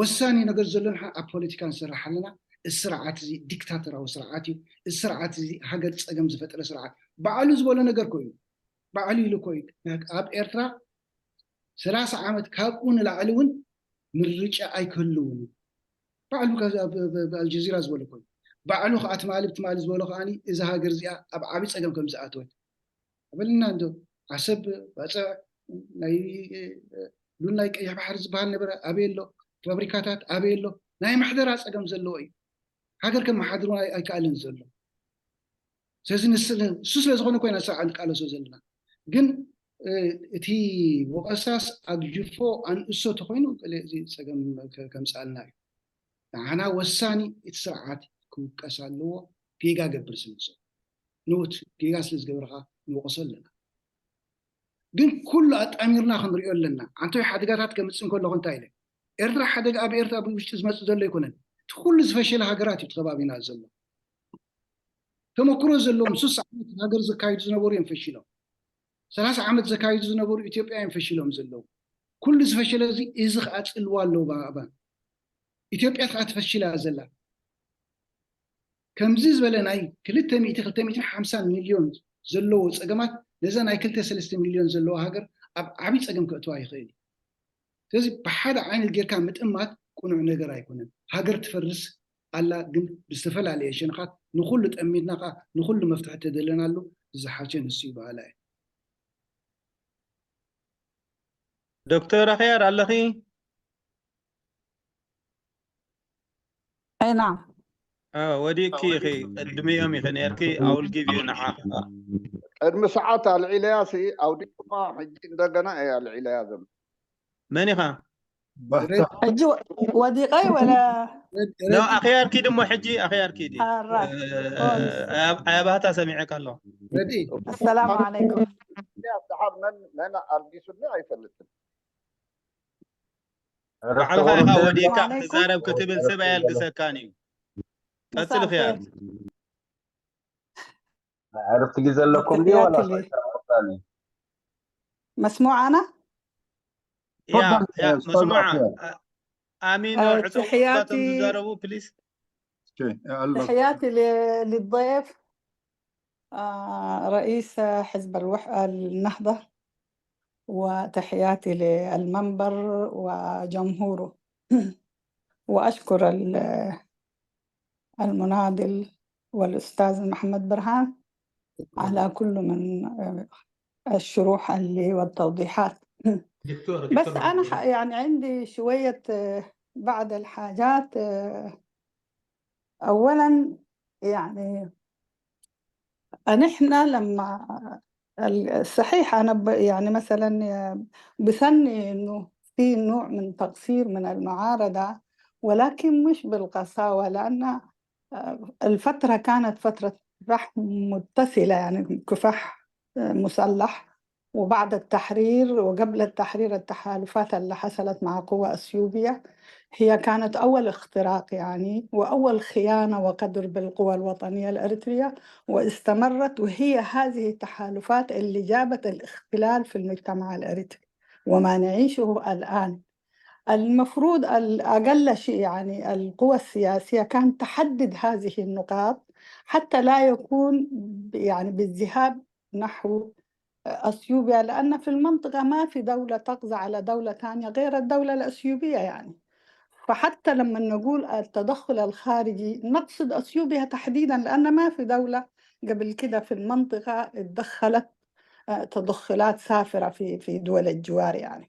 ወሳኒ ነገር ዘሎ ንሓ ኣብ ፖለቲካ ንሰርሕ ኣለና። እዚ ስርዓት እዚ ዲክታተራዊ ስርዓት እዩ። እዚ ስርዓት እዚ ሃገር ፀገም ዝፈጠረ ስርዓት ባዕሉ ዝበሎ ነገር ኮይኑ ባዕሉ ኢሉ ኮይኑ ኣብ ኤርትራ ሰላሳ ዓመት ካብኡ ንላዕሊ እውን ምርጫ ኣይክህልውን እዩ። ባዕሉ ኣልጀዚራ ዝበሎ ኮይኑ ባዕሉ ከዓ ትማሊ ብትማሊ ዝበሎ ከዓ እዚ ሃገር እዚኣ ኣብ ዓብዪ ፀገም ከም ዝኣተወት ኣበልና እንዶ ዓሰብ ባፅዕ ናይ ሉል ናይ ቀይሕ ባሕሪ ዝበሃል ነበረ ኣበይ ኣሎ? ፋብሪካታት ኣበይ ኣሎ? ናይ ምሕደራ ፀገም ዘለዎ እዩ። ሃገር ከመሓድር ኣይከኣልን ዘሎ። ስለዚ ንሱ ስለ ዝኾነ ኮይና ስርዓት ንቃለሶ ዘለና። ግን እቲ ወቐሳስ ኣግጅፎ ኣንእሶ ተኮይኑ እዚ ፀገም ከምፅኣልና እዩ። ንዓና ወሳኒ እቲ ስርዓት ክውቀስ ኣለዎ። ጌጋ ገብር ስለ ንሱ ንኡት ጌጋ ስለ ዝገብርካ ንወቕሶ ኣለና። ግን ኩሉ ኣጣሚርና ክንሪኦ ኣለና። ዓንቶይ ሓደጋታት ከምፅእ እንከለኹ እንታይ ኢለ ኤርትራ ሓደጋ ኣብ ኤርትራ ብውሽጢ ዝመፅእ ዘሎ ኣይኮነን። እቲ ኩሉ ዝፈሸለ ሃገራት እዩ ከባቢና ዘሎ። ተመክሮ ዘለዎም ሱሳ ዓመት ሃገር ዘካይዱ ዝነበሩ እዮም ፈሽሎም። ሰላሳ ዓመት ዘካይዱ ዝነበሩ ኢትዮጵያ እዮም ፈሽሎም ዘለዉ። ኩሉ ዝፈሸለ እዚ እዚ ከዓ ፅልዋ ኣለዎ ብኣእባን ኢትዮጵያ ከዓ ትፈሽላ ዘላ ከምዚ ዝበለ ናይ ክልተ ሚእቲ ክልተ ሚእቲ ሓምሳ ሚልዮን ዘለዎ ፀገማት ነዛ ናይ ክልተ ሰለስተ ሚልዮን ዘለዎ ሃገር ኣብ ዓብዪ ፀገም ከእትዋ ይኽእል እዩ። ስለዚ ብሓደ ዓይነት ጌርካ ምጥማት ቅኑዕ ነገር ኣይኮነን። ሃገር ትፈርስ ኣላ፣ ግን ብዝተፈላለየ ሸነኻት ንኹሉ ጠሚትና ከዓ ንኹሉ መፍትሒ ተደለናሉ ዝሓሸ ንሱ ይበሃላ እየ። ዶክተር ኣኽያር ኣለኺ? أي نعم. ወዲእኪ ኢኺ ቅድሚኦም ኢኺ ነርኪ። ኣውል ጊቭ ዩ ንዓ ቅድሚ ሰዓት ኣልዒለያ ሲ ኣውዲቅማ ሕጂ እንደገና እየ ኣልዒለያ ዘሎ። መን ኢኻ? ሕጂ ወዲቀይ ወላ ኖ ኣኽያር ኪድ እሞ ሕጂ ኣኽያር ኪድ ኣራ ኣያባህታ ሰሚዐካ ኣለኹ። السلام عليكم. ድሓር መን መን ኣልጊሱኒ ኣይፈልጥን። ባዕልኻ ኢኻ ወዲእካ ክትዛረብ ክትብል ሰብ ኣየልግሰካን እዩ። ቀፅል ኽያር። ዕርፍቲ ግዜ ኣለኩም ድዩ ወላ መስሙዕ ኣና ያ ያ መስሙዓ ኣሚኖ ዕፀው ትሕያቲ ዝዛረቡ ፕሊስ تحياتي للضيف رئيس حزب الوح النهضة وتحياتي للمنبر وجمهوره وأشكر المناضل والأستاذ محمد برهان على كل من الشروح اللي والتوضيحات دكتورة بس أنا ح- يعني عندي شوية آه، بعض الحاجات آه، أولا يعني نحن لما ال- صحيح أنا ب- يعني مثلا آه، بثني إنه في نوع من تقصير من المعارضة ولكن مش بالقساوة لأن الفترة كانت فترة كفاح متصلة يعني كفاح مسلح وبعد التحرير وقبل التحرير التحالفات اللي حصلت مع قوى أثيوبيا هي كانت أول اختراق يعني وأول خيانة وقدر بالقوى الوطنية الأريترية واستمرت وهي هذه التحالفات اللي جابت الاختلال في المجتمع الأريتري وما نعيشه الآن المفروض الأقل شيء، يعني، القوى السياسية كانت تحدد هذه النقاط حتى لا يكون ب- يعني بالذهاب نحو أثيوبيا، لأن في المنطقة ما في دولة تقضي على دولة ثانية غير الدولة الأثيوبية، يعني. فحتى لما نقول التدخل الخارجي نقصد أثيوبيا تحديدا، لأن ما في دولة قبل كده في المنطقة اتدخلت آه، تدخلات سافرة في في دول الجوار، يعني.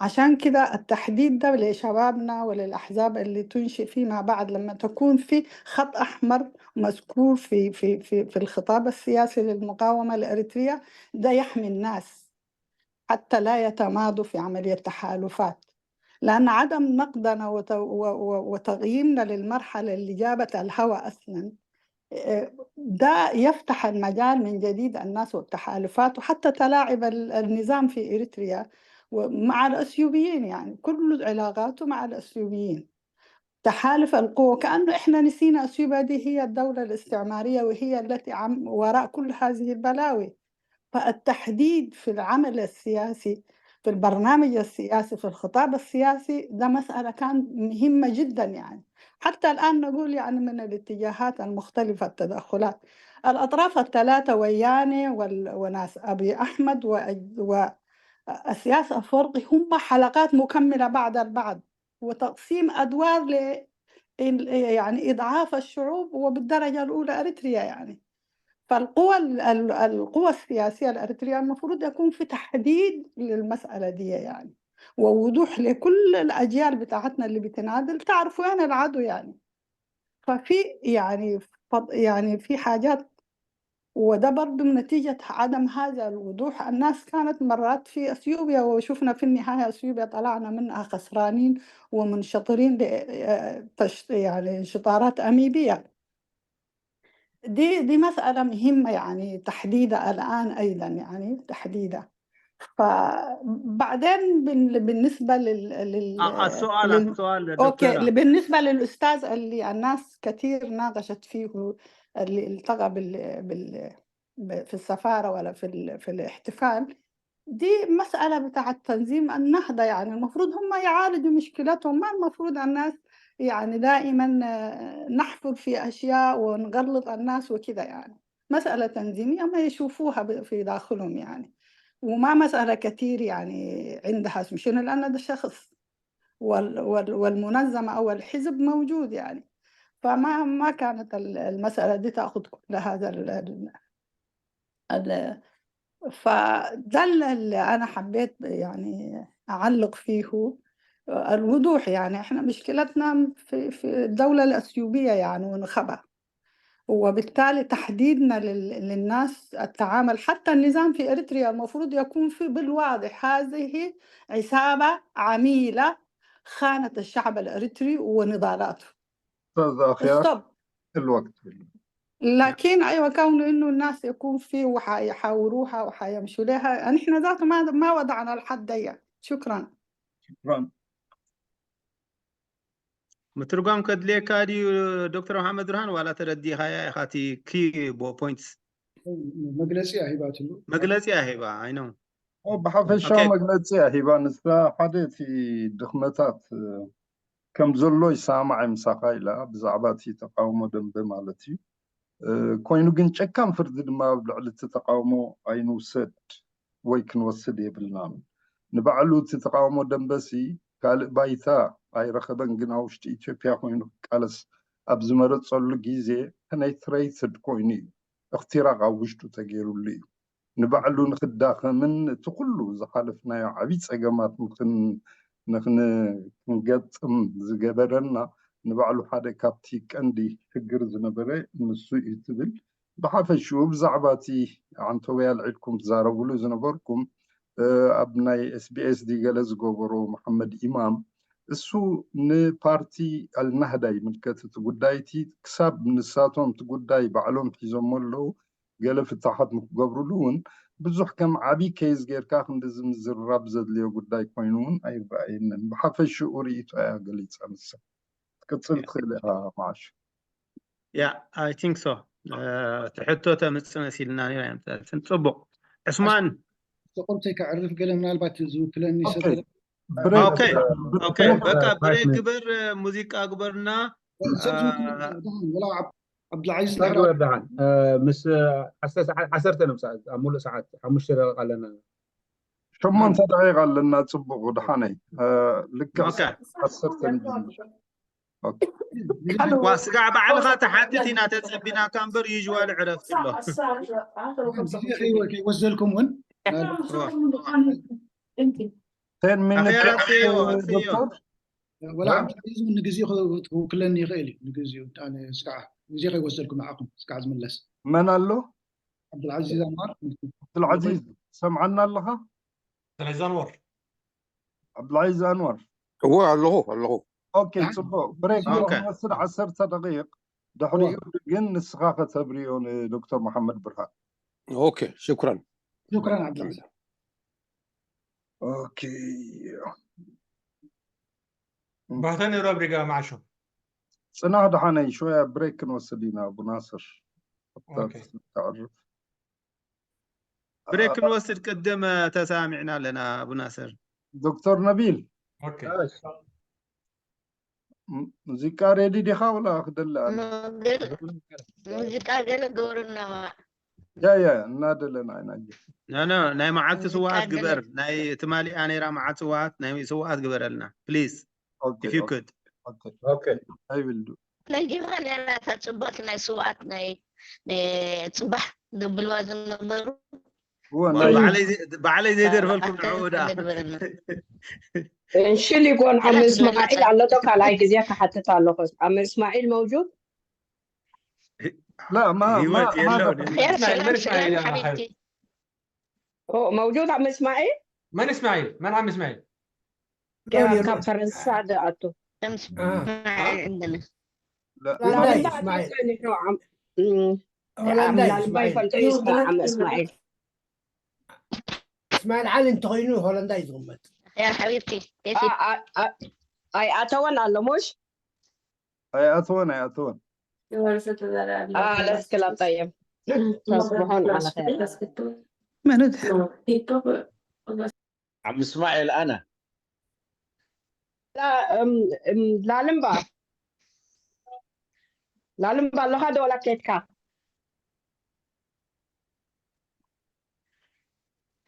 عشان كده التحديد ده لشبابنا وللأحزاب اللي تنشئ فيما بعد، لما تكون في خط أحمر مذكور في في في في الخطاب السياسي للمقاومة الإريترية، ده يحمي الناس حتى لا يتمادوا في عملية تحالفات، لأن عدم نقدنا وت- و- و- وتقييمنا للمرحلة اللي جابت الهوى أصلا، آه، ده يفتح المجال من جديد الناس والتحالفات، وحتى تلاعب ال- النظام في إريتريا مع الأثيوبيين، يعني كل علاقاته مع الأثيوبيين. تحالف القوى، كأنه إحنا نسينا أثيوبيا دي هي الدولة الاستعمارية وهي التي عم وراء كل هذه البلاوي. فالتحديد في العمل السياسي، في البرنامج السياسي، في الخطاب السياسي، ده مسألة كان مهمة جدا، يعني. حتى الآن نقول، يعني، من الاتجاهات المختلفة، التدخلات، الأطراف الثلاثة، وياني وال- وناس أبي أحمد و- وأسياس أفورقي، هم حلقات مكملة بعض البعض، وتقسيم أدوار ل يعني إضعاف الشعوب، وبالدرجة الأولى أريتريا، يعني. فالقوى ال- ال- القوى السياسية الأريترية المفروض يكون في تحديد للمسألة دي، يعني، ووضوح لكل الأجيال بتاعتنا اللي بتناضل تعرف وين العدو، يعني. ففي، يعني، فض- يعني في حاجات، وده برضو نتيجة عدم هذا الوضوح. الناس كانت مرات في أثيوبيا، وشفنا في النهاية أثيوبيا طلعنا منها خسرانين ومنشطرين ل- آه، تش- يعني انشطارات أميبية. دي دي مسألة مهمة، يعني، تحديدها الآن أيضا، يعني، تحديدها. فبعدين بال- بالنسبة لل لل آه، السؤال لل السؤال أوكي، دكتورة. بالنسبة للأستاذ اللي الناس كثير ناقشت فيه، اللي التقى بال بال ب- في السفارة ولا في ال... في الاحتفال، دي مسألة بتاعت تنظيم النهضة، يعني. المفروض هم يعالجوا مشكلتهم، ما المفروض الناس، يعني، دائما آه، نحفر في أشياء ونغلط الناس وكده، يعني. مسألة تنظيمية ما يشوفوها ب- في داخلهم، يعني. وما مسألة كثير، يعني، عندها اسم شنو، لأن ده شخص وال... وال... والمنظمة أو الحزب موجود، يعني. فما ما كانت ال- المسألة دي تأخذ كل هذا ال... ال... ال... فده اللي اللي أنا حبيت، يعني، أعلق فيه، الوضوح. يعني، إحنا مشكلتنا في في الدولة الأثيوبية، يعني، ونخبة، وبالتالي تحديدنا لل... للناس التعامل. حتى النظام في إريتريا المفروض يكون في بالواضح: هذه عصابة عميلة خانت الشعب الإريتري ونضالاته. أستاذ أخيار، ستوب. الوقت. لكن، أيوة، كونه إنه الناس يكون فيه وحيحاوروها وحيمشوا لها، نحن ذاته ما ما وضعنا الحد ده. شكرا. شكرا. ምትርጓም ከድልየካ ድዩ ዶክተር መሓመድ ብርሃን፣ ዋላ ተረዲኻያ ኢኻ እቲ ኪ ፖይንትስ? መግለፂ ኣሂባትሉ። መግለፂ ኣሂባ፣ ኣይ ኖ። ኦ፣ ብሓፈሻዊ ኦኬ። መግለፂ ኣሂባ። ንሳ ሓደ እቲ ድኽመታት እ፣ ከም ዘሎ ይሰማማዕ ምሳኻ ኢላ፣ ብዛዕባ እቲ ተቃውሞ ደንበ ማለት እዩ። እ፣ ኮይኑ ግን ጨካን ፍርዲ ድማ ኣብ ልዕሊ እቲ ተቃውሞ ኣይንውሰድ ወይ ክንወስድ የብልናን። ንባዕሉ እቲ ተቃውሞ ደንበሲ ካልእ ባይታ ኣይረኸበን፣ ግን ኣብ ውሽጢ ኢትዮጵያ ኮይኑ ክቃለስ ኣብ ዝመረፀሉ ግዜ ፔኔትሬትድ ኮይኑ እዩ። እኽትራቕ ኣብ ውሽጡ ተገይሩሉ እዩ። ንባዕሉ ንክዳኸምን እቲ ኩሉ ዝሓለፍናዮ ዓብዪ ፀገማት ንክን- ንክን- ክንገጥም ዝገበረና ንባዕሉ ሓደ ካብቲ ቀንዲ ሽግር ዝነበረ ንሱ እዩ ትብል። ብሓፈሽኡ ብዛዕባ እቲ ዓንቶብያ ኣልዒልኩም ትዛረብሉ ዝነበርኩም እ፣ ኣብ ናይ ኤስቢኤስ ድዩ ገለ ዝገበሮ መሓመድ ኢማም፣ እሱ ንፓርቲ ኣልናህዳ ይምልከት እቲ ጉዳይ። እቲ ክሳብ ንሳቶም እቲ ጉዳይ ባዕሎም ሒዞሞ ኣለዉ፣ ገለ ፍታሓት ንክገብሩሉ እውን ብዙሕ ከም ዓብዪ ኬዝ ጌርካ ክንድዚ ምዝርራብ ዘድልዮ ጉዳይ ኮይኑ እውን ኣይረኣየንን። ብሓፈሽኡ ርእይቶ እያ ገሊፃ ንሳ። ክትቅፅል ትኽእል ኢኻ መዓሽ። ያ፣ I think so። እ፣ እቲ ሕቶ ተምፅእ መሲልና ነይራ እያ መፅኣትን። ፅቡቅ። ዕስማን። ቁርተይ ከዕርፍ ገለ ምናልባት ዝውክለኒ ሰብ ኦኬ። ገለ ኦኬ ኦኬ፣ በቃ ብሬክ ግበር፣ ሙዚቃ ግበርና። ወላ ዓብዱልዓዚዝ ግበር ደሓን። ምስ ዓሰርተ ሰዓት ዓሰርተ ነብሳ ኣብ ሙሉእ ሰዓት ሓሙሽተ ደቂቃ ኣለና። ሸሞንተ ደቂቃ ኣለና። ፅቡቅ ደሓነይ። ልክዕ ዓሰርተ ንጅምር። ዋ ስጋዕ ባዕልኻ ተሓትት ኢና ተፀቢናካ እምበር ዩዥዋል ዕረፍቲ ኣሎ። ከይወሰልኩም እውን ቴን ሚኒት ኣኸያት እዮ ኣጥፍዮ። ወላ ዓብዱልዓዚዝ እውን ንግዜኡ ክውክለኒ ይኽእል እዩ። ንግዜኡ ኣነ ስጋዕ ግዜ ከይወሰድኩ ንዓኹም ስጋዕ ዝምለስ መን ኣሎ? ዓብዱልዓዚዝ ኣንዋር። ዓብዱልዓዚዝ ሰምዓና ኣለኻ? ዓብዱልዓዚዝ ኣንዋር። ዓብዱልዓዚዝ ኣንዋር። እዎ ኣለኹ ኣለኹ። ኦኬ ጽቡቅ። ብሬክ ኦኬ። ንወስድ ዓሰርተ ደቂቕ። ድሕሪኡ ግን ንስኻ ከተብርዮ ንዶክተር መሓመድ ብርሃን። ኦኬ ሽኩራን። ሽኩራን ዓብዱልዓዚዝ። ኦኬ ባህታ ነይሩ ኣብ ሪጋ መዓሾ። ጽናሕ ደሓነይ ሾያ ብሬክ ክንወስድ ኢና ኣቡ ናስር። ኦኬ። ተዕርፍ። ብሬክ ክንወስድ ቅድም ተሰማሚዕና ኣለና ኣቡ ናስር። ዶክተር ነቢል ኦኬ። ም- ሙዚቃ ሬዲ ዲኻ ወላ ክደሊ ኣነ? ሙዚቃ ገለ ግበሩና። ያ ያ እናደለና ኢና። ኖ ኖ ናይ መዓልቲ ሙዚቃ ስዋኣት ገለ ግበር። ናይ ትማሊ ኣኔራ መዓልቲ ስዋኣት ናይ ስዋኣት ግበረልና please ኦኬ if you could። ኦኬ I will do። ነጊርካ ነራ እታ ጽቡቅ ናይ ስዋኣት ናይ ናይ ጽባሕ ዝብልዋ ዝነበሩ እወ ናይ ባዕለይ ዘይ- ባዕለይ ዘይደርፈልኩም ንዕኡ ደኣ። ግበረልና። ሽሊጎን ዓም እስማዒል ኣሎ ዶ? ካልኣይ ግዜ ክሓትት ኣለኹ። ዓም እስማዒል መውጁድ? لا ما ما ህይወት ما የለውን። دخل. خير سلام سلام حبيبتي. ኦ መውጁድ ዓም እስማዒል? መን እስማዒል? መን ዓም እስማዒል? ካብ ፈረንሳ ዝኣቱ። اسماعيل عندنا. لا ሆላንዳይ ላምባ እስማዒል። ትፈልጦ ዶ? ዓም- እም፣ ሆላንዳይ ላምባ እስማዒል። ይፈልጦ እዩ እስከ ዓም እስማዒል? እስማዒል ዓሊ እንተኾይኑ ሆላንዳይ እዩ ዝቕመጥ። يا حبيبتي ኣ- ኣ- ኣ- ኣይኣተወን ኣሎ ሙሽ? ኣይኣተወን ኣይኣተወን። اه لسه لا طيب. تصبحون على خير. መን ዓም እስማዒል ኣነ ላ- እም- እም- ላልምባ ላልምባ ኣለኻ ዶ ወላ ኬድካ?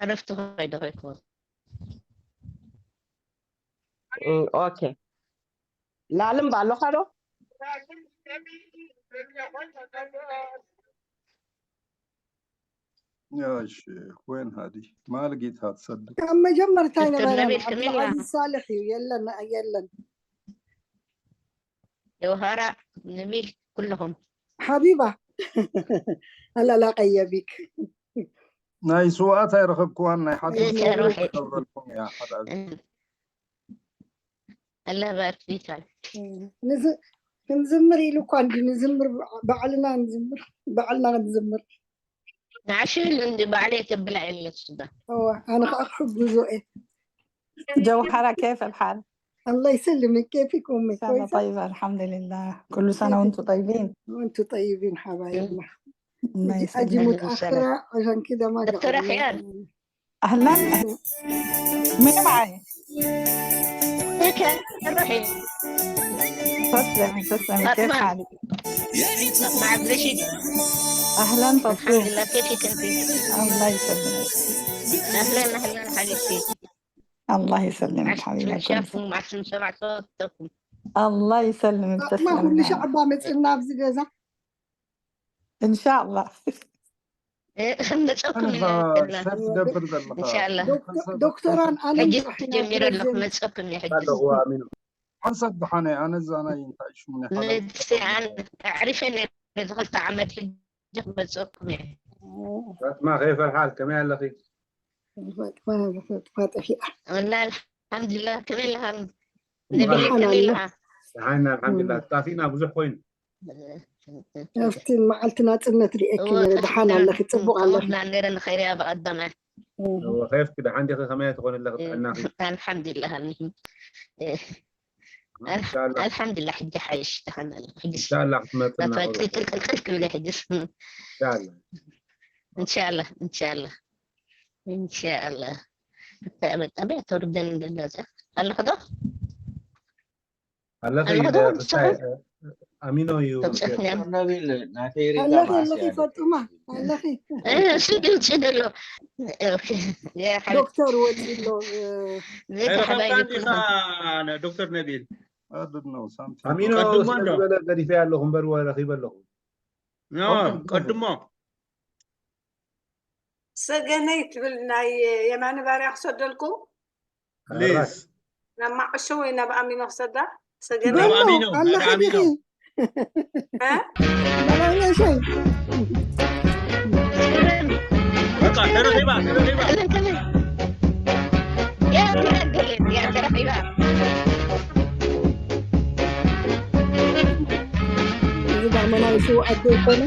عرفت هاي دقيقة. እም፣ ኦኬ ላልምባ ኣለኻ ዶ? يا شيخ وين هذه؟ ما لقيتها تصدق. ካብ መጀመርታ دكتور ነበረ نبيل كميلا. ዓብዱልዓዚዝ ሳልሕ እዩ። የለን የለን። جوهرة نبيل كلهم. ሓቢባ ኣላላ ቀየቢክ ናይ ስውኣት ኣይረኸብክዋን ናይ ሓድሽ ازيك يا روحي. ተብረልኩም እያ ሓደ الله يبارك فيك. ንዝ- ክንዝምር ኢሉ እኳ እንዲ ንዝምር ባዕልና ንዝምር ባዕልና ክንዝምር عشان عندي بعليك بلا علة الصدى. እዋ ኣነ ከዓ ክሕግዞ እየ جوهرة كيف الحال؟ الله يسلمك كيفك امي إن شاء الله كويسه طيبة الحمد لله كل سنة وانتم طيبين وانتم طيبين حبايبنا الله انت اجي يسلمك أهلا وسهلا. متاخره عشان كده ما دكتورة قعدنا. خيار. أهلا مين معي؟ هيك روحي. تسلمي تسلمي كيف فاطمة. حالك؟ مع بريشيد. أهلا الحمد فطوم لله، كيفك انت؟ الله يسلمك اهلا اهلا حبيبتي. الله يسلمك عشت حبيبة من قلبي. شافكم وعشت من سمع صوتكم. الله يسلمك ما تسلمي كلش نعم. عبا متقلنا في زقازة. إن شاء الله. إيه، خلنا نشوفكم ኣነኻ من ሸፍ ትገብር ዘለኻ إن شاء الله. دكتور دكتور انا انا حجز راح تجمير نعمل لكم زين. نشوفكم يا حجز. ኣለኹ ኣሚኑ ሓንሳብ ደሓነ ኣነ እዛ ናይ እንታይ ሽሙ ናይ ሓዳር نفسي عن تعرفين دخلت عمل حجة بزوكم يعني. ፋጥማ ከይፈ ሓል ከመይ ኣለኺ? فاطمة فاطمة في والله الحمد لله كملها. نبي دحان الله. كملها. ደሓና ኣልሓምዱሊላህ ተጣፊእና ብዙሕ ኮይኑ ኣብቲ መዓልቲ ናፅነት ርኤኪ ነረ ደሓን ኣለኺ ፅቡቅ ኣለኺ كملنا نرى الخير يا بقدمه. ከፍኪ ደሓን ዲኺ ከመይ ትኾኒ ኣለኺ ጥዕናኺ الحمد لله المهم. إيه. ኢንሻላህ الحمد لله حجة حيش دحان الله حجة. ኢንሻላህ ክትመፅና لا تفكري كل كل كل حجة. ኢንሻላህ إن شاء الله إن شاء الله إن شاء الله. أبيت أبيت تردن لله. ኣለኹ ዶ? ኣለኺ ኣለኹ ዶ? እ፣ ፍስሓየ፣ እ፣ ኣሚኖ እዩ። ተብፅሕና። ዶክተር ነቢል ናተይ ሪጋ ኣለኺ መዓስ ኣለኺ እያ ፈጡማ ዶክተር? ኣለኺ። እ፣ እሱ ግልፂ ደሎ። ኦኬ። ያ ሓቢቢ። ዶክተር ወፂ ኣሎ። እ፣ ዘይቲ ሓባይቢ ኣይረኸብካን ዲኻ ኩልኹም። ዶክተር ነቢል? I don't know something. ኣሚኖ ቀድሞ ስለ እንዶ። ዝበለ ገዲፈ ኣለኹ እምበር ወ ረኺበ ኣለኹ። ኖ፣ ቀድሞ ሰገነይ ትብል ናይ የማነ ባርያ ክሰደልኩም ፕሊዝ። ናብ ማዕሾ ወይ ናብ ኣሚኖ ክሰዳ ናብ ሰገነይ ኣሚኖ፣ ኣለኺ ናብ ኣሚኖ። ዲኺ? እ? በላይነሸይ በቃ ተረኺባ፣ ተረኺባ። ከመይ፣ ከመይ? ያ፣ ያ፣ ያ፣ ተረኺባ። እዚ ዳመናዊ ሽውዓት ዘይኮነ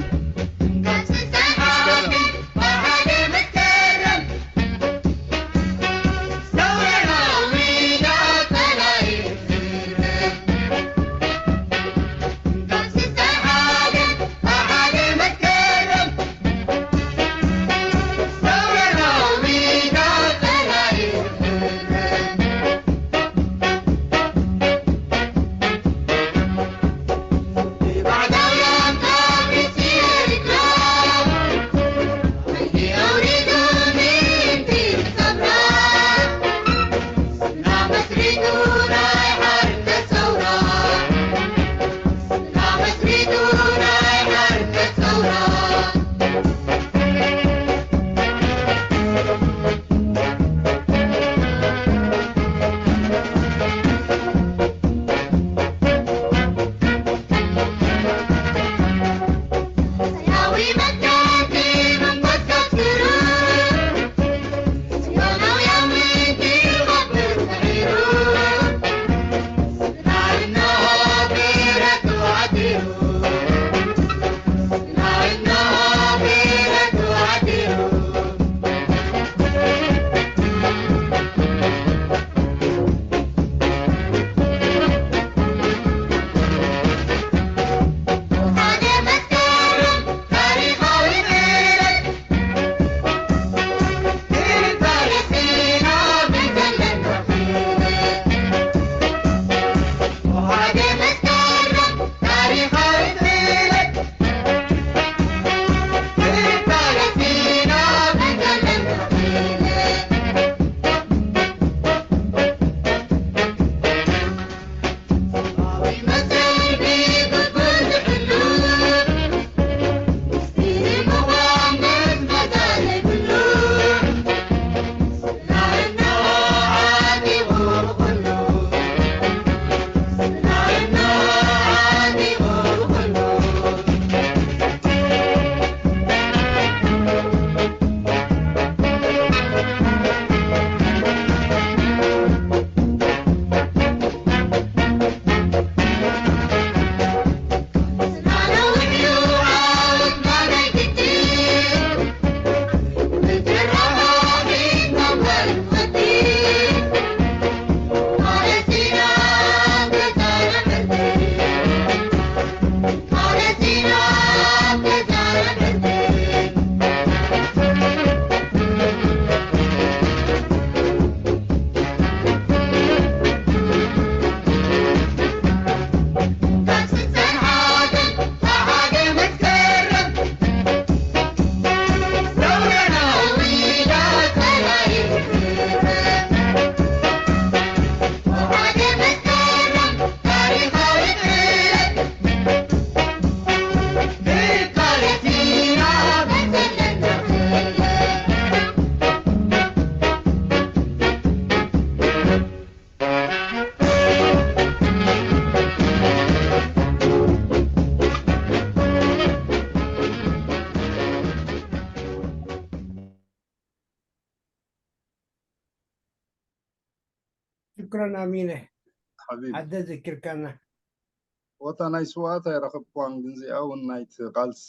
ሽክረን ኣሚነ ሓቢቢ ኣደ ዘኪርካና። ቦታ ናይ ስዋኣት ኣይረኸብኩዋን፣ ግን እዚኣ እውን ናይቲ ቃልሲ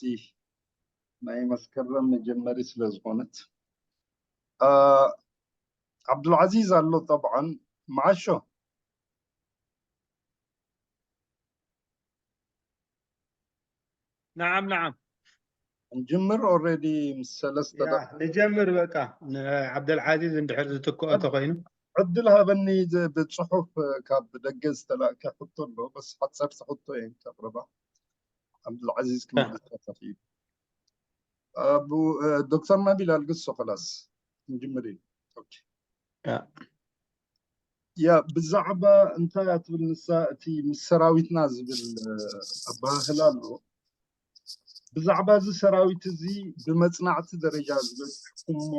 ናይ መስከረም መጀመሪ ስለ ዝኾነት። አ፣ ዓብዱልዓዚዝ ኣሎ ጠብዓን። መዓሾ። ነዓም ነዓም። ንጅምር። ኦልሬዲ ምስ ሰለስተ ያ፣ ደቂቕ ንጀምር በቃ። ንዓብደልዓዚዝ እንድሕር ዝትክኦ ተኾይኑ። ዕድል ሃበኒ። ዝ- ብጽሑፍ ካብ ደገ ዝተላእከ ሕቶ ኣሎ፣ በስ ሓጸርቲ ሕቶ እየን ከቕርባ። ዓብዱልዓዚዝ ክምልሳ ተኽኢሉ። ኣቡ እ፣ ዶክተር ናቢል ኣልግሶ። ከላስ ክንጅምር እዩ። ኦኬ። ያ። ያ፣ ብዛዕባ እንታይ እያ ትብል ንሳ፣ እቲ ምስ ሰራዊትና ዝብል እ፣ ኣበሃህላ ኣሎ። ብዛዕባ እዚ ሰራዊት እዚ ብመጽናዕቲ ደረጃ ዝበጽሕኩሞ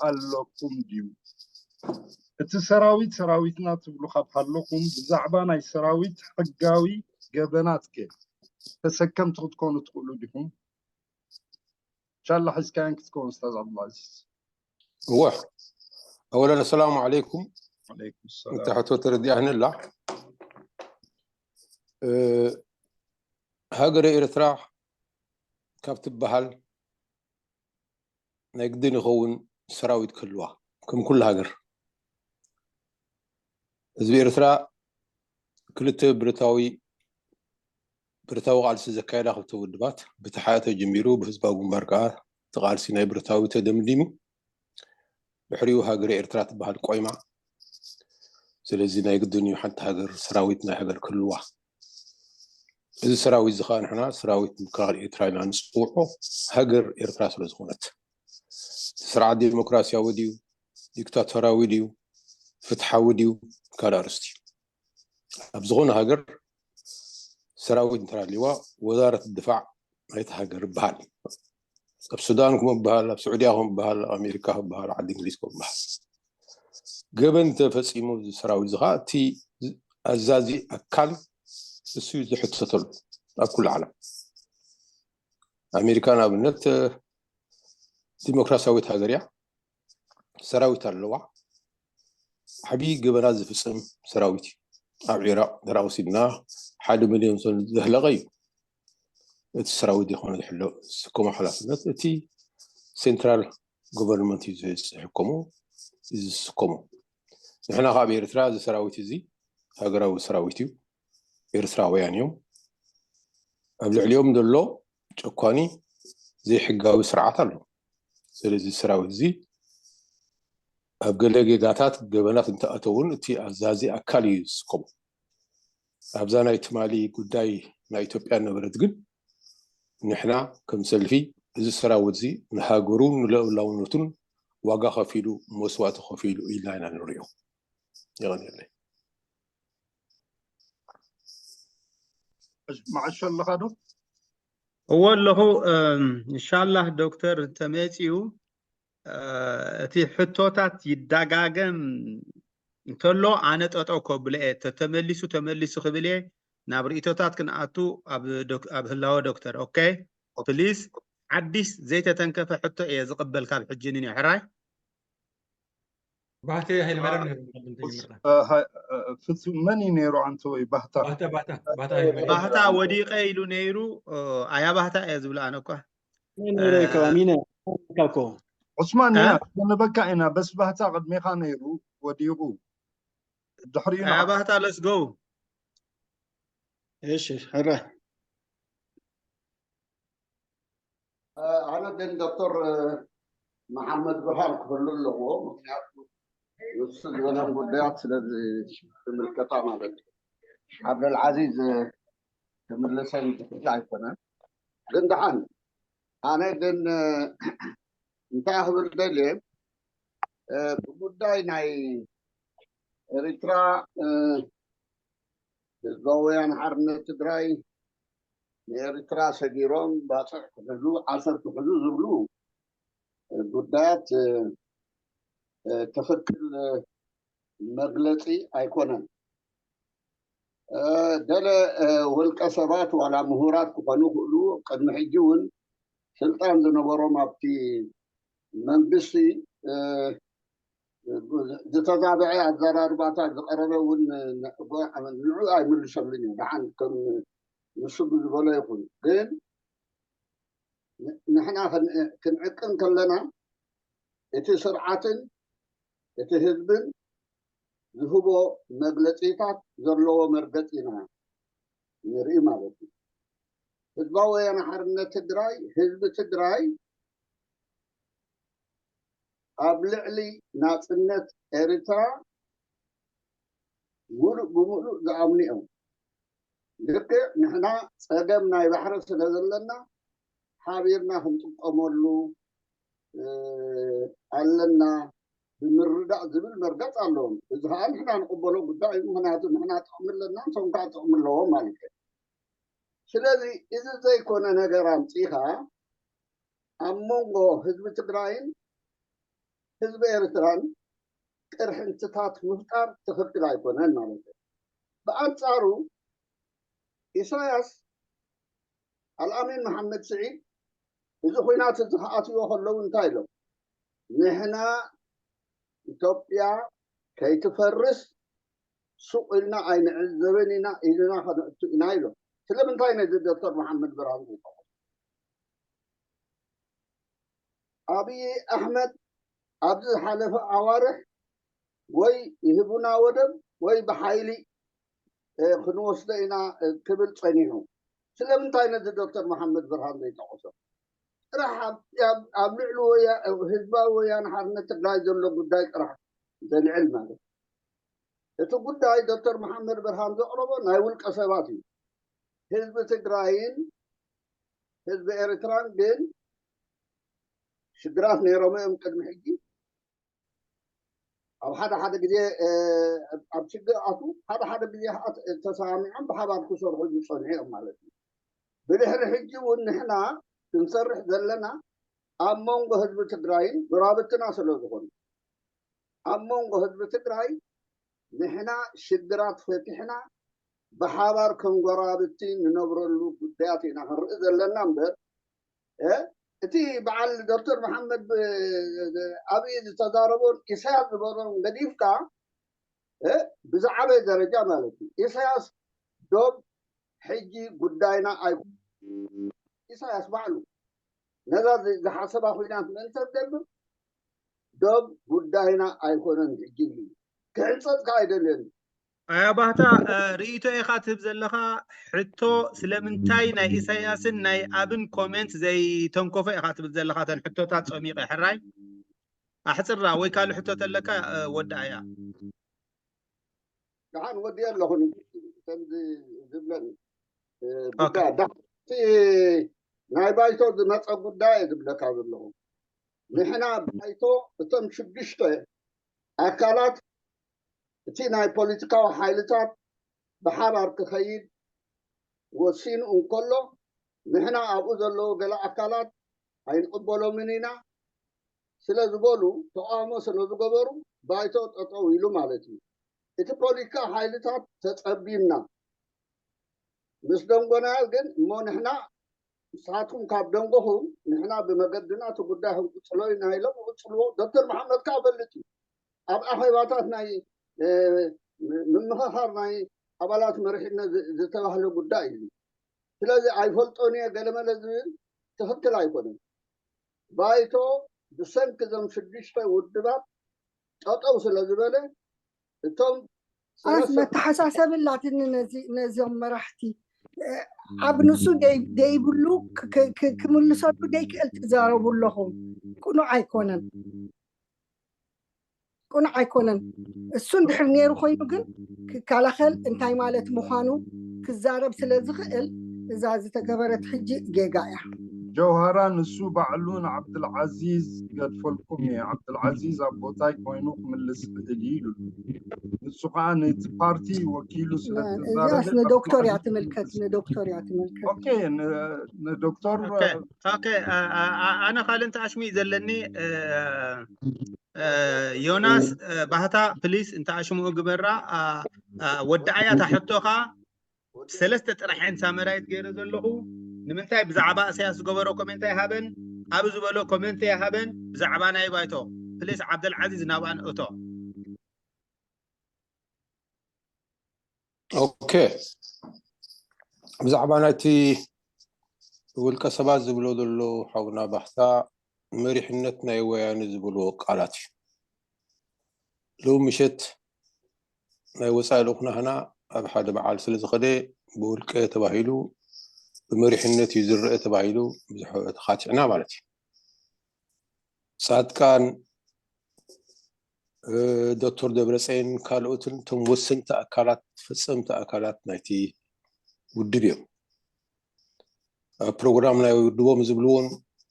ኣለኩም ድዩ? እቲ ሰራዊት ሰራዊትና ትብሉ ካብ ሃለኹም፣ ብዛዕባ ናይ ሰራዊት ሕጋዊ ገበናት ከ ተሰከምቲ ክትኮኑ ትኽእሉ ዲኹም? ሻላ ሒዝካያን ክትከውን ኡስታዝ ዓብዱልዓዚዝ። እወ፣ ኣወለን ኣሰላሙ ዓለይኩም። ዓለይኩም እንተ ሰላም። ሕቶ ተረዲኣህኒ ኣላ። እ፣ ሃገረ ኤርትራ ካብ ትበሃል ናይ ግድን ይኸውን ሰራዊት ክህልዋ፣ ከም ኩሉ ሃገር። ህዝቢ ኤርትራ ክልተ ብረታዊ ብረታዊ ቃልሲ ዘካየዳ ክልተ ውድባት፣ ብተሓኤ ተጀሚሩ ብህዝባዊ ግንባር ከኣ እቲ ቃልሲ ናይ ብረታዊ ተደምዲሙ፣ ድሕሪኡ ሃገረ ኤርትራ ትበሃል ቆይማ። ስለዚ ናይ ግድን እዩ ሓንቲ ሃገር ሰራዊት ናይ ሃገር ክህልዋ። እዚ ሰራዊት እዚ ከኣ ንሕና ሰራዊት ምክልኻል ኤርትራ ኢና ንጽውዖ፣ ሃገር ኤርትራ ስለ ዝኾነት። እቲ ስርዓት ዲሞክራሲያዊ ድዩ፣ ዲክታቶራዊ ድዩ፣ ፍትሓዊ ድዩ፣ ካልእ ኣርእስቲ እዩ። ኣብ ዝኾነ ሃገር ሰራዊት እንተሃልይዋ ወዛረት ድፋዕ ናይቲ ሃገር ይበሃል። ኣብ ሱዳን ከም በሃል፣ ኣብ ስዑድያ ከም በሃል፣ ኣብ ኣሜሪካ ከም በሃል፣ ዓዲ እንግሊዝ ከም በሃል። ገበን እንተፈጺሙ እዚ ሰራዊት እዚ ኸዓ እቲ ኣዛዚ ኣካል እሱ እዩ ዝሕተተሉ ኣብ ኩሉ ዓለም። ኣሜሪካ ንኣብነት ዲሞክራሲያዊት ሃገር እያ፣ ሰራዊት ኣለዋ። ዓብዪ ገበናት ዝፍጽም ሰራዊት እዩ። ኣብ ዒራቕ ተራ ወሲድና ሓደ ሚልዮን ሰብ ዘህለቐ እዩ። እቲ ሰራዊት ዘይኮነ ዝሕሎ ዝስከሞ ሓላፍነት እቲ ሴንትራል ጎቨርንመንት እዩ ዝሕከሞ፣ እዩ ዝስከሞ። ንሕና ካብ ኤርትራ እዚ ሰራዊት እዚ ሃገራዊ ሰራዊት እዩ። ኤርትራውያን እዮም። ኣብ ልዕሊኦም ዘሎ ጨኳኒ ዘይሕጋዊ ስርዓት ኣሎ። ስለዚ ሰራዊት እዚ ኣብ ገለ ጌጋታት ገበናት እንተኣተውን እቲ ኣዛዚ ኣካል እዩ ዝስከሞ። ኣብዛ ናይ ትማሊ ጉዳይ ናይ ኢትዮጵያ ነበረት ግን ንሕና ከም ሰልፊ እዚ ሰራዊት እዚ ንሃገሩን ንልኡላውነቱን ዋጋ ከፊሉ መስዋእቲ ከፊሉ ኢልና ኢና ንሪኦ። የቐንየለይ። መዓሾ ኣለኻ ዶ? እወ ኣለኹ። እም፣ እንሻላህ ዶክተር ተመፂኡ እ፣ እቲ ሕቶታት ይደጋገም እንተሎ ኣነ ጠጠው ከብሎ እየ። ተተመሊሱ ተመሊሱ ክብል እየ። ናብ ርእቶታት ክንኣቱ ኣብ ዶክ- ኣብ ህላወ ዶክተር። ኦኬ ፕሊዝ፣ ሓዲስ ዘይተተንከፈ ሕቶ እየ ዝቕበል ካብ ሕጂ ንንዮ። ሕራይ ባህተ ሃይለማርያም ነይሩ ቅድም ተጀምርና። እ፣ ሃ- እ፣ ፍጹም መን እዩ ነይሩ? ኣንተ ወይ ባህታ? ባህታ ባህታ ባህታ ሃይለማርያም። ባህታ ወዲቀ ኢሉ ነይሩ። እ፣ ኣያ ባህታ እየ ዝብላ ኣነ እኳ። ሚነ ነይረ እኮ፣ ሚነ ካልኮ። ዑስማን እ? ኢና፣ ክንበካ ኢና። በስ ባህታ ቅድሜኻ ነይሩ፣ ወዲቑ። ድሕሪኡ ኣያ ባህታ፣ ለትስ ጎ። እሺ፣ ሕራ። ኣነ ግን ዶክተር መሓመድ ብርሃን ክህሉ ኣለዎ። ምክንያቱ ንሱ ዝበሎም ጉዳያት ስለ ዝምልከታ ማለት እዩ። ዓብደልዓዚዝ ክምልሰን ዝኽእል ኣይኮነን። ግን ደሓን ኣነ ግን እንታይ ክብል ደልየ፣ ብጉዳይ ናይ ኤርትራ፣ ህዝባዊ ወያነ ሓርነት ትግራይ ንኤርትራ ሰጊሮም ባፅዕ ክሕዙ፣ ዓሰብ ክሕዙ ዝብሉ ጉዳያት ትኽክል መግለፂ ኣይኮነን። ገለ ውልቀ ሰባት ዋላ ምሁራት ክኾኑ ይኽእሉ፣ ቅድሚ ሕጂ እውን ስልጣን ዝነበሮም ኣብቲ መንግስቲ ዝተዛበዐ ኣዘራርባታት ዝቐረበ እውን ንዑ ኣይምልሰሉን እዩ። ደሓን ከም ንሱ ብዝበሎ ይኹን፣ ግን ንሕና ክንዕቅን ከለና እቲ ስርዓትን እቲ ህዝብን ዝህቦ መግለፂታት ዘለዎ መርገፂ ኢና ንርኢ ማለት እዩ። ህዝባዊ ወያነ ሓርነት ትግራይ፣ ህዝቢ ትግራይ ኣብ ልዕሊ ናፅነት ኤርትራ ሙሉእ ብሙሉእ ዝኣምኑ እዮም። ልክዕ ንሕና ጸገም ናይ ባሕሪ ስለ ዘለና ሓቢርና ክንጥቀመሉ ኣለና ብምርዳእ ዝብል መርገጽ ኣለዎም። እዚ ከዓ ንሕና ንቕበሎ ጉዳይ እዩ። ምክንያቱ ንሕና ጥቕሚ ኣለና፣ ንሶም ከዓ ጥቕሚ ኣለዎም ማለት እዩ። ስለዚ እዚ ዘይኮነ ነገር ኣምፂኻ ኣብ መንጎ ህዝቢ ትግራይን ህዝቢ ኤርትራን ቅርሕንትታት ምፍጣር ትኽክል ኣይኮነን ማለት እዩ። ብኣንፃሩ ኢሳያስ ኣልኣሚን መሓመድ ስዒድ እዚ ኩናት እዚ ክኣትዎ ከለዉ እንታይ ኢሎም? ንሕና ኢትዮጵያ ከይትፈርስ ሱቕ ኢልና ኣይንዕዘብን ኢና፣ ኢድና ከነእቱ ኢና ኢሎም። ስለምንታይ ነዚ ዶክተር መሓመድ ብርሃኑ ዝጠቐሱ? ኣብይ ኣሕመድ ኣብዚ ዝሓለፈ ኣዋርሕ ወይ ይህቡና ወደብ ወይ ብሓይሊ ክንወስዶ ኢና ክብል ፀኒሑ። ስለምንታይ ነዚ ዶክተር መሓመድ ብርሃን ዘይጠቐሶ? ጥራሕ ኣብ ልዕሊ ህዝባዊ ወያነ ሓርነት ትግራይ ዘሎ ጉዳይ ጥራሕ ዘልዕል ማለት። እቲ ጉዳይ ዶክተር መሓመድ ብርሃን ዘቕረቦ ናይ ውልቀ ሰባት እዩ። ህዝቢ ትግራይን ህዝቢ ኤርትራን ግን ሽግራት ነይሮም እዮም ቅድሚ ሕጂ። ኣብ ሓደ ሓደ ግዜ ኣብ ሽግር ኣቱ ሓደ ሓደ ግዜ ተሰማሚዖም ብሓባር ክሰርሑ ዝፀንሑ እዮም ማለት እዩ። ብድሕሪ ሕጂ እውን ንሕና ክንሰርሕ ዘለና ኣብ መንጎ ህዝቢ ትግራይን ጎረባብትና ስለ ዝኾኑ ኣብ መንጎ ህዝቢ ትግራይ ንሕና ሽግራት ፈቲሕና ብሓባር ከም ጎረባብቲ ንነብረሉ ጉዳያት ኢና ክንርኢ ዘለና እምበር እቲ በዓል ዶክተር መሓመድ ኣብይ ዝተዛረቦን ኢሳያስ ዝበሎን ገዲፍካ ብዝዓበየ ደረጃ ማለት እዩ። ኢሳያስ ዶብ ሕጂ ጉዳይና ኣይኮ ኢሳያስ ባዕሉ ነዛ ዝሓሰባ ኩናት ምእንተ ዝገብር ዶብ ጉዳይና ኣይኮነን ሕጂ ኢሉ ክሕንፀፅ ከዓ ኣይደልየን። ኣያ ባህታ ርእይቶ ኢኻ ትህብ ዘለኻ። ሕቶ ስለምንታይ ናይ ኢሳያስን ናይ ኣብን ኮሜንት ዘይተንኮፈ ኢኻ ትብል ዘለኻ? ተን ሕቶታት ጸሚቐ ሕራይ ኣሕጽራ ወይ ካልእ ሕቶ ተለካ ወድኣያ። ደሓን ወዲ ኣለኹ ከምዚ ዝብለኒ ጉዳይ ናይ ባይቶ ዝመፀ ጉዳይ ዝብለካ ዘለኹ ንሕና ባይቶ እቶም ሽዱሽተ ኣካላት እቲ ናይ ፖለቲካዊ ሓይልታት ብሓባር ክኸይድ ወሲኑ እንከሎ ንሕና ኣብኡ ዘለዉ ገለ ኣካላት ኣይንቕበሎምን ኢና ስለ ዝበሉ ተቃውሞ ስለ ዝገበሩ ባይቶ ጠጠው ኢሉ ማለት እዩ። እቲ ፖለቲካ ሓይልታት ተጸቢና ምስ ደንጎናዮ ግን እሞ ንሕና ንስኻትኩም ካብ ደንጎኹም ንሕና ብመገድና እቲ ጉዳይ ክንቅጽሎ ኢና ኢሎም ይቕጽልዎ። ዶክተር መሓመድ ከዓ ፈልጥ እዩ ኣብ ኣኼባታት ናይ ምምኽኻር ናይ ኣባላት መሪሕነት ዝተባህለ ጉዳይ እዩ። ስለዚ ኣይፈልጦን እየ ገለመለ ዝብል ትኽክል ኣይኮነን። ባይቶ ብሰንኪ እዞም ሽዱሽተ ውድባት ጠጠው ስለ ዝበለ እቶም ኣስ መተሓሳሰቢ ኣላትኒ ነዚኦም መራሕቲ ኣብ ንሱ ደይብሉ ክምልሰሉ ደይክእል ትዛረቡ ኣለኹም። ቅኑዕ ኣይኮነን። ቅኑዕ ኣይኮነን። እሱ እንድሕር ነይሩ ኮይኑ ግን ክከላኸል እንታይ ማለት ምዃኑ ክዛረብ ስለ ዝኽእል እዛ ዝተገበረት ሕጂ ጌጋ እያ። ጀውሃራ ንሱ ባዕሉ ንዓብድልዓዚዝ ይገድፈልኩም እየ፣ ዓብድልዓዚዝ ኣብ ቦታይ ኮይኑ ክምልስ ክእል እዩ ኢሉ። ንሱ ከዓ ነቲ ፓርቲ ወኪሉ ስለተዛረበ ንዶክተር እያ ትምልከት፣ ንዶክተር እያ ትምልከት። ኦኬ፣ ንዶክተር ኣነ ካልእ እንታይ ኣሽሙ እዩ ዘለኒ ዮናስ ባህታ ፕሊስ እንተ ኣሽምኡ ግበራ። ወዲ ኣያታ ሕቶኻ ሰለስተ ጥራሕ እየን ሳመራይት ገይረ ዘለኹ። ንምንታይ ብዛዕባ እሳያስ ዝገበሮ ኮሜንት ኣይሃበን? ኣብ ዝበሎ ኮሜንት ኣይሃበን። ብዛዕባ ናይ ባይቶ ፕሊስ ዓብደልዓዚዝ ናብኣን እቶ። ኦኬ፣ ብዛዕባ ናይቲ ውልቀ ሰባት ዝብሎ ዘሎ ሓውና ባህታ መሪሕነት ናይ ወያነ ዝብልዎ ቃላት እዩ። ሎሚ ምሸት ናይ ወፃኢ ልኡኽና ህና ኣብ ሓደ በዓል ስለ ዝኸደ ብውልቀ ተባሂሉ ብመሪሕነት እዩ ዝረአ ተባሂሉ ብዙሕ ተኻቲዕና ማለት እዩ። ፃድቃን ዶክተር ደብረፀየን ካልኦትን እቶም ወሰንቲ ኣካላት፣ ፈፀምቲ ኣካላት ናይቲ ውድብ እዮም። ኣብ ፕሮግራም ናይ ውድቦም ዝብልዎን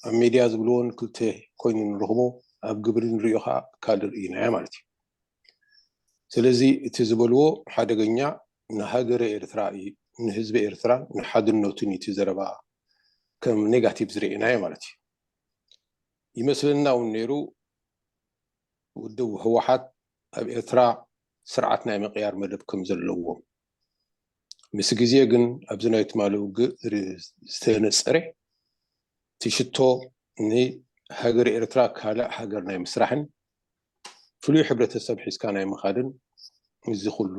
ኣብ ሜድያ ዝብልዎን ክልተ ኮይኑ ንረኽቦ፣ ኣብ ግብሪ ንሪኦ ከዓ ካልእ ርኢናዮ ማለት እዩ። ስለዚ እቲ ዝበልዎ ሓደገኛ ንሃገረ ኤርትራ እዩ፣ ንህዝቢ ኤርትራን ንሓድነቱን እዩ እቲ ዘረባ ከም ኔጋቲቭ ዝርኢናዮ ማለት እዩ። ይመስለና እውን ነይሩ ውድብ ህወሓት ኣብ ኤርትራ ስርዓት ናይ ምቕያር መደብ ከም ዘለዎም። ምስ ግዜ ግን ኣብዚ ናይ ትማሊ ውግእ ዝተነፀረ እቲ ሽቶ ንሃገር ኤርትራ ካልእ ሃገር ናይ ምስራሕን ፍሉይ ሕብረተሰብ ሒዝካ ናይ ምኻድን እዚ ኩሉ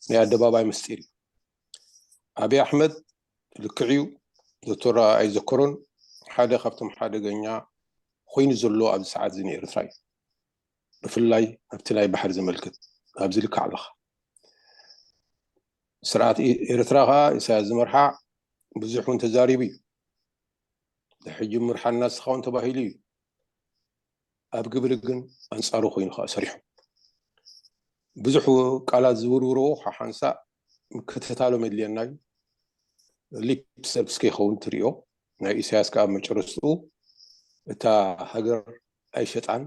ናይ ኣደባባይ ምስጢር እዩ። ኣብይ ኣሕመድ ልክዕ እዩ፣ ዶክተር ኣይዘከሮን ሓደ ካብቶም ሓደገኛ ኮይኑ ዘሎ ኣብዚ ሰዓት እዚ ንኤርትራ እዩ። ብፍላይ ኣብቲ ናይ ባሕሪ ዘመልክት ኣብዚ ልክዕ ኣለኻ። ስርዓት ኤርትራ ከዓ ኢሳያስ ዝመርሓ ብዙሕ እውን ተዛሪቡ እዩ። ሕጂ ምርሓና ንስኻ እውን ተባሂሉ እዩ። ኣብ ግብሪ ግን ኣንፃሩ ኮይኑ ከዓ ሰሪሑ። ብዙሕ ቃላት ዝውርውርዎ ሓሓንሳእ ምክትታሎም የድልየና እዩ። ሊፕ ሰርቪስ ከይኸውን ትሪኦ። ናይ ኢሳያስ ከዓ መጨረስትኡ እታ ሃገር ኣይሸጣን፣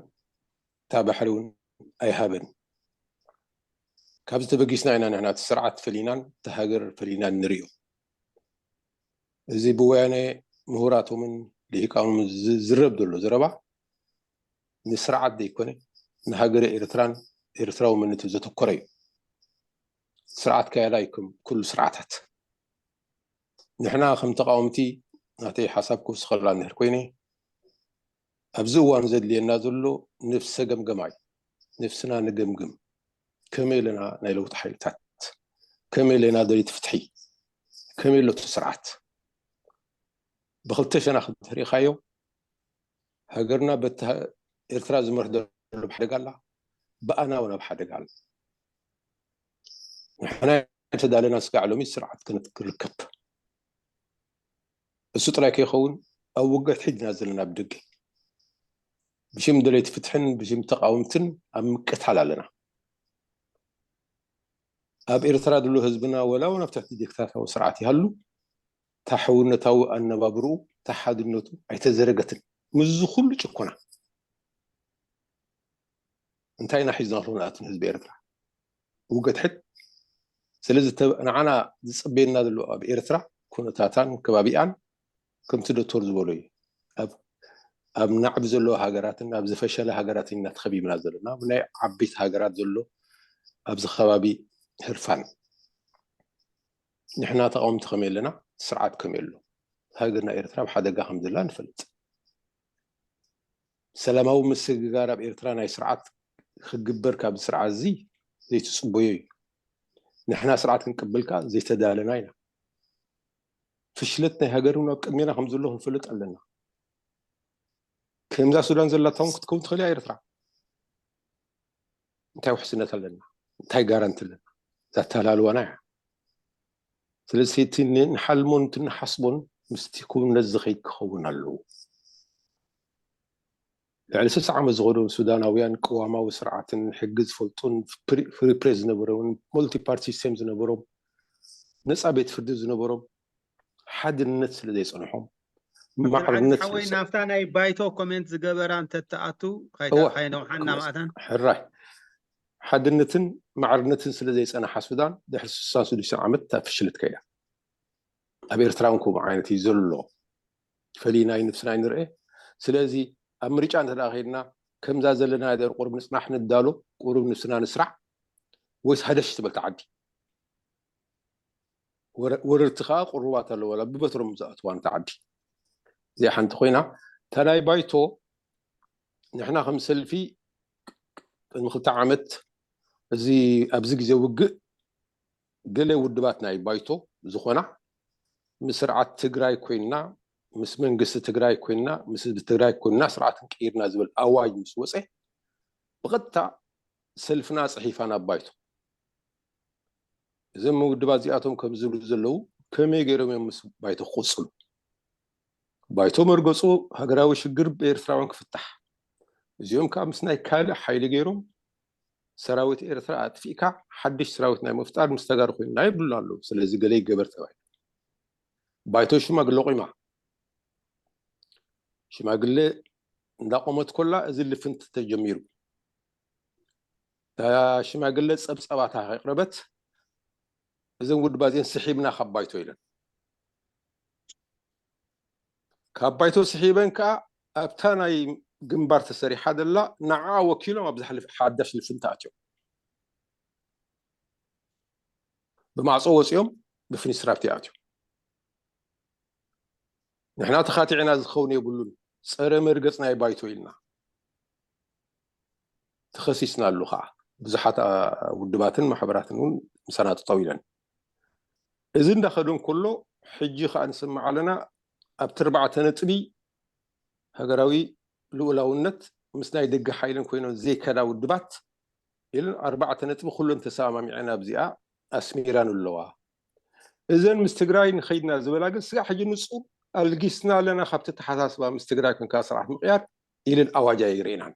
እታ ባሕሪ እውን ኣይሃበን። ካብዚ ተበጊስና ኢና ንሕና እቲ ስርዓት ፈሊናን እቲ ሃገር ፈሊናን ንሪኦ። እዚ ብወያነ ምሁራቶምን ልሂቃኖምን ዝረብ ዘሎ ዘረባ ንስርዓት ዘይኮነ ንሃገረ ኤርትራን ኤርትራዊ መንነቱ ዘተኮረ እዩ። ስርዓት ከያዳ ይኩም ኩሉ ስርዓታት። ንሕና ከም ተቃወምቲ ናተይ ሓሳብ ክውስኸላ እንድሕር ኮይነ ኣብዚ እዋን ዘድልየና ዘሎ ነፍሰ ገምገማ እዩ። ነፍስና ንገምግም። ከመይ ኣለና ናይ ለውጢ ሓይልታት? ከመይ ኣለና ደለይቲ ፍትሒ? ከመይ ኣሎ እቲ ስርዓት? ብክልተ ሸነኽ እንተሪኢኻዮ ሃገርና በቲ ኤርትራ ዝመርሕ ዘሎ ኣብ ሓደጋ ኣላ፣ ብኣና እውን ኣብ ሓደጋ ኣላ። ንሕና ተዳለና ስጋዕ ሎሚ ስርዓት ክርከብ እሱ ጥራይ ከይኸውን ኣብ ውግእ ሕድሕድና ዘለና ብደገ ብሽም ደለይቲ ፍትሕን ብሽም ተቃወምትን ኣብ ምቅታል ኣለና። ኣብ ኤርትራ ዘሎ ህዝብና ወላ እውን ኣብ ትሕቲ ዲክታታዊ ስርዓት ይሃሉ ታሕውነታዊ ኣነባብርኡ ታሓድነቱ ኣይተዘረገትን። ምስዚ ኩሉ ጭኮና እንታይ ኢና ሒዝና ከለና እቲ ህዝቢ ኤርትራ ውግእ ሕድ ስለዚ ንዓና ዝፅበየና ዘሎ ኣብ ኤርትራ ኩነታታን ከባቢኣን ከምቲ ዶክተር ዝበሎ እዩ። ኣብ ናዕቢ ዘለዎ ሃገራትን ኣብ ዝፈሸለ ሃገራትን ኢና ተኸቢብና ዘለና ብናይ ዓበይቲ ሃገራት ዘሎ ኣብዚ ከባቢ ህርፋን። ንሕና ተቃወምቲ ከመይ ኣለና፣ ስርዓት ከመይ ኣሎ፣ ሃገርና ኤርትራ ኣብ ሓደጋ ከም ዘላ ንፈልጥ። ሰላማዊ ምስግጋር ኣብ ኤርትራ ናይ ስርዓት ክግበር ካብ ስርዓት እዚ ዘይትፅበዮ እዩ። ንሕና ስርዓት ክንቅብል ከዓ ዘይተዳለና ኢና። ፍሽለት ናይ ሃገር እውን ኣብ ቅድሜና ከም ዘሎ ክንፈልጥ ኣለና። ከምዛ ሱዳን ዘላታ እውን ክትከውን ትኽእል እያ ኤርትራ። እንታይ ውሕስነት ኣለና? እንታይ ጋራንቲ ኣለና? ዛተሃላልዋና እያ። ስለዚ እቲ ንሓልሞን እቲ ንሓስቦን ምስቲ ክውነት ዝኸይድ ክኸውን ኣለዎ። ልዕሊ ስሳ ዓመት ዝኸዱ ሱዳናውያን ቅዋማዊ ስርዓትን ሕጊ ዝፈልጡን ፍሪ ፕሬስ ዝነበሮምን ሞልቲ ፓርቲ ሲስተም ዝነበሮም ነፃ ቤት ፍርዲ ዝነበሮም ሓድነት ስለ ዘይፀንሖም ማዕርነት ሓወይ ናፍታ ናይ ባይቶ ኮሜንት ዝገበራ እንተተኣቱ ካይነውሓና ማእታን ሕራይ ሓድነትን ማዕርነትን ስለ ዘይፀናሓ ሱዳን ድሕሪ ስሳን ስዱስተ ዓመት እታ ፍሽለት ከይዳ ኣብ ኤርትራ እውን ከምኡ ዓይነት እዩ ዘሎ። ፈሊናይ ንብስና ይንርአ። ስለዚ ኣብ ምርጫ እንተ ከይድና ከምዛ ዘለና ደር ቁሩብ ንፅናሕ ንዳሎ ቁሩብ ንብስና ንስራዕ ወይስ ሃደሽ ትበል ተዓዲ ወረርቲ ከዓ ቁሩባት ኣለዎ ብበትሮም ዝኣትዋ ነታ ዓዲ እዚኣ ሓንቲ ኮይና እታ ናይ ባይቶ ንሕና ከም ሰልፊ ቅድሚ ክልተ ዓመት እዚ ኣብዚ ግዜ ውግእ ገለ ውድባት ናይ ባይቶ ዝኾና ምስ ስርዓት ትግራይ ኮይንና ምስ መንግስቲ ትግራይ ኮይንና ምስ ህዝቢ ትግራይ ኮይንና ስርዓት ክንቅይርና ዝብል ኣዋጅ ምስ ወፀ ብቐጥታ ሰልፍና ፅሒፋ ናብ ባይቶ እዞም ውድባት እዚኣቶም ከም ዝብሉ ዘለዉ ከመይ ገይሮም እዮም ምስ ባይቶ ክቕፅሉ ባይቶ መርገፁ ሃገራዊ ሽግር ብኤርትራውያን ክፍታሕ እዚኦም ከዓ ምስ ናይ ካልእ ሓይሊ ገይሮም ሰራዊት ኤርትራ ኣጥፊእካ ሓድሽ ሰራዊት ናይ ምፍጣር ምስ ተጋሩ ኮይንና ይብሉ ኣለዉ። ስለዚ ገለ ይገበር ተባሂሉ። ባይቶ ሽማግለ ቆይማ። ሽማግለ እንዳቆመት ኮላ እዚ ልፍንቲ ተጀሚሩ። እታ ሽማግለ ጸብጸባታ ከቅረበት እዘን ውድባ እዚን ስሒብና ካብ ባይቶ ኢለን። ካብ ባይቶ ስሒበን ከዓ ኣብታ ናይ ግንባር ተሰሪሓ ደላ ንዓ ወኪሎም ኣብ ዝሓለፈ ሓዳሽ ልፍንቲ ኣትዮም። ብማዕጾ ወፂኦም ብፍኒስትራፕ ይኣትዩ። ንሕና ተኻቲዕና ዝኸውን የብሉን፣ ጸረ መርገጽ ናይ ባይቶ ኢልና ተኸሲስናሉ ከዓ። ብዙሓት ውድባትን ማሕበራትን እውን ምሳና ጠጠው ኢለን። እዚ እንዳኸደ እንከሎ ሕጂ ከዓ ንሰምዕ ኣለና ኣብቲ ኣርባዕተ ነጥቢ ሃገራዊ ልኡላውነት ምስ ናይ ደገ ሓይልን ኮይኖም ዘይከዳ ውድባት ኢለን ኣርባዕተ ነጥቢ ኩለን ተሰማሚዐን ኣብዚኣ ኣስሚራን ኣለዋ። እዘን ምስ ትግራይ ንኸይድና ዝበላ ግን ስጋዕ ሕጂ ንጹር ኣልጊስና ኣለና ካብቲ ተሓሳስባ ምስ ትግራይ ኮንካ ስርዓት ምቕያር ኢልን ኣዋጅ ኣይርእናን።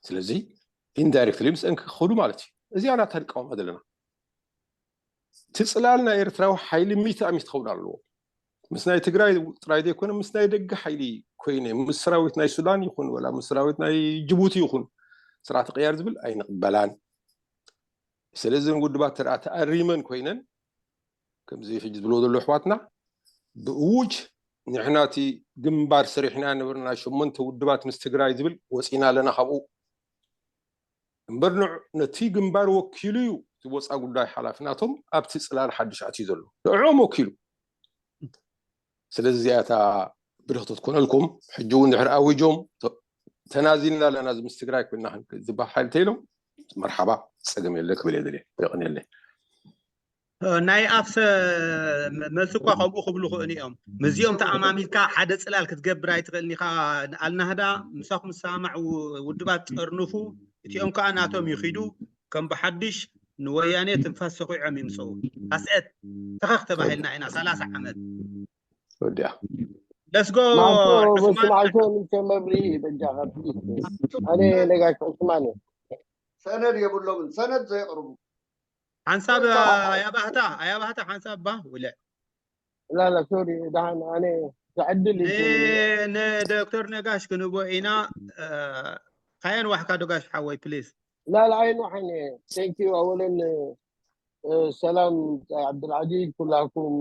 ስለዚ ኢንዳይሬክትሊ ምስአን ክኸዱ ማለት እዩ። እዚኣ ናታ ንቃወማ ዘለና። እቲ ጽላል ናይ ኤርትራዊ ሓይሊ ሚእቲ ኣሚት ክኸውን ኣለዎ። ምስ ናይ ትግራይ ጥራይ ዘይኮነ ምስ ናይ ደገ ሓይሊ ኮይነ ምስ ሰራዊት ናይ ሱዳን ይኹን ወላ ምስ ሰራዊት ናይ ጅቡቲ ይኹን ስርዓት ቅያር ዝብል ኣይንቕበላን። ስለዚ ውድባት ተኣ ተኣሪመን ኮይነን ከምዚ ሕጂ ዝብልዎ ዘሎ ኣሕዋትና ብእውጅ ንሕና እቲ ግንባር ሰሪሕና ነበርና ሸሞንተ ውድባት ምስ ትግራይ ዝብል ወፂና ኣለና ካብኡ እምበር ንዕ ነቲ ግንባር ወኪሉ እዩ ዝወፃ ጉዳይ ሓላፊ ናቶም ኣብቲ ፅላል ሓድሽ ኣትዩ ዘሎ ንዕኦም ወኪሉ ስለዚ እዚኣታ ብድኽቶ ትኮነልኩም ሕጂ እውን ድሕር ኣዊጆም ተናዚልና ኣለና እዚ ምስ ትግራይ ኮይና ዝበሃል ሓይሊ ተኢሎም መርሓባ ፀገም የለ ክብል የደልየ የቀንየለይ ናይ ኣፍሰ መልሲ እኳ ከምኡ ክብሉ ክእን እዮም። ምስዚኦም ተኣማሚልካ ሓደ ፅላል ክትገብር ኣይትኽእልን ኢኻ። ኣልናህዳ ምሳኹም ዝሰማማዕ ውድባት ጠርንፉ፣ እቲኦም ከዓ ናቶም ይኺዱ። ከም ብሓድሽ ንወያኔ ትንፋስ ሰኺዖም ይምፅኡ። ኣስዐት ተኸኽ ተባሂልና ኢና ሰላሳ ዓመት ወዲያ ለስጎ ስማዕሾ ንከ መብርሂ በጃኻ ፕሊዝ። ኣነ ነጋሽ ዑስማን እየ። ሰነድ የብሎምን። ሰነድ ዘየቕርቡ ሓንሳብ ኣያባህታ ኣያባህታ ሓንሳብ ባ ውልዕ ላላ ሶሪ ደሓን ኣነ ዝዕድል ንዶክተር ነጋሽ ክንቦ ኢና። ካየን ዋሕካ ዶጋሽ ሓወይ ፕሊዝ። ላላ ኣይንውሓን እየ። ቴንክ ዩ ኣወለን ሰላም ዓብዱልዓዚዝ ኩላኩም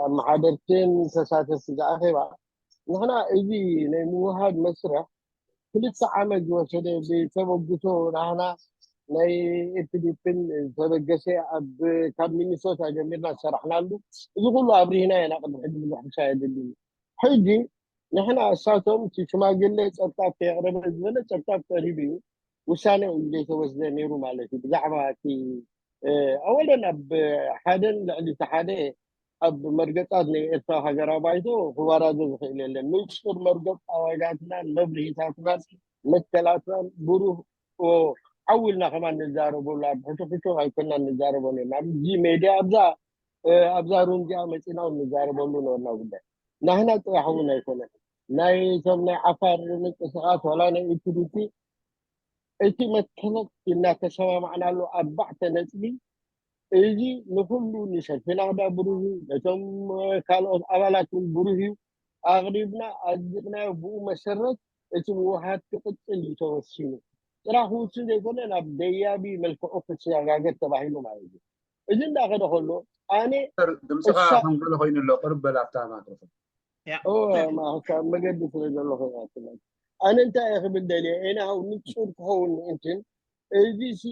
ኣመሓደርትን ተሳተፍቲ ዝኣኼባ ንሕና እዚ ናይ ምውሃድ መስርሕ ክልተ ዓመት ዝወሰደ ብተበግሶ ናህና ናይ ኤፍዲፕን ዝተበገሰ ኣብ ካብ ሚኒሶታ ጀሚርና ዝሰራሕናሉ እዚ ኩሉ ኣብሪህና ኢና ቅድሚ ሕጂ ብዙሕ ምሳ የድልዩ ሕጂ ንሕና እሳቶም እቲ ሽማግለ ጸብጻብ ከየቕረበ ዝበለ ጸብጻብ ቀሪቡ እዩ ውሳነ እዩ ዘይተወስደ ነይሩ ማለት እዩ ብዛዕባ እቲ ኣወለን ኣብ ሓደን ልዕሊ እቲ ሓደ ኣብ መርገጻት ናይ ኤርትራ ሃገራዊ ባይቶ ክወራዘ ዝኽእል የለን። ንጹር መርገጽ ኣዋጃትናን መብርሂታትናን መትከላትናን ብሩህ ዓው ኢልና ከማን ንዛረበሉ ኣብ ሕቶ ሕቶ ኣይኮናን ንዛረቦ ነርና። ኣብዚ ሜድያ ኣብዛ ኣብዛ ሩም እዚኣ መጺና እውን ንዛረበሉ ነበርና ጉዳይ ናህና ጥራሕ እውን ኣይኮነን ናይ እቶም ናይ ዓፋር ምንቅስቃስ ዋላ ናይ ኢፒዲፒ እቲ መተነት እናተሰማማዕናሉ ኣርባዕተ ነጥቢ እዚ ንኩሉ ንሰልፊ ናህዳ ብሩህ እዩ ነቶም ካልኦት ኣባላት እውን ብሩህ እዩ ኣቅሪብና ኣጽዲቅናዮ ብኡ መሰረት እቲ ምውሃድ ክቅጽል እዩ ተወሲኑ ጥራሕ ክውስን ዘይኮነ ናብ ደያቢ መልክዑ ክሰጋገር ተባሂሉ ማለት እዩ እዚ እንዳኸደ ከሎ ኣነ ድምፅኻ ከምገለ ኮይኑ ኣሎ ቅርብ በል ኣብታ ማይክሮፎን መገዲ ስለ ዘሎ ኮይና ኣነ እንታይ እየ ክብል ደልየ ኤናሃው ንፁር ክኸውን ምእንትን እዚ ሲ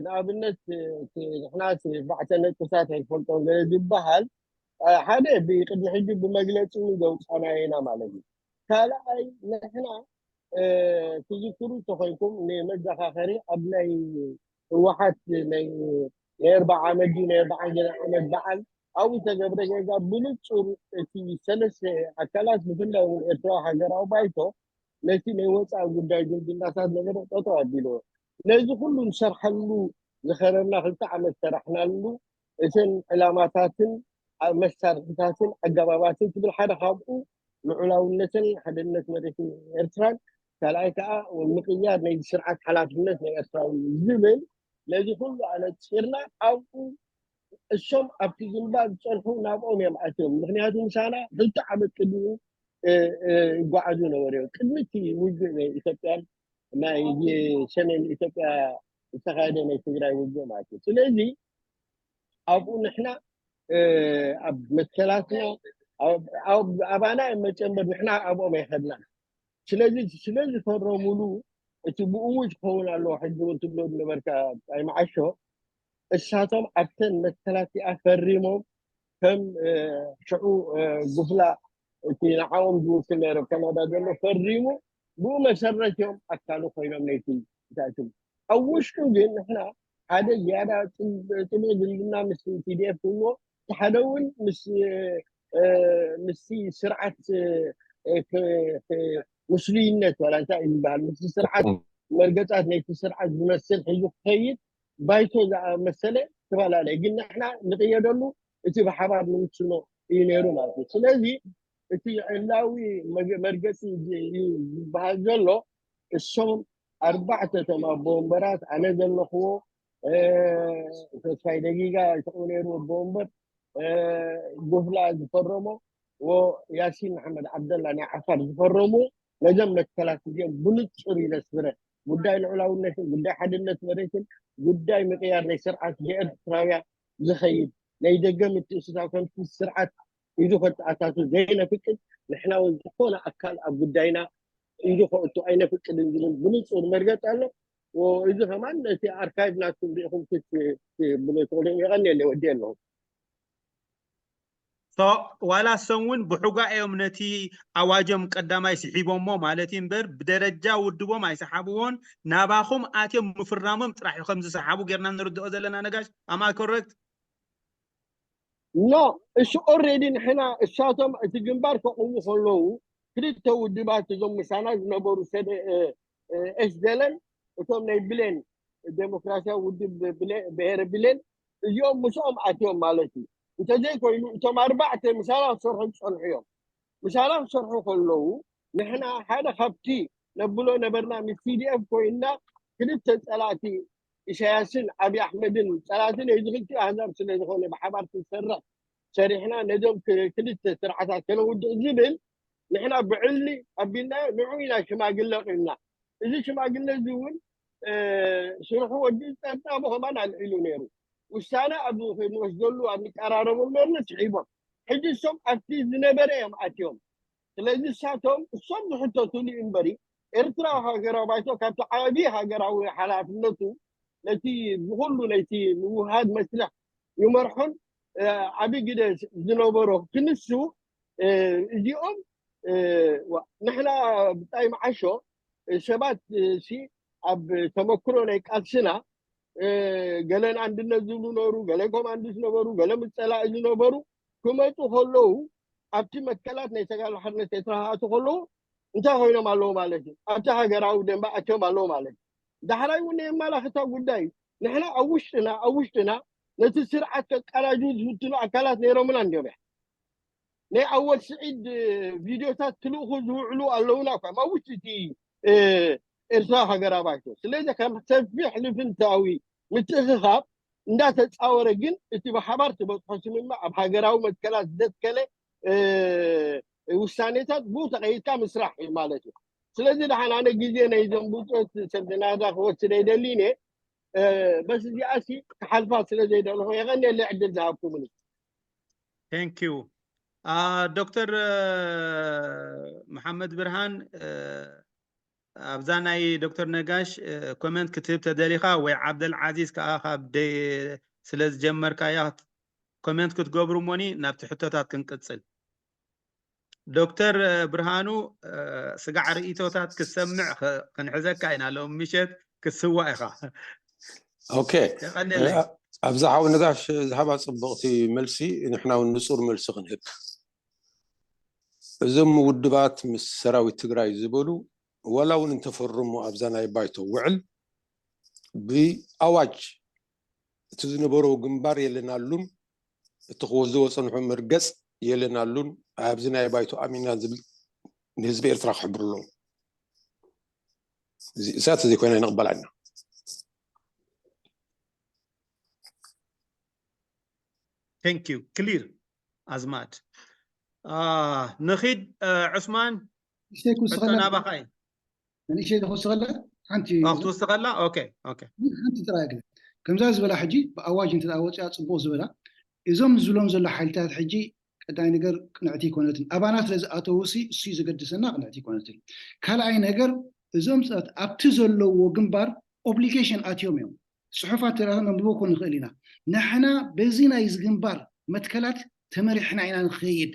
ንኣብነት ንሕና ባዕተ ነጥብታት ኣይፈልጦም ገለ ዝበሃል ሓደ ብቅድሚ ሕጂ ብመግለፂ እውን ዘውፃናዮ ኢና ማለት እዩ ካልኣይ ንሕና ትዝክሩ ተኮይንኩም ንመዘኻኸሪ ኣብ ናይ ህወሓት ናይ ናይ ኣርባዓ ዓመት ድዩ ናይ ኣርባዓ ገለ ዓመት በዓል ኣብኡ ዝተገብረ ጌጋ ብንጹር እቲ ሰለስተ ኣካላት ብፍላይ እውን ኤርትራዊ ሃገራዊ ባይቶ ነቲ ናይ ወፃኢ ጉዳይ ዝምድናታት ነገር ጠጠው ኣቢልዎ ነዚ ኩሉ ንሰርሐሉ ዝኸረና ክልተ ዓመት ሰራሕናሉ እተን ዕላማታትን መሳርሕታትን ኣገባባትን ትብል ሓደ ካብኡ ልዑላውነትን ሓድነት መሬት ኤርትራን ካልኣይ ከዓ ምቕያር ናይ ስርዓት ሓላፍነት ናይ ኤርትራዊ ዝብል ነዚ ኩሉ ኣነፂርና ኣብኡ እሶም ኣብቲ ግንባር ዝፀንሑ ናብኦም እዮም ኣትዮም። ምክንያቱ ምሳና ክልተ ዓመት ቅድሚኡ ይጓዓዙ ነበሩ እዮም። ቅድሚ እቲ ውግእ ናይ ኢትዮጵያን ናይ ሰሜን ኢትዮጵያ ዝተኻየደ ናይ ትግራይ ውግእ ማለት እዩ። ስለዚ ኣብኡ ንሕና ኣብ መትከላትና ኣባና እዮም መፅኦም እምበር ንሕና ኣብኦም ኣይኸድናን። ስለዚ ስለ ዝፈረሙሉ እቲ ብእኡ ዝኸውን ኣለዎ ሕጂ እውን ትብሎ ዝነበርካ ኣይመዓሾ እሳቶም ኣብተን መትከላት እቲኣ ፈሪሞም ከም ሽዑ ጉፍላ እቲ ንዓኦም ዝውክል ነይሮም ካናዳ ዘሎ ፈሪሙ ብኡ መሰረት እዮም ኣካሉ ኮይኖም ነይቲ ተኣትዉ። ኣብ ውሽጡ ግን ንሕና ሓደ ዝያዳ ጥብቕ ዝምድና ምስ ቲዲኤፍ ክህልዎ እቲ ሓደ እውን ምስ ምስቲ ስርዓት ምስሉይነት ዋላ እንታይ እዩ ዝበሃል ምስቲ ስርዓት መርገፃት ናይቲ ስርዓት ዝመስል ሒዙ ክኸይድ ባይቶ ዝኣመሰለ ተፈላለየ ግን ንሕና ንቅየደሉ እቲ ብሓባር ንምስኖ እዩ ነይሩ ማለት እዩ። ስለዚ እቲ ዕላዊ መርገፂ እዩ ዝበሃል ዘሎ እሶም ኣርባዕተ እቶም ኣቦ ወንበራት ኣነ ዘለኽዎ ተስፋይ ደጊጋ ይስዕቡ ነይሩ ኣቦ ወንበር ጉፍላ ዝፈረሞ ያሲን መሓመድ ዓብደላ ናይ ዓፋር ዝፈረሙ ነዞም መትከላት እዚኦም ብንፁር እዩ ዘስፍረ። ጉዳይ ልዑላውነትን ጉዳይ ሓድነት መሬትን ጉዳይ ምቅያር ናይ ስርዓት ብኤርትራውያ ዝኸይድ ናይ ደገ ምትእስሳብ ከምቲ ስርዓት ኢዱ ከተኣታቱ ዘይነፍቅድ ንሕና እውን ዝኾነ ኣካል ኣብ ጉዳይና ኢዱ ከእቱ ኣይነፍቅድን ዝብል ብንፁር መርገፂ ኣሎ። እዚ ከማን ነቲ ኣርካይቭ ናትኩም ርኢኹም ክትብሎ ትኽእሉ የቐንየለይ ወዲ ኣለኹም። ዋላ እሶም እውን ብሕጓ እዮም ነቲ ኣዋጆም ቀዳማይ ስሒቦሞ ማለት እዩ እምበር ብደረጃ ውድቦም ኣይሰሓብዎን። ናባኹም ኣትዮም ምፍራሞም ጥራሕ እዩ ከም ዝሰሓቡ ጌርና ንርድኦ ዘለና። ነጋሽ፣ am I correct? No፣ እሱ ኦልሬዲ ንሕና እሳቶም እቲ ግንባር ከቕሙ ከለዉ ክልተ ውድባት እዞም ምሳና ዝነበሩ ሰደ ኤስደለን እቶም ናይ ብሌን ዴሞክራሲያዊ ውድብ ብሄረ ብሌን እዚኦም ምስኦም ኣትዮም ማለት እዩ። እንተዘይኮይኑ እቶም ኣርባዕተ ምሳና ክሰርሑ ዝፀንሑ እዮም። ምሳና ክሰርሑ ከለዉ ንሕና ሓደ ካብቲ ነብሎ ነበርና ምስ ቲዲኤፍ ኮይንና ክልተ ፀላእቲ ኢሳያስን ኣብይ ኣሕመድን ፀላእቲ ናይዚ ክልቲኡ ኣህዛብ ስለ ዝኾነ ብሓባር ክንሰርሕ ሰሪሕና ነዞም ክልተ ስርዓታት ከነውድቕ ዝብል ንሕና ብዕሊ ኣቢልናዮ። ንዑ ኢና ሽማግለ ቂምና። እዚ ሽማግለ እዚ እውን ስርሑ ወዲ ፀብፃቡ ከማን ኣልዒሉ ነይሩ። ውሳነ ኣብ ንወስደሉ ኣብ ንቀራረበሉ ነርና ስሒቦም። ሕጂ እሶም ኣብቲ ዝነበረ እዮም ኣትዮም። ስለዚ እሳቶም እሶም ዝሕተቱሉ እዩ እምበሪ ኤርትራዊ ሃገራዊ ባይቶ ካብቲ ዓብዪ ሃገራዊ ሓላፍነቱ ነቲ ብኩሉ ነቲ ምውሃድ መስርሕ ይመርሑን ዓብዪ ግደ ዝነበሮ ክንሱ እዚኦም ንሕና ብጣይ መዓሾ ሰባት ሲ ኣብ ተመክሮ ናይ ቃልስና ገለን ኣንድነት ዝብሉ ነበሩ፣ ገለ ኮማንድስ ነበሩ፣ ገለ ምፀላኢ ዝነበሩ ክመፁ ከለዉ ኣብቲ መትከላት ናይ ተጋድሎ ሓርነት ኤርትራ ክኣቱ ከለዉ እንታይ ኮይኖም ኣለዉ ማለት እዩ? ኣብቲ ሃገራዊ ደንበ ኣትዮም ኣለዉ ማለት እዩ። ዳሕራይ እውን ናይ ኣመላኽታ ጉዳይ እዩ። ንሕና ኣብ ውሽጥና ኣብ ውሽጥና ነቲ ስርዓት ከቀናጁ ዝፍትኑ ኣካላት ነይሮምና እንዲዮም። ናይ ኣወል ስዒድ ቪድዮታት ክልእኹ ዝውዕሉ ኣለውና እኳ ኣብ ውሽጢ እቲ ኤርትራ ሃገራዊ ባይቶ። ስለዚ ከም ሰፊሕ ልፍንታዊ ምትእኽኻብ እንዳተፃወረ ግን እቲ ብሓባር ትበፅሖ ስምምዕ ኣብ ሃገራዊ መትከላት ዘትከለ ውሳኔታት ብኡ ተቐይድካ ምስራሕ እዩ ማለት እዩ። ስለዚ ደሓን ኣነ ግዜ ናይዞም ብፁት ሰብ ዝናዳ ክወስድ ኣይደልን እየ። በስ እዚኣሲ ክሓልፋ ስለ ዘይደለኹ የቐንየለይ ዕድል ዝሃብኩምኒ። Thank you። ዶክተር መሓመድ ብርሃን ኣብዛ ናይ ዶክተር ነጋሽ ኮመንት ክትህብ ተደሊኻ ወይ ዓብደል ዓዚዝ ከዓ ካብ ስለ ዝጀመርካያ ኮመንት ክትገብሩ እሞኒ ናብቲ ሕቶታት ክንቅፅል። ዶክተር ብርሃኑ ስጋዕ ርእይቶታት ክትሰምዕ ክንሕዘካ ኢና ሎም ምሸት ክትስዋ ኢኻ። ኦኬ። ኣብዛ ሓው ነጋሽ ዝሃባ ፅብቕቲ መልሲ ንሕና እውን ንፁር መልሲ ክንህብ እዞም ውድባት ምስ ሰራዊት ትግራይ ዝበሉ ዋላ እውን እንተፈርሙ ኣብዛ ናይ ባይቶ ውዕል ብኣዋጅ እቲ ዝነበሮ ግንባር የለናሉን እቲ ክወስድዎ ፀንሑ መርገፅ የለናሉን ኣብዚ ናይ ባይቶ ኣሚና ዝብል ንህዝቢ ኤርትራ ክሕብሩ ኣለዎም። እሳት እዚ ኮይና ንቕበል ኣለና። Thank you. Clear. ኣዝማድ ንኺድ። ዑስማን፣ ንእሽተይ ክውስኸላ ናባኻ እዩ። ንእሽተይ ክውስኸላ ሓንቲ ክትውስኸላ? ኦኬ፣ ኦኬ። ሓንቲ ጥራይ ግን ከምዛ ዝበላ ሕጂ ብኣዋጅ እንተ ወፅያ ፅቡቅ ዝበላ እዞም ዝብሎም ዘሎ ሓይልታት ሕጂ ቀዳይ ነገር ቅንዕቲ ይኮነትን ኣባና ስለ ዝኣተውሲ እሱ ዘገድሰና ቅንዕቲ ይኮነትን። ካልኣይ ነገር እዞም ሰባት ኣብቲ ዘለዎ ግንባር ኦብሊጌሽን ኣትዮም እዮም። ፅሑፋት ተረኸ ነንብቦ ኮ ንኽእል ኢና። ንሕና በዚ ናይ ዝግንባር መትከላት ተመሪሕና ኢና ንኸይድ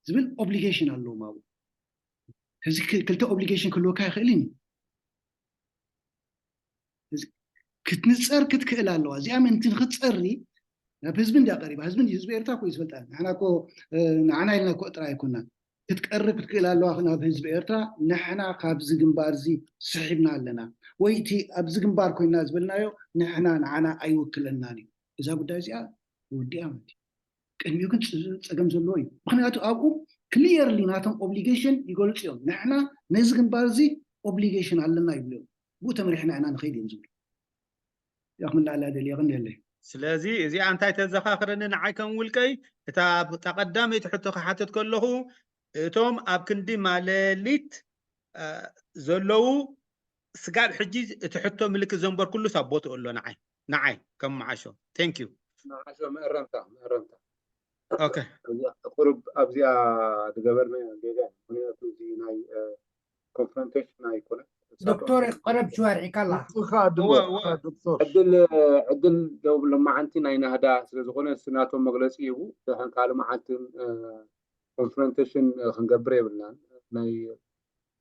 ዝብል ኦብሊጌሽን ኣለዎም ኣብኡ። እዚ ክልተ ኦብሊጌሽን ክህልወካ ይኽእል እዩ። ክትንፀር ክትክእል ኣለዋ። እዚኣ ምእንቲ ንክትፀሪ ናብ ህዝቢ እንዲያ ቀሪባ። ህዝቢ ህዝቢ ኤርትራ እኮ እዩ ዝፈልጣ። ንሕና እኮ ንዓና ኢልና እኮ ጥራይ ኣይኮናን። ክትቀርብ ክትክእል ኣለዋ ናብ ህዝቢ ኤርትራ። ንሕና ካብዚ ግንባር እዚ ስሒብና ኣለና ወይ እቲ ኣብዚ ግንባር ኮይና ዝበልናዮ ንሕና ንዓና ኣይውክለናን እዩ። እዛ ጉዳይ እዚኣ ወዲኣ ማለት እዩ። ቅድሚኡ ግን ጸገም ዘለዎ እዩ። ምክንያቱ ኣብኡ ክሊየርሊ ናቶም ኦብሊጌሽን ይገልፁ እዮም። ንሕና ነዚ ግንባር እዚ ኦብሊጌሽን ኣለና ይብሉ እዮም። ብኡ ተመሪሕና ኢና ንኸይድ እዮም ዝብሉ። ያኹም ላዕላ ደልየ ግን የለይ። ስለዚ እዚኣ እንታይ ተዘኻኽረኒ ንዓይ ከም ውልቀይ፣ እታ ቀዳመይቲ ሕቶ ክሓትት ከለኹ እቶም ኣብ ክንዲ ማለሊት ዘለዉ ስጋብ ሕጂ እቲ ሕቶ ምልክት ዘንበርኩሉስ ኣብ ቦትኡ ኣሎ። ንዓይ ንዓይ ከም መዓሾ thank you መዓሾ መእረምታ መእረምታ okay ቁሩብ ኣብዚኣ ዝገበርናዮ ጌጋ እዩ። ምክንያቱ እዚ ናይ ኮንፍሮንቴሽን ኣይኮነ ዶክተር ቀረብ ሽዋርዒ ካላ ንስኻ ድሞ ዶክተር ዕድል ዕድል ደው ሎማዓንቲ ናይ ናህዳ ስለ ዝኾነ እሱ ናቶም መግለፂ ይቡ ደሓን ካልእ መዓልትን ኮንፍሮንቴሽን ክንገብር የብልናን። ናይ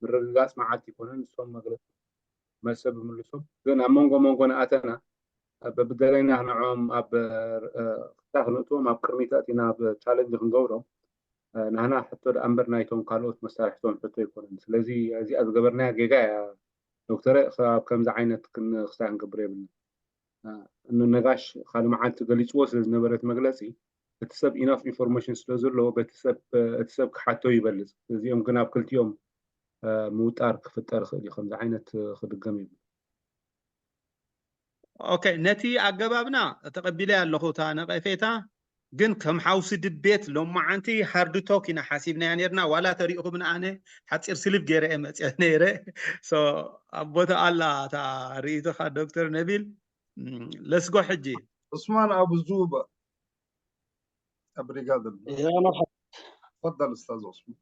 ምርግጋፅ መዓልቲ ይኮነ ንሶም መግለፂ መልሰ ብምልሶም ግን ኣብ መንጎ መንጎ ንኣተና በብደለይና ንዕኦም ኣብ ክታ ክንእትዎም ኣብ ቅድሚት ኣእቲና ኣብ ቻለንጅ ክንገብሮም ናህና ሕቶ ደኣ እምበር ናይቶም ካልኦት መሳርሕቶም ሕቶ ኣይኮነን። ስለዚ እዚኣ ዝገበርናያ ጌጋ እያ ዶክተረ። ኣብ ከምዚ ዓይነት ክሳይ ክንገብር የብልና። እኑ ነጋሽ ካልእ መዓልቲ ገሊፅዎ ስለ ዝነበረ እቲ መግለፂ እቲ ሰብ ኢናፍ ኢንፎርሜሽን ስለ ዘለዎ በቲ ሰብ እቲ ሰብ ክሓቶ ይበልፅ። እዚኦም ግን ኣብ ክልቲኦም ምውጣር ክፍጠር ይኽእል እዩ። ከምዚ ዓይነት ክድገም ይብል። ኦኬ፣ ነቲ ኣገባብና ተቐቢለ ኣለኹ እታ ነቐፌታ፣ ግን ከም ሓውሲ ድቤት ሎማዓንቲ ሃርድ ቶክ ኢና ሓሲብናያ ነርና። ዋላ ተሪእኹምኒ ኣነ ሓፂር ስሊቭ ገይረ እየ መፅአ ነይረ። ሶ ኣብ ቦታ ኣላ እታ ርእይቶኻ ዶክተር ነቢል። ለስጎ ሕጂ ዑስማን ኣቡ ዙበ ኣብሪጋደል يا مرحبا تفضل استاذ عثمان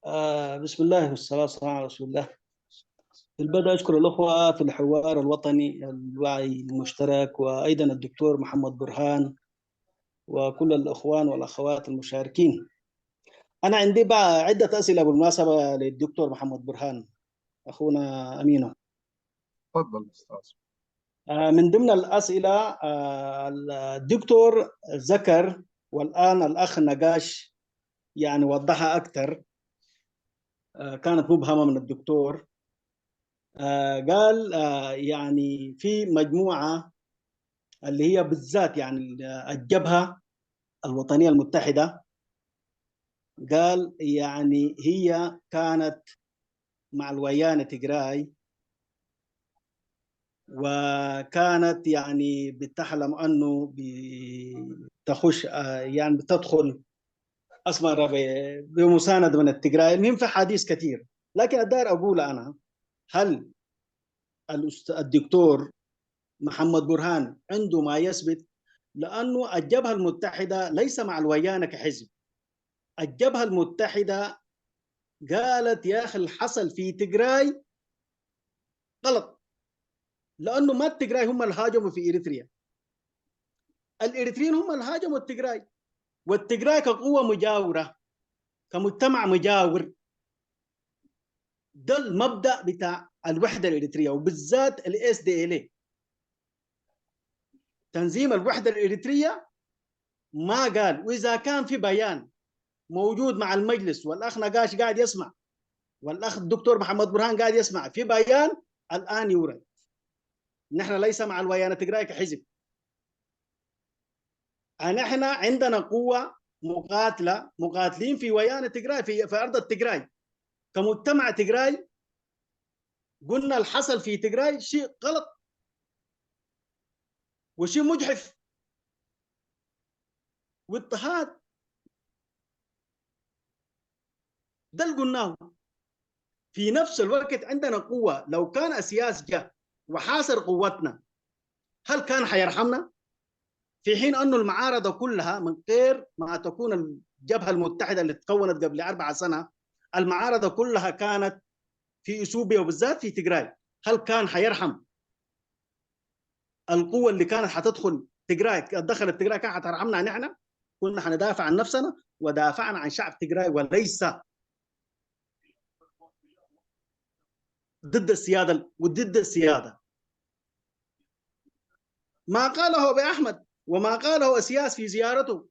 آه، بسم الله والصلاة والسلام على رسول الله. في البدء أشكر الأخوة في الحوار الوطني الوعي المشترك وأيضا الدكتور محمد برهان وكل الإخوان والأخوات المشاركين. أنا عندي بع- عدة أسئلة بالمناسبة للدكتور محمد برهان أخونا أمينو. تفضل استاذ آه، من ضمن الأسئلة آه، الدكتور ذكر والآن الأخ نقاش يعني وضحها أكثر. آه، كانت مبهمة من الدكتور. آه، قال آه، يعني في مجموعة اللي هي بالذات يعني الجبهة الوطنية المتحدة، قال يعني هي كانت مع الويانة تجراي، وكانت يعني بتحلم أنه بتخش آه، يعني بتدخل أسمر ب- بمساندة من التجراي. المهم في حديث كثير، لكن الدار أقول أنا، هل الأست- الدكتور محمد برهان عنده ما يثبت؟ لأنه الجبهة المتحدة ليس مع الويانة كحزب. الجبهة المتحدة قالت يا أخي الحصل في تجراي غلط، لأنه ما التجراي هم اللي هاجموا في إريتريا، الإريتريين هم اللي هاجموا التجراي، والتجراي كقوة مجاورة كمجتمع مجاور ده المبدأ بتاع الوحدة الإريترية وبالذات ال SDLA. تنظيم الوحدة الإريترية ما قال، وإذا كان في بيان موجود مع المجلس والأخ نقاش قاعد يسمع والأخ الدكتور محمد برهان قاعد يسمع في بيان الآن يورد. نحن ليس مع الويانة تجراي كحزب. نحن عندنا قوة مقاتلة، مقاتلين في ويانة تجراي، في, في أرض التجراي. كمجتمع تجراي قلنا الحصل في تجراي شيء غلط وشيء مجحف واضطهاد. ده اللي قلناه. في نفس الوقت عندنا قوة. لو كان أسياس جاء وحاصر قوتنا، هل كان حيرحمنا؟ في حين أنه المعارضة كلها، من غير ما تكون الجبهة المتحدة اللي تكونت قبل أربع سنة، المعارضة كلها كانت في إثيوبيا وبالذات في تجراي. هل كان حيرحم القوة اللي كانت حتدخل تجراي، دخلت تجراي، كانت حترحمنا نحن؟ كنا حندافع عن نفسنا ودافعنا عن شعب تجراي، وليس ضد السيادة وضد السيادة. ما قاله أبي أحمد وما قاله أسياس في زيارته،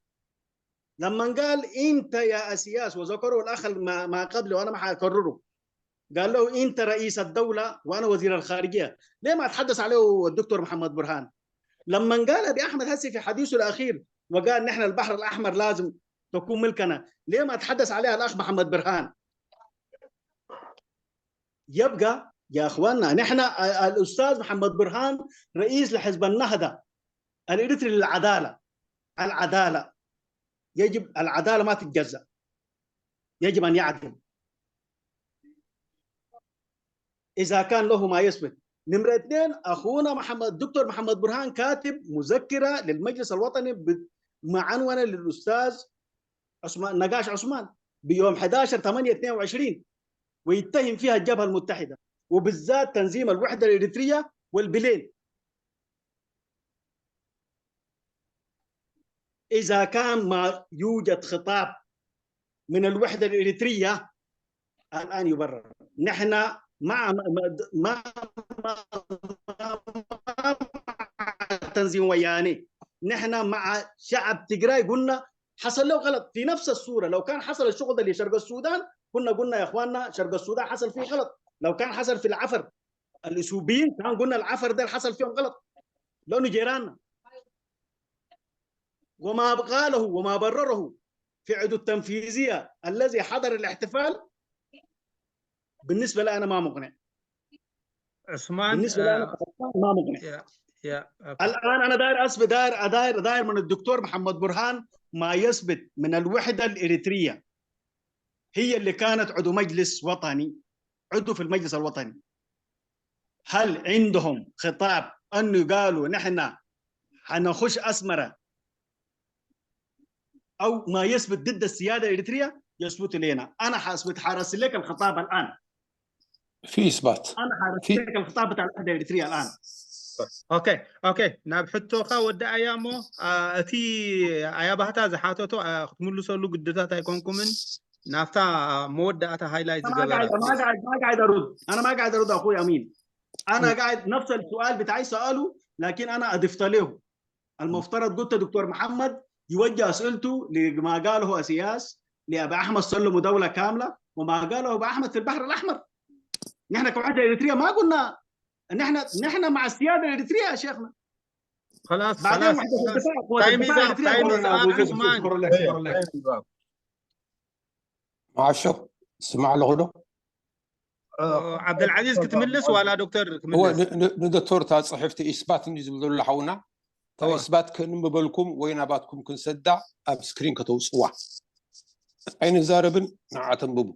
لما قال: "أنت يا أسياس"، وذكره الأخ ما، ما قبله وأنا ما حأكرره، قال له: "أنت رئيس الدولة وأنا وزير الخارجية". ليه ما تحدث عليه الدكتور محمد برهان؟ لما قال أبي أحمد هسي في حديثه الأخير وقال: "نحن البحر الأحمر لازم تكون ملكنا"، ليه ما تحدث عليها الأخ محمد برهان؟ يبقى يا أخواننا، نحن الأستاذ محمد برهان رئيس لحزب النهضة الإريتري للعدالة. العدالة، يجب العدالة ما تتجزأ، يجب أن يعدل. إذا كان له ما يثبت. نمرة اثنين، أخونا محمد، الدكتور محمد برهان كاتب مذكرة للمجلس الوطني ب-، معنونة للأستاذ عثمان، نقاش عثمان، بيوم حداشر تمانية اتنين وعشرين، ويتهم فيها الجبهة المتحدة، وبالذات تنظيم الوحدة الإريترية والبلين. إذا كان ما يوجد خطاب من الوحدة الإريترية، الآن يبرر. نحن مع، مع، مع، مع تنظيم وياني. نحن مع شعب تجراي، قلنا حصل له غلط في نفس الصورة. لو كان حصل الشغل ده لشرق السودان، كنا قلنا: "يا إخواننا، شرق السودان حصل فيه غلط". لو كان حصل في العفر، الإثيوبيين، كان قلنا: "العفر ده حصل فيهم غلط"، لأنه جيراننا. وما قاله وما برره في عضو التنفيذية الذي حضر الاحتفال، بالنسبة لي أنا ما مقنع. عثمان، بالنسبة لي أنا آه، ما مقنع. يا يا أوكي. الآن أنا داير أثبت، داير، داير، داير من الدكتور محمد برهان ما يثبت من الوحدة الإريترية، هي اللي كانت عضو مجلس وطني، عضو في المجلس الوطني. هل عندهم خطاب أنه قالوا: "نحن حنخش أسمرة"؟ أو ما يثبت ضد السيادة الإريترية يثبت لنا. أنا حأثبت، حرسل لك الخطاب الآن. في اثبات. أنا حرسل في لك الخطاب بتاع الوحدة الإريترية الآن. ኦኬ ኦኬ፣ ናብ ሕቶኻ ወዲ ኣያሞ፣ አ፣ እቲ ኣያባህታ ዝሓተቶ፣ አ፣ ክትምልሰሉ ግድታት ኣይኮንኩምን። ናብታ መወዳእታ ሃይላይት أنا ما قاعد ዝገበራ ما قاعد ما قاعد أرد، أنا ما قاعد أرد أخوي أمين. أنا م. قاعد نفس السؤال بتاعي سأله، لكن أنا أضفت له. المفترض قلت دكتور محمد يوجه أسئلته لما قاله أسياس لأبي أحمد، سلموا دولة كاملة، وما قاله أبي أحمد في البحر الأحمر. نحن كوحدة إريترية ما قلنا، نحن، نحن مع السيادة الإريترية يا شيخنا. خلاص بعدين خلاص وحدة خلاص. الدفاع، قوات Time is الدفاع up، الإريترية time قوات is up، عثمان. Time is up. መዓሾ ስማዕ ኣለኹ ዶ? ኦ፣ ዓብደልዓዚዝ ክትምልስ ዋላ ዶክተር እወ ክትምልስ? ን- ን- ንዶክተር እታ ፅሕፍቲ ኢስባት እንዲ ዝብል ዘሎ ሓውና እታ እወ። ኢስባት ከንብበልኩም ወይ ናባትኩም ክንሰዳ ኣብ ስክሪን ከተውፅዋ ኣይንዛረብን። ንዓ ተንብቡ።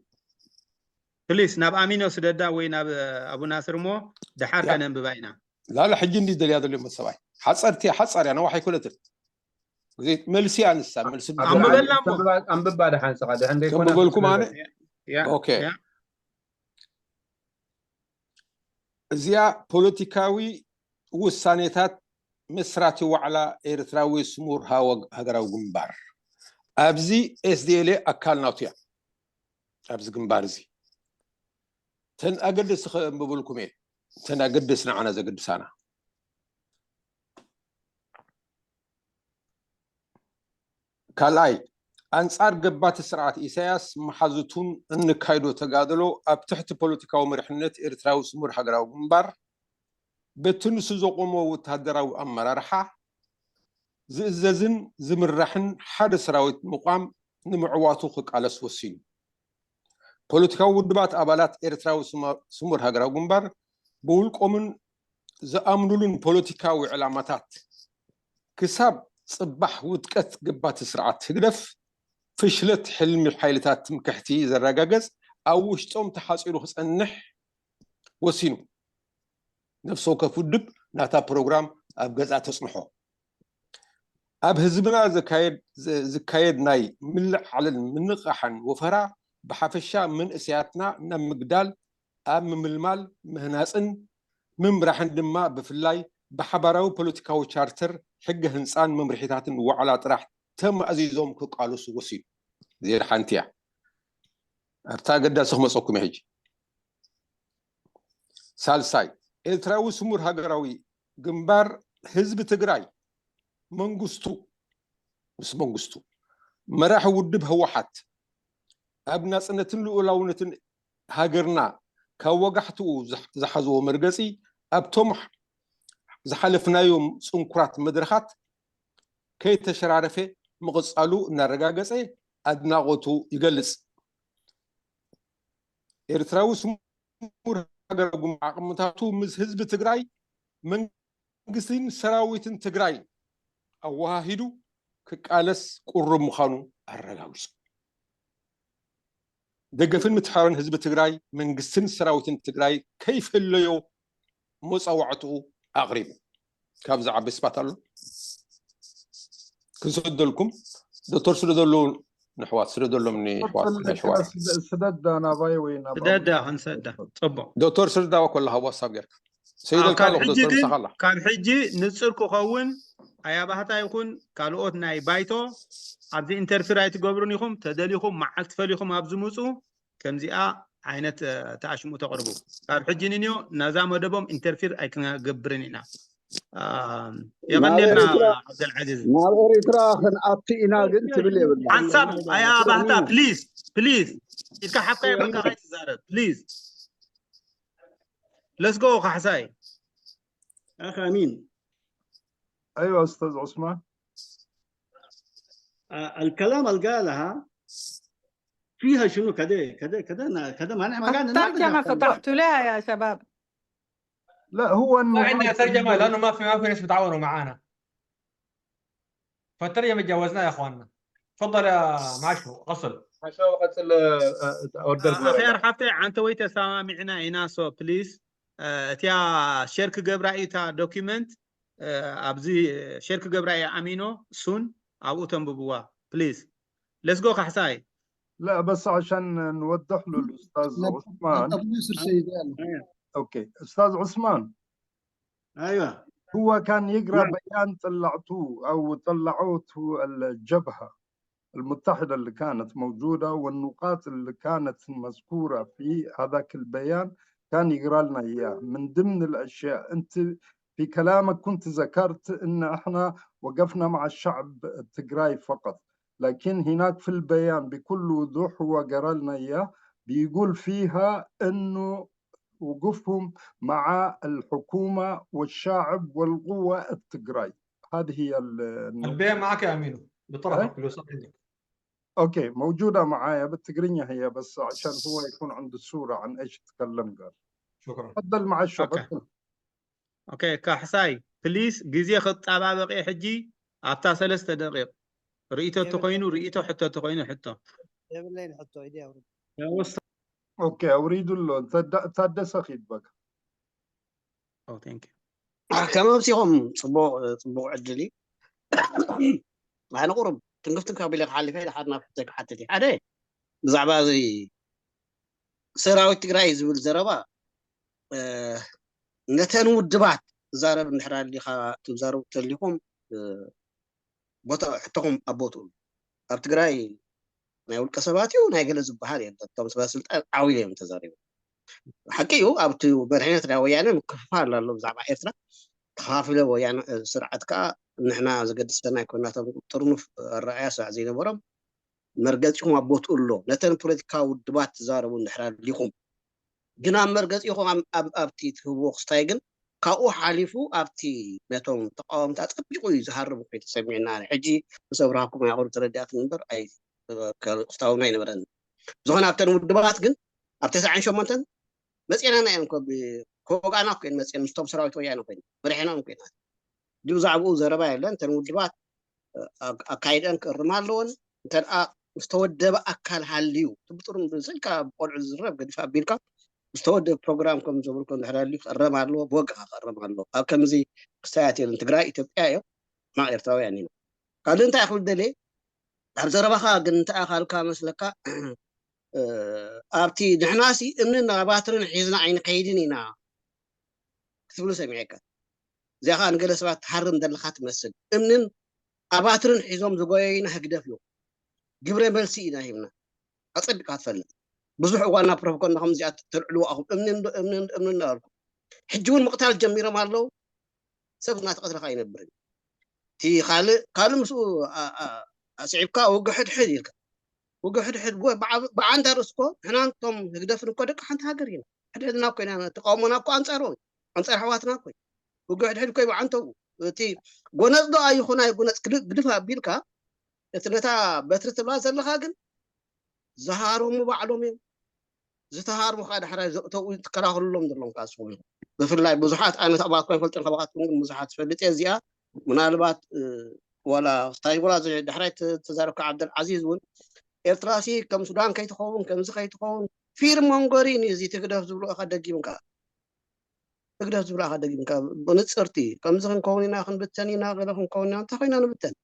ፕሊስ ናብ ኣሚኖ ስደዳ ወይ ናብ ኣቡ ናስር እሞ ደሓር ያ። ከነንብባ ኢና። ላላ ሕጂ እንዲ ደልያ ዘሎ መሰባይ ሓፀርቲ ሓፃር እያ ነዋሕ ኣይኮነትን። ግዜ መልሲ ኣንሳ መልሲ ኣንብበልና እሞ። ኣንብባ ደሓን ስኻ ድሕን ዘይኮነ ከንብበልኩም ኣነ ያ፣ ኦኬ። ያ። እዚኣ ፖለቲካዊ ውሳኔታት መስራቲ ዋዕላ ኤርትራዊ ስሙር ሃወግ ሃገራዊ ግንባር ኣብዚ ኤስዲኤልኤ ኣካል ናቱ እያ። ኣብዚ ግንባር እዚ ተን ኣገደስ ከንብበልኩም እየ። ተን ኣገደስ ንዓና ዘገድሳና ካልኣይ ኣንጻር ገባቲ ስርዓት ኢሳያስ መሓዙቱን እንካይዶ ተጋድሎ ኣብ ትሕቲ ፖለቲካዊ መሪሕነት ኤርትራዊ ስሙር ሃገራዊ ግንባር በቲ ንሱ ዘቆሞ ወተሃደራዊ ኣመራርሓ ዝእዘዝን ዝምራሕን ሓደ ሰራዊት ምቋም ንምዕዋቱ ክቃለስ ወሲኑ። ፖለቲካዊ ውድባት ኣባላት ኤርትራዊ ስማ- ስሙር ሃገራዊ ግንባር ብውልቆምን ዝኣምኑሉን ፖለቲካዊ ዕላማታት ክሳብ ጽባሕ ውድቀት ገባቲ ስርዓት ህግደፍ ፍሽለት ሕልሚ ሓይልታት ትምክሕቲ ዘረጋገጽ ኣብ ውሽጦም ተሓጺሩ ክጸንሕ ወሲኑ። ነፍሲ ወከፍ ውድብ ናታ ፕሮግራም ኣብ ገዛ ተጽንሖ። ኣብ ህዝብና ዝካየድ ናይ ምልዕዓልን ምንቕቓሕን ወፈራ ብሓፈሻ መንእሰያትና ናብ ምግዳል ኣብ ምምልማል ምህናፅን ምምራሕን ድማ ብፍላይ ብሓባራዊ ፖለቲካዊ ቻርተር ሕገ ህንፃን መምርሒታትን ዋዕላ ጥራሕ ተማእዚዞም ክቃለሱ ወሲኑ። እዚኣ ሓንቲ እያ። ኣብታ ኣገዳሲ ክመፀኩም ሕጂ ሳልሳይ ኤርትራዊ ስሙር ሃገራዊ ግንባር ህዝቢ ትግራይ መንግስቱ ምስ መንግስቱ መራሒ ውድብ ህወሓት ኣብ ናፅነትን ልኡላውነትን ሃገርና ካብ ወጋሕትኡ ዝሓዝዎ መርገፂ ኣብቶም ዝሓለፍናዮም ፅንኩራት መድረኻት ከይተሸራረፈ ምቕፃሉ እናረጋገፀ ኣድናቖቱ ይገልፅ። ኤርትራዊ ስሙር ሃገራዊ ዓቕምታቱ ምስ ህዝቢ ትግራይ መንግስትን ሰራዊትን ትግራይ ኣወሃሂዱ ክቃለስ ቅሩብ ምዃኑ ኣረጋግጹ። ደገፍን ምትሕባርን ህዝቢ ትግራይ መንግስትን ሰራዊትን ትግራይ ከይፍለዮ መፃዋዕትኡ ኣቕሪቡ። ካብ ዝዓቢ ስባት ኣሎ ክንሰደልኩም ዶክተር ስደደሉ ንሕዋት ስደደሎም ንሕዋት ናይ ሕዋት ስደዳ ናባይ ወይ ናባ ስደዳ ክንሰዳ ጽቡቅ ዶክተር ስደዳ ከለካ ዋትሳፕ ጌርካ ሰይደልካ ካብ ኣለኹ ሕጂ ዶክተር ግን ምሳኻ ኣላ ካብ ሕጂ ንጽር ክኸውን ኣይ ኣባህታ ይኹን ካልኦት ናይ ባይቶ ኣብዚ ኢንተርፊር ኣይትገብሩን ኢኹም። ተደሊኹም መዓልቲ ፈሊኹም ኣብዚ ምፁ። ከምዚኣ ዓይነት እ፣ ተኣሽሙ ተቕርቡ። ካብ ሕጂ ንንዮ ነዛ መደቦም ኢንተርፊር ኣይክነገብርን ኢና። እ፣ የቐንየልና ኤርትራ- ዓብደልዓዚዝ። ናብ ኤርትራ ክንኣቱ ኢና ግን ትብል የብላ ሓንሳብ ኣይ ኣባህታ ፕሊዝ ፕሊዝ ኢልካ ሓፍካ የብልካ ከይትዛረብ ፕሊዝ። ለስጎ ካሕሳይ اخ امين ايوه استاذ عثمان آه، الكلام اللي قالها فيها شنو كده كده كده أنا- كده ما نحن ما قاعد ما الترجمة قاعد نتكلم. فتحتوا لها يا شباب. لا هو انه ما عندنا ترجمه لانه ما في ما في ناس بتعاونوا معانا. فالترجمه جاوزناها يا اخواننا. تفضل يا معشو اصل. عشان وقت ال- آه، اوردر ኣኽያር ሓፍተይ ዓንተ ወይ ተሰማሚዕና ኢና። ሶ ፕሊዝ እቲያ ሼር ክገብራ እዩ እታ ዶኪመንት ኣብዚ ሼር ክገብራ እየ ኣሚኖ ሱን ኣብኡ ተንብብዋ ፕሊዝ። ለስጎ ካሕሳይ لا بس عشان نوضح له الاستاذ عثمان نبي يوسف سيدي يلا. اوكي استاذ عثمان ايوه هو كان يقرا نعم. بيان طلعتوه او طلعوته الجبهه المتحده اللي كانت موجوده والنقاط اللي كانت مذكوره في هذاك البيان كان يقرا لنا اياه من ضمن الاشياء انت في كلامك كنت ذكرت ان احنا وقفنا مع الشعب التجراي فقط لكن هناك في البيان بكل وضوح هو قرا لنا اياه بيقول فيها انه وقوفهم مع الحكومة والشعب والقوة التجراي هذه هي ال- البيان معك يا امينو بطرفك أه؟ في الوسط عندك. اوكي موجودة معايا بالتقرينيا هي بس عشان هو يكون عنده صورة عن ايش تكلم قال شكرا. تفضل مع الشباب أوكي. ኦኬ ካሕሳይ ፕሊስ ግዜ ክጣባበቂ ሕጂ ኣብታ ሰለስተ ደቂቕ ርእይቶ ተኮይኑ ርእይቶ ሕቶ ተኮይኑ ሕቶ የብለይን ሕቶ ኢዲ ኣውርድ اوكي اريد له تد- تادسة خيد بك Oh, thank you. ከመምሲኹም ጽቡቕ ጽቡቕ ዕድል እዩ። ኣነ ቁሩብ ትንክፍ ትንክፍ ኣቢለ ክሓልፈ ኢለ ሓደ ናብ ክሓትት እዩ ሓደ ብዛዕባ እዚ ሰራዊት ትግራይ ዝብል ዘረባ ነተን ውድባት ትዛረብ እንድሕር ኣሊኻ ትዛረቡ ተሊኹም ቦታ ሕቶኹም ኣብ ቦትኡ ኣብ ትግራይ ናይ ውልቀ ሰባት እዩ ናይ ገለ ዝበሃል የለን እቶም ሰበ ስልጣን ዓው ኢሎም እዮም ተዛሪቦም ሓቂ እዩ ኣብቲ መሪሕነት ናይ ወያነ ምክፍፋል ኣሎ ብዛዕባ ኤርትራ ተኸፋፊለ ወያነ ስርዓት ከዓ ንሕና ዘገድሰና ኣይኮናቶም ጥርኑፍ ኣረኣያ ስራሕ ዘይነበሮም መርገፂኹም ኣብ ቦትኡ ኣሎ ነተን ፖለቲካዊ ውድባት ትዛረቡ እንድሕር ኣሊኹም ግን ኣብ መርገፂኹም ኣብቲ ትህብዎ ክስታይ ግን ካብኡ ሓሊፉ ኣብቲ ነቶም ተቃወምቲ ኣፀቢቑ እዩ ዝሃርም ኮይኑ ተሰሚዕና ሕጂ ምስ ኣብርሃኩም ያቆሩ ተረዲኣት እምበር ክስታውና ኣይነበረን ዝኾነ ኣብተን ውድባት ግን ኣብ ተስዓን ሸሞንተን መፂናና እዮም። ከወጋና ኮይን መፂን ምስቶም ሰራዊት ወያነ ኮይን መሪሕናም ኮይና ዲ ብዛዕባኡ ዘረባ የለን። እተን ውድባት ኣካይደን ክእርማ ኣለዎን። እንተ ዝተወደበ ኣካል ሃልዩ ትብጥሩን ብስልካ ቆልዑ ዝረብ ገዲፍ ኣቢልካ ዝተወደበ ፕሮግራም ከም ዘብልኮ እንድሕር ሃልዩ ክእረም ኣለዎ። ብወግኻ ክእረም ኣለዎ። ኣብ ከምዚ ክስታያት የለን። ትግራይ ኢትዮጵያ እዮም፣ ሕማቕ ኤርትራውያን ኢና። ካልእ እንታይ ክብል ደልየ ኣብ ዘረባኻ ግን እንታይ ኣኻልካ መስለካ ኣብቲ ንሕናሲ እምንን ባትርን ሒዝና ኣይንኸይድን ኢና ክትብሉ ሰሚዐካ። እዚኣ ከዓ ንገለ ሰባት ትሃርም ዘለካ ትመስል። እምንን ኣባትርን ሒዞም ዝጎየዩና ህግደፍ እዮም። ግብረ መልሲ ኢና ሂብና። ኣጸቢቕካ ትፈልጥ። ብዙሕ እዋና ፕሮፓጋንዳ ከምዚኣ ተልዕልዎ ኣኹም። እምንን እምንን እምንን ነበርኩም። ሕጂ እውን ምቕታል ጀሚሮም ኣለዉ። ሰብ እናተቐትለካ ኣይነብርን። እቲ ካልእ ካልእ ምስኡ ኣስዒብካ ውግእ ሕድሕድ ኢልካ ውግእ ሕድሕድ ብዓንታ ርእስኮ ንሕናን ቶም ህግደፍን እኮ ደቂ ሓንቲ ሃገር ኢና። ሕድሕድና እኮ ኢና ተቃውሞና እኮ ኣንጻሮ ኣንጻር ኣሕዋትና እኮ ውግእ ሕድሕድ እኮ ብዓንተው እቲ ጎነጽ ዶ ኣይኹን ኣይጎነጽ ግድፍ ኣቢልካ እቲ ነታ በትሪ ትብላ ዘለኻ ግን ዝሃረሙ ባዕሎም እዮም። ዝተሃርሙ ከዓ ዳሕራይ ዘእተው ትከላኸልሎም ዘለዎም ከዓ ስኹም ብፍላይ ብዙሓት ኣነ ተባትኮ ይፈልጥን ካባኻትኩም ግን ብዙሓት ትፈልጥ እየ እዚኣ ምናልባት ዋላ ስታይጎላ ዳሕራይ ተዛረብካ ዓብደል ዓዚዝ እውን ኤርትራሲ ከም ሱዳን ከይትኸውን ከምዚ ከይትኸውን ፊር ሞንጎሪን እዚ ትግደፍ ዝብሎ ኢኻ ደጊምካ ትግደፍ ዝብሎ ኢኻ ደጊምካ ብንፅርቲ ከምዚ ክንከውን ኢና ክንብተን ኢና ገለ ክንከውን ኢና እንታይ ኮይና ንብተን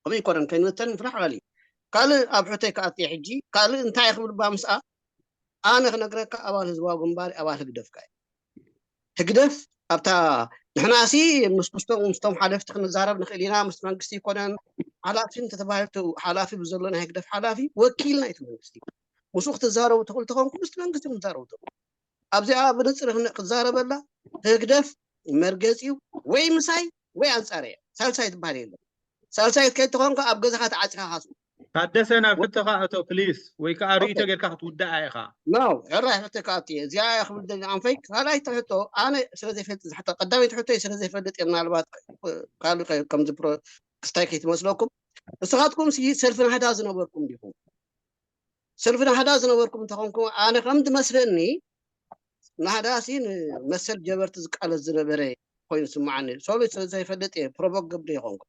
ከምኡ ይኮነን ከይንብተን ምፍራሕ ቀሊ ካልእ ኣብ ሕቶይ ከኣትየ ሕጂ ካልእ እንታይ ክብል ባ ምስኣ ኣነ ክነግረካ ኣባል ህዝባዊ ግንባር ኣባል ህግደፍካ እዩ ህግደፍ ኣብታ ንሕናሲ ምስ ምስቶም ምስቶም ሓለፍቲ ክንዛረብ ንኽእል ኢና ምስ መንግስቲ ይኮነን ሓላፊ እንተተባሂሉ ሓላፊ ብዘሎ ናይ ህግደፍ ሓላፊ ወኪል ናይቲ መንግስቲ ምስኡ ክትዛረቡ ትኽእሉ ተኾንኩም ምስቲ መንግስቲ ክትዛረቡ ትኽእሉ ኣብዚኣ ብንፅር ክትዛረበላ ህግደፍ መርገፂኡ ወይ ምሳይ ወይ ኣንፃር እያ ሳልሳይ ትበሃል የለን ሳልሳይት ከይትኾንካ ኣብ ገዛኻ ተዓፂኻ ካስኡ ታደሰ ናብ ሕቶኻ እቶ ፕሊስ ወይ ከዓ ርእይቶ ጌርካ ክትውዳኣ ኢኻ ነው ሕራይ ሕቶ ከኣቲ እዚኣ ክብል ደሊ ኣንፈይ ካልኣይቲ ሕቶ ኣነ ስለ ዘይፈልጥ ዝሓታ ቀዳመይቲ ሕቶ ስለ ዘይፈልጥ እየ ምናልባት ካልእ ከምዚ ክስታይ ከይትመስለኩም ንስኻትኩም ሰልፊ ናህዳ ዝነበርኩም ዲኹም ሰልፊ ናህዳ ዝነበርኩም እንተኾንኩም ኣነ ከም ዝመስለኒ ናህዳ ሲ ንመሰል ጀበርቲ ዝቃለስ ዝነበረ ኮይኑ ስማዓኒ ሶቪት ስለ ዘይፈልጥ እየ ፕሮቮክ ገብደ ይኾንኩ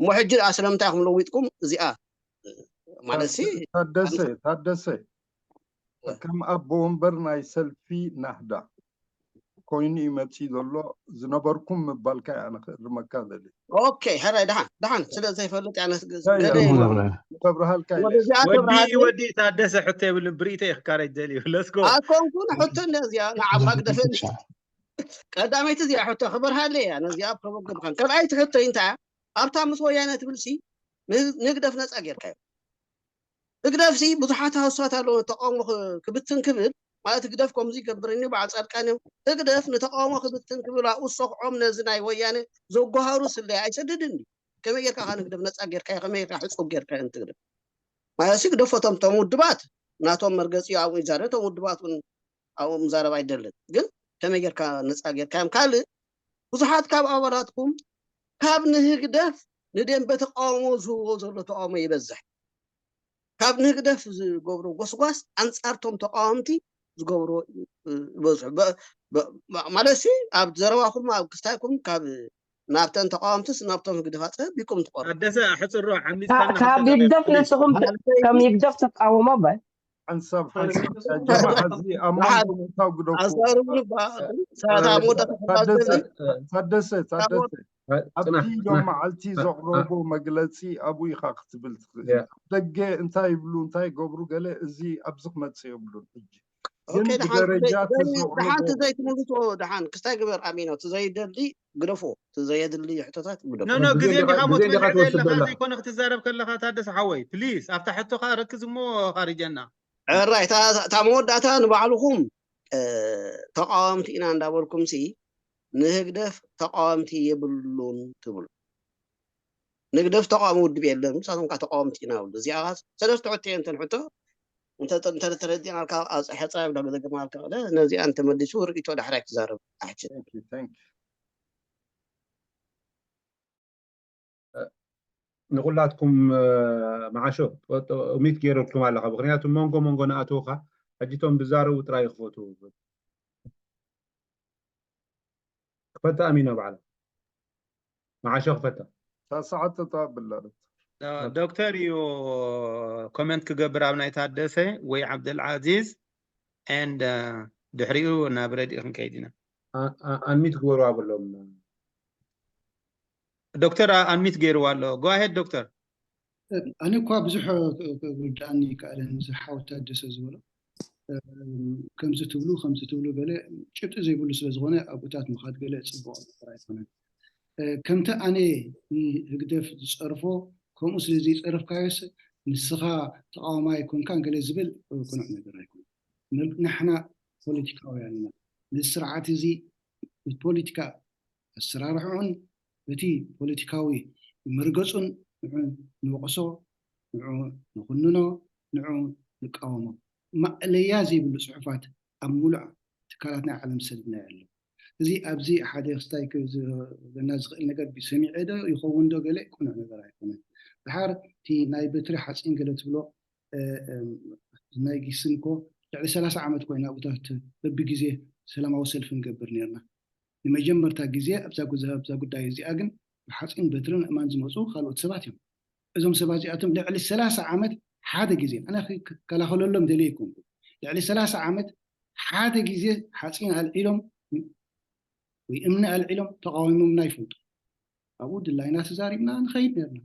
እሞ ሕጂ ደኣ ስለምንታይ ኢኹም ለዊጥኩም እዚኣ ማለት ሲ ታደሰ ታደሰ ከም ኣቦ ወንበር ናይ ሰልፊ ናህዳ ኮይኑ እዩ መፂኡ ዘሎ ዝነበርኩም ምባልካ እያ ንክእርመካ ዘለ ኦኬ ሕራይ ደሓን ደሓን ስለ ዘይፈልጥ እያ ገለ ተብርሃልካ ወዲ ወዲ ታደሰ ሕቶ የብልን ብርእቶ ይክካረጅ ደልዩ ለስጎ ኣኮንኩን ሕቶ ነዚኣ ንዓባ ግደፈኒ ቀዳመይቲ እዚኣ ሕቶ ክበርሃለ እያ ነዚኣ ፕሮቦ ገብካን ካልኣይቲ ሕቶ እንታይ ኣብታ ምስ ወያነ ትብልሲ ንህግደፍ ነፃ ጌርካዮ ህግደፍሲ ብዙሓት ሃሱሳት ኣለዎ ተቃውሞ ክብትን ክብል ማለት ህግደፍ ከምዚ ይገብርኒ በዓል ፃድቃን እዮም ህግደፍ ንተቃውሞ ክብትን ክብል ኣብኡ ዝሰክዖም ነዚ ናይ ወያነ ዘጓሃሩ ስለያ ኣይሰድድን እዩ ከመይ ጌርካ ካብ ህግደፍ ነፃ ጌርካዮ ከመይ ጌርካ ሕፁብ ጌርካዮ ንትግደፍ ማለት ሲ ግደፎቶም ቶም ውድባት ናቶም መርገፂ ኣብኡ ይዛረብ ቶም ውድባት እውን ኣብኡ ምዛረብ ኣይደልን ግን ከመይ ጌርካ ነፃ ጌርካዮም ካልእ ብዙሓት ካብ ኣባላትኩም ካብ ንህግደፍ ንደንበ ተቃውሞ ዝህብዎ ዘሎ ተቃውሞ ይበዝሕ ካብ ንህግደፍ ዝገብሮ ጎስጓስ ኣንፃርቶም ተቃወምቲ ዝገብሮ ይበዝሑ ማለት ሲ ኣብ ዘረባኹም ኣብ ክስታይኩም ካብ ናብተን ተቃወምትስ ናብቶም ህግደፍ ኣፀቢቁም ትቆርቡ ኣደሰ ኣሕፅሮ ካብ ይግደፍ ንስኹም ከም ይግደፍ ተቃወሞ በል ሓንሳብ ሓንሳብ ጀማዓ እዚ ኣብ መንጎ ምእታው ግደፉ ኣዛርቡኒ ሰዓት ኣብ መወዳእታ ታደሰ ታደሰ ኣብቲ ሎም መዓልቲ ዘቕረቦ መግለፂ ኣብኡ ኢኻ ክትብል ትኽእል ደገ እንታይ ይብሉ እንታይ ይገብሩ ገለ እዚ ኣብዚ ክመፅእ የብሉን ሕጂ ደሓንቲ ዘይትምልሶ ደሓን ክስታይ ግበር ኣሚኖ ትዘይደሊ ግደፎ ትዘየድሊ ሕቶታት ግደፎ ኖ ግዜ እንዲኻ ሞት መግለፂ ኣለካ ዘይኮነ ክትዛረብ ከለካ ታደሰ ሓወይ ፕሊስ ኣብታ ሕቶካ ረክዝ እሞ ካሪጀና ሕራይ እታ መወዳእታ ንባዕልኹም ተቃወምቲ ኢና እንዳበልኩም ሲ ንህግደፍ ተቃወምቲ የብሉን ትብሉ ንግደፍ ተቃዋሚ ውድብ የለን ንሳቶም ከዓ ተቃወምቲ ኢና ብሉ እዚኣ ሰለስተ ሕቶ እየ እንተን ሕቶ እንተተረዲናልካ ኣብ ፀሐፃ ብላ ገዘገማልካ ክእለ ነዚኣ እንተመሊሱ ርእቶ ዳሕራይ ክዛረብ ኣሕችል ንኹላትኩም መዓሾ ሚት ገይረልኩም ኣለኻ። ምክንያቱ መንጎ መንጎ ንኣትውካ ሕጂ እቶም ብዛረቡ ጥራይ ይኽፈቱ። ክፈታ ኣሚኖ ባዕላ መዓሾ ክፈታ። ሳሰዓት ተጣብላ ዶክተር እዩ ኮመንት ክገብር ኣብ ናይ ታደሰ ወይ ዓብደልዓዚዝ and ድሕሪኡ ናብ ረድኢ ክንከይድ ኢና። ኣንሚት ግበሩ ኣብሎም። ዶክተር ኣንሚት ገይርዋ ኣሎ። Go ahead ዶክተር። ኣነ እኳ ብዙሕ ክርድኣኒ ይከኣለን፣ እዚ ሓወት ታደሰ ዝበሎ ከምዚ ትብሉ ከምዚ ትብሉ ገለ ጭብጢ ዘይብሉ ስለ ዝኾነ ኣብኡታት ምኻድ ገለ ፅቡቕ ነገር ኣይኮነን። ከምቲ ኣነ ንህግደፍ ዝፀርፎ ከምኡ ስለ ዘይፀረፍካዮስ ንስኻ ተቃዋማይ ኮንካን ገለ ዝብል ቅኑዕ ነገር ኣይኮነን። ንሕና ፖለቲካውያን ኢና። ነዚ ስርዓት እዚ ብፖለቲካ ኣሰራርሕኡን በቲ ፖለቲካዊ መርገፁን ንዑ ንወቕሶ፣ ንዑ ንኹንኖ፣ ንዑ ንቃወሞ። ማእለያ ዘይብሉ ፅሑፋት ኣብ ሙሉእ ትካላት ናይ ዓለም ሰዲድናዮ ኣሎ። እዚ ኣብዚ ሓደ ክስታይ ክብለና ዝኽእል ነገር ሰሚዐ ዶ ይኸውን ዶ ገለ ቅኑዕ ነገር ኣይኮነን። ድሓር እቲ ናይ በትሪ ሓፂን ገለ ትብሎ ናይ ጊስን እኮ ልዕሊ ሰላሳ ዓመት ኮይና ኣብታት በብግዜ ሰላማዊ ሰልፊ ንገብር ነርና። ንመጀመርታ ግዜ ኣብዛ ጉዳይ እዚኣ ግን ብሓፂን በትርን እማን ዝመፁ ካልኦት ሰባት እዮም። እዞም ሰባት እዚኣቶም ልዕሊ ሰላሳ ዓመት ሓደ ግዜ ኣነ ክከላኸለሎም ደልየ ኣይኮንኩ። ልዕሊ ሰላሳ ዓመት ሓደ ግዜ ሓፂን ኣልዒሎም ወይ እምኒ ኣልዒሎም ተቃዊሞምና ይፈልጡ። ኣብኡ ድላይና ተዛሪብና ንኸይድ ነርና።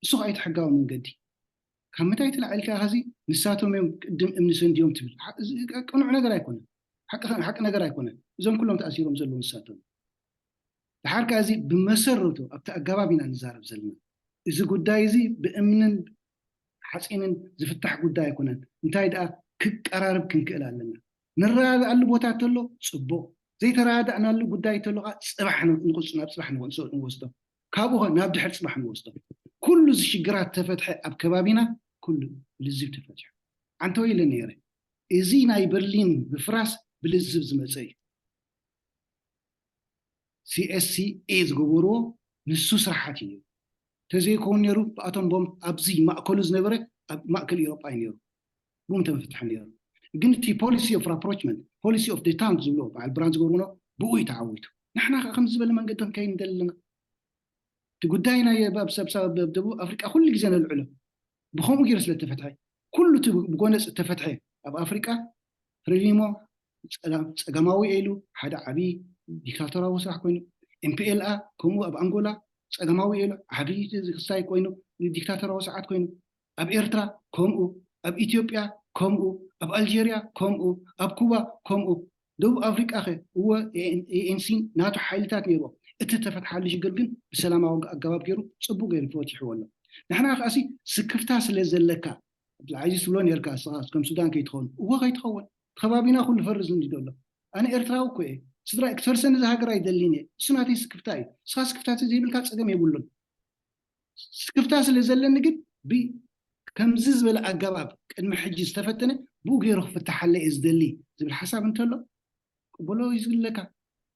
እሱ ከዓ እቲ ሕጋዊ መንገዲ። ካብ ምንታይ ተላዒልካ ኸዚ ንሳቶም እዮም ቅድም እምኒ ሰንድዮም ትብል። ቅኑዕ ነገር ኣይኮነን። ሓቂ ነገር ኣይኮነን። እዞም ኩሎም ተኣሲሮም ዘለዉ ንሳቶም። ድሓር ከዓ እዚ ብመሰረቱ ኣብቲ ኣገባብ ኢና ንዛረብ ዘለና። እዚ ጉዳይ እዚ ብእምንን ሓፂንን ዝፍታሕ ጉዳይ ኣይኮነን። እንታይ ደኣ ክቀራረብ ክንክእል ኣለና። ንረዳድኣሉ ቦታ ተሎ ፅቡቕ፣ ዘይተረዳዳእናሉ ጉዳይ ተሎ ከዓ ፅባሕ ንቕፁ ናብ ፅባሕ ንወስዶ። ካብኡ ኸ ናብ ድሕር ፅባሕ ንወስዶ። ኩሉ እዚ ሽግራት ተፈትሐ ኣብ ከባቢና ኩሉ ልዝብ ተፈትሑ። ዓንተወይ ኢለ ነይረ። እዚ ናይ በርሊን ምፍራስ ብልዝብ ዝመፀ እዩ። CSCA ዝገበርዎ ንሱ ስራሓት እዩ። ተዘይከውን ነይሩ ብኣቶም ቦምብ ኣብዚ ማእከሉ ዝነበረ ኣብ ማእከል ኤውሮጳ እዩ ነይሩ። ብኡ ተመፍትሐ ነይሩ። ግን እቲ policy of rapprochement፣ policy of détente ዝብሎ በዓል ብራንድ ዝገብርዎ ብኡ እዩ ተዓዊቱ። ንሕና ከዓ ከምዚ ዝበለ መንገዲ ክንከይድ ንደሊ ኣለና። እቲ ጉዳይ ናይ ደቡብ ኣፍሪቃ ኩሉ ግዜ ነልዕሎ ብከምኡ ገይሩ ስለ ተፈትሐ ኩሉ እቲ ብጎነፅ ተፈትሐ ኣብ ኣፍሪቃ ፍሬሊሞ ፀጋማዊ ኢሉ ሓደ ዓብዪ ዲክታቶራዊ ስራሕ ኮይኑ፣ MPLA ከምኡ ኣብ ኣንጎላ ፀጋማዊ ኢሉ ዓብዪ ክስታይ ኮይኑ ዲክታቶራዊ ስርዓት ኮይኑ፣ ኣብ ኤርትራ ከምኡ፣ ኣብ ኢትዮጵያ ከምኡ፣ ኣብ ኣልጀርያ ከምኡ፣ ኣብ ኩባ ከምኡ፣ ደቡብ ኣፍሪቃ ኸ እወ ANC ናቱ ሓይልታት ነይርዎ። እቲ ተፈትሓሉ ሽግር ግን ብሰላማዊ ኣገባብ ገይሩ ፅቡቅ ገይሩ ፈቲሕዎ ኣሎ። ንሕና ከኣሲ ስክፍታ ስለ ዘለካ ላዕዚ ትብሎ ነርካ ንስኻ ከም ሱዳን ከይትኸውን። እወ ከይትኸውን። ከባቢና ኩሉ ፈርስ እንዲ ዘሎ። ኣነ ኤርትራዊ እኮ እየ። ስድራ ክትፈርሰኒ እዛ ሃገር ኣይደልን እየ። እሱ ናተይ ስክፍታ እዩ። ንስኻ ስክፍታ ዘይብልካ ፀገም የብሉን። ስክፍታ ስለ ዘለኒ ግን ከምዚ ዝበለ ኣገባብ ቅድሚ ሕጂ ዝተፈተነ ብኡ ገይሩ ክፍትሓለ እየ ዝደሊ ዝብል ሓሳብ እንተሎ ቅበሎ እዩ ዝግለካ።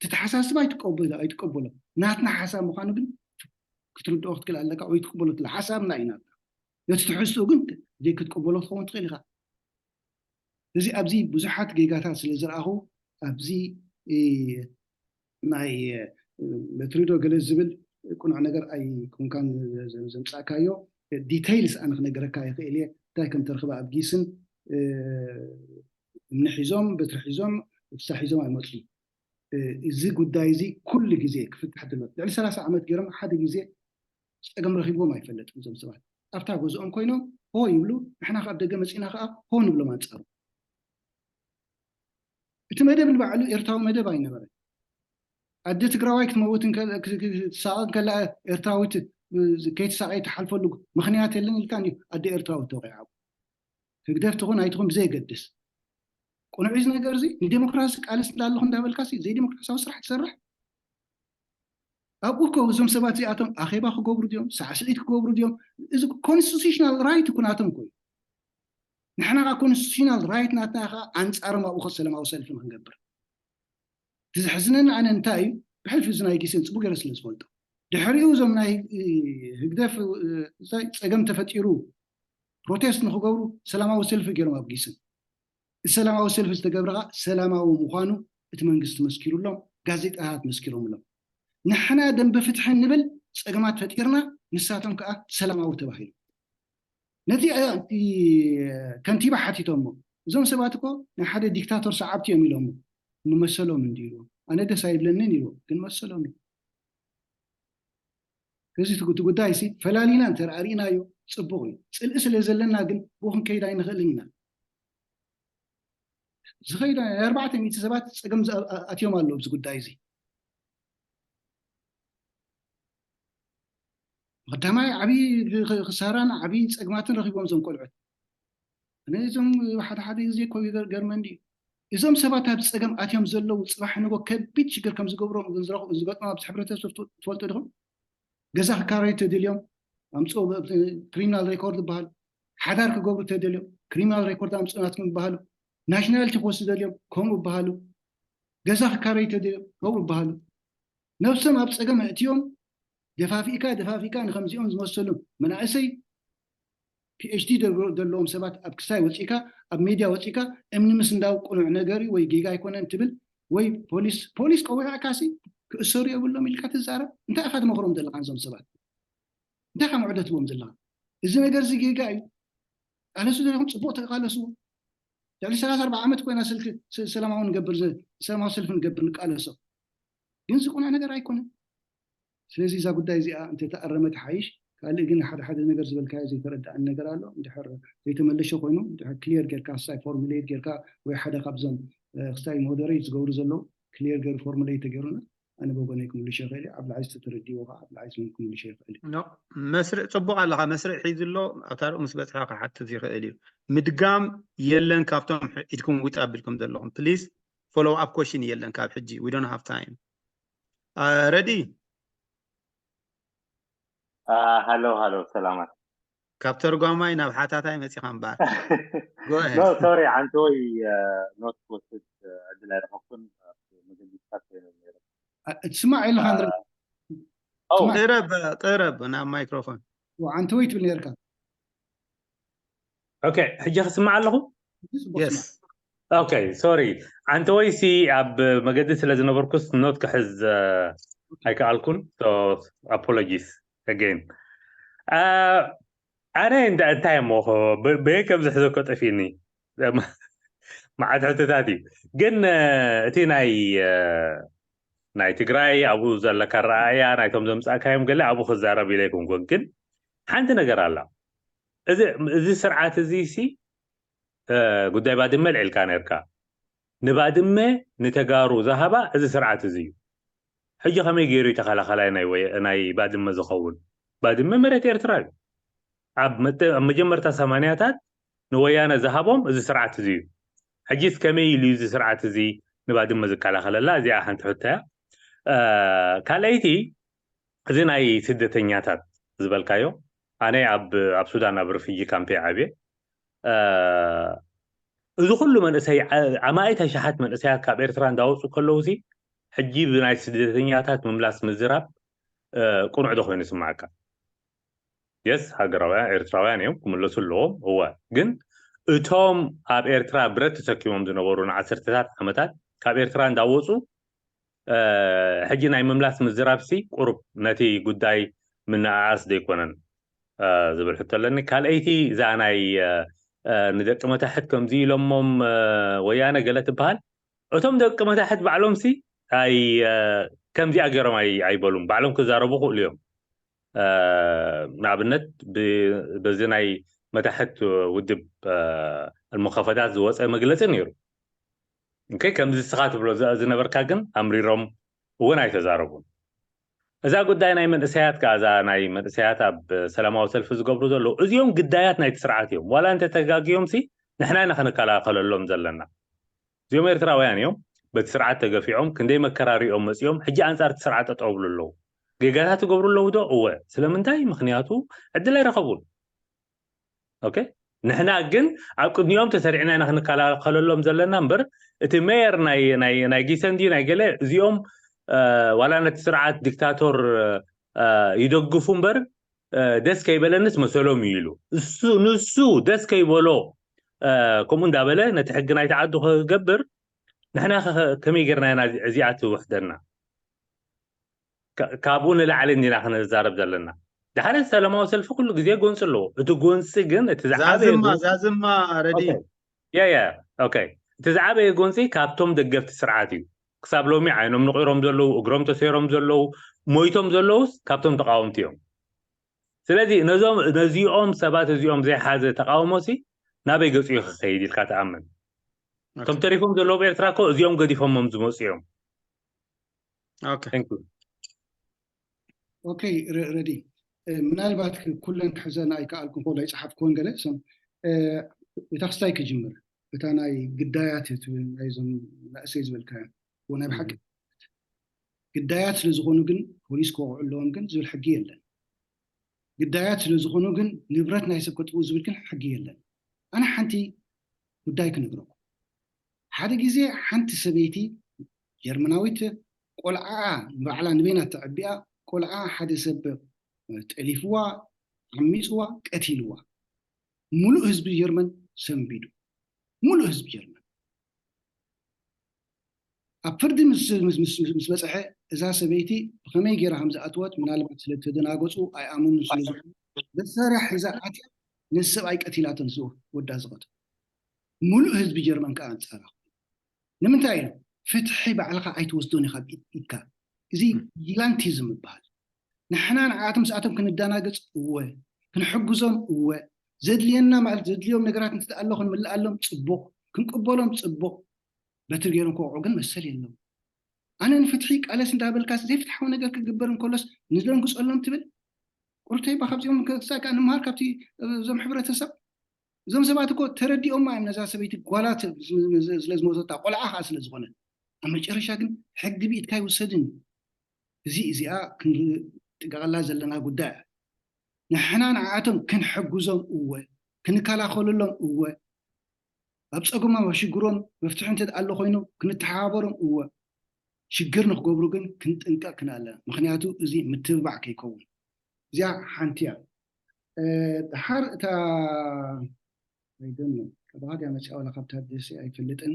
ትተሓሳስብ ኣይትቀበሎ ኣይትቀበሎ ናትና ሓሳብ ምዃኑ ግን ክትርድኦ ክትክእል ኣለካ ወይ ትቅበሎ ትለ ሓሳብና እዩ ናትና። ነቲ ትሕዝትኡ ግን ዘይክትቀበሎ ክትኸውን ትኽእል ኢኻ። እዚ ኣብዚ ብዙሓት ጌጋታት ስለ ዝረኣኹ ኣብዚ ናይ ለትሪዶ ገለ ዝብል ቅኑዕ ነገር ኣይኮንካን ዘምፃእካዮ። ዲቴይልስ ኣነ ክነገረካ ይኽእል እየ እንታይ ከም ተረኽበ ኣብ ጊስን እምኒ ሒዞም በትሪ ሒዞም እፍሳ ሒዞም ኣይመፁ። እዚ ጉዳይ እዚ ኩሉ ግዜ ክፍታሕ ድሎ ልዕሊ ሰላሳ ዓመት ገይሮም ሓደ ግዜ ፀገም ረኪብዎም ኣይፈለጥን እዞም ሰባት ኣብታ ገዝኦም ኮይኖም ሆ ይብሉ። ንሕና ካብ ደገ መፂና ከዓ ሆ ንብሎም ኣንፃሩ። እቲ መደብ ንባዕሉ ኤርትራዊ መደብ ኣይነበረን። ኣደ ትግራዋይ ክትመውት ትሳቐ ከላ ኤርትራዊት ከይትሳቐ ትሓልፈሉ ምክንያት የለን ኢልካ እንዲ ኣደ ኤርትራዊት ተወቂዓ። ህግደፍ ትኹን ኣይትኹን ብዘየገድስ ቅኑዕ እዚ ነገር እዚ ንዴሞክራሲ ቃልስ እንዳለኹ እንዳበልካ ዘይዴሞክራሲያዊ ስራሕ ትሰርሕ። ኣብኡ እኮ እዞም ሰባት እዚኣቶም ኣኼባ ክገብሩ ድዮም ሳዕስዒት ክገብሩ ድዮም? እዚ ኮንስቲቱሽናል ራይት እኮ ናቶም እኮ እዩ። ንሕና ከዓ ኮንስቲቱሽናል ራይት ናትና ከዓ ኣንፃሮም ኣብኡ ሰላማዊ ሰልፊ ንክንገብር። እቲ ዘሕዝነኒ ኣነ እንታይ እዩ ብሕልፊ እዚ ናይ ጊስን ፅቡቅ ገይረ ስለ ዝፈልጦ ድሕሪኡ እዞም ናይ ህግደፍ ፀገም ተፈጢሩ ፕሮቴስት ንክገብሩ ሰላማዊ ሰልፊ ገይሮም ኣብ ጊስን። እቲ ሰላማዊ ሰልፊ ዝተገብረ ከዓ ሰላማዊ ምዃኑ እቲ መንግስቲ መስኪሩሎም፣ ጋዜጣታት መስኪሮምሎም። ንሕና ደንበ ፍትሒ እንብል ፀገማት ፈጢርና፣ ንሳቶም ከዓ ሰላማዊ ተባሂሉ። ነቲ ከንቲባ ሓቲቶሞ፣ እዞም ሰባት እኮ ናይ ሓደ ዲክታቶር ሰዓብቲ እዮም ኢሎሞ። ንመሰሎም እንዲ ኢልዎ፣ ኣነ ደስ ኣይብለንን ኢልዎ፣ ግን መሰሎም እዩ። እዚ እቲ ጉዳይ ሲ ፈላሊና እንተ ርኢናዮ ፅቡቕ እዩ። ፅልኢ ስለ ዘለና ግን ብኡ ክንከይድ ኣይንኽእልን ኢና። ዝኸይዳ ናይ ኣርባዕተ ሚእቲ ሰባት ፀገም ኣትዮም ኣለዉ ኣብዚ ጉዳይ እዚ። ቀዳማይ ዓብዪ ክሳራን ዓብዪ ፀግማትን ረኺቦም እዞም ቆልዑት። እዞም ሓደ ሓደ ግዜ እኮ ይገርመኒ እዩ። እዞም ሰባት ኣብ ፀገም ኣትዮም ዘለዉ ፅባሕ ንጎ ከቢድ ሽግር ከም ዝገብሮም ዝገጥሞም ኣብዚ ሕብረተሰብ ትፈልጡ ዲኹም? ገዛ ክካረዩ ተደልዮም ኣምፅኦ፣ ክሪሚናል ሬኮርድ ይበሃል። ሓዳር ክገብሩ ተደልዮም ክሪሚናል ሬኮርድ ኣምፅኦ ናትኩም ይበሃሉ። ናሽናሊቲ ክወስዱ ደልዮም ከምኡ ይበሃሉ። ገዛ ክካረዩ ተደልዮም ከምኡ ይበሃሉ። ነብሶም ኣብ ፀገም ኣእትዮም ደፋፊእካ ደፋፊእካ ንከምዚኦም ዝመሰሉ መናእሰይ ፒኤችዲ ዘለዎም ሰባት ኣብ ክስታይ ወፂእካ ኣብ ሜድያ ወፂእካ እምኒ ምስ እንዳው ቅኑዕ ነገር እዩ ወይ ጌጋ ኣይኮነን ትብል ወይ ፖሊስ ፖሊስ ቀዊዕካ ሲ ክእሰሩ የብሎም ኢልካ ትዛረብ እንታይ ኢኻ ትመኽሮም ዘለኻ ነዞም ሰባት እንታይ ኢኻ ምዕዶ ትቦም ዘለኻ እዚ ነገር እዚ ጌጋ እዩ ቃለሱ ዘለኹም ፅቡቅ ተቃለስዎ ልዕሊ ሰላሳ ኣርባዓ ዓመት ኮይና ስልኪ ሰላማዊ ንገብር ሰላማዊ ሰልፊ ንገብር ንቃለሶ ግን ዝቁኑዕ ነገር ኣይኮነን ስለዚ እዛ ጉዳይ እዚኣ እንተተኣረመ ተሓይሽ ካልእ ግን ሓደ ሓደ ነገር ዝበልካዮ ዘይተረዳእን ነገር ኣሎ እንድሕር ዘይተመለሸ ኮይኑ እንድሕር ክሊር ጌርካ ክስታይ ፎርሙሌት ጌርካ ወይ ሓደ ካብዞም ክስታይ ሞደሬት ዝገብሩ ዘለዉ ክሊር ገይሩ ፎርሙሌት ተገይሩና ኣነ በጎነይ ክምልሾ ይኽእል ኣብ ላዕሊ ዝተረድዎ ከዓ ኣብ ላዕሊ ክምልሾ ይኽእል መስርዕ ፅቡቅ ኣለካ መስርዕ ሒዙ ኣሎ ኣብታ ምስ በፅሐ ክሓትት ይኽእል እዩ ምድጋም የለን ካብቶም ኢድኩም ውጥ ኣቢልኩም ዘለኹም please follow up question የለን ካብ ሕጂ we don't have time ready ሃሎ ሃሎ ሰላማት ካብ ተርጓማይ ናብ ሓታታይ መፂኻ እምበኣር ሶሪ ዓንተወይ ኖት ክወስድ ዕድል ኣይረኸብኩን መገዲታት ኮይነ ነረ ትስማዕ ኢልካ ቅረብ ቅረብ ናብ ማይክሮፎን ዓንተወይ ትብል ነርካ ኦኬ ሕጂ ክስማዕ ኣለኹ ኦኬ ሶሪ ዓንተወይ ሲ ኣብ መገዲ ስለ ዝነበርኩስ ኖት ክሕዝ ኣይከኣልኩን apologies again ኣነ እንታይ እሞ በየ ከም ዝሕዘኮ ጠፊኒ መዓት ሕቶታት እዩ ግን እቲ ናይ ናይ ትግራይ ኣብኡ ዘለካ ረኣያ ናይቶም ዘምፃእካዮም ገለ ኣብኡ ክዛረብ ኢለ ይኮንኩን ግን ሓንቲ ነገር ኣላ እዚ ስርዓት እዚ ሲ ጉዳይ ባድመ ኣልዒልካ ነርካ ንባድመ ንተጋሩ ዝሃባ እዚ ስርዓት እዚ እዩ ሕጂ ከመይ ገይሩ ተኸላኸላይ ናይ ባድመ ዝኸውን ባድመ መሬት ኤርትራ እዩ ኣብ መጀመርታ ሰማንያታት ንወያነ ዝሃቦም እዚ ስርዓት እዚ እዩ ሕጂስ ከመይ ኢሉ እዚ ስርዓት እዚ ንባድመ ዝከላኸለላ እዚኣ ሓንቲ ሕቶ እያ ካልኣይቲ እዚ ናይ ስደተኛታት ዝበልካዮ ኣነ ኣብ ሱዳን ኣብ ርፍጂ ካምፔ ዓብየ እዚ ኩሉ መንእሰይ ኣማኢት ኣሽሓት መንእሰያት ካብ ኤርትራ እንዳወፁ ከለዉ ሲ ሕጂ ብናይ ስደተኛታት ምምላስ ምዝራብ ቁኑዕ ዶ ኮይኑ ይስማዓካ የስ ሃገራውያን ኤርትራውያን እዮም ክምለሱ ኣለዎም እወ ግን እቶም ኣብ ኤርትራ ብረት ተሰኪሞም ዝነበሩ ንዓሰርተታት ዓመታት ካብ ኤርትራ እንዳወፁ ሕጂ ናይ ምምላስ ምዝራብሲ ቁሩብ ነቲ ጉዳይ ምንኣኣስ ዘይኮነን ዝብል ሕቶ ኣለኒ ካልኣይቲ እዛ ናይ ንደቂ መታሕት ከምዚ ኢሎሞም ወያነ ገለ ትበሃል እቶም ደቂ መታሕት ባዕሎምሲ ኣይ ከምዚኣ ገይሮም ኣይበሉም ባዕሎም ክዛረቡ ክእሉ እዮም ንኣብነት በዚ ናይ መታሕት ውድብ المخفضات ዝወፀ መግለፂ ነይሩ እንከይ ከምዚ ስኻ ትብሎ ዝነበርካ ግን ኣምሪሮም እውን ኣይተዛረቡን እዛ ጉዳይ ናይ መንእሰያት ከዓ እዛ ናይ መንእሰያት ኣብ ሰላማዊ ሰልፊ ዝገብሩ ዘለዉ እዚኦም ግዳያት ናይቲ ስርዓት እዮም ዋላ እንተተጋግዮም ሲ ንሕና ኢና ክንከላኸለሎም ዘለና እዚኦም ኤርትራውያን እዮም በቲ ስርዓት ተገፊዖም ክንደይ መከራ ሪኦም መፂኦም ሕጂ ኣንፃር እቲ ስርዓት ጠጠው ብሉ ኣለዉ ጌጋታት ይገብሩ ኣለዉ ዶ እወ ስለምንታይ ምክንያቱ ዕድል ኣይረኸቡን ኦኬ ንሕና ግን ኣብ ቅድሚኦም ተሰሪዕና ኢና ክንከላኸለሎም ዘለና እምበር እቲ ሜየር ናይ ጊሰን ድዩ ናይ ገለ እዚኦም ዋላ ነቲ ስርዓት ዲክታቶር ይደግፉ እምበር ደስ ከይበለንስ መሰሎም እዩ ኢሉ። ንሱ ደስ ከይበሎ ከምኡ እንዳበለ ነቲ ሕጊ ናይቲ ዓዱ ክገብር፣ ንሕና ከመይ ጌርና ኢና እዚኣ ትውሕደና? ካብኡ ንላዕሊ እንዲና ክንዛረብ ዘለና። ድሓረ ሰላማዊ ሰልፊ ኩሉ ግዜ ጎንፂ ኣለዎ። እቲ ጎንፂ ግን እቲ ዝዓበየ ዛዝማ ዛዝማ ረዲ ያ ያ ኦኬ። እቲ ዝዓበየ ጎንፂ ካብቶም ደገፍቲ ስርዓት እዩ። ክሳብ ሎሚ ዓይኖም ንቑሮም ዘለዉ፣ እግሮም ተሰይሮም ዘለዉ፣ ሞይቶም ዘለዉስ ካብቶም ተቃወምቲ እዮም። ስለዚ ነዞም ነዚኦም ሰባት እዚኦም ዘይሓዘ ተቃውሞ ሲ ናበይ ገፁ እዩ ክኸይድ ኢልካ ትኣምን? እቶም ተሪፎም ዘለዉ ኣብ ኤርትራ እኮ እዚኦም ገዲፎሞም ዝመፁ እዮም። ኦኬ Thank you። ኦኬ ረዲ ምናልባት ኩለን ክሕዘን ኣይከኣልኩን ኮሎ ኣይፀሓፍኩን ገለ ሶም እታ ክስታይ ክጅምር እታ ናይ ግዳያት ትብል ናይዞም ናእሰይ ዝበልካዮ ናይ ብሓቂ ግዳያት ስለ ዝኾኑ ግን ፖሊስ ክወቕዑ ኣለዎም ግን ዝብል ሕጊ የለን። ግዳያት ስለ ዝኾኑ ግን ንብረት ናይ ሰብ ከጥፍኡ ዝብል ግን ሕጊ የለን። ኣነ ሓንቲ ጉዳይ ክነግረኩም። ሓደ ግዜ ሓንቲ ሰበይቲ ጀርመናዊት ቆልዓኣ ንባዕላ ንበይና ተዕቢኣ ቆልዓኣ ሓደ ሰብ ጠሊፍዋ ዓሚፅዋ ቀቲልዋ። ሙሉእ ህዝቢ ጀርመን ሰንቢዱ። ሙሉእ ህዝቢ ጀርመን ኣብ ፍርዲ ምስ በፀሐ እዛ ሰበይቲ ብኸመይ ገይራ ከም ዝኣትወት ምናልባት ስለ ተደናገፁ ኣይኣመኑን ስለ ዝኾኑ መሳርያ ሒዛ ኣትያ ነዚ ሰብኣይ ቀቲላቶ ንዚ ወዳ ዝቐተሎ። ሙሉእ ህዝቢ ጀርመን ከዓ ኣንፃራ። ንምንታይ ኢሉ ፍትሒ ባዕልኻ ኣይትወስዶን ኢኻ ኢድካ። እዚ ቪጂላንቲዝም ይበሃል። ንሕና ንዓኣቶም ምስኣቶም ክንደናገፅ እወ ክንሕግዞም እወ ዘድልየና ማለት ዘድልዮም ነገራት እንተኣሎ ክንምልኣሎም ፅቡቕ ክንቅበሎም ፅቡቕ በቲ ገይሮም ክወቕዑ ግን መሰል የለዎም። ኣነ ንፍትሒ ቃለስ እንዳበልካ ዘይፍትሓዊ ነገር ክግበር እንከሎስ ንደንግፀሎም ትብል ቁርተይ ባካብዚኦም ክሳካ ንምሃር ካብቲ እዞም ሕብረተሰብ እዞም ሰባት እኮ ተረዲኦማ እዮም ነዛ ሰበይቲ ጓላ ስለ ዝሞተታ ቆልዓ ከዓ ስለ ዝኾነ ኣብ መጨረሻ ግን ሕጊ ብኢድካ ይውሰድን እዚ እዚኣ ክንጥንቀቀላ ዘለና ጉዳይ ንሕና ንዓኣቶም ክንሕግዞም እወ ክንከላኸለሎም እወ ኣብ ፀገሞም ኣብ ሽግሮም መፍትሒ እንተ ኣሎ ኮይኑ ክንተሓባበሮም እወ ሽግር ንክገብሩ ግን ክንጥንቀቅ ክናለ ምክንያቱ እዚ ምትብባዕ ከይከውን እዚኣ ሓንቲ እያ ድሓር እታ ካባካ ዲያ መፅያ ዋላ ካብ ታደሰ ኣይፈልጥን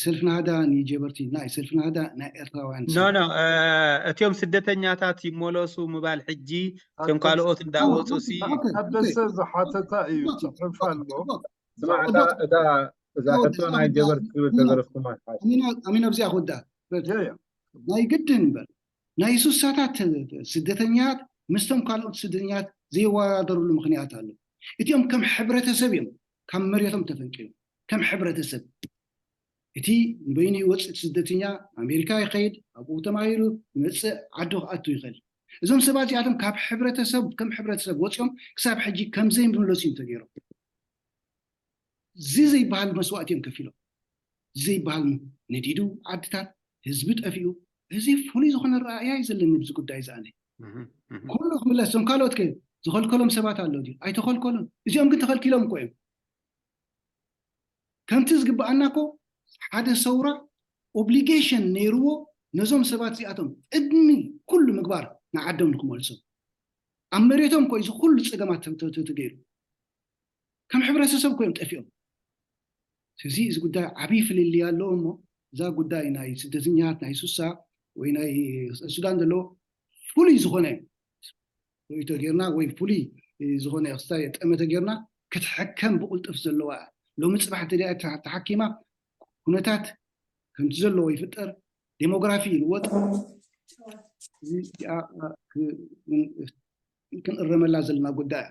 ሰልፊ ናህዳ ንጀበርቲ ናይ ሰልፊ ናህዳ ናይ ኤርትራውያን ኖ ኖ እቲኦም ስደተኛታት ይመለሱ ምባል ሕጂ እቶም ካልኦት እንዳወፁ ሲ ታደሰ ዝሓተታ እዩ ፅሑፍ ኣሎ እዛ ሕቶ ናይ ጀበርቲ ክብል ተገረፍኩማ ኣሚን ኣብዚኣ ክወዳ ናይ ግድን እምበር ናይ ሱሳታት ስደተኛት ምስቶም ካልኦት ስደተኛት ዘይወዳደርሉ ምክንያት ኣሎ። እቲኦም ከም ሕብረተሰብ እዮም ካብ መሬቶም ተፈንቂሎም ከም ሕብረተሰብ እቲ ንበይኑ ይወፅእ ስደተኛ ኣሜሪካ ይኸይድ ኣብኡ ተማሂሩ ይመፅእ ዓዱ ክኣቱ ይኽእል። እዞም ሰባት እዚኣቶም ካብ ሕብረተሰብ ከም ሕብረተሰብ ወፂኦም ክሳብ ሕጂ ከምዘይምለሱ እዮም ተገይሮም። እዚ ዘይበሃል መስዋእቲ እዮም ከፊሎም። እዚ ዘይበሃል ነዲዱ ዓድታት ህዝቢ ጠፊኡ እዚ ፍሉይ ዝኾነ ረኣያ እዩ ዘለኒ ብዚ ጉዳይ ዝኣነ ኩሉ ክምለስ እዞም ካልኦት ከ ዝኸልከሎም ሰባት ኣሎ ድዩ ኣይተኸልከሉን እዚኦም ግን ተኸልኪሎም እኮ እዮም ከምቲ ዝግበኣና እኮ ሓደ ሰውራ ኦብሊጌሽን ነይርዎ ነዞም ሰባት እዚኣቶም ቅድሚ ኩሉ ምግባር ንዓዶም ንክመልሶም ኣብ መሬቶም እኮ እዚ ኩሉ ፀገማት ተገይሩ ከም ሕብረተሰብ እኮ እዮም ጠፊኦም እዚ እዚ ጉዳይ ዓብዪ ፍልልይ ኣለዎ እሞ እዛ ጉዳይ ናይ ስደተኛት ናይ ሱሳ ወይ ናይ ሱዳን ዘለዎ ፍሉይ ዝኾነ ርእይቶ ጌርና ወይ ፍሉይ ዝኾነ ክስታይ ጠመተ ጌርና ክትሕከም ብቁልጥፍ ዘለዋ ሎሚ ፅባሕ እንተ ተሓኪማ ኩነታት ከምቲ ዘለዎ ይፍጠር ዴሞግራፊ ይልወጥ ክንእረመላ ዘለና ጉዳይ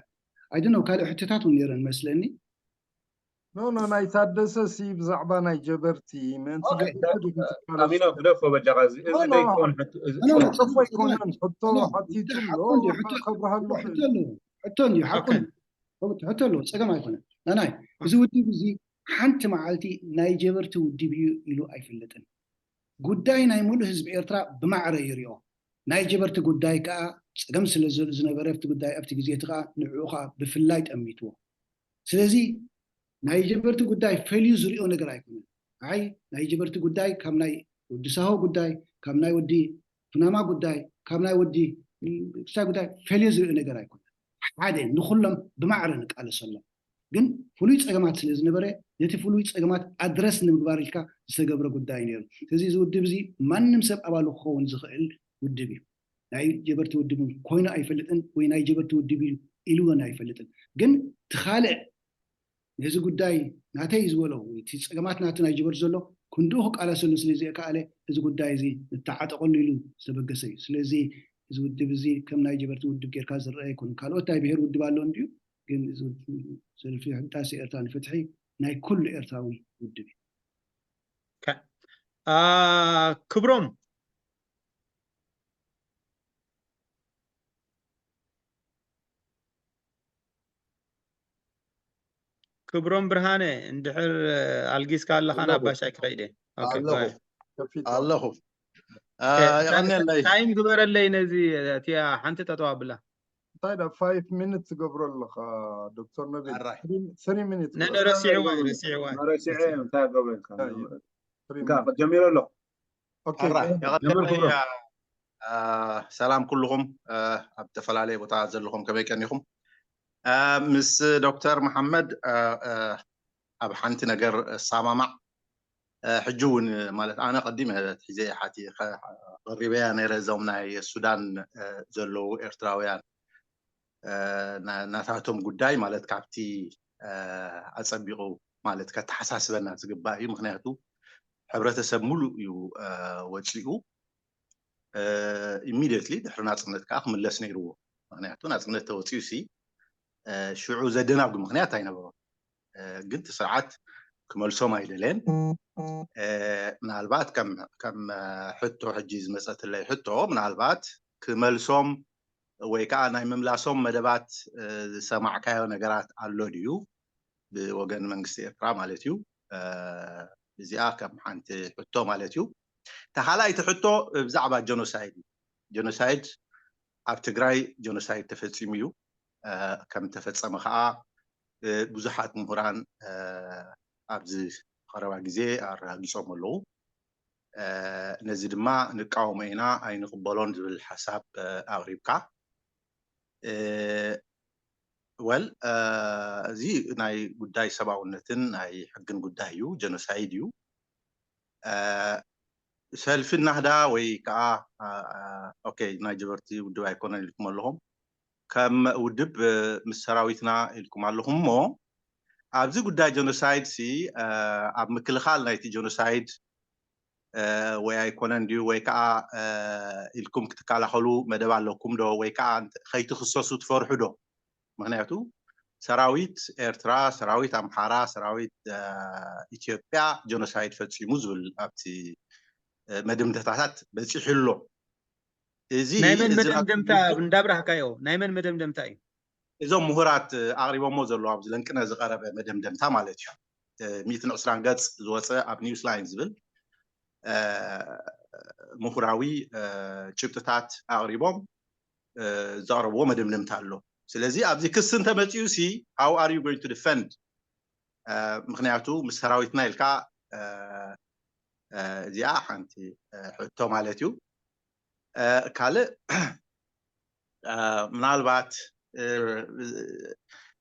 ኣይደነው ካልእ ሕቶታት እውን ነይረን መስለኒ ኖ ኖ ናይ ታደሰ ሲ ብዛዕባ ናይ ጀበርቲ ምእንቲ ኣሚኖ ግደፎ በጃኻ እዚ እዚ ዘይኮን ጽፎ ይኮነን ሕቶ ሓቲቱ ኣሎ ከብርሃሉ ሕቶ እንዲዩ ሓቁ ሕቶ ኣለዎ ፀገም ኣይኮነን ናናይ እዚ ውድብ እዚ ሓንቲ መዓልቲ ናይ ጀበርቲ ውድብ እዩ ኢሉ ኣይፈልጥን ጉዳይ ናይ ሙሉእ ህዝቢ ኤርትራ ብማዕረ ይሪኦ ናይ ጀበርቲ ጉዳይ ከዓ ፀገም ስለ ዝነበረ ኣብቲ ጉዳይ ኣብቲ ግዜ እቲ ከዓ ንዕኡ ከዓ ብፍላይ ጠሚትዎ ስለዚ ናይ ጀበርቲ ጉዳይ ፈልዩ ዝሪኦ ነገር ኣይኮነን ኣይ ናይ ጀበርቲ ጉዳይ ካብ ናይ ወዲ ሳሆ ጉዳይ ካብ ናይ ወዲ ቱናማ ጉዳይ ካብ ናይ ወዲ ክሳብ ጉዳይ ፈልዮ ዝርኢ ነገር ኣይኮነ። ሓደ ንኩሎም ብማዕረ ንቃለሰሎም፣ ግን ፍሉይ ፀገማት ስለ ዝነበረ ነቲ ፍሉይ ፀገማት ኣድረስ ንምግባር ኢልካ ዝተገብረ ጉዳይ ነይሩ። ስለዚ እዚ ውድብ እዚ ማንም ሰብ ኣባሉ ክኸውን ዝኽእል ውድብ እዩ። ናይ ጀበርቲ ውድብ ኮይኑ ኣይፈልጥን ወይ ናይ ጀበርቲ ውድብ እዩ ኢሉ እውን ኣይፈልጥን። ግን ትኻልእ ነዚ ጉዳይ ናተይ ዝበሎ እቲ ፀገማት ናቱ ናይ ጀበርቲ ዘሎ ክንድኡ ክቃለሰሉ ስለ ዘይከኣለ እዚ ጉዳይ እዚ ንተዓጠቐሉ ኢሉ ዝተበገሰ እዩ። ስለዚ እዚ ውድብ እዚ ከም ናይ ጀበርቲ ውድብ ጌርካ ዝረአ ኣይኮነን። ካልኦት ናይ ብሄር ውድብ ኣሎ እንድዩ፣ ግን እዚ ሰልፊ ህንጣሴ ኤርትራ ንፍትሒ ናይ ኩሉ ኤርትራዊ ውድብ እዩ። ክብሮም ክብሮም ብርሃነ፣ እንድሕር ኣልጊስካ ኣለኻ ናብ ባሻይ ክኸይደ ኣለኹ። የቐንየለይ። ታይም ግበረለይ ነዚ እቲያ ሓንቲ ጠጠው ኣብላ። እንታይ ዳ ፋይቭ ሚኒት ትገብሮ ኣለኻ ዶክተር ነቢል? ኣራይ። ስሪ ሚኒት ነነ ረሲዕዋ እዩ፣ ረሲዕዋ እዩ። መረሲዐ እንታይ ገብረልካ ጀሚሩ ኣሎ። ኦኬ ኣራይ። ጀምር ክብሮ። ሰላም ኩልኹም ኣብ ዝተፈላለየ ቦታ ዘለኹም ከመይ ቀኒኹም? ምስ ዶክተር መሓመድ ኣብ ሓንቲ ነገር እሰማማዕ። ሕጂ እውን ማለት ኣነ ቀዲመ ሒዘ ሓቲ ቀሪበያ ነይረ እዞም ናይ ሱዳን ዘለዉ ኤርትራውያን ናታቶም ጉዳይ ማለት ካብቲ ኣፀቢቑ ማለት ከተሓሳስበና ዝግባእ እዩ። ምክንያቱ ሕብረተሰብ ሙሉእ እዩ ወፂኡ። ኢሚድየትሊ ድሕሪ ናፅነት ከዓ ክምለስ ነይርዎ። ምክንያቱ ናፅነት ተወፂኡ ሲ ሽዑ ዘደናጉ ምክንያት ኣይነበሮም። ግን እቲ ስርዓት ክመልሶም ኣይደለየን። ምናልባት ከም ሕቶ ሕጂ ዝመፀትለይ ሕቶ ምናልባት ክመልሶም ወይ ከዓ ናይ ምምላሶም መደባት ዝሰማዕካዮ ነገራት ኣሎ ድዩ? ብወገን መንግስቲ ኤርትራ ማለት እዩ። እዚኣ ከም ሓንቲ ሕቶ ማለት እዩ። ተኻልኣይቲ ሕቶ ብዛዕባ ጀኖሳይድ እዩ። ጀኖሳይድ ኣብ ትግራይ ጀኖሳይድ ተፈፂሙ እዩ። ከም ተፈፀመ ከዓ ብዙሓት ምሁራን ኣብዚ ቀረባ ግዜ ኣረጋጊፆም ኣለዉ። ነዚ ድማ ንቃወሞ ኢና ኣይንቕበሎን ዝብል ሓሳብ ኣቕሪብካ። ወል እዚ ናይ ጉዳይ ሰብኣውነትን ናይ ሕግን ጉዳይ እዩ። ጀኖሳይድ እዩ። ሰልፊ ናህዳ ወይ ከዓ ኦኬ ናይ ጀበርቲ ውድብ ኣይኮነን ኢልኩም ኣለኹም። ከም ውድብ ምስ ሰራዊትና ኢልኩም ኣለኹም እሞ ኣብዚ ጉዳይ ጀኖሳይድ ሲ ኣብ ምክልኻል ናይቲ ጀኖሳይድ ወይ ኣይኮነን ድዩ ወይ ከዓ ኢልኩም ክትከላኸሉ መደብ ኣለኩም ዶ ወይ ከዓ ከይትኽሰሱ ትፈርሑ ዶ? ምክንያቱ ሰራዊት ኤርትራ፣ ሰራዊት ኣምሓራ፣ ሰራዊት ኢትዮጵያ ጀኖሳይድ ፈፂሙ ዝብል ኣብቲ መደምደምታታት በፂሑ ኣሎ። እዚ ናይ መን መደምደምታ እንዳብራህካዮ ናይ መን መደምደምታ እዩ? እዞም ምሁራት ኣቕሪቦሞ ዘለዉ ኣብዚ ለንቅነ ዝቐረበ መደምደምታ ማለት እዩ። ሚእትን ዕስራን ገፅ ዝወፀ ኣብ ኒውስ ላይን ዝብል ምሁራዊ ጭብጥታት ኣቕሪቦም ዘቕረብዎ መደምደምታ ኣሎ። ስለዚ ኣብዚ ክሲ እንተመፂኡ ሲ how are you going to defend? ምክንያቱ ምስ ሰራዊትና ኢልካ እዚኣ ሓንቲ ሕቶ ማለት እዩ። ካልእ ምናልባት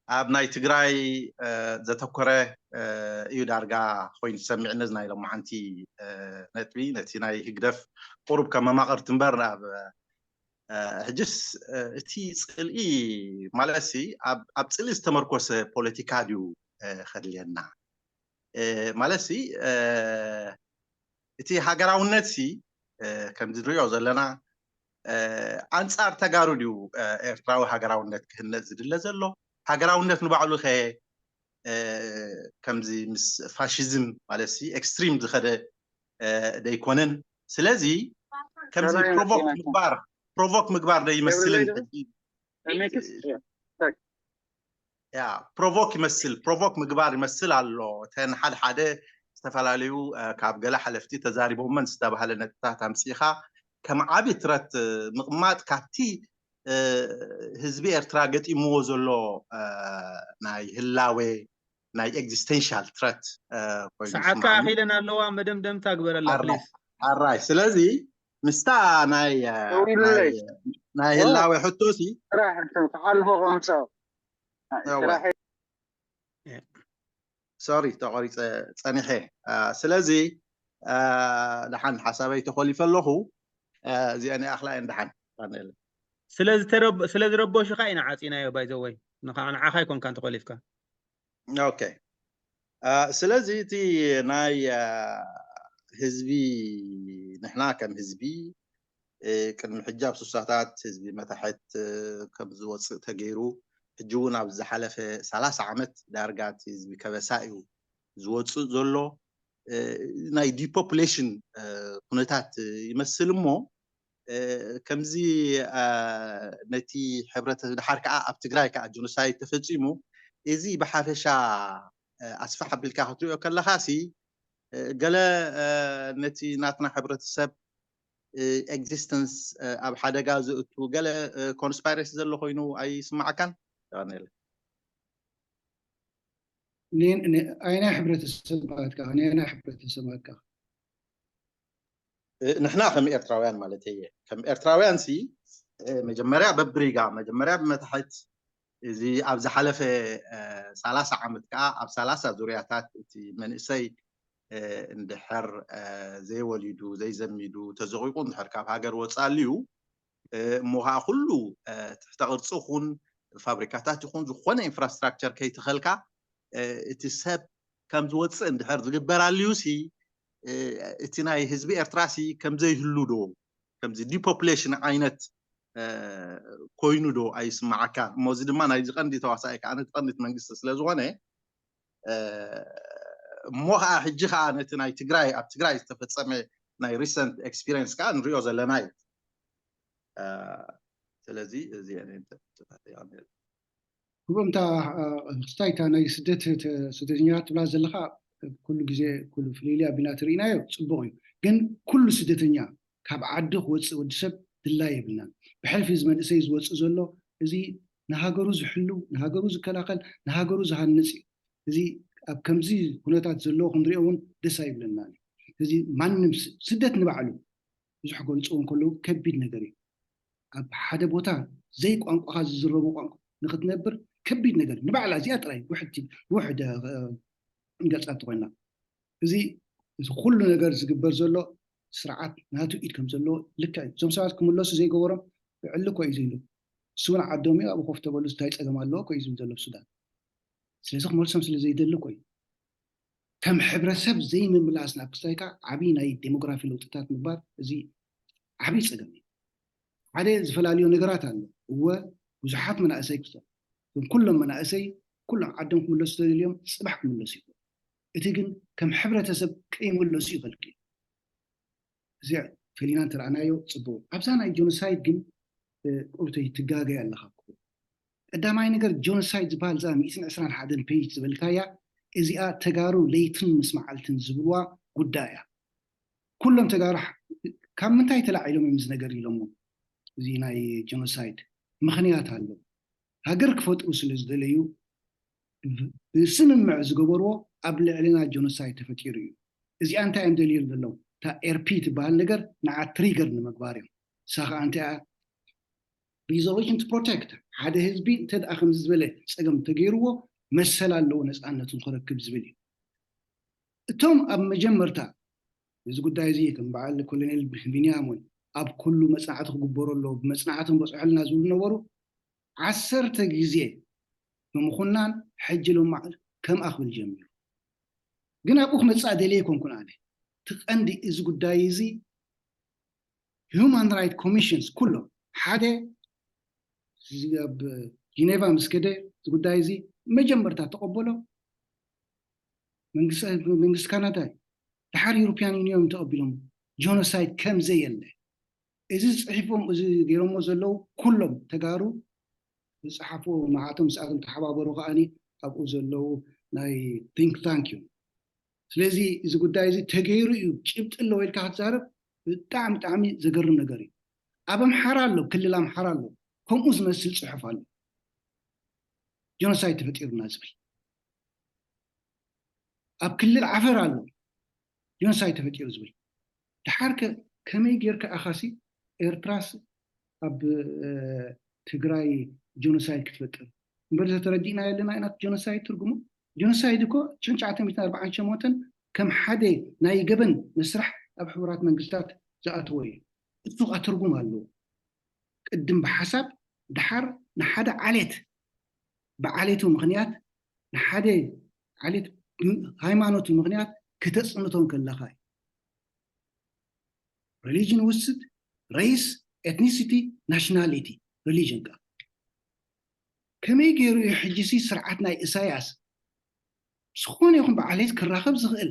ኣብ ናይ ትግራይ ዘተኮረ እዩ ዳርጋ ኮይኑ ዝሰሚዕኒ ናይ ሎማዓንቲ ነጥቢ ነቲ ናይ ህግደፍ ቁሩብ ከም መማቕርቲ እምበር ኣብ ሕጅስ እቲ ፅልኢ ማለት ሲ ኣብ ፅልኢ ዝተመርኮሰ ፖለቲካ ድዩ ከድልየና ማለት ሲ እቲ ሃገራውነት ሲ ከምዚ ንሪኦ ዘለና ኣንፃር ተጋሩ ድዩ ኤርትራዊ ሃገራውነት ክህነፅ ዝድለ ዘሎ? ሃገራውነት ንባዕሉ ከ ከምዚ ምስ ፋሽዝም ማለት ሲ ኤክስትሪም ዝኸደ ደይኮነን? ስለዚ ከምዚ ፕሮቮክ ምግባር ፕሮቮክ ምግባር ደይመስልን ሕጂ ያ ፕሮቮክ ይመስል ፕሮቮክ ምግባር ይመስል ኣሎ። እተን ሓደ ሓደ ዝተፈላለዩ ካብ ገለ ሓለፍቲ ተዛሪቦመን ዝተባህለ ነጥብታት ኣምፂእኻ ከም ዓቢ ትረት ምቕማጥ ካብቲ ህዝቢ ኤርትራ ገጢምዎ ዘሎ ናይ ህላዌ ናይ ኤግዚስተንሻል ትረት ኮይኑ ሰዓትካ ኣኺለን ኣለዋ መደምደምታ ግበረላ ፕሊዝ። ኣራይ ስለዚ ምስታ ናይ ናይ ህላወ ሕቶሲ ስራሕ ክሓልፎ ከምፅኦ እወ። ስራሕ ሶሪ ተቆሪፀ ፀኒሐ። ስለዚ ደሓን ሓሳበይ ተኮሊፈ ኣለኹ። እዚአን ይኣኽላ እየን ደሓን። ስለ ዝረበሹ ከዓ ኢና ዓፂናዮ። ባይዘወይ ንዓኻ ይኮንካ እንተኮሊፍካ። ኦኬ። ስለዚ እቲ ናይ ህዝቢ ንሕና ከም ህዝቢ ቅድሚ ሕጂ ኣብ ስሳታት ህዝቢ መታሕት ከም ዝወፅእ ተገይሩ፣ ሕጂ እውን ኣብ ዝሓለፈ ሰላሳ ዓመት ዳርጋ እቲ ህዝቢ ከበሳ እዩ ዝወፅእ ዘሎ። ናይ ዲፖፕሌሽን ኩነታት ይመስል እሞ ከምዚ ነቲ ሕብረተ ድሓር ከዓ ኣብ ትግራይ ከዓ ጆኖሳይድ ተፈፂሙ፣ እዚ ብሓፈሻ ኣስፋሕ ኣቢልካ ክትሪኦ ከለኻሲ ገለ ነቲ ናትና ሕብረተሰብ ኤግዚስተንስ ኣብ ሓደጋ ዘእቱ ገለ ኮንስፓይረሲ ዘሎ ኮይኑ ኣይስማዓካን? ኣይናይ ሕብረተሰብ ማለትካ? ናይ ሕብረተሰብ ማለትካ? ንሕና ከም ኤርትራውያን ማለት እየ። ከም ኤርትራውያን ሲ መጀመርያ በብሪጋ መጀመርያ ብመታሕት እዚ ኣብ ዝሓለፈ ሰላሳ ዓመት ከዓ ኣብ ሰላሳ ዙርያታት እቲ መንእሰይ እንድሕር ዘይወሊዱ ዘይዘሚዱ ተዘቂቁ እንድሕር ካብ ሃገር ወፃ ኣልዩ እሞ ከዓ ኩሉ ትሕተ ቅርፂ ይኹን ፋብሪካታት ይኹን ዝኾነ ኢንፍራስትራክቸር ከይተኸልካ እቲ ሰብ ከም ዝወፅእ እንድሕር ዝግበር ኣልዩ ሲ እቲ ናይ ህዝቢ ኤርትራ ሲ ከም ዘይህሉ ዶ ከምዚ ዲፖፕሌሽን ዓይነት ኮይኑ ዶ ኣይስማዓካ? እሞ እዚ ድማ ናይዚ ቀንዲ ተዋሳኢ ከዓ ነቲ ቀንዲት መንግስቲ ስለ ዝኾነ እሞ ከዓ ሕጂ ከዓ ነቲ ናይ ትግራይ ኣብ ትግራይ ዝተፈፀመ ናይ ሪሰንት ኤክስፒሪንስ ከዓ ንሪኦ ዘለና እዩ። ስለዚ እዚ ክብኦም እታ ክስታይ እታ ናይ ስደት ስደተኛታት ትብላ ዘለካ ኩሉ ግዜ ኩሉ ፍልልይ ኣቢልና ተርእናዮ ፅቡቅ እዩ። ግን ኩሉ ስደተኛ ካብ ዓዲ ክወፅእ ወዲ ሰብ ድላይ የብልናን። ብሕልፊ እዚ መንእሰይ ዝወፅእ ዘሎ እዚ ንሃገሩ ዝሕሉ ንሃገሩ ዝከላኸል ንሃገሩ ዝሃንፅ እዩ። እዚ ኣብ ከምዚ ኩነታት ዘለዎ ክንሪኦ እውን ደስ ኣይብለናን እዩ። እዚ ማንም ስደት ንባዕሉ ብዙሕ ገልፅዎ እንከለዉ ከቢድ ነገር እዩ። ኣብ ሓደ ቦታ ዘይቋንቋኻ ዝዝረቡ ቋንቋ ንክትነብር ከቢድ ነገር ንባዕላ እዚኣ ጥራይ ውሕድቲ ውሕድ ንገልፃ እንተኮይና እዚ እዚ ኩሉ ነገር ዝግበር ዘሎ ስርዓት ናቱ ኢድ ከም ዘለዎ ልክዕ እዩ። እዞም ሰባት ክምለሱ ዘይገበሮም ብዕሊ እኮ እዩ ዝብሉ። እሱ እውን ዓዶም እዩ ኣብኡ ኮፍ ተበሉ እንታይ ፀገም ኣለዎ እኮ እዩ ዝብል ዘሎ ብሱዳን። ስለዚ ክመልሶም ስለ ዘይደሊ እኮ እዩ። ከም ሕብረተሰብ ዘይምምላስ ናብ ክስታይካ ዓብዪ ናይ ዴሞግራፊ ለውጥታት ምግባር እዚ ዓብዪ ፀገም እዩ። ሓደ ዝፈላለዮ ነገራት ኣሎ። እወ ብዙሓት መናእሰይ ክስቶ እዞም ኩሎም መናእሰይ ኩሎም ዓዶም ክምለሱ ተደልዮም ፅባሕ ክምለሱ ይኽእሉ። እቲ ግን ከም ሕብረተሰብ ከይምለሱ ይኸልክል። እዚ ፈሊና እንተረኣናዮ ፅቡቅ። ኣብዛ ናይ ጆኖሳይድ ግን ቁርተይ ትጋገይ ኣለካ። ቀዳማይ ነገር ጆኖሳይድ ዝበሃል እዛ ሚእትን ዕስራን ሓደን ፔጅ ዝበልካያ እዚኣ ተጋሩ ለይትን ምስ መዓልትን ዝብልዋ ጉዳይ እያ። ኩሎም ተጋሩ ካብ ምንታይ ተላዒሎም እዮም እዚ ነገር ኢሎሞ? እዚ ናይ ጆኖሳይድ ምኽንያት ኣሎ። ሃገር ክፈጥሩ ስለ ዝደለዩ ብስምምዕ ዝገበርዎ ኣብ ልዕልና ጆኖሳይድ ተፈጢሩ እዩ። እዚኣ እንታይ እዮም ደልዮም ዘለዉ? እታ ኤርፒ ትበሃል ነገር ንዓ ትሪገር ንምግባር እዮም። እሳ ከዓ እንታይ እያ? Resolution to protect ሓደ ህዝቢ እንተ ደኣ ከምዚ ዝበለ ፀገም ተገይርዎ መሰል ኣለዎ ነፃነቱ ንክረክብ ዝብል እዩ። እቶም ኣብ መጀመርታ እዚ ጉዳይ እዚ ከም በዓል ኮሎኔል ቢንያም እውን ኣብ ኩሉ መፅናዕቲ ክግበሮ ኣለዎ ብመፅናዕቲ ንበፅሐልና ዝብሉ ነበሩ። ዓሰርተ ግዜ ብምኹናን ሕጂ ሎማዕ ከምኣ ክብል ጀሚሩ። ግን ኣብኡ ክመፅእ ደልየ ኣይኮንኩን ኣነ። እቲ ቀንዲ እዚ ጉዳይ እዚ ሁማን ራይት ኮሚሽንስ ኩሎም ሓደ ኣብ ጂኔቫ ምስ ከደ እዚ ጉዳይ እዚ መጀመርታ ተቐበሎ መንግስቲ ካናዳ እዩ። ድሓር ዩሮፒያን ዩኒዮን ተቐቢሎም ጆኖሳይድ ከም ዘየለ እዚ ዝፅሒፎም እዚ ገይሮሞ ዘለዉ ኩሎም ተጋሩ ዝፀሓፍዎ መዓቶም ምስኣቶም ተሓባበሩ ከዓኒ ኣብኡ ዘለዉ ናይ ቲንክ ታንክ እዮም። ስለዚ እዚ ጉዳይ እዚ ተገይሩ እዩ ጭብጢ ኣለዎ ኢልካ ክትዛረብ ብጣዕሚ ብጣዕሚ ዘገርም ነገር እዩ። ኣብ ኣምሓራ ኣሎ፣ ክልል ኣምሓራ ኣሎ፣ ከምኡ ዝመስል ፅሑፍ ኣሎ። ጆኖሳይድ ተፈጢሩና ዝብል ኣብ ክልል ዓፈር ኣሎ ጆኖሳይድ ተፈጢሩ ዝብል። ድሓር ከ ከመይ ጌርካ ኢኻሲ ኤርትራስ ኣብ ትግራይ ጀኖሳይድ ክትፈጥር እምበር፣ ዘተረዲእና የለና ኢና። ጀኖሳይድ ትርጉሙ፣ ጀኖሳይድ እኮ ሽሕን ትሽዓተ ሚእትን ኣርባዓን ሸሞንተን ከም ሓደ ናይ ገበን መስራሕ ኣብ ሕቡራት መንግስታት ዝኣተወ እዩ። እሱ ኸዓ ትርጉም ኣለዎ። ቅድም ብሓሳብ፣ ድሓር ንሓደ ዓሌት ብዓሌቱ ምኽንያት፣ ንሓደ ዓሌት ሃይማኖቱ ምኽንያት ክተፅንቶ ከለኻ እዩ። ሪሊጅን ውስድ፣ ሬስ፣ ኤትኒሲቲ፣ ናሽናሊቲ፣ ሪሊጅን ከ ከመይ ገይሩ እዩ ሕጂ ሲ ስርዓት ናይ ኢሳያስ ዝኾነ ይኹን ብዓሌት ክራኸብ ዝኽእል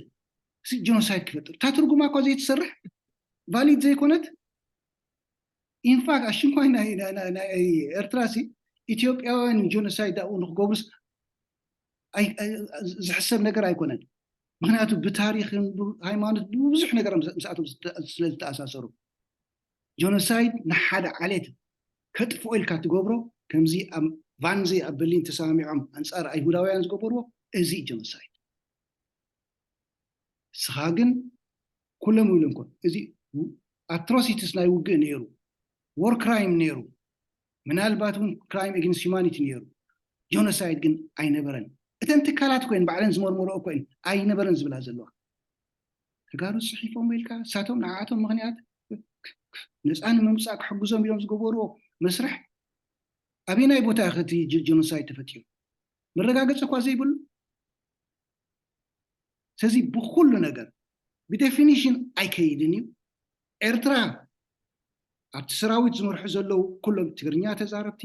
ጀኖሳይድ ክፈጥር? እታ ትርጉማ እኳ ዘይትሰርሕ፣ ቫሊድ ዘይኮነት። ኢንፋክት ኣሽንኳይ ናይ ኤርትራ ሲ ኢትዮጵያውያን ጀኖሳይድ ኣብኡ ንክገብሩስ ዝሕሰብ ነገር ኣይኮነን። ምክንያቱ ብታሪክን ሃይማኖት ብብዙሕ ነገር ምስኣቶም ስለ ዝተኣሳሰሩ፣ ጀኖሳይድ ንሓደ ዓሌት ከጥፍኦ ኢልካ ትገብሮ፣ ከምዚ ኣብ ቫንዜ ኣብ በርሊን ተሰማሚዖም ኣንፃር ኣይሁዳውያን ዝገበርዎ፣ እዚ ጀኖሳይድ። ንስኻ ግን ኩሎም ኢሉ እንኮ እዚ ኣትሮሲቲስ ናይ ውግእ ነይሩ፣ ዎር ክራይም ነይሩ፣ ምናልባት እውን ክራይም ኤግንስት ሂማኒቲ ነይሩ፣ ጆኖሳይድ ግን ኣይነበረን። እተን ትካላት ኮይን ባዕለን ዝመርመሮ ኮይን ኣይነበረን ዝብላ ዘለዋ። ተጋሩ ፅሒፎም ኢልካ እሳቶም ንዓቶም ምክንያት ነፃ ንምምፃእ ክሕግዞም ኢሎም ዝገበርዎ መስርሕ ኣበናይ ቦታ እዩ እቲ ጀኖሳይድ ተፈጢሩ? መረጋገፂ እኳ ዘይብሉ። ስለዚ ብኩሉ ነገር ብዴፊኒሽን ኣይከይድን እዩ። ኤርትራ ኣብቲ ሰራዊት ዝመርሑ ዘለዉ ኩሎም ትግርኛ ተዛረብቲ፣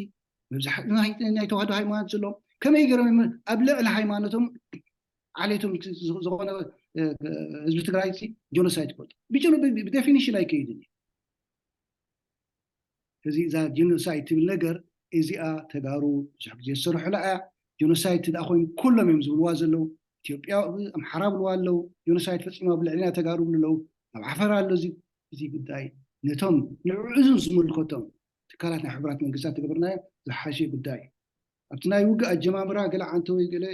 መብዛሕትኡ ናይ ተዋህዶ ሃይማኖት ዘለዎም፣ ከመይ ገይሮም ኣብ ልዕሊ ሃይማኖቶም ዓሌቶም ዝኾነ ህዝቢ ትግራይ ጀኖሳይድ ይፈልጡ? ብዴፊኒሽን ኣይከይድን እዩ። እዚ እዛ ጀኖሳይድ ትብል ነገር እዚኣ ተጋሩ ብዙሕ ግዜ ዝሰርሑላ እያ። ጀኖሳይድ ትደኣ ኮይኑ ኩሎም እዮም ዝብልዋ ዘለዉ። ኢትዮጵያ ኣምሓራ ብልዋ ኣለዉ፣ ጀኖሳይድ ፈፂማ ብልዕልና ተጋሩ ብሉ ኣለዉ። ኣብ ዓፈር ኣሎ እዚ። እዚ ጉዳይ ነቶም ንዕኡ ዝምልከቶም ትካላት ናይ ሕቡራት መንግስታት ተገብርናዮ ዝሓሸ ጉዳይ። ኣብቲ ናይ ውግእ ኣጀማምራ ገለ ዓንተወይ ገለ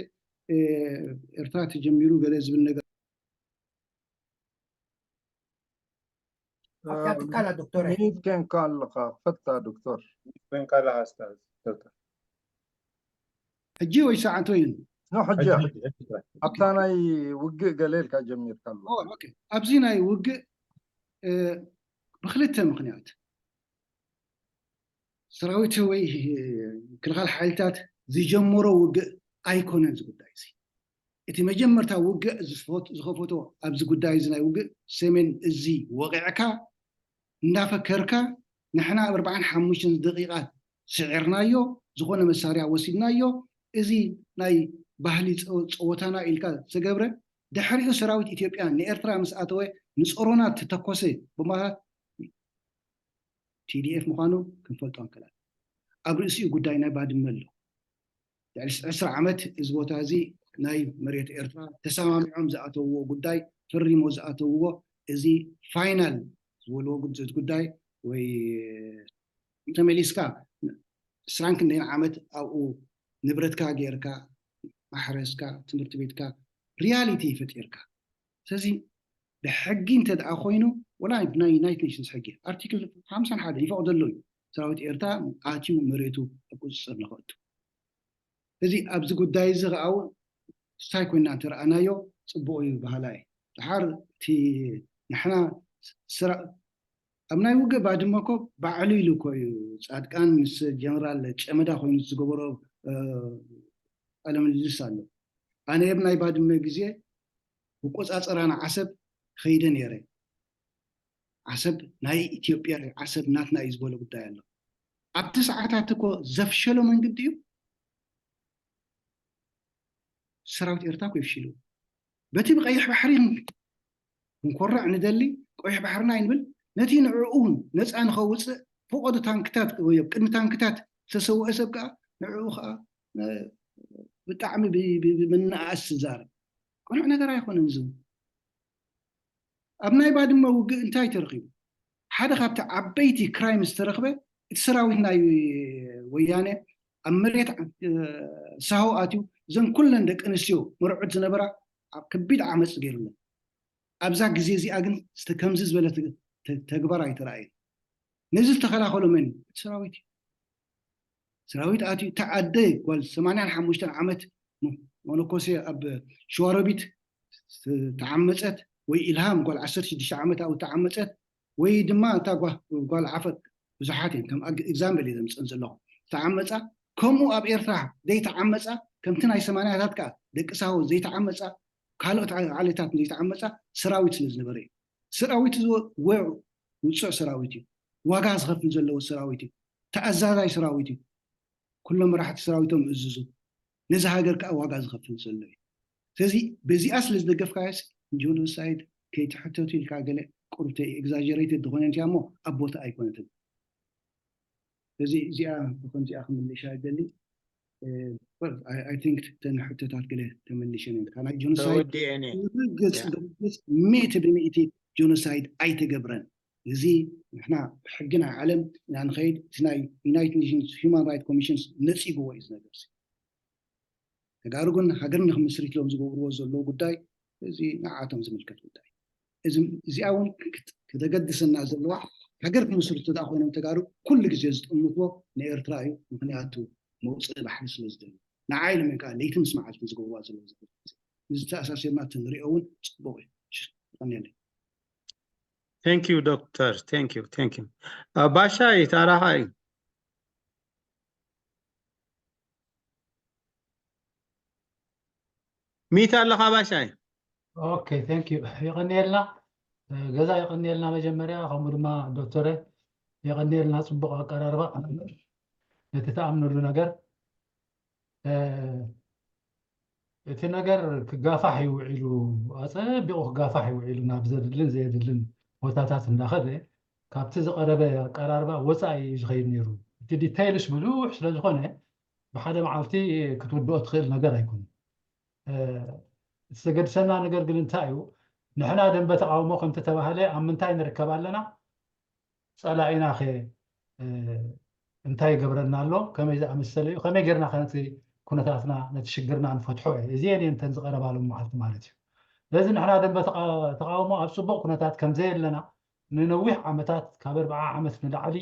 ኤርትራ ተጀሚሩ ገለ ዝብል ነገር ኣብታ ትካላ ዶክተር ሚኒት ኮንካ ኣለኻ ክፈታ ዶክተር ኮንካ ኣለኻ ስታዝ ዶክተር ሕጂ ወይ ሰዓንቶ እዩ ኖ ሕጂ ኣብታ ናይ ውግእ ገለ ኢልካ ጀሚርካ ኣሎ ኣብዚ ናይ ውግእ ብክልተ ምክንያት ሰራዊት ወይ ክልኻል ሓይልታት ዝጀመሮ ውግእ ኣይኮነን እዚ ጉዳይ እዚ እቲ መጀመርታ ውግእ ዝኸፈቶ ኣብዚ ጉዳይ እዚ ናይ ውግእ ሰሜን እዚ ወቂዕካ እንዳፈከርካ ንሕና ኣብ ኣርባዓን ሓሙሽተን ደቂቃ ስዒርናዮ ዝኾነ መሳርያ ወሲድናዮ እዚ ናይ ባህሊ ፀወታና ኢልካ ዝተገብረ ድሕሪኡ ሰራዊት ኢትዮጵያ ንኤርትራ ምስ ኣተወ ንፀሮና ተተኮሰ ቦምባታት ቲዲኤፍ ምዃኑ ክንፈልጦ ንክእል ኣብ ርእሲኡ ጉዳይ ናይ ባድመ ኣሎ ልዕሊ ዕስራ ዓመት እዚ ቦታ እዚ ናይ መሬት ኤርትራ ተሰማሚዖም ዝኣተውዎ ጉዳይ ፈሪሞ ዝኣተውዎ እዚ ፋይናል ዝበልዎ ጉዳይ ወይ ተመሊስካ ዕስራን ክንደይን ዓመት ኣብኡ ንብረትካ ጌርካ ማሕረስካ ትምህርቲ ቤትካ ሪያሊቲ ፈጢርካ ስለዚ ብሕጊ እንተ ደኣ ኮይኑ ወላ ናይ ዩናይትድ ኔሽንስ ሕጊ ኣርቲክል ሓምሳን ሓደን ይፈቕደሉ እዩ ሰራዊት ኤርትራ ኣትዩ መሬቱ ኣብ ቁፅፅር ንኸእቱ እዚ ኣብዚ ጉዳይ እዚ ከዓ እውን ስታይ ኮይና እንተረኣናዮ ፅቡቕ እዩ በሃላ እዩ ድሓር እቲ ንሕና ስራ ኣብ ናይ ውግእ ባድመ እኮ ባዕሉ ኢሉ እኮ እዩ ፃድቃን ምስ ጀነራል ጨመዳ ኮይኑ ዝገበሮ ቃለ ምልልስ ኣሎ ኣነ ኣብ ናይ ባድመ ግዜ ብቆፃፀራ ንዓሰብ ከይደ ነይረ ዓሰብ ናይ ኢትዮጵያ ዓሰብ ናትና እዩ ዝበሎ ጉዳይ ኣሎ ኣብቲ ሰዓታት እኮ ዘፍሸሎ መንግዲ እዩ ሰራዊት ኤርትራ እኮ ይፍሽሉ በቲ ብቀይሕ ባሕሪ ክንኮርዕ ንደሊ ቀይሕ ባሕርና ይንብል ነቲ ንዕኡ ነፃ ንኸውፅእ ፈቐዶ ታንክታት ወይ ኣብ ቅድሚ ታንክታት ዝተሰውአ ሰብ ከዓ ንዕኡ ከዓ ብጣዕሚ ብምንኣስ ዝዛረብ ቅኑዕ ነገር ኣይኮነን ዝብል ኣብ ናይ ባድመ ውግእ እንታይ ተረኺቡ ሓደ ካብቲ ዓበይቲ ክራይም ዝተረኽበ እቲ ሰራዊት ናይ ወያነ ኣብ መሬት ሳሆ ኣትዩ እዘን ኩለን ደቂ ኣንስትዮ መርዑት ዝነበራ ኣብ ከቢድ ዓመፅ ገይሩለን ኣብዛ ግዜ እዚኣ ግን ከምዚ ዝበለ ተግባር ኣይተረኣየን ነዚ ዝተኸላኸሎ መን እዩ? እቲ ሰራዊት እዩ። ሰራዊት ኣትዩ፣ እታ ኣደ ጓል ሰማንያን ሓሙሽተን ዓመት መነኮሴ ኣብ ሸዋሮቢት ተዓመፀት፣ ወይ ኢልሃም ጓል ዓሰርተ ሽዱሽተ ዓመት ኣብኡ ተዓመፀት፣ ወይ ድማ እታ ጓል ዓፈት፣ ብዙሓት እየን፣ ከም example እየ ዘምፀን ዘለኹ፣ ተዓመፃ። ከምኡ ኣብ ኤርትራ ዘይተዓመፃ፣ ከምቲ ናይ ሰማንያታት ከዓ ደቂ ሳሆ ዘይተዓመፃ፣ ካልኦት ዓሌታት ዘይተዓመፃ ሰራዊት ስለ ዝነበረ እዩ። ሰራዊት እዚ ውፁዕ ሰራዊት እዩ። ዋጋ ዝኸፍል ዘለዎ ሰራዊት እዩ። ተኣዛዛይ ሰራዊት እዩ። ኩሎም መራሕቲ ሰራዊቶም እዝዙ። ነዚ ሃገር ከዓ ዋጋ ዝኸፍል ዘሎ እዩ። ስለዚ በዚኣ ስለ ዝደገፍካዮስ ጆኖሳይድ ከይትሕተቱ ኢልካ ገለ ቁርብተ exaggerated ዝኾነ እንቲያ እሞ ኣብ ቦታ ኣይኮነትን። ስለዚ እዚኣ ብከምዚኣ ክምልሻ ይደሊ። I think ተን ሕቶታት ገለ ተመሊሸን እዮም። ናይ ጆኖሳይድ ተወዲኤን እየ። ብርግፅ ብርግፅ ሚእቲ ብሚእቲ ጆኖሳይድ ኣይተገብረን። እዚ ንሕና ብሕጊ ናይ ዓለም ኢና ንኸይድ። እቲ ናይ ዩናይትድ ኔሽንስ ሂውማን ራይት ኮሚሽንስ ነፂግዎ እዩ እዚ ነገር። ተጋሩ ግን ሃገር ንክምስርት ኢሎም ዝገብርዎ ዘለዉ ጉዳይ እዚ ንዓቶም ዝምልከት ጉዳይ። እዚኣ እውን ክተገድሰና ዘለዋ፣ ሃገር ክምስርቱ ደኣ ኮይኖም ተጋሩ ኩሉ ግዜ ዝጥምትዎ ንኤርትራ እዩ። ምክንያቱ መውፅኢ ባሕሪ ስለ ዝደልዩ ንዓይ ኢሎም እዮም ከዓ ለይቲ ምስ መዓልቲ ዝገብርዋ ዘለዉ። እዚ ተኣሳሲርና እቲ ንሪኦ እውን ፅቡቅ እዩ። የቀንየለይ። Thank you doctor, thank you, thank you። ባሻይ ታራኻይ ሚት ኣለኻ ባሻይ? Okay, thank you። የቀንየልና፣ ገዛ የቀንየልና መጀመርያ፣ ከምኡ ድማ ዶክተረ የቀንየልና፣ ፅቡቅ ኣቀራርባ ነቲ ተኣምነሉ ነገር። እቲ ነገር ክጋፋሕ ይውዒሉ፣ ኣፀቢቑ ክጋፋሕ ይውዒሉ፣ ናብ ዘድልን ዘየድልን ቦታታት እንዳኸደ ካብቲ ዝቐረበ ኣቀራርባ ወፃኢ እዩ ዝኸይድ ነይሩ። እቲ ዲተይልስ ብዙሕ ስለዝኾነ ብሓደ መዓልቲ ክትውድኦ ትኽእል ነገር ኣይኮነን። እቲ ዘገድሰና ነገር ግን እንታይ እዩ? ንሕና ደንበ ተቃውሞ ከምተተባህለ ኣብ ምንታይ ንርከብ ኣለና? ፀላኢና ከ እንታይ ይገብረና ኣሎ? ከመይ ዝኣመሰለ እዩ? ከመይ ጌርና ከ ነቲ ኩነታትና ነቲ ሽግርና ንፈትሖ? እዚአን እየን እተን ዝቐረባ ሎም መዓልቲ ማለት እዩ። ስለዚ ንሕና ደንበ ተቃውሞ ኣብ ፅቡቕ ኩነታት ከምዘየለና ንነዊሕ ዓመታት ካብ ኣርብዓ ዓመት ንላዕሊ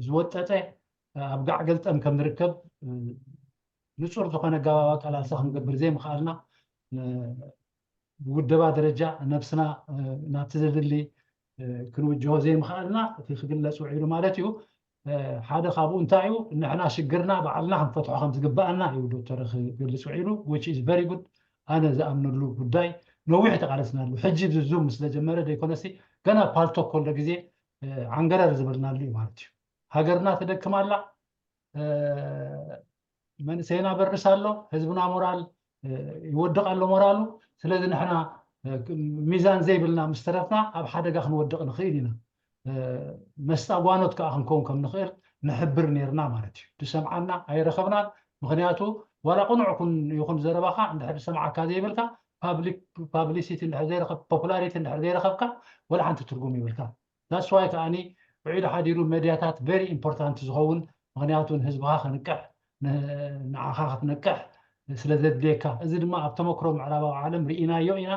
ዝወጠጠ ኣብ ጋዕ ገልጠም ከም ንርከብ ንፁር ዝኾነ ኣገባብ ኣቃላልሳ ክንገብር ዘይምኽኣልና ብውደባ ደረጃ ነብስና ናብቲ ዘድሊ ክንውጅሆ ዘይምኽኣልና እቲ ክግለፅ ውዒሉ ማለት እዩ። ሓደ ካብኡ እንታይ እዩ? ንሕና ሽግርና ባዕልና ክንፈትሖ ከም ዝግባኣና እዩ ዶክተር ክገልፅ ውዒሉ፣ which is very good። ኣነ ዝኣምነሉ ጉዳይ ነዊሕ ተቃለስናሉ። ሕጂ ዝዙም ስለ ጀመረ ዘይኮነሲ ገና ፓልቶክ ከሎ ግዜ ዓንገረር ዝበልናሉ እዩ ማለት እዩ። ሃገርና ትደክም ኣላ፣ መንእሰይና በርስ ኣሎ፣ ህዝብና ሞራል ይወድቕ ኣሎ ሞራሉ። ስለዚ ንሕና ሚዛን ዘይብልና ምስ ተረፍና ኣብ ሓደጋ ክንወድቕ ንኽእል ኢና። መስጣ ጓኖት ከዓ ክንከውን ከም ንኽእል ንሕብር ነይርና ማለት እዩ። ዝሰምዓና ኣይረኸብናን። ምኽንያቱ ዋላ ቅኑዕ ኩን ይኹን ዘረባኻ እንድሕር ዝሰምዓካ ዘይብልካ ፓብሊሲቲ እንድሕር ዘይረኸብ ፖፑላሪቲ እንድሕር ዘይረኸብካ ወላ ሓንቲ ትርጉም ይብልካ። That's why ከዓኒ ውዒሉ ሓዲሩ ሜድያታት very important ዝኸውን ምኽንያቱ ንህዝብኻ ከንቅሕ ንዓኻ ክትነቅሕ ስለ ዘድልየካ። እዚ ድማ ኣብ ተመክሮ ምዕራባዊ ዓለም ርኢናዮ ኢና።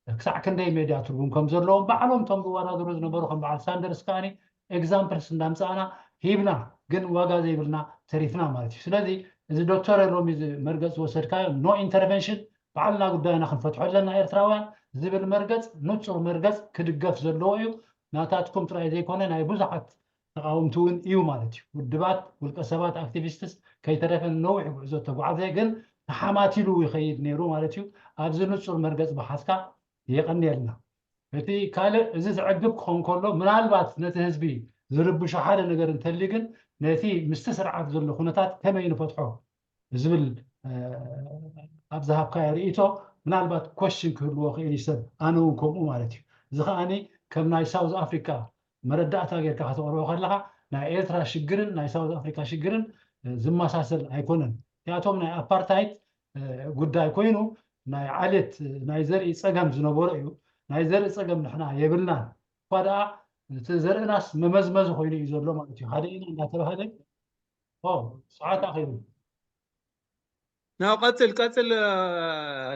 ክሳዕ ክንደይ ሜድያ ትርጉም ከም ዘለዎም ባዕሎም እቶም ዝወዳደሩ ዝነበሩ ከም በዓል ሳንደርስ ከዓኒ ኤግዛምፕልስ እንዳምፃእና ሂብና፣ ግን ዋጋ ዘይብልና ተሪፍና ማለት እዩ። ስለዚ እዚ ዶክተር ሎሚ መርገፅ ዝወሰድካዮ no intervention ባዕልና ጉዳይና ክንፈትሖ ኣለና ኤርትራውያን ዝብል መርገፅ ንፁር መርገፅ ክድገፍ ዘለዎ እዩ። ናታትኩም ጥራይ ዘይኮነ ናይ ብዙሓት ተቃወምቲ እውን እዩ ማለት እዩ። ውድባት፣ ውልቀ ሰባት፣ ኣክቲቪስትስ ከይተረፈ ንነዊሕ ጉዕዞ ተጓዕዘ፣ ግን ተሓማቲሉ ይኸይድ ነይሩ ማለት እዩ። ኣብዚ ንፁር መርገፅ ብሓዝካ የቐንየልና። እቲ ካልእ እዚ ዘዕግብ ክኸውን ከሎ ምናልባት ነቲ ህዝቢ ዝርብሾ ሓደ ነገር እንተልዩ ግን ነቲ ምስቲ ስርዓት ዘሎ ኩነታት ከመይ ንፈትሖ ዝብል ኣብ ዝሃብካዮ ርእይቶ ምናልባት ኮሽን ክህልዎ ክእል እዩ ሰብ ኣነ እውን ከምኡ ማለት እዩ። እዚ ከዓኒ ከም ናይ ሳውዝ ኣፍሪካ መረዳእታ ጌርካ ከተቕርቦ ከለካ ናይ ኤርትራ ሽግርን ናይ ሳውዝ ኣፍሪካ ሽግርን ዝመሳሰል ኣይኮነን። እቲኣቶም ናይ ኣፓርታይት ጉዳይ ኮይኑ ናይ ዓሌት ናይ ዘርኢ ፀገም ዝነበሮ እዩ። ናይ ዘርኢ ፀገም ንሕና የብልናን እኳ ደኣ እቲ ዘርእናስ መመዝመዚ ኮይኑ እዩ ዘሎ ማለት እዩ። ሓደ ኢና እንዳተባሃለ ሰዓት ኣኺሉ ናው ቀፅል ቀፅል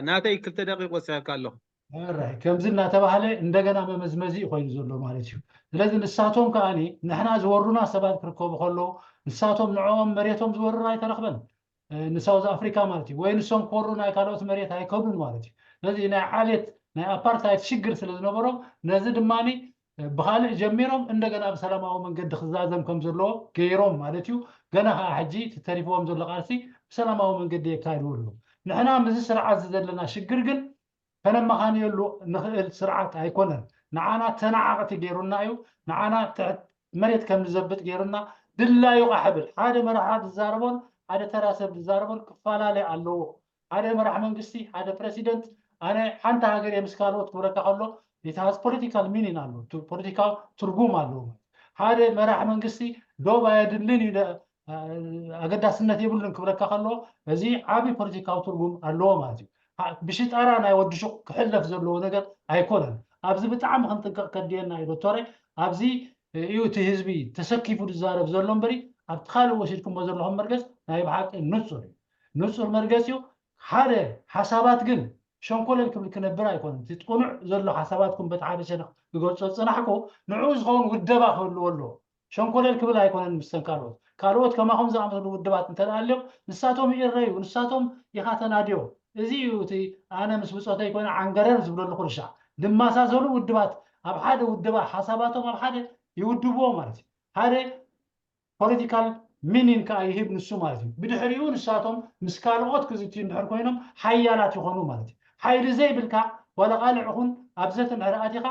ናተይ ክልተ ደቂቅ ወሰካ ኣለኹ። ሕራይ ከምዚ እናተባህለ እንደገና መመዝመዚ እዩ ኮይኑ ዘሎ ማለት እዩ። ስለዚ ንሳቶም ከኣኒ ንሕና ዝወሩና ሰባት ክርከቡ ከለዉ ንሳቶም ንዕኦም መሬቶም ዝወርር ኣይተረኽበን። ንሳውዝ ኣፍሪካ ማለት እዩ። ወይ ንሶም ክወሩ ናይ ካልኦት መሬት ኣይከዱን ማለት እዩ። ስለዚ ናይ ዓሌት ናይ ኣፓርታይድ ሽግር ስለ ዝነበሮም ነዚ ድማ ብካልእ ጀሚሮም እንደገና ብሰላማዊ መንገዲ ክዛዘም ከም ዘለዎ ገይሮም ማለት እዩ። ገና ከዓ ሕጂ ተሪፍዎም ዘሎ ቃልሲ ብሰላማዊ መንገዲ የካይድዎ ኣለዉ። ንሕና ምስዚ ስርዓት ዘለና ሽግር ግን ከነመኻንየሉ ንኽእል ስርዓት ኣይኮነን። ንዓና ተናዓቕቲ ገይሩና እዩ። ንዓና ትሕት መሬት ከም ንዘብጥ ገይሩና ድላዩ ቃሕብል ሓደ መራሓ ዝዛረቦን ሓደ ተራ ሰብ ዝዛረቦን ክፈላለ ኣለዎ። ሓደ መራሕ መንግስቲ ሓደ ፕረሲደንት ኣነ ሓንቲ ሃገር የምስካልኦት ክብለካ ከሎ የትሃዝ ፖለቲካል ሚኒን ኣለዎ። ፖለቲካዊ ትርጉም ኣለዎ። ሓደ መራሕ መንግስቲ ዶብ ኣየድልን እዩ ኣገዳስነት የብሉን ክብለካ ከሎ እዚ ዓብዪ ፖለቲካዊ ትርጉም ኣለዎ ማለት እዩ። ብሽጣራ ናይ ወዲ ሹቕ ክሕለፍ ዘለዎ ነገር ኣይኮነን። ኣብዚ ብጣዕሚ ክንጥንቀቕ ከድልየና እዩ ዶክተረ። ኣብዚ እዩ እቲ ህዝቢ ተሰኪፉ ዝዛረብ ዘሎ እምበሪ ኣብቲ ካልእ ወሲድኩሞ ዘለኹም መርገፅ ናይ ብሓቂ ንፁር እዩ። ንፁር መርገፅ እዩ። ሓደ ሓሳባት ግን ሸንኮለል ክብል ክነብር ኣይኮነን። እቲ ጥኑዕ ዘሎ ሓሳባትኩም በቲ ሓደ ሸነኽ ክገልፆ ዝፅናሕኩ ንዕኡ ዝኸውን ውደባ ክህልዎ ኣለዎ። ሸንኮለል ክብል ኣይኮነን ምስተን ካልኦት ካልኦት ከማኹም ዝኣመሰሉ ውድባት እንተ ኣለዮም ንሳቶም ይእረዩ ንሳቶም ኢኻ ተናድዮ። እዚ እዩ እቲ ኣነ ምስ ብፆተይ ኮይነ ዓንገረር ዝብለሉ ኩልሻዕ ድማሳሰሉ ውድባት ኣብ ሓደ ውድባ ሓሳባቶም ኣብ ሓደ ይውድብዎ ማለት እዩ። ሓደ ፖለቲካል ሚኒን ከዓ ይህብ ንሱ ማለት እዩ። ብድሕሪኡ ንሳቶም ምስ ካልኦት ክዝትዩ እንድሕር ኮይኖም ሓያላት ይኾኑ ማለት እዩ። ሓይሊ ዘይብልካ ዋላ ቃልዕ ኹን ኣብ ዘተ እንድሕር ኣቲኻ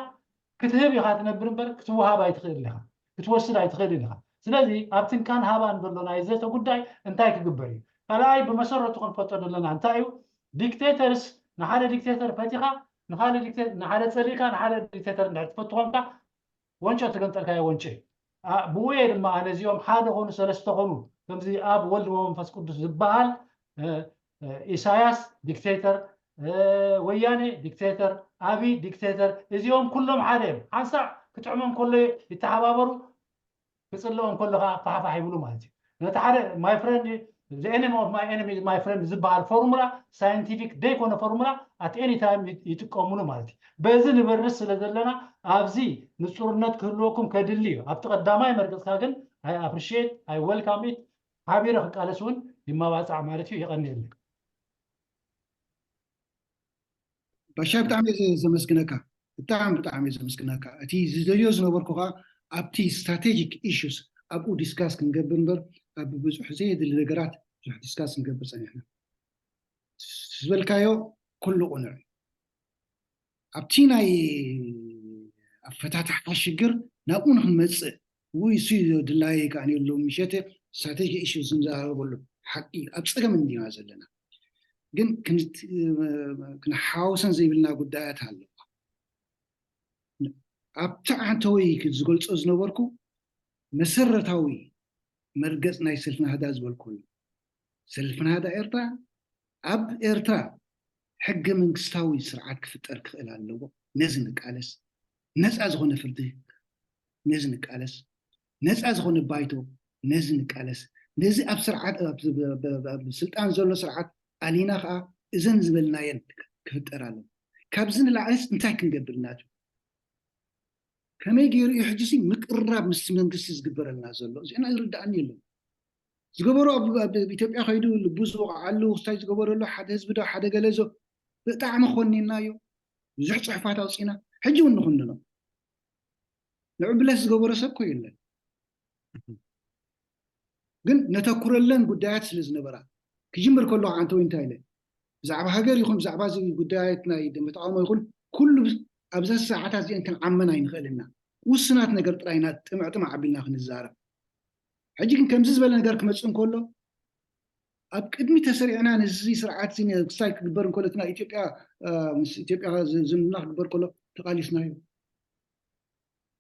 ክትህብ ኢኻ ትነብር እምበር ክትወሃብ ኣይትኽእል ኢኻ፣ ክትወስድ ኣይትኽእልን ኢኻ። ስለዚ ኣብ ትንካን ሃባን ዘሎ ናይ ዘተ ጉዳይ እንታይ ክግበር እዩ? ካልኣይ ብመሰረቱ ክንፈልጦ ዘለና እንታይ እዩ? ዲክቴተርስ ንሓደ ዲክቴተር ፈቲኻ ንካልእ ዲክቴ- ንሓደ ጸሊእካ ንሓደ ዲክቴተር እንድሕር ትፈቱ ኮንካ ወንጨ ትገንጠልካዮ ወንጨ እዩ። ብኡ እየ ድማ ኣነ እዚኦም ሓደ ኮኑ ሰለስተ ኮኑ ከምዚ ኣብ ወልድ ወመንፈስ ቅዱስ ዝበሃል ኢሳያስ ዲክቴተር፣ ወያኔ ዲክቴተር፣ ኣብይ ዲክቴተር፣ እዚኦም ኩሎም ሓደ እዮም። ሓንሳእ ክጥዕሞም ከሎ ይተሓባበሩ፣ ክፅልኦም ከሎ ከዓ ፋሕፋሕ ይብሉ ማለት እዩ። ነቲ ሓደ my friend the enemy of my enemy is my friend ዝበሃል ፎርሙላ ሳይንቲፊክ ዘይኮነ ፎርሙላ at any time ይጥቀምሉ ማለት እዩ። በዚ ንበርስ ስለ ዘለና ኣብዚ ንፁርነት ክህልወኩም ከድሊ እዩ። ኣብቲ ቀዳማይ መርገፅካ ግን I appreciate I welcome it ሓቢረ ክቃለስ እውን ይመባፃዕ ማለት እዩ። የቐንየለይ። ባሻ ብጣዕሚ እየ ዘመስግነካ፣ ብጣዕሚ ብጣዕሚ እየ ዘመስግነካ። እቲ ዝደልዮ ዝነበርኩ ከዓ ኣብቲ ስትራቴጂክ ኢሹስ ኣብኡ ዲስካስ ክንገብር እምበር ኣብ ብዙሕ ዘየድሊ ነገራት ብዙሕ ዲስካስ ክንገብር ፀኒሕና። ዝበልካዮ ኩሉ ቁኑዕ። ኣብቲ ናይ ኣፈታትሓ ሽግር ናብኡ ንክንመፅእ ውይ እሱ ድላይ ከዓ ሎሚ ምሸት ስትራቴጂ ኢሹስ ንዘራረበሉ ሓቂ ኣብ ፀገም እንዲና ዘለና ግን ክንሓዋወሰን ዘይብልና ጉዳያት ኣለዋ። ኣብቲ ዓንተወይ ዝገልፆ ዝነበርኩ መሰረታዊ መርገፅ ናይ ሰልፊ ናህዳ ዝበልኩሉ ሰልፊ ናህዳ ኤርትራ ኣብ ኤርትራ ሕገ መንግስታዊ ስርዓት ክፍጠር ክኽእል ኣለዎ። ነዚ ንቃለስ። ነፃ ዝኾነ ፍርዲ ነዚ ንቃለስ። ነፃ ዝኾነ ባይቶ ነዚ ንቃለስ። ነዚ ኣብ ስርዓት ኣብ ስልጣን ዘሎ ስርዓት ኣሊና ከዓ እዘን ዝበልናየን ክፍጠር ኣለዎ። ካብዚ ንላዕለስ እንታይ ክንገብር ኢና? ከመይ ገይሩ እዩ ሕጂ ምቅርራብ ምስ መንግስቲ ዝግበረልና ዘሎ? እዚና ዝርዳእኒ የለን። ዝገበሮ ኣብ ኢትዮጵያ ከይዱ ልቡ ዝወቃዓሉ ክስታይ ዝገበረሉ ሓደ ህዝቢ ዶ ሓደ ገለ ዞ ብጣዕሚ ኮኒናዮ። ብዙሕ ፅሑፋት ኣውፂና ሕጂ እውን ንኩንኖ ንዑ ብለስ ዝገበሮ ሰብ ኮ የለን። ግን ነተኩረለን ጉዳያት ስለ ዝነበራ ክጅምር ከለኩ ዓንተወይ እንታይ ኢለ ብዛዕባ ሃገር ይኹን ብዛዕባ እዚ ጉዳያት ናይ ደንበ ተቃውሞ ይኹን ኩሉ ኣብዛ ሰዓታት እዚአን ክንዓመን ኣይንኽእልና ውስናት ነገር ጥራይ ኢና ጥምዕጥም ዓቢልና ክንዛረብ። ሕጂ ግን ከምዚ ዝበለ ነገር ክመፅእ እንከሎ ኣብ ቅድሚ ተሰሪዕና ነዚ ስርዓት እዚ ክስታይ ክግበር እንከሎ እቲ ናይ ኢትዮጵያ ምስ ኢትዮጵያ ዝምድና ክግበር ከሎ ተቃሊስናዮ።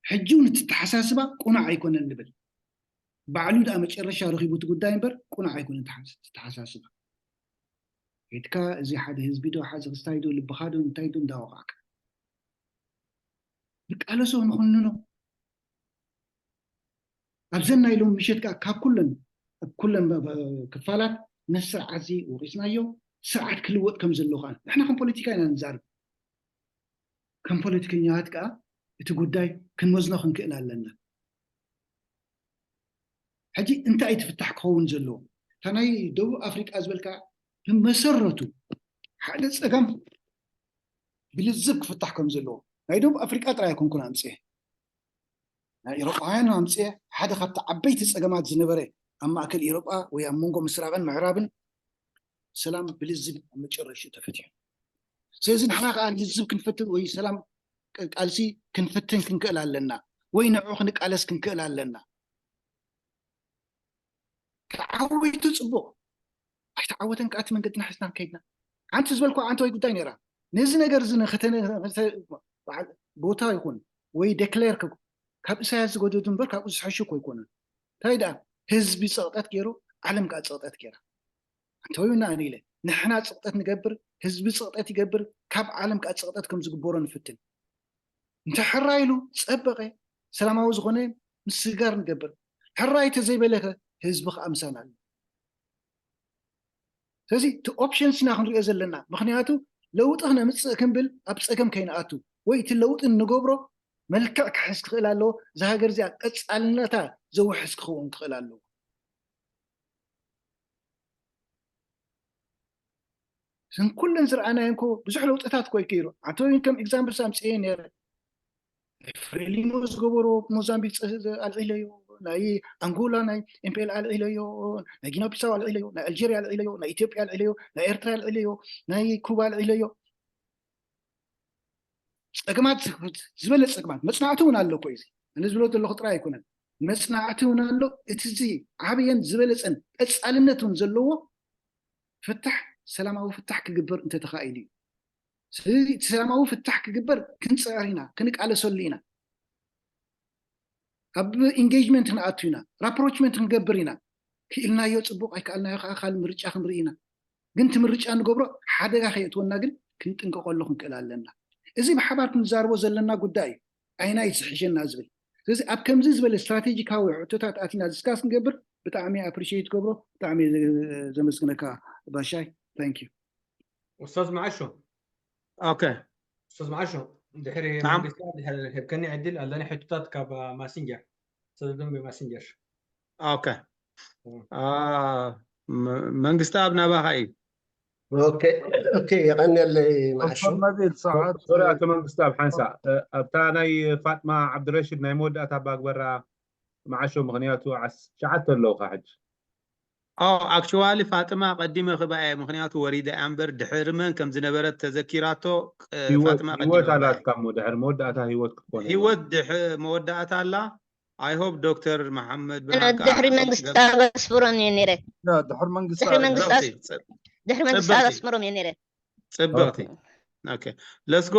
ሕጂ እውን እቲ ተሓሳስባ ቁኑዕ ኣይኮነን ንብል። ባዕሉ ደኣ መጨረሻ ረኺቡ እቲ ጉዳይ እምበር ቁኑዕ ኣይኮነን ተሓሳስባ። ሄድካ እዚ ሓደ ህዝቢ ዶ ሓዚ ክስታይ ዶ ልብኻ ዶ እንታይ ዶ እንዳወቃዕካ ንቃለሶ ንኹንኖ ኣብዘን ናይ ሎም ምሸት ከዓ ካብ ኩለን ኣብ ኩለን ክፋላት ነዚ ስርዓት እዚ ወቂስናዮ። ስርዓት ክልወጥ ከም ዘለዎ ከዓ ንሕና ከም ፖለቲካ ኢና ንዛርብ። ከም ፖለቲከኛታት ከዓ እቲ ጉዳይ ክንመዝኖ ክንክእል ኣለና። ሕጂ እንታይ እቲ ፍታሕ ክኸውን ዘለዎ? እታ ናይ ደቡብ ኣፍሪቃ ዝበልካ ብመሰረቱ ሓደ ፀገም ብልዝብ ክፍታሕ ከም ዘለዎ ናይ ደቡብ ኣፍሪቃ ጥራይ ኣይኮንኩን ኣምፅኤ ናይ ኤሮጳውያን ኣምፅኤ ሓደ ካብቲ ዓበይቲ ፀገማት ዝነበረ ኣብ ማእከል ኤሮጳ ወይ ኣብ መንጎ ምስራቕን ምዕራብን ሰላም ብልዝብ ኣብ መጨረሽኡ ተፈትሑ። ስለዚ ንሕና ከዓ ልዝብ ክንፈትን ወይ ሰላም ቃልሲ ክንፍትን ክንክእል ኣለና ወይ ንዑ ክንቃለስ ክንክእል ኣለና። ተዓዊቱ ፅቡቕ ኣይተዓወተን ከዓ እቲ መንገድና ሒዝና ከይድና ሓንቲ ዝበልኩ ኣንተ ወይ ጉዳይ ነይራ ነዚ ነገር እዚ ንክተነ ቦታ ይኹን ወይ ደክሌር ካብ እሳያስ ዝጎደዱ እምበር ካብኡ ዝሕሹ እኮ ኣይኮኑን እንታይ ደኣ ህዝቢ ፀቕጠት ገይሩ ዓለም ከዓ ፀቕጠት ገይራ ኣንተ ወይ ኣነ ኢለ ንሕና ፀቕጠት ንገብር ህዝቢ ፀቕጠት ይገብር ካብ ዓለም ከዓ ፀቕጠት ከም ዝግበሮ ንፍትን እንተ ሕራይ ኢሉ ፀበቐ ሰላማዊ ዝኾነ ምስግጋር ንገብር ሕራይ ተዘይበለከ ህዝቢ ከዓ ምሳና ኣሎ ስለዚ እቲ ኦፕሽንስ ኢና ክንሪኦ ዘለና ምክንያቱ ለውጢ ክነምፅእ ክንብል ኣብ ፀገም ከይንኣቱ ወይ እቲ ለውጢ እንገብሮ መልክዕ ክሕዝ ክኽእል ኣለዎ እዛ ሃገር እዚኣ ቀፃልነታ ዘውሕስ ክኸውን ክኽእል ኣለዎ እዘን ኩለን ዝረኣናየን ኮ ብዙሕ ለውጥታት ኮ ይከይሩ ኣንቶኒን ከም ኤግዛምፕል ኣምፅኤ ነረ ፍሬሊሞ ዝገበሮ ሞዛምቢክ ኣልዒለዮ ናይ ኣንጎላ ናይ ኤምፒኤል ኣልዒለዮ ናይ ጊና ቢሳው ኣልዒለዮ ናይ ኣልጀሪያ ኣልዒለዮ ናይ ኢትዮጵያ ኣልዒለዮ ናይ ኤርትራ ኣልዒለዮ ናይ ኩባ ኣልዒለዮ ፀገማት ዝበለ ፀገማት መፅናዕቲ እውን ኣሎ እኮ እዩ ኣነ ዝብሎ ዘለኹ ጥራይ ኣይኮነን መፅናዕቲ እውን ኣሎ እቲ እዚ ዓብየን ዝበለፀን ቀፃልነት እውን ዘለዎ ፍታሕ ሰላማዊ ፍታሕ ክግበር እንተተኻኢሉ እዩ ስለዚ እቲ ሰላማዊ ፍታሕ ክግበር ክንፅዕር ኢና ክንቃለሰሉ ኢና ኣብ ኢንጌጅመንት ክንኣቱ ኢና ራፕሮችመንት ክንገብር ኢና ክኢልናዮ ፅቡቅ ኣይከኣልናዮ ከዓ ካል ምርጫ ክንርኢ ኢና ግን እቲ ምርጫ ንገብሮ ሓደጋ ከየእትወና ግን ክንጥንቀቀሉ ክንክእል ኣለና እዚ ብሓባር ክንዛርቦ ዘለና ጉዳይ እዩ ኣይና ይዝሕሸና ዝብል ስለዚ ኣብ ከምዚ ዝበለ ስትራቴጂካዊ ሕቶታት ኣቲና ዲስካስ ክንገብር ብጣዕሚ ኣፕሪሽት ገብሮ ብጣዕሚ ዘመስግነካ ባሻይ ታንክ ዩ ኡስታዝ መዓሾ ኦኬ ኡስታዝ መዓሾ ድሕሪ ናም መንግስቲ ድሕሪ ሄብከኒ ዕድል ኣለኒ ሕቶታት ካብ ማሲንጀር ሰደዶም ብማሲንጀር ኦኬ መንግስቲ ኣብ ናባኻ እዩ ኦኬ የቐንየለይ መዓሾ ዶክተር ነቢል ሰዓት ሶሪ ኣቶ መንግስቱ ኣብ ሓንሳ ኣብታ ናይ ፋጥማ ዓብድረሽድ ናይ መወዳእታ ባግበራ መዓሾ ምክንያቱ ዓስ ሸዓተ ኣለውካ ሕጂ ኣክቹዋሊ ፋጥማ ቀዲመ ክባ እየ ምክንያቱ ወሪደ እያ እምበር ድሕሪ መን ከም ዝነበረት ተዘኪራቶ እ፣ ህይወት ፋጥማ ቀዲመ ህይወት ክባ እየ ኣላትካ እሞ ድሕሪ መወዳእታ ህይወት ክትኮን እያ ህይወት ድሕ መወዳእታ ኣላ ኣይሆብ ዶክተር መሓመድ ኣነ ብርሃን ከዓ ድሕሪ መንግስቲ ኣብ ኣስፍሮም እየ ነይረ ያ ድሕሪ መንግስቲ ድሕሪ መንግስቲ ጽብቕቲ ኣስ- ጽብ- ድሕሪ መንግስቲ ኣብ ጽብቕቲ ኣስመሮም እየ ነይረ ጽብቕቲ ኦኬ ለስጎ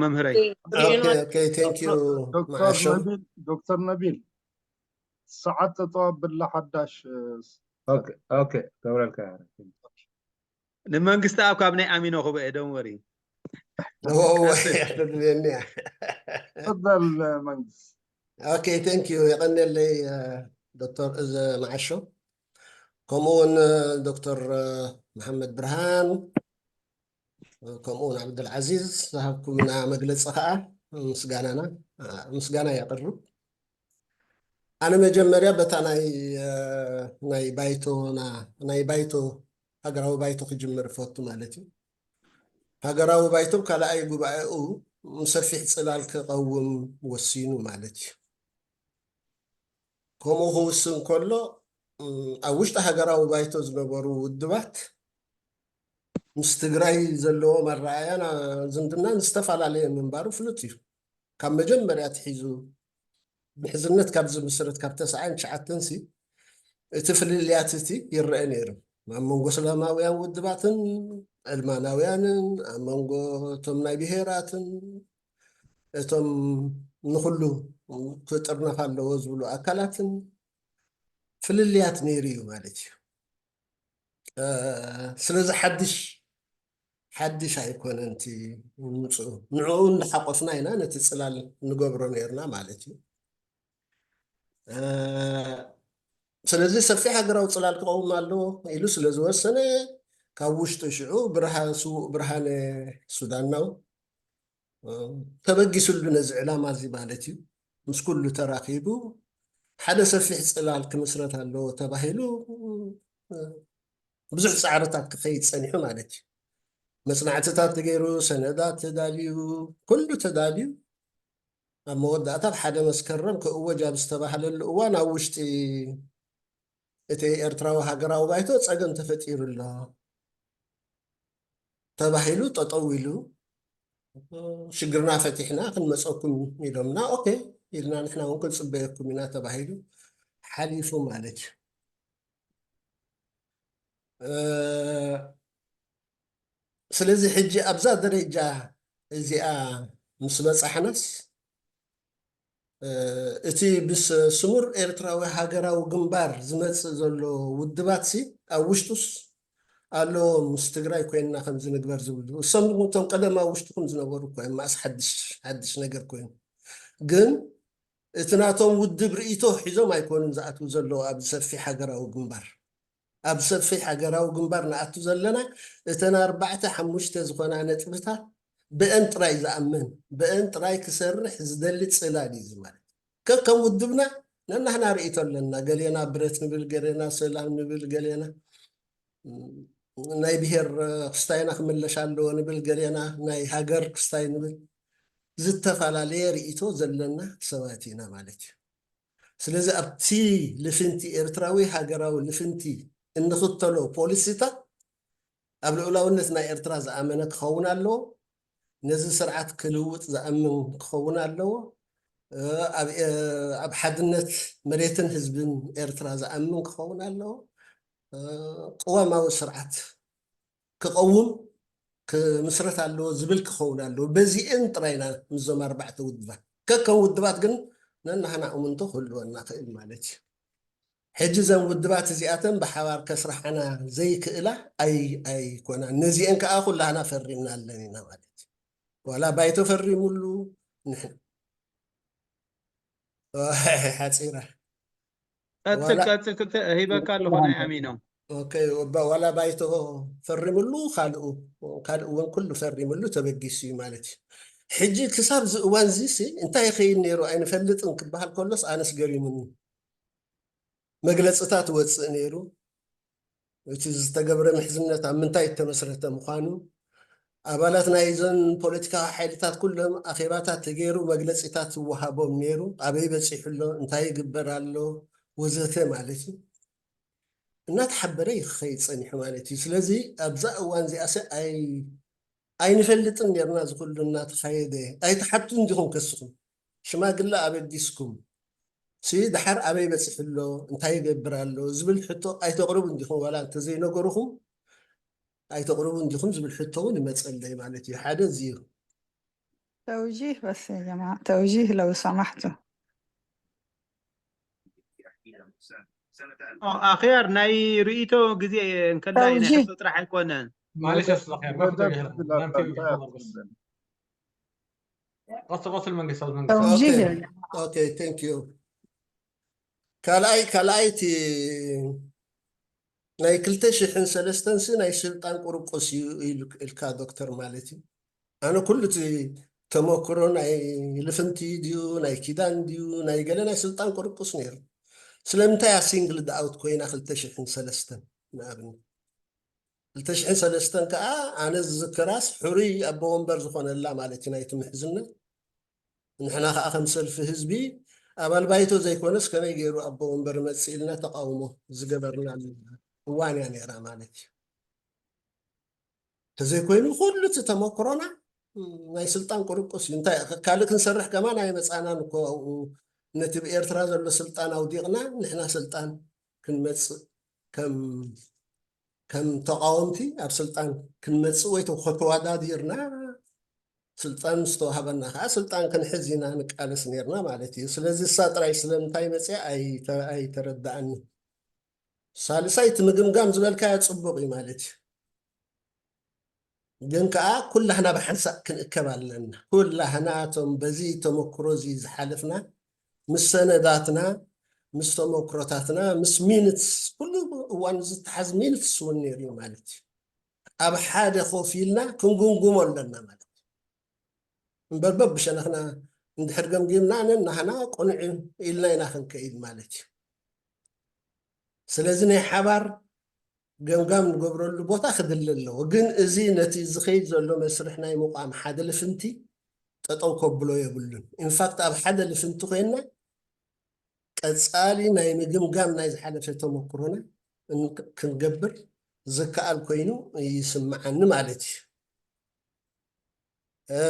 መምህረይ Okay, okay, thank you, ዶክተር መዓሾ። ነቢል ዶክተር ነቢል ሰዓት ጠጠው ኣብላ ሓዳሽ ኦኬ ኦኬ ገብረልካ ንመንግስቲ ኣብ ካብ ናይ ኣሚኖ ክበ ዶን ወሪ እወ፣ እወ፣ የድልየኒ እያ። ትፈደል መንግስት Okay, thank you. የቐንየለይ እ፣ ዶክተር እዘ መዓሾ ከምኡ እውን እ፣ ዶክተር እ፣ መሓመድ ብርሃን እ፣ ከምኡ እውን ዓብዱልዓዚዝ ዝሃብኩምና መግለፂ ከዓ ምስጋናና እ፣ ምስጋና የቕርብ። ኣነ መጀመርያ በታ ናይ እ፣ ናይ ባይቶና ናይ ባይቶ ሃገራዊ ባይቶ ክጅምር እፈቱ ማለት እዩ። ሃገራዊ ባይቶ ካልኣይ ጉባኤኡ ሰፊሕ ፅላል ክቐውም ወሲኑ ማለት እዩ። ከምኡ ክውስን ከሎ እም፣ ኣብ ውሽጢ ሃገራዊ ባይቶ ዝነበሩ ውድባት ምስ ትግራይ ዘለዎም ኣረኣያን ዝምድናን ዝተፈላለየ ምንባሩ ፍሉጥ እዩ። ካብ መጀመርያ ኣትሒዙ ምሕዝነት ካብ ዝምስረት ካብ ተስዓን ትሽዓተን ሲ እቲ ፍልልያት እቲ ይረአ ነይሩ ኣብ መንጎ ሰላማውያን ውድባትን ዕልማናውያንን ኣብ መንጎ እቶም ናይ ብሄራትን እቶም ንኩሉ ክጥርነፍ ኣለዎ ዝብሉ ኣካላትን ፍልልያት ነይሩ እዩ ማለት እዩ ስለዚ ሓድሽ ሓድሽ ኣይኮነን እቲ ምምፅኡ ንዕኡ እንዳሓቆፍና ኢና ነቲ ፅላል ንገብሮ ነርና ማለት እዩ ስለዚ ሰፊሕ ሃገራዊ ፅላል ክቐውም ኣለዎ ኢሉ ስለዝወሰነ ካብ ውሽጡ ሽዑ ብርሃ ስዉእ ብርሃነ ሱዳናዊ ተበጊስሉ ነዚ ዕላማ እዚ ማለት እዩ። ምስ ኩሉ ተራኺቡ ሓደ ሰፊሕ ጽላል ክምስረት ኣለዎ ተባሂሉ ብዙሕ ጻዕርታት ክኸይድ ጸኒሑ ማለት እዩ። መጽናዕትታት ተገይሩ፣ ሰነዳት ተዳልዩ፣ ኩሉ ተዳልዩ ኣብ መወዳእታ ኣብ ሓደ መስከረም ክእወጅ ኣብ ዝተባህለሉ እዋን ኣብ ውሽጢ እቲ ኤርትራዊ ሃገራዊ ባይቶ ጸገም ተፈጢሩ ኣሎ ተባሂሉ ጠጠው ኢሉ ሽግርና ፈቲሕና ክንመፀኩም ኢሎምና ኦኬ ኢልና ንሕና እውን ክንፅበየኩም ኢና ተባሂሉ ሓሊፉ ማለት እዩ። ስለዚ ሕጂ ኣብዛ ደረጃ እዚኣ ምስ በፃሕናስ እቲ ምስ ስሙር ኤርትራዊ ሃገራዊ ግንባር ዝመፅእ ዘሎ ውድባት ሲ ኣብ ውሽጡስ ኣለዎ ምስ ትግራይ ኮይንና ከምዚ ንግበር ዝብሉ እሶም እቶም ቀደም ኣብ ውሽጥኩም ዝነበሩ እኮ እዮም ማእስ ሓድሽ ሓድሽ ነገር ኮይኑ ግን እቲ ናቶም ውድብ ርእይቶ ሒዞም ኣይኮኑን ዝኣትዉ ዘለዉ ኣብ ሰፊሕ ሃገራዊ ግንባር ኣብ ሰፊሕ ሃገራዊ ግንባር ንኣቱ ዘለና እተን ኣርባዕተ ሓሙሽተ ዝኾና ነጥብታት ብአን ጥራይ ዝኣምን ብአን ጥራይ ክሰርሕ ዝደሊ ጽላል እዩ ማለት ከከም ውድብና ነናህና ርእይቶ ኣለና ገሌና ብረት ንብል ገሌና ሰላም ንብል ገሌና ናይ ብሄር ክስታይና ክምለሽ ኣለዎ ንብል ገሌና ናይ ሃገር ክስታይ ንብል ዝተፈላለየ ርእይቶ ዘለና ሰባት ኢና ማለት እዩ ስለዚ ኣብቲ ልፍንቲ ኤርትራዊ ሃገራዊ ልፍንቲ እንኽተሎ ፖሊሲታት ኣብ ልኡላውነት ናይ ኤርትራ ዝኣመነ ክኸውን ኣለዎ ነዚ ስርዓት ክልውጥ ዝኣምን ክኸውን ኣለዎ ኣብ ሓድነት መሬትን ህዝብን ኤርትራ ዝኣምን ክኸውን ኣለዎ ቅዋማዊ ስርዓት ክቐውም ክምስረት ኣለዎ ዝብል ክኸውን ኣለዎ በዚኤን ጥራይና ምዞም ኣርባዕተ ውድባት ከከም ውድባት ግን ነናህና እምንቶ ክህልወና ክእል ማለት እዩ ሕጂ ዘን ውድባት እዚኣተን ብሓባር ከስርሓና ዘይክእላ ኣይኮና ነዚአን ከዓ ኩላህና ፈሪምና ኣለን ኢና ማለት እዩ ዋላ ባይቶ ፈሪሙሉ ንሕና ሓፂራ ቀፅል ቀፅል ክልተ ሂበካ ኣለኹ ናይ ኣሚኖም ዋላ ባይቶ ፈሪምሉ ካልኡ ካልኡ እውን ኩሉ ፈሪምሉ ተበጊሱ እዩ ማለት እዩ ሕጂ ክሳብ ዝእዋን ዚሲ እንታይ ይኸይድ ነይሩ ኣይንፈልጥን ክበሃል ከሎስ ኣነስ ገሪሙኒ መግለፅታት ወፅእ ነይሩ እቲ ዝተገብረ ምሕዝነት ኣብ ምንታይ እተመስረተ ምዃኑ ኣባላት ናይዞን ፖለቲካዊ ሓይልታት ኩሎም ኣኼባታት ተገይሩ መግለፂታት ዝወሃቦም ነይሩ ኣበይ በፂሑ ኣሎ እንታይ ይግበር ኣሎ ወዘተ ማለት እዩ እናተሓበረ ይኸይድ ፀኒሑ ማለት እዩ ስለዚ ኣብዛ እዋን እዚኣሰ ኣይንፈልጥን ነርና ዝኩሉ እናተኻየደ ኣይትሓቱ እንዲኹም ከስኹም ሽማግለ ኣበጊስኩም ሲ ድሓር ኣበይ በፂሑ ኣሎ እንታይ ይገብር ኣሎ ዝብል ሕቶ ኣይተቕርቡ እንዲኹም ዋላ እንተዘይነገሩኹም ኣይተቕርቡ እንዲኹም ዝብል ሕቶ እውን ይመፀለይ ማለት እዩ ሓደ እዚ እዩ توجيه بس يا جماعة توجيه لو سمحتوا ኣኽያር ናይ ርእይቶ ግዜ እንከላይ ናይ ሕቶ ጥራሕ ኣይኮነን معلش استاذ اخير ما كنت اجهل انت يجهل بس غسل غسل من قصه من قصه توجيه okay thank you ካልኣይ ካልኣይቲ ናይ ክልተ ሽሕን ሰለስተን ሲ ናይ ስልጣን ቁርቁስ እዩ ኢልካ ዶክተር ማለት እዩ ኣነ ኩሉ እቲ ተመክሮ ናይ ልፍንቲ ድዩ ናይ ኪዳን ድዩ ናይ ገለ ናይ ስልጣን ቁርቁስ ነይሩ ስለምንታይ ያ ሲንግል ዳኣውት ኮይና ክልተ ሽሕን ሰለስተን ንኣብነት ክልተ ሽሕን ሰለስተን ከዓ ኣነ ዝዝክራስ ሕሩይ ኣቦ ወንበር ዝኾነላ ማለት እዩ ናይቲ ምሕዝነት ንሕና ከዓ ከም ሰልፊ ህዝቢ ኣባል ባይቶ ዘይኮነስ ከመይ ገይሩ ኣቦ ወንበር መፅእ ኢልና ተቃውሞ ዝገበርና እዋን እያ ነይራ ማለት እዩ ተዘይኮይኑ ኩሉ እቲ ተመክሮና ናይ ስልጣን ቁርቁስ እዩ እንታይ ካልእ ክንሰርሕ ከማን ኣይመፃናን እኮ ኣብኡ ነቲ ብኤርትራ ዘሎ ስልጣን ኣውዲቕና ንሕና ስልጣን ክንመፅእ ከም ከም ተቃወምቲ ኣብ ስልጣን ክንመፅእ ወይ ከተወዳዲርና ስልጣን ምስ ተዋሃበና ከዓ ስልጣን ክንሕዝ ኢና ንቃለስ ነርና ማለት እዩ ስለዚ እሳ ጥራይ ስለምንታይ መፅያ ኣይተረዳኣኒ ሳልሳይ እቲ ምግምጋም ዝበልካዮ ፅቡቅ እዩ ማለት እዩ ግን ከዓ ኩላህና ብሓንሳእ ክንእከብ ኣለና ኩላህና እቶም በዚ ተመክሮ እዚ ዝሓለፍና ምስ ሰነዳትና ምስ ተመክሮታትና ምስ ሚኒትስ ኩሉ እዋን ዝተሓዝ ሚኒትስ እውን ነይሩ እዩ ማለት እዩ ኣብ ሓደ ኮፍ ኢልና ክንጉምጉሞ ኣለና ማለት እዩ እምበር በብሸነኽና እንድሕር ገምጊምና ነናህና ቅኑዕ እዩ ኢልና ኢና ክንከይድ ማለት እዩ። ስለዚ ናይ ሓባር ገምጋም ንገብረሉ ቦታ ክድለ ኣለዎ። ግን እዚ ነቲ ዝኸይድ ዘሎ መስርሕ ናይ ምቋም ሓደ ልፍንቲ ጠጠው ከብሎ የብሉን። ኢንፋክት ኣብ ሓደ ልፍንቲ ኮይና ቀጻሊ ናይ ምግምጋም ናይ ዝሓለፈ ተመክሮና እን- ክንገብር ዝከኣል ኮይኑ ይስምዓኒ ማለት እዩ። እ፣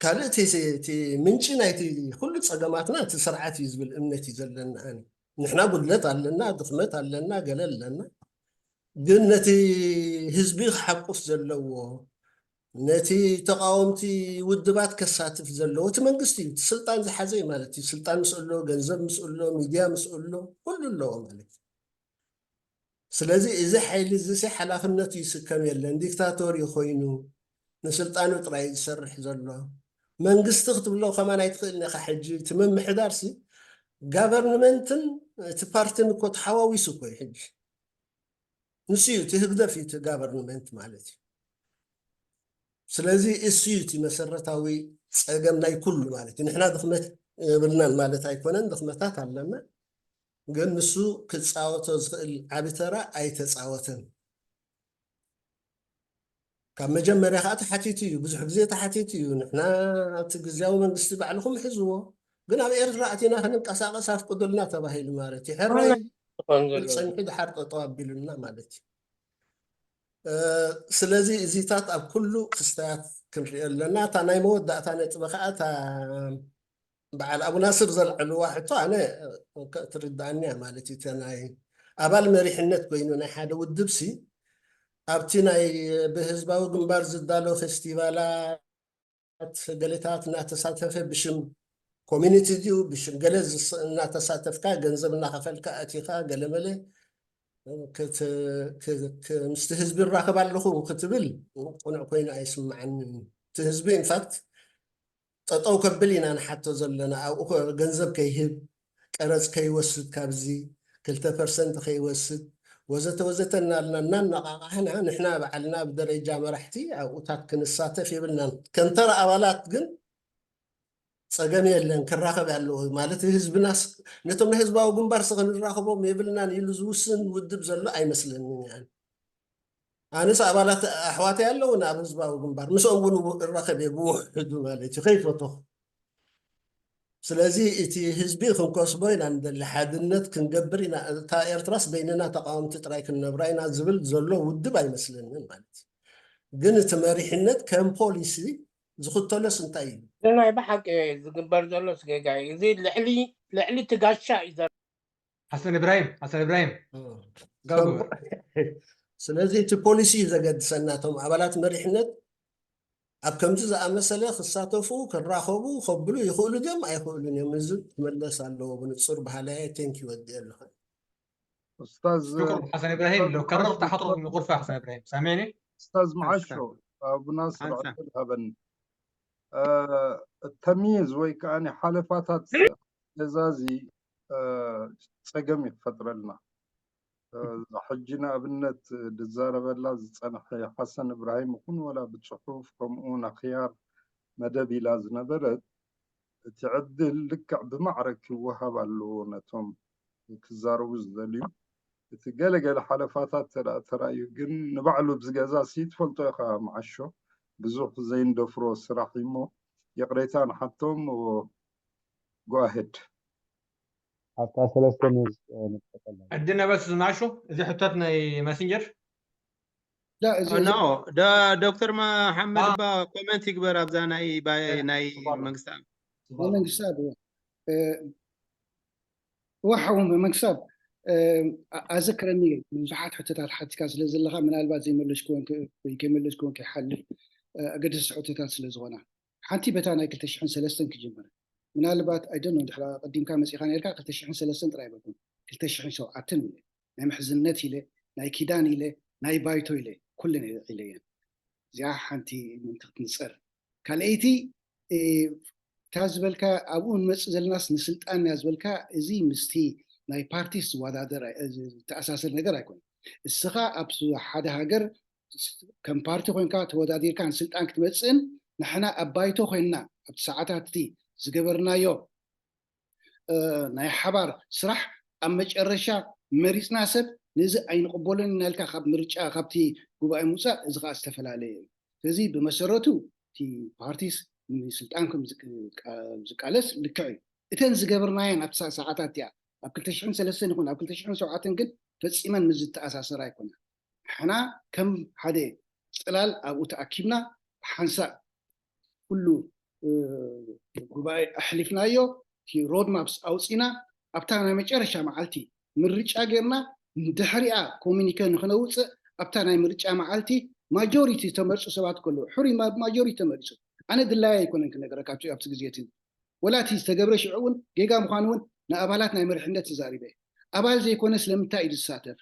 ካልእ እቲ እቲ ምንጪ ናይቲ ኩሉ ጸገማትና እቲ ስርዓት እዩ ዝብል እምነት እዩ ዘለና። ኣነ ንሕና ጉድለት ኣለና፣ ድኽመት ኣለና፣ ገለ ኣለና። ግን ነቲ ህዝቢ ክሓቁፍ ዘለዎ፣ ነቲ ተቃወምቲ ውድባት ከሳትፍ ዘለዎ እቲ መንግስቲ እዩ። እቲ ስልጣን ዝሓዘ እዩ ማለት እዩ። ስልጣን ምስ ኣሎ፣ ገንዘብ ምስ ኣሎ፣ ሚድያ ምስ ኣሎ፣ ኩሉ ኣለዎ ማለት እዩ። ስለዚ እዚ ሓይሊ እዚ ሲ ሓላፍነቱ ይስከም የለን። ዲክታቶር እዩ ኮይኑ ንስልጣኑ ጥራይ እዩ ዝሰርሕ ዘሎ። መንግስቲ ክትብሎ ከማን ኣይትኽእልን ኢኻ። ሕጂ እቲ ምምሕዳር ሲ ጋቨርንመንትን እቲ ፓርትን እኮ ተሓዋዊሱ እኮ እዩ ሕጂ። ንሱ እዩ እቲ ህግደፍ እዩ እቲ ጋቨርንመንት ማለት እዩ። ስለዚ እሱ እዩ እቲ መሰረታዊ ጸገም ናይ ኩሉ ማለት እዩ። ንሕና ድኽመት የብልናን ማለት ኣይኮነን፣ ድኽመታት ኣለና። ግን ንሱ ክጻወቶ ዝኽእል ዓቢ ተራ ኣይተጻወተን። ካብ መጀመርያ ከዓ ተሓቲቱ እዩ፣ ብዙሕ ግዜ ተሓቲቱ እዩ። ንሕና ኣብቲ ግዝያዊ መንግስቲ ባዕልኹም ሕዝዎ፣ ግን ኣብ ኤርትራ ኣቲና ክንንቀሳቐስ ኣፍቅዱልና ተባሂሉ ማለት እዩ። ሕራይ ጸኒሑ ድሓር ጠጠው ኣቢሉና ማለት እዩ። ስለዚ እዚታት ኣብ ኩሉ ክስተያት ክንሪኦ ኣለና። እታ ናይ መወዳእታ ነጥበ ከዓ እታ በዓል ኣቡ ናስር ዘልዐልዋ ሕቶ ኣነ ትርዳእኒ እያ ማለት እዩ። እተ ናይ ኣባል መሪሕነት ኮይኑ ናይ ሓደ ውድብ ሲ ኣብቲ ናይ ብህዝባዊ ግንባር ዝዳሎ ፌስቲቫላት ገሌታት እናተሳተፈ ብሽም ኮሚኒቲ ድዩ ብሽም ገለ እናተሳተፍካ ገንዘብ እናኸፈልካ ኣቲኻ ገለመለ ምስቲ ህዝቢ ይራኸብ ኣለኹ ክትብል ቁኑዕ ኮይኑ ኣይስምዓንን። እቲ ህዝቢ ኢንፋክት ጠጠው ከብል ኢና ንሓቶ ዘለና ኣብኡ ገንዘብ ከይህብ ቀረፅ ከይወስድ ካብዚ ክልተ ፐርሰንት ከይወስድ ወዘተ ወዘተ እናልና እናነቃቃሕና ንሕና ባዕልና ብደረጃ መራሕቲ ኣብኡታት ክንሳተፍ የብልናን። ከምተራ ኣባላት ግን ፀገም የለን ክራኸብ ኣለዎ ማለት ህዝብናስ ነቶም ናይ ህዝባዊ ግንባር ስ ክንራኸቦም የብልናን ኢሉ ዝውስን ውድብ ዘሎ ኣይመስለንን። ኣነስ ኣባላት ኣሕዋተይ ኣለውን ኣብ ህዝባዊ ግንባር ምስኦም እውን እራኸብ እየ ብውሕዱ ማለት እዩ ከይፈተኹ። ስለዚ እቲ ህዝቢ ክንከስቦ ኢና ንደሊ ሓድነት ክንገብር ኢና እታ ኤርትራስ በይንና ተቃወምቲ ጥራይ ክንነብራ ኢና ዝብል ዘሎ ውድብ ኣይመስለንን ማለት እዩ። ግን እቲ መሪሕነት ከም ፖሊሲ ዝኽተሎስ እንታይ እዩ? ናይ ብሓቂ ዝግበር ዘሎ ስጌጋ እዩ። እዚ ልዕሊ ልዕሊ ትጋሻ እዩ ዘር ሓሰን እብራሂም ሓሰን እብራሂም ስለዚ እቲ ፖሊሲ እዩ ዘገድሰና። እቶም ኣባላት መሪሕነት ኣብ ከምዚ ዝኣመሰለ ክሳተፉ ክራኸቡ ከብሉ ይኽእሉ ድዮም ኣይኽእሉን እዮም? እዚ ክመለስ ኣለዎ ብንፁር ባህላየ። ቴንኪ ወዲ ኣለኹ። ኡስታዝ ሽኩር ሓሰን እብራሂም ለው ከረር ተሓቶ ይቁርፋ ሓሰን እብራሂም ሳሚዕኒ ኡስታዝ መዓሾ ኣቡ ናስር ዕድል ሃበኒ። ተምይዝ ወይ ከዓ ሓለፋታት ገዛ እዚ ፀገም እዩ ክፈጥረልና። ሕጂ ንኣብነት ዝዛረበላ ዝፀንሐ ሓሰን እብራሂም ይኹን ወላ ብፅሑፍ ከምኡ እውን ኣኽያር መደብ ኢላ ዝነበረት እቲ ዕድል ልክዕ ብማዕረ ክወሃብ ኣለዎ ነቶም ክዛረቡ ዝደልዩ። እቲ ገለገለ ሓለፋታት ተደኣ ተራእዩ ግን ንባዕሉ ኣብዚ ገዛ ሲ ትፈልጦ ኢኻ መዓሾ ብዙሕ ዘይንደፍሮ ስራሕ እሞ ይቕሬታ ንሓቶም። Go ahead። ኣብታ ሰለስተ ኒውስ ንጥቀቀላ ዕድል ነበስ ዝናሹ እዚ ሕቶት ናይ መሲንጀር لا እዚ ኖ ዶ- ዶክተር መሓመድ ባ ኮመንት ይግበር ኣብዛ ናይ ባይ- ናይ መንግስቲ ናይ መንግስቲ ኣብ እዋ ሓዎም መንግስቲ ኣብ ኣዘክረኒ ብዙሓት ሕቶታት ሓቲካ ስለ ዘለካ ምናልባት ዘይመለስክዎን ወይ ከይመለስክዎን ከይሓልፍ ኣገደስቲ ሕቶታት ስለ ዝኾና ሓንቲ በታ ናይ ክልተ ሽሕን ሰለስተን ክጅምር ምናልባት ኣይደኖ ድሕራ ቀዲምካ መፂኻ ነርካ ክልተ ሽሕን ሰለስተን ጥራይ በልኩም ክልተ ሽሕን ሸውዓተን ናይ ምሕዝነት ኢለ ናይ ኪዳን ኢለ ናይ ባይቶ ኢለ ኩለን ኢለ እየን እዚኣ ሓንቲ ምእንቲ ክትንፀር ካልኣይቲ እታ ዝበልካ ኣብኡ ንመፅእ ዘለናስ ንስልጣን እያ ዝበልካ እዚ ምስቲ ናይ ፓርቲ ዝወዳደር ተኣሳስር ነገር ኣይኮነ እስኻ ኣብ ሓደ ሃገር ከም ፓርቲ ኮይንካ ተወዳዲርካ ንስልጣን ክትመፅእን ንሕና ኣብ ባይቶ ኮይንና ኣብቲ ሰዓታት እቲ ዝገበርናዮ ናይ ሓባር ስራሕ ኣብ መጨረሻ መሪፅና ሰብ ነዚ ኣይንቕበሎን እናልካ ካብ ምርጫ ካብቲ ጉባኤ ምውፃእ እዚ ከዓ ዝተፈላለየ እዩ። ስለዚ ብመሰረቱ እቲ ፓርቲስ ንስልጣን ከም ዝቃለስ ልክዕ እዩ። እተን ዝገበርናየን ኣብቲ ሰዓታት እቲኣ ኣብ ክልተ ሽሕን ሰለስተን ይኹን ኣብ ክልተ ሽሕን ሸውዓተን ግን ፈፂመን ምስ ዝተኣሳሰራ ኣይኮነን። ንሕና ከም ሓደ ፅላል ኣብኡ ተኣኪብና ብሓንሳእ ኩሉ ጉባኤ ኣሕሊፍናዮ፣ እቲ ሮድማፕስ ኣውፂና ኣብታ ናይ መጨረሻ መዓልቲ ምርጫ ጌርና ድሕሪኣ ኮሚኒከ ንክነውፅእ ኣብታ ናይ ምርጫ መዓልቲ ማጆሪቲ ተመርፁ ሰባት ከለዉ ሕሩይ ማጆሪቲ ተመሪፁ። ኣነ ድላይ ኣይኮነን ክነገረካ ኣብቲ ግዜ እቲ ወላ እቲ ዝተገብረ ሽዑ እውን ጌጋ ምዃኑ እውን ንኣባላት ናይ መሪሕነት ተዛሪበ። ኣባል ዘይኮነ ስለምንታይ እዩ ዝሳተፍ?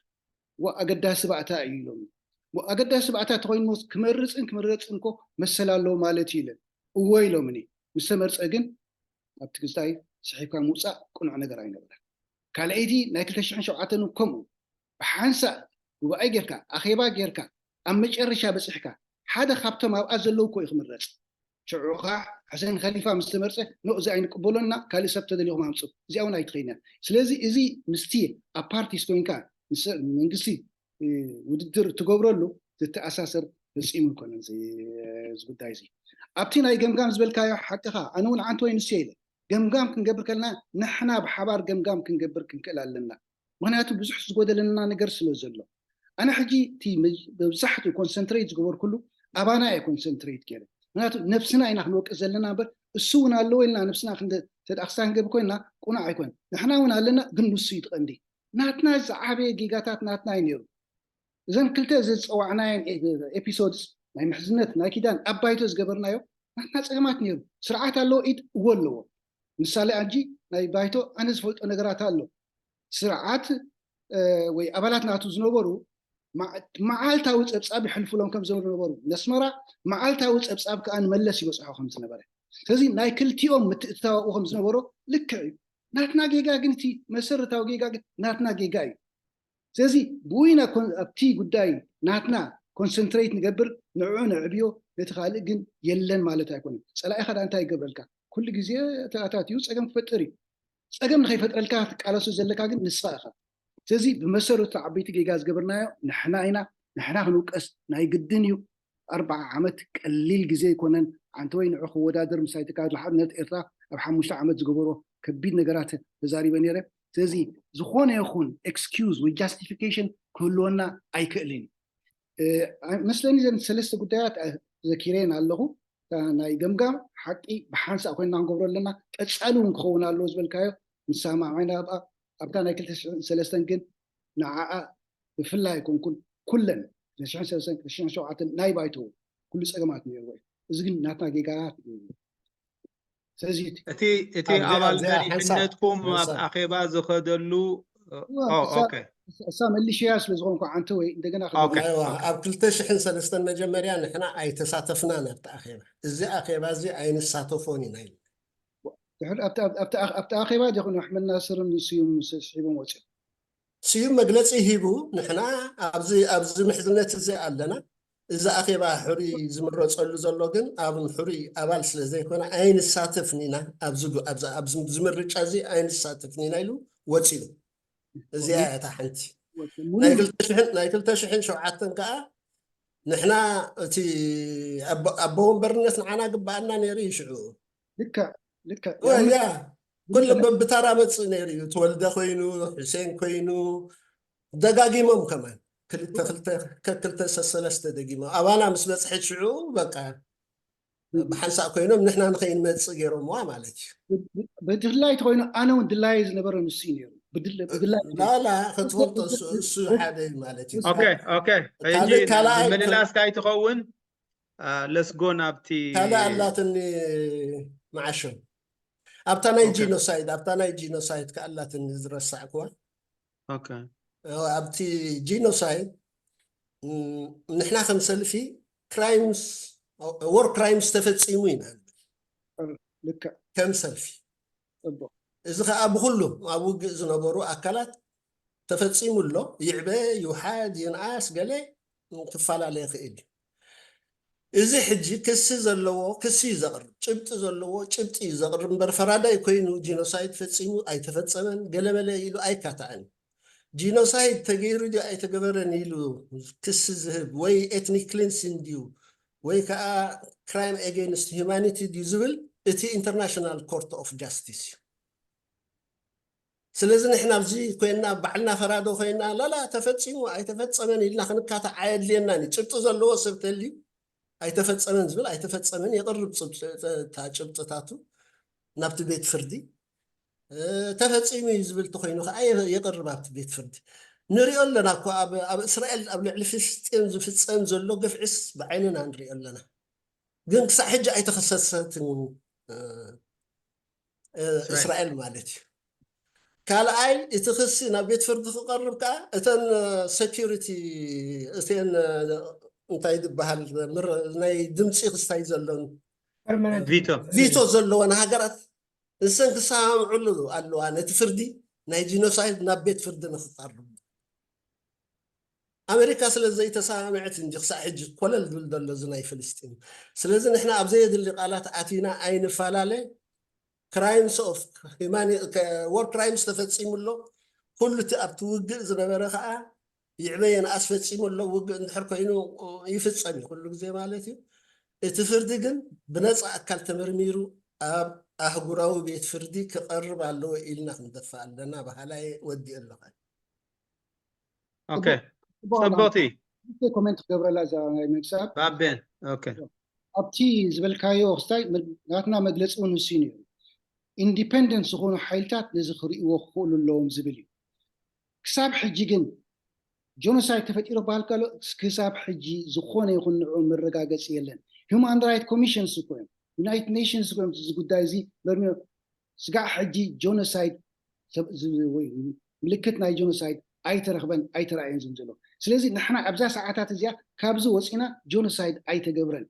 ኣገዳሲ ባእታ እዩ ኢሎም። ኣገዳሲ ባእታ ተኮይኑ ክመርፅን ክምረፅን እኮ መሰል ኣለዎ ማለት እዩ ኢለን። እዎ ኢሎምኒ። ምስ ተመርፀ ግን ኣብቲ ግዝታይ ስሒብካ ምውፃእ ቅኑዕ ነገር ኣይነበረን። ካልኣይቲ ናይ ክልተ ሽሕን ሸውዓተን ከምኡ ብሓንሳእ ጉባኤ ጌርካ ኣኼባ ጌርካ ኣብ መጨረሻ በፂሕካ ሓደ ካብቶም ኣብኣ ዘለዉ እኮ እዩ ክምረፅ። ሽዑ ከዓ ሕሰን ከሊፋ ምስ ተመርፀ ኖ እዚ ኣይንቅበሎና ካልእ ሰብ ተደሊኹም ኣምፁ እዚኣ እውን ኣይትኸይድና። ስለዚ እዚ ምስቲ ኣብ ፓርቲስ ኮይንካ መንግስቲ ውድድር እትገብረሉ ዝተኣሳሰር ፈፂሙ ይኮነን እዚ ጉዳይ እዚ። ኣብቲ ናይ ገምጋም ዝበልካዮ ሓቅኻ ኣነ እውን ዓንተ ወይ ንስ ኢለ ገምጋም ክንገብር ከለና ንሕና ብሓባር ገምጋም ክንገብር ክንክእል ኣለና። ምክንያቱ ብዙሕ ዝጎደለና ነገር ስለ ዘሎ ኣነ ሕጂ እቲ መብዛሕትኡ ኮንሰንትሬት ዝገበርኩሉ ኣባና እየ ኮንሰንትሬት ገይረ። ምክንያቱ ነብስና ኢና ክንወቅስ ዘለና እምበር እሱ እውን ኣለዎ ኢልና ነብስና ተደኣክስታ ክንገብር ኮይና ቁኑዕ ኣይኮን። ንሕና እውን ኣለና ግን ንሱ እዩ ትቐንዲ። ናትና ዝዓበየ ጌጋታት ናትና እዩ ነይሩ። እዘን ክልተ ዝፀዋዕናየን ኤፒሶድስ ናይ ምሕዝነት ናይ ኪዳን ኣብ ባይቶ ዝገበርናዮ ናትና ፀገማት ነይሩ። ስርዓት ኣለዎ ኢድ እዎ ኣለዎ። ምሳሌ ኣጂ ናይ ባይቶ ኣነ ዝፈልጦ ነገራት ኣሎ። ስርዓት ወይ ኣባላት ናቱ ዝነበሩ መዓልታዊ ፀብፃብ ይሕልፍሎም ከም ዝነበሩ ነበሩ ነስመራ መዓልታዊ ፀብፃብ ከዓ ንመለስ ይበፅሖ ከም ዝነበረ። ስለዚ ናይ ክልቲኦም ምትእትታው ኣብኡ ከም ዝነበሮ ልክዕ እዩ። ናትና ጌጋ ግን እቲ መሰረታዊ ጌጋ ግን ናትና ጌጋ እዩ። ስለዚ ብውይና ኣብቲ ጉዳይ ናትና ኮንሰንትሬት ንገብር ንዕዑ ንዕብዮ ነቲ ካልእ ግን የለን ማለት ኣይኮነን። ፀላኢኻ ዳ እንታይ ይገብረልካ? ኩሉ ግዜ ተኣታትዩ ፀገም ክፈጥር እዩ። ፀገም ንኸይፈጥረልካ ትቃለሶ ዘለካ ግን ንስኻ ኢኻ። ስለዚ ብመሰረቱ ዓበይቲ ጌጋ ዝገበርናዮ ንሕና ኢና። ንሕና ክንውቀስ ናይ ግድን እዩ። ኣርባዓ ዓመት ቀሊል ግዜ ኣይኮነን። ዓንተ ወይ ንዑ ክወዳደር ምሳይ ተካል ሓድነት ኤርትራ ኣብ ሓሙሽተ ዓመት ዝገበሮ ከቢድ ነገራት ተዛሪበ ነይረ። ስለዚ ዝኾነ ይኹን ኤክስኪውዝ ወይ ጃስቲፊኬሽን ክህልወና ኣይክእልን። መስለኒ ዘን ሰለስተ ጉዳያት ዘኪረን ኣለኹ። ናይ ገምጋም ሓቂ ብሓንሳእ ኮይና ክንገብሮ ኣለና። ቀፃሊ እውን ክኸውን ኣለዎ ዝበልካዮ ንሰማማዕና ኣብኣ ኣብታ ናይ ክልተ ሽሕን ሰለስተን ግን ንዓኣ ብፍላይ ኣይኮንኩን ኩለን ክልተ ሽሕን ሰለስተን ክልተ ሽሕን ሸውዓተን ናይ ባይቶ ኩሉ ፀገማት ነይርዎ እዩ። እዚ ግን ናትና ጌጋታት እዩ። ስለዚ እቲ እቲ ኣባል መሪሕነትኩም ኣብ ኣኼባ ዝኸደሉ እሳ መልሽያ ስለ ዝኾንኩ ዓንተ ወይ እንደገና ኣብ ክልተ ሽሕን ሰለስተን መጀመርያ ንሕና ኣይተሳተፍናን ኣብቲ ኣኼባ። እዚ ኣኼባ እዚ ኣይንሳተፎን ኢና ኢልና። ድሕሪ ኣብቲ ኣብቲ ኣብቲ ኣኼባ ዲኹን ኣሕመድ ናስርን ንስዩም ስሒቦም ወፂኦም። ስዩም መግለፂ ሂቡ፣ ንሕና ኣብዚ ኣብዚ ምሕዝነት እዚ ኣለና፣ እዚ ኣኼባ ሕሩይ ዝምረፀሉ ዘሎ ግን ኣብ ሕሩይ ኣባል ስለ ዘይኮነ ኣይንሳተፍን ኢና፣ ኣብዚ ኣብዚ ኣብዚ ምርጫ እዚ ኣይንሳተፍን ኢና ኢሉ ወፂኡ። እዚኣ እያ እታ ሓንቲ። ናይ ክልተ ሽሕን ናይ ክልተ ሽሕን ሸውዓተን ከዓ ንሕና እቲ ኣቦ ወንበርነት ንዓና ግበኣና ነይሩ እዩ ሽዑ። ልክዕ ልክዕ ያ ኩሉ በብተራ መፅእ ነይሩ እዩ። ተወልደ ኮይኑ፣ ሕሴን ኮይኑ፣ ደጋጊሞም ከማን ክልተ ክልተ ከክልተ ሰሰለስተ ደጊሞም ኣባና ምስ በፅሐት ሽዑ በቃ ብሓንሳእ ኮይኖም ንሕና ንኸይንመፅእ ገይሮምዋ ማለት እዩ። ብድላይ ተኮይኑ ኣነ እውን ድላየ ዝነበረ ንሱ እዩ ነይሩ። ብድል- ብድላይ ላላ ክትፈልጦ እሱ- እሱ ሓደ እዩ ማለት እዩ። ኦኬ ኦኬ ሕጂ ካልእ- ካልኣይ- ምልላስ ካይትኸውን ለስጎ ናብቲ ካልእ ኣላትኒ መዓሾ ኣብታ ናይ ኦኬ። ጂኖሳይድ ኣብታ ናይ ጂኖሳይድ ከኣላትኒ ዝረሳዕክዋ ኦኬ። ኣብቲ ጂኖሳይድ ም፣ ንሕና ከም ሰልፊ ክራይምስ ወር ክራይምስ ተፈፂሙ ኢና ንብል። ልክዕ ከም ሰልፊ ፅቡቅ እዚ ከዓ ብኩሉ ኣብ ውግእ ዝነበሩ ኣካላት ተፈፂሙ ኣሎ። ይዕበ ይውሓድ ይንኣስ ገለ ክፈላለ ይኽእል እዩ። እዚ ሕጂ ክሲ ዘለዎ ክሲ እዩ ዘቕርብ፣ ጭብጢ ዘለዎ ጭብጢ እዩ ዘቕርብ እምበር ፈራዳይ ኮይኑ ጂኖሳይድ ፈፂሙ ኣይተፈፀመን ገለመለ ኢሉ ኣይካታዕን። ጂኖሳይድ ተገይሩ ድዩ ኣይተገበረን ኢሉ ክሲ ዝህብ ወይ ኤትኒክ ክሊንሲንግ ድዩ ወይ ከዓ ክራይም ኤጌንስት ሂማኒቲ ድዩ ዝብል እቲ ኢንተርናሽናል ኮርት ኦፍ ጃስቲስ እዩ። ስለዚ ንሕና ኣብዚ ኮይና ባዕልና ፈራዶ ኮይና ላላ ተፈፂሙ ኣይተፈፀመን ኢልና ክንካታዕ ኣየድልየናን እዩ። ጭብጢ ዘለዎ ሰብ ተልዩ ኣይተፈፀመን ዝብል ኣይተፈፀመን የቕርብ እታ ጭብጥታቱ ናብቲ ቤት ፍርዲ። ተፈፂሙ እዩ ዝብል ተኮይኑ ከዓ የቕርብ ኣብቲ ቤት ፍርዲ። ንሪኦ ኣለና እኮ ኣብ እስራኤል ኣብ ልዕሊ ፍልስጤም ዝፍፀም ዘሎ ግፍዒስ ብዓይንና ንሪኦ ኣለና። ግን ክሳብ ሕጂ ኣይተኸሰሰትን እስራኤል ማለት እዩ። ካልኣይ እቲ ክሲ ናብ ቤት ፍርዲ ክቐርብ ከዓ እተን ሰኪሪቲ እተን እንታይ ዝበሃል ናይ ድምፂ ክስታይ ዘሎን ቪቶ ቪቶ ዘለወን ሃገራት ንሰን ክሰማምዕሉ ኣለዋ ነቲ ፍርዲ ናይ ጂኖሳይድ ናብ ቤት ፍርዲ ንክቐርብ። ኣሜሪካ ስለ ዘይተሰማምዐት እንጂ ክሳዕ ሕጂ ኮለል ዝብል ዘሎ እዚ ናይ ፍልስጢን። ስለዚ ንሕና ኣብ ዘየድሊ ቃላት ኣቲና ኣይንፈላለ። ክራይምስ ኦፍ ዋር ክራይምስ ተፈፂሙ ኣሎ። ኩሉ እቲ ኣብቲ ውግእ ዝነበረ ከዓ ይዕበየን ኣስፈፂሙ ኣሎ። ውግእ እንድሕር ኮይኑ ይፍፀም እዩ ኩሉ ግዜ ማለት እዩ። እቲ ፍርዲ ግን ብነፃ ኣካል ተመርሚሩ ኣብ ኣህጉራዊ ቤት ፍርዲ ክቐርብ ኣለዎ ኢልና ክንደፍእ ኣለና። በሃላይ ወዲእ ኣለኻ። ኦኬ ጽቡቕቲ ኮሜንት ክገብረላ እዛ ናይ መግዛት ባቤን ኦኬ ኣብቲ ዝበልካዮ ክስታይ ናትና መግለፂ እውን ውስን እዩ። ኢንዲፐንደንት ዝኾኑ ሓይልታት ነዚ ክርእይዎ ክኽእሉ ኣለዎም ዝብል እዩ። ክሳብ ሕጂ ግን ጀኖሳይድ ተፈጢሩ በሃል ከሎ ክሳብ ሕጂ ዝኾነ ይኹን ንዑ መረጋገፂ የለን። ሁማን ራይት ኮሚሽንስ እኮ እዮም ዩናይትድ ኔሽንስ እኮ እዮም እዚ ጉዳይ እዚ መርሚሮ ስጋዕ ሕጂ ጀኖሳይድ ምልክት ናይ ጀኖሳይድ ኣይተረኽበን ኣይተረኣየን ዝም ዘሎ። ስለዚ ንሕና ኣብዛ ሰዓታት እዚኣ ካብዚ ወፂና ጀኖሳይድ ኣይተገብረን።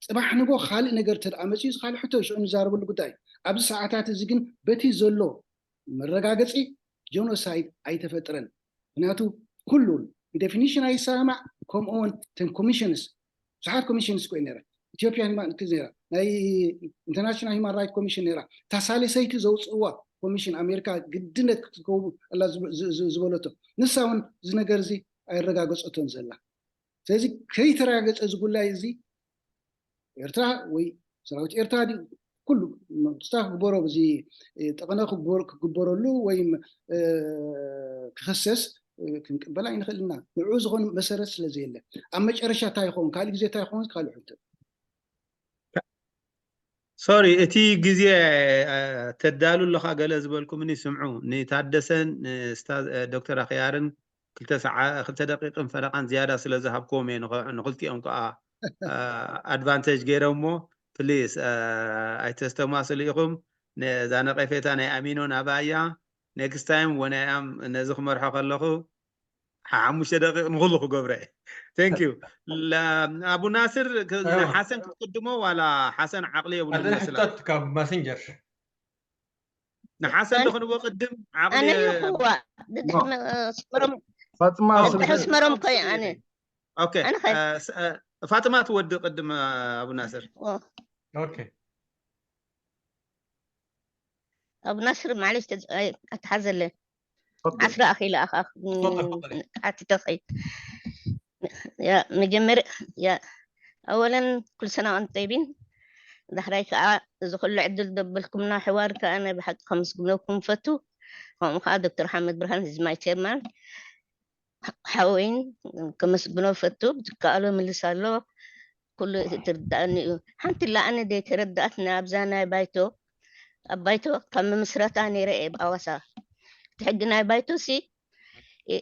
ፅባሕ ንጎ ካልእ ነገር ተደኣ መፅኡ እዚ ካልእ ሕቶ ሽዑ ንዛረበሉ ጉዳይ። ኣብዚ ሰዓታት እዚ ግን በቲ ዘሎ መረጋገፂ ጀኖሳይድ ኣይተፈጥረን። ምክንያቱ ኩሉ ብዴፊኒሽን ኣይሰማማዕ። ከምኡውን ተን ኮሚሽንስ ብዙሓት ኮሚሽንስ ኮይ ነረ ኢትዮጵያ ነራ ናይ ኢንተርናሽናል ሂማን ራይት ኮሚሽን ነራ እታ ሳልሰይቲ ዘውፅእዋ ኮሚሽን ኣሜሪካ ግድነት ክትከው ኣላ ዝበለቶ ንሳ እውን እዚ ነገር እዚ ኣይረጋገፀቶን ዘላ። ስለዚ ከይተረጋገፀ እዚ ጉዳይ እዚ ኤርትራ ወይ ሰራዊት ኤርትራ ኩሉ ስታ ክግበሮ እዚ ጠቐነ ክግበረሉ ወይ ክኸሰስ ክንቅበል ኣይንኽእል ኢና። ንዕኡ ዝኾነ መሰረት ስለ ዘየለ ኣብ መጨረሻ እንታይ ይኸውን ካልእ ግዜ እንታይ ይኸውን ካልእ ሕቶ። ሶሪ እቲ ግዜ ተዳሉ ኣለኻ ገለ ዝበልኩምኒ ስምዑ ንታደሰን ዶክተር ኣኽያርን ክልተ ደቂቕን ፈረቓን ዝያዳ ስለ ዝሃብክዎም እየ ንኽልቲኦም ከዓ ኣድቫንቴጅ ገይረ እሞ ፕሊስ ኣይተስተማስሉ ኢኹም። ነዛ ነቐፌታ ናይ ኣሚኖ ናባያ ኔክስት ታይም ወናያም ነዚ ክመርሖ ከለኹ ሓሙሽተ ደቂቕ ንኹሉ ክገብረ ቴንክ ዩ። ኣቡ ናስር ንሓሰን ክትቅድሞ ዋላ ሓሰን ዓቕሊ የብሉ መስላ ካብ ማሰንጀር ንሓሰን ዶ ክንቦ ቅድም ዓቕሊ ኣነ ይኹዋ ድድሕሪ መስመሮም ፋጥማ ድድሕሪ መስመሮም ኮይ ኣነ ኦኬ ፋጥማ ትወዲ ቅድም ኣቡ ናስር ኦኬ ኣቡ ናስር ማለሽ ኣትሓዘለ ዓስራ ኣኺለ ኣኻ ሓቲተ ኸይድ መጀመርያ ኣወለን ኩልሰና ኣንጠይቢን ዳሕራይ ከዓ እዚ ኩሉ ዕድል ደበልኩምና ሕዋር ከዓ ናይ ብሓቂ ከመስግነኩም ፈቱ። ከምኡ ከዓ ዶክተር ሓመድ ብርሃን ህዝማይ ቸርማን ሓወይን ከመስግኖ ፈቱ። ብዝከኣሎ ምልስ ኣሎ። ኩሉ ትርዳእኒ እዩ። ሓንቲ ለኣነ ዘይተረዳእትና ኣብዛ ናይ ባይቶ ኣብ ባይቶ ካብ ምምስረታ ነይረ እየ ብኣዋሳ እቲ ሕጊ ናይ ባይቶ ሲ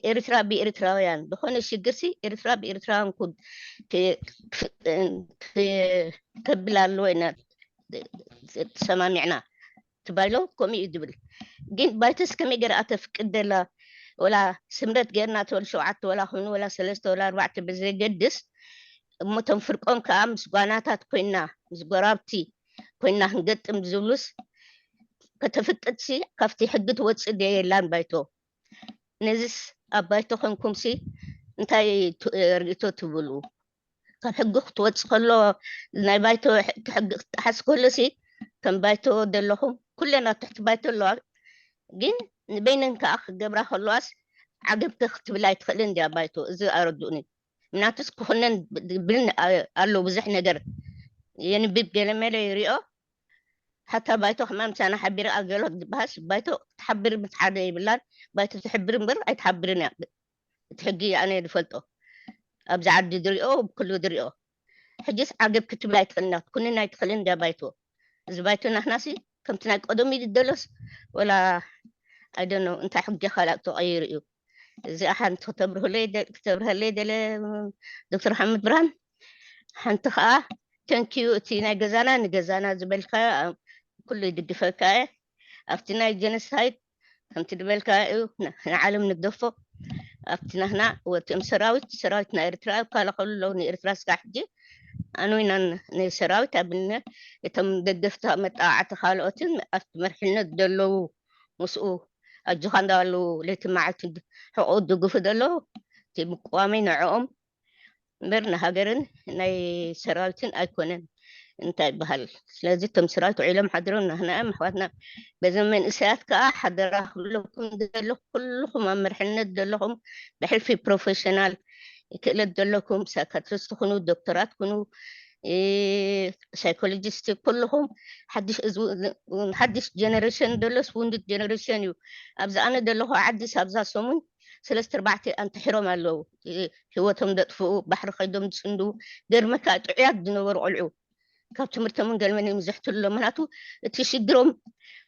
ኤርትራ ብኤርትራውያን ዝኾነ ሽግር ሲ ኤርትራ ብኤርትራውያን ኩድ ተብል ኣለዎ ኢና ተሰማሚዕና ትባይሎ ከምኡ እዩ ዝብል ግን ባይቶስ ከመይ ገይራ ተፍቅደላ ወላ ስምረት ገይርና ተወል ሸውዓተ ወላ ኮይኑ ወላ ሰለስተ ወላ ኣርባዕተ ብዘይገድስ እሞ ቶም ፍርቆም ከዓ ምስ ጓናታት ኮይና ምስ ጎራብቲ ኮይና ክንገጥም ዝብሉስ ከተፍቅድሲ ካብቲ ሕጊ ትወፅእ ደ የላን ባይቶ ነዚስ ኣብ ባይቶ ኮንኩምሲ እንታይ ርኢቶ ትብሉ? ካብ ሕጊ ክትወፅ ከሎ ናይ ባይቶ ሕጊ ክትጠሓስ ከሎ ሲ ከም ባይቶ ዘለኹም ኩለን ኣብ ትሕቲ ባይቶ ኣለዋ። ግን ንበይነን ከዓ ክገብራ ከለዋስ ዓገብቲ ክትብል ኣይትኽእልን እንዲያ ባይቶ። እዚ ኣረድኡኒ። ምናቱስ ክኹነን ብል ኣሎ ብዙሕ ነገር የንብብ ገለመለ ይሪኦ። ሓታ ባይቶ ከማ ምሳና ሓቢረ ኣገሎት ዝበሃስ ባይቶ ክትሓብር ምስ ሓደ ይብላን ባይቶ ትሕብር እምበር ኣይትሓብርን እያ። እቲ ሕጊ ኣነ ዝፈልጦ ኣብዚ ዓዲ ዝሪኦ ኩሉ ዝሪኦ። ሕጅስ ዓገብ ክትብል ኣይትኽእልና ክትኩንን ኣይትኽእልን እንዳ ባይቶ። እዚ ባይቶ ናህናሲ ከምቲ ናይ ቀደሙ እዩ ዝደሎስ ወላ ኣይደኖ እንታይ ሕጊ ካልእ ተቐይሩ እዩ። እዚኣ ሓንቲ ክተብርህለይ ደ- ክተብርሀለይ ደለ ዶክተር ሓመድ ብርሃን ሓንቲ ከዓ ተንኪዩ እቲ ናይ ገዛና ንገዛና ዝበልካ ኩሉ ይድግፈካ እየ። ኣብቲ ናይ ጀኖሳይድ ከምቲ ዝበልካ እዩ ንዓለም ንግደፎ። ኣብቲ ናህና ወትም ሰራዊት ሰራዊት ናይ ኤርትራ ይከላኸሉ ኣለዉ ንኤርትራ ስጋ ሕጂ ኣንዊናን ንሰራዊት ኣብነት እቶም ደገፍቲ መጣቃዕቲ ካልኦትን ኣብቲ መርሕነት ዘለዉ ምስኡ ኣጆኻ እንዳበሉ ለይቲ መዓልቲ ሕቆ ድግፉ ዘለዉ እቲ ምቅዋመይ ንዕኦም እምበር ንሃገርን ናይ ሰራዊትን ኣይኮነን። እንታይ ይበሃል? ስለዚ እቶም ሰራዊት ውዒሎም ሓድሮም ናህና እዮም ኣሕዋትና። በዞም መንእሰያት ከዓ ሓደራ ክብለኩም ዘሎ ኩልኹም ኣብ መርሕነት ዘለኹም ብሕልፊ ፕሮፌሽናል ክእለት ዘለኩም ሳይካትሪስት ኩኑ ዶክተራት ኩኑ ሳይኮሎጂስት ኩልኹም ሓድሽ ጀነሬሽን ዘሎስ ውንድድ ጀነሬሽን እዩ። ኣብዚ ኣነ ዘለኹ ዓዲስ ኣብዛ ሰሙን ሰለስተ ኣርባዕተ ኣንትሒሮም ኣለዉ። ህይወቶም ዘጥፍኡ ባሕሪ ከይዶም ዝስንዱ ገርመካ ጥዑያት ዝነበሩ ቆልዑ ካብ ትምህርቶምን ገልመን እዮም ዝሕትሉ ኣሎ ምክንያቱ እቲ ሽግሮም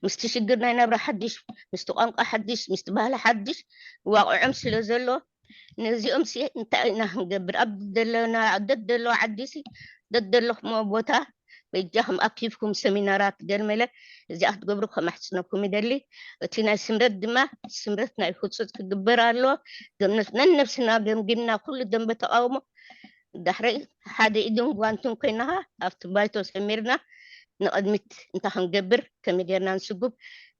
ምስቲ ሽግር ናይ ናብራ ሓድሽ ምስቲ ቋንቋ ሓድሽ ምስቲ ባህሊ ሓድሽ ዋቑዖም ስለ ዘሎ ነዚኦም ሲ እንታይ ኢና ክንገብር ኣብ ዘለና ደደሎ ዓዲ ሲ ደደለኹሞ ቦታ በጃኹም ኣኪብኩም ሰሚናራት ገርመለ እዚኣ ክትገብሩ ከማሕፅነኩም ይደሊ። እቲ ናይ ስምረት ድማ ስምረት ናይ ህፁፅ ክግበር ኣሎ። ገምነት ነነብስና ገምጊምና ኩሉ ደንበ ተቃውሞ ዳሕረይ ሓደ ኢድን ጓንትን ኮይናኻ ኣብቲ ባይቶ ሰሚርና ንቕድሚት እንታይ ክንገብር ከመይ ጌርና ንስጉብ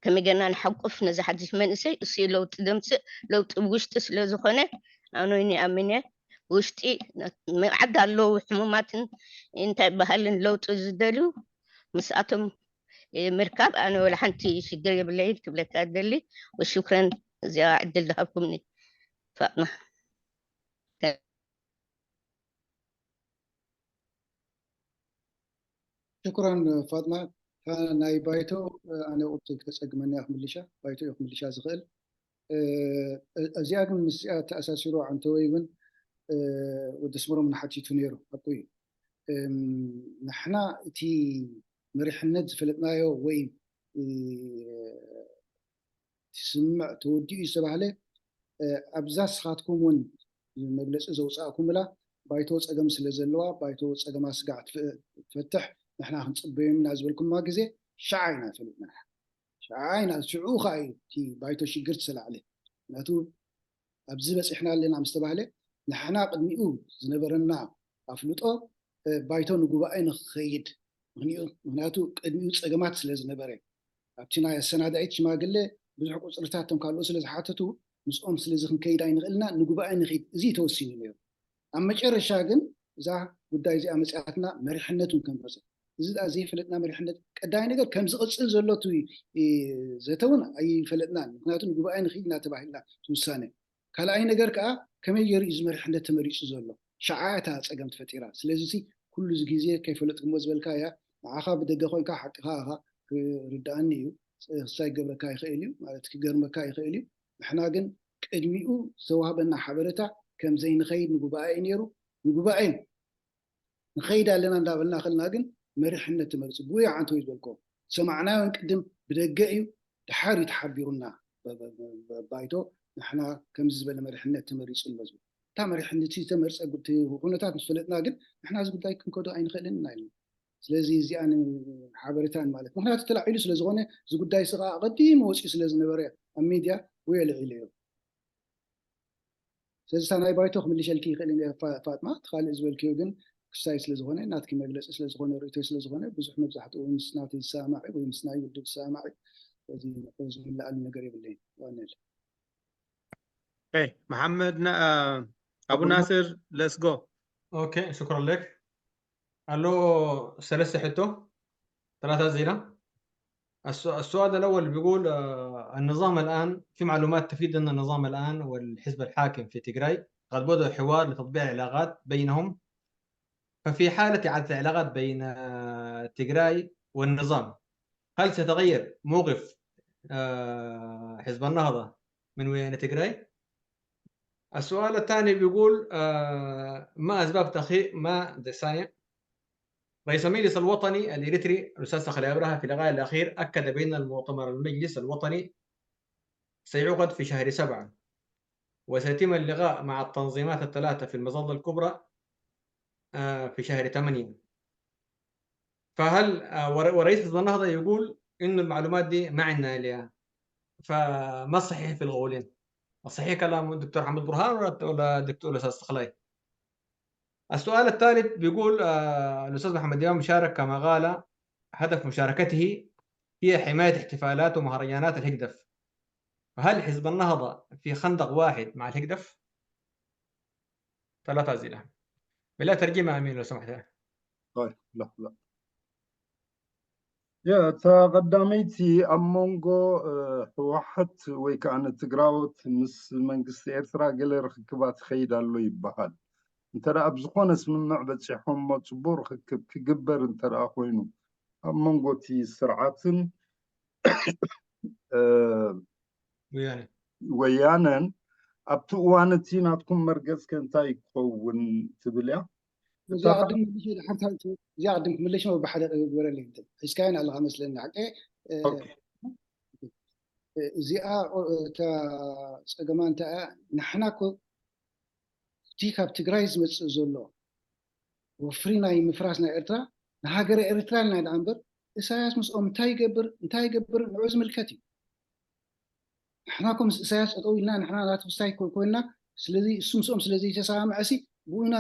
ከመይ ጌርና ንሓቁፍ ነዚ ሓድሽ መንእሰይ እሱ ለውጢ ደምፅእ ለውጢ ብውሽጢ ስለ ዝኾነ ኣኖይኒ ኣሚነ ውሽጢ መዓድ ኣለዉ ሕሙማትን እንታይ በሃልን ለውጢ ዝደልዩ ምስኣቶም ምርካብ ኣነ ወላ ሓንቲ ሽግር የብለይን ክብለካ ደሊ ወሽክረን እዚኣ ዕድል ዝሃብኩምኒ ፋጥና ሽኩራን ፋጥና ናይ ባይቶ ኣነ ቁርት ክተፀግመኒ ክምልሻ ባይቶ እዩ ክምልሻ ዝኽእል እዚኣ ግን ምስዚኣ ተኣሳሲሮ ዓንተወይ እውን ወዲ ኣስመሮም ንሓቲቱ ነይሩ ሓቁ እዩ ንሕና እቲ መሪሕነት ዝፈለጥናዮ ወይ ትስምዕ ተወዲኡ ዝተባህለ ኣብዛ ስኻትኩም እውን መግለፂ ዘውፃእኩምላ ባይቶ ፀገም ስለ ዘለዋ ባይቶ ፀገማ ስጋዕ ትፈትሕ ንሕና ክንፅበዮም ኢና ዝበልኩማ ግዜ ሸዓ ኢና ፈሊጥና ሸዓ ኢና ሽዑ ከዓ እዩ እቲ ባይቶ ሽግር ተሰላዕለ ምክንያቱ ኣብዚ በፂሕና ኣለና ምስ ተባህለ ንሕና ቅድሚኡ ዝነበረና ኣፍልጦ ባይቶ ንጉባኤ ንክኸይድ ምክንያቱ ቅድሚኡ ፀገማት ስለ ዝነበረ ኣብቲ ናይ ኣሰናዳኢት ሽማግለ ብዙሕ ቁፅርታት ቶም ካልኦ ስለ ዝሓተቱ ምስኦም ስለዚ ክንከይድ ኣይንኽእልና ንጉባኤ ንኽድ እዚ ተወሲኑ ነይሩ ኣብ መጨረሻ ግን እዛ ጉዳይ እዚኣ መፅኣትና መሪሕነት እውን ከምረፀ እዚ ኣ ዘይፈለጥና መሪሕነት ቀዳይ ነገር ከም ዝቕፅል ዘሎ ዘተ እውን ኣይፈለጥናን ምክንያቱ ንጉባኤ ንኽድ እናተባሂልና ትውሳነ ካልኣይ ነገር ከዓ ከመይ ገይሩ እዩ ዝመርሕነት ተመሪፁ ዘሎ ሸዓ እታ ፀገም ተፈጢራ ስለዚ ኩሉ እዚ ግዜ ከይፈለጥኩሞ ዝበልካ እያ ንዓኻ ብደገ ኮይንካ ሓቅኻ ኢኻ ክርድኣኒ እዩ ክሳይ ገብረካ ይኽእል እዩ ማለት ክገርመካ ይኽእል እዩ ንሕና ግን ቅድሚኡ ዝተዋህበና ሓበረታ ከም ዘይንኸይድ ንጉባኤ እዩ ነይሩ ንጉባኤ ንኸይድ ኣለና እንዳበልና ከልና ግን መሪሕነት ተመሪፁ ብኡ ዓንተወይ ዝበልኮ ሰማዕናዮን ቅድም ብደገ እዩ ድሓር እዩ ተሓቢሩና ባይቶ ንሕና ከምዚ ዝበለ መሪሕነት ተመሪፁ ንበዝቡ እታ መሪሕነት ዝተመርፀ ኩነታት ምስ ፈለጥና ግን ንሕና እዚ ጉዳይ ክንከዶ ኣይንኽእልን ኢና ኢልና ስለዚ እዚኣ ሓበሬታን ማለት ምክንያቱ ተላዒሉ ስለዝኾነ እዚ ጉዳይ ስኻ ኣቐዲሙ ወፂኡ ስለዝነበረ ኣብ ሚድያ ወይ ኣልዒለዮ ስለዚ ናይ ባይቶ ክምልሸልኪ ይኽእል ፋጥማ እቲ ካልእ ዝበልክዮ ግን ክሳይ ስለዝኾነ ናትኪ መግለፂ ስለዝኾነ ርእቶ ስለዝኾነ ብዙሕ መብዛሕትኡ ምስ ናተይ ዝሰማማዕ ወይ ምስ ናይ ውድብ ዝሰማማዕ እዚ ዝምልኣሉ ነገር የብለይን ዋነል መሓመድ أبو ناصر، let's go. أوكي، شكرا لك. ألو، ثلاثة حتو ثلاثة زينة. السؤال الأول بيقول آه، النظام الآن، في معلومات تفيد أن النظام الآن والحزب الحاكم في تيغراي قد بدأوا حوار لتطبيع علاقات بينهم، ففي حالة إعادة العلاقات بين آه، تيغراي والنظام، هل سيتغير موقف آه، حزب النهضة من ويانا تيغراي؟ السؤال الثاني بيقول آه، ما أسباب تأخير ما ديسايا رئيس المجلس الوطني الإريتري الأستاذ سخلي أبرهة في لقائه الأخير أكد بأن المؤتمر المجلس الوطني سيعقد في شهر سبعة، وسيتم اللقاء مع التنظيمات الثلاثة في المظلة الكبرى آه، في شهر ثمانية. فهل آه، ور- ورئيس حزب النهضة يقول إنه المعلومات دي ما عندنا ليها، فما الصحيح في القولين؟ الصحيح كلام الدكتور حمد برهان ولا ولا الدكتور الأستاذ سخلي؟ السؤال الثالث بيقول آه، الأستاذ محمد إمام مشارك كما قال، هدف مشاركته هي حماية احتفالات ومهرجانات الهجدف، فهل حزب النهضة في خندق واحد مع الهجدف؟ ثلاثة أسئلة بلا ترجمة أمين لو سمحت. طيب، لا، لا. ያ፣ እታ ቀዳመይቲ ኣብ መንጎ፣ እ፣ ህወሓት ወይ ከዓ ንትግራዎት ምስ መንግስቲ ኤርትራ ገለ ርኽክባት ይኸይድ ኣሎ ይበሃል። እንተ ደኣ ኣብ ዝኾነ ስምምዕ በጺሖም እሞ ጽቡቕ ርኽክብ ክግበር እንተ ደኣ ኮይኑ ኣብ መንጎ እቲ ስርዓትን፣ እ፣ ወያነ። ወያነን ኣብቲ እዋን እቲ ናትኩም መርገጽ ከ እንታይ ክኸውን ትብል እያ? እዚኣ ቅድም ክምልሽ እየ፣ ሓንቲ እዚኣ ቅድም ክምልሽ እሞ ብሓደ ግበረለይ እንተ ሒዝካየን ኣለኻ መስለኒ። ሓቂ፣ እ፣ ኦኬ። እዚኣ፣ ኦ፣ እታ ጸገማ እንታይ እያ? ንሕና እኮ እቲ ካብ ትግራይ ዝመጽእ ዘሎ ወፍሪ ናይ ምፍራስ ናይ ኤርትራ፣ ንሃገረ ኤርትራ ኢልና ኢና እምበር፣ ኢሳያስ ምስኦም እንታይ ይገብር፣ እንታይ ይገብር፣ ንዑ ዝምልከት እዩ። ንሕና እኮ ምስ ኢሳያስ ጠጠው ኢልና፣ ንሕና ናቱ ክስታይ ኮ-፣ ኮይንና፣ ስለዚ እሱ ምስኦም ስለ ዘይተሰማምዐ ሲ፣ ብኡ ኢና፣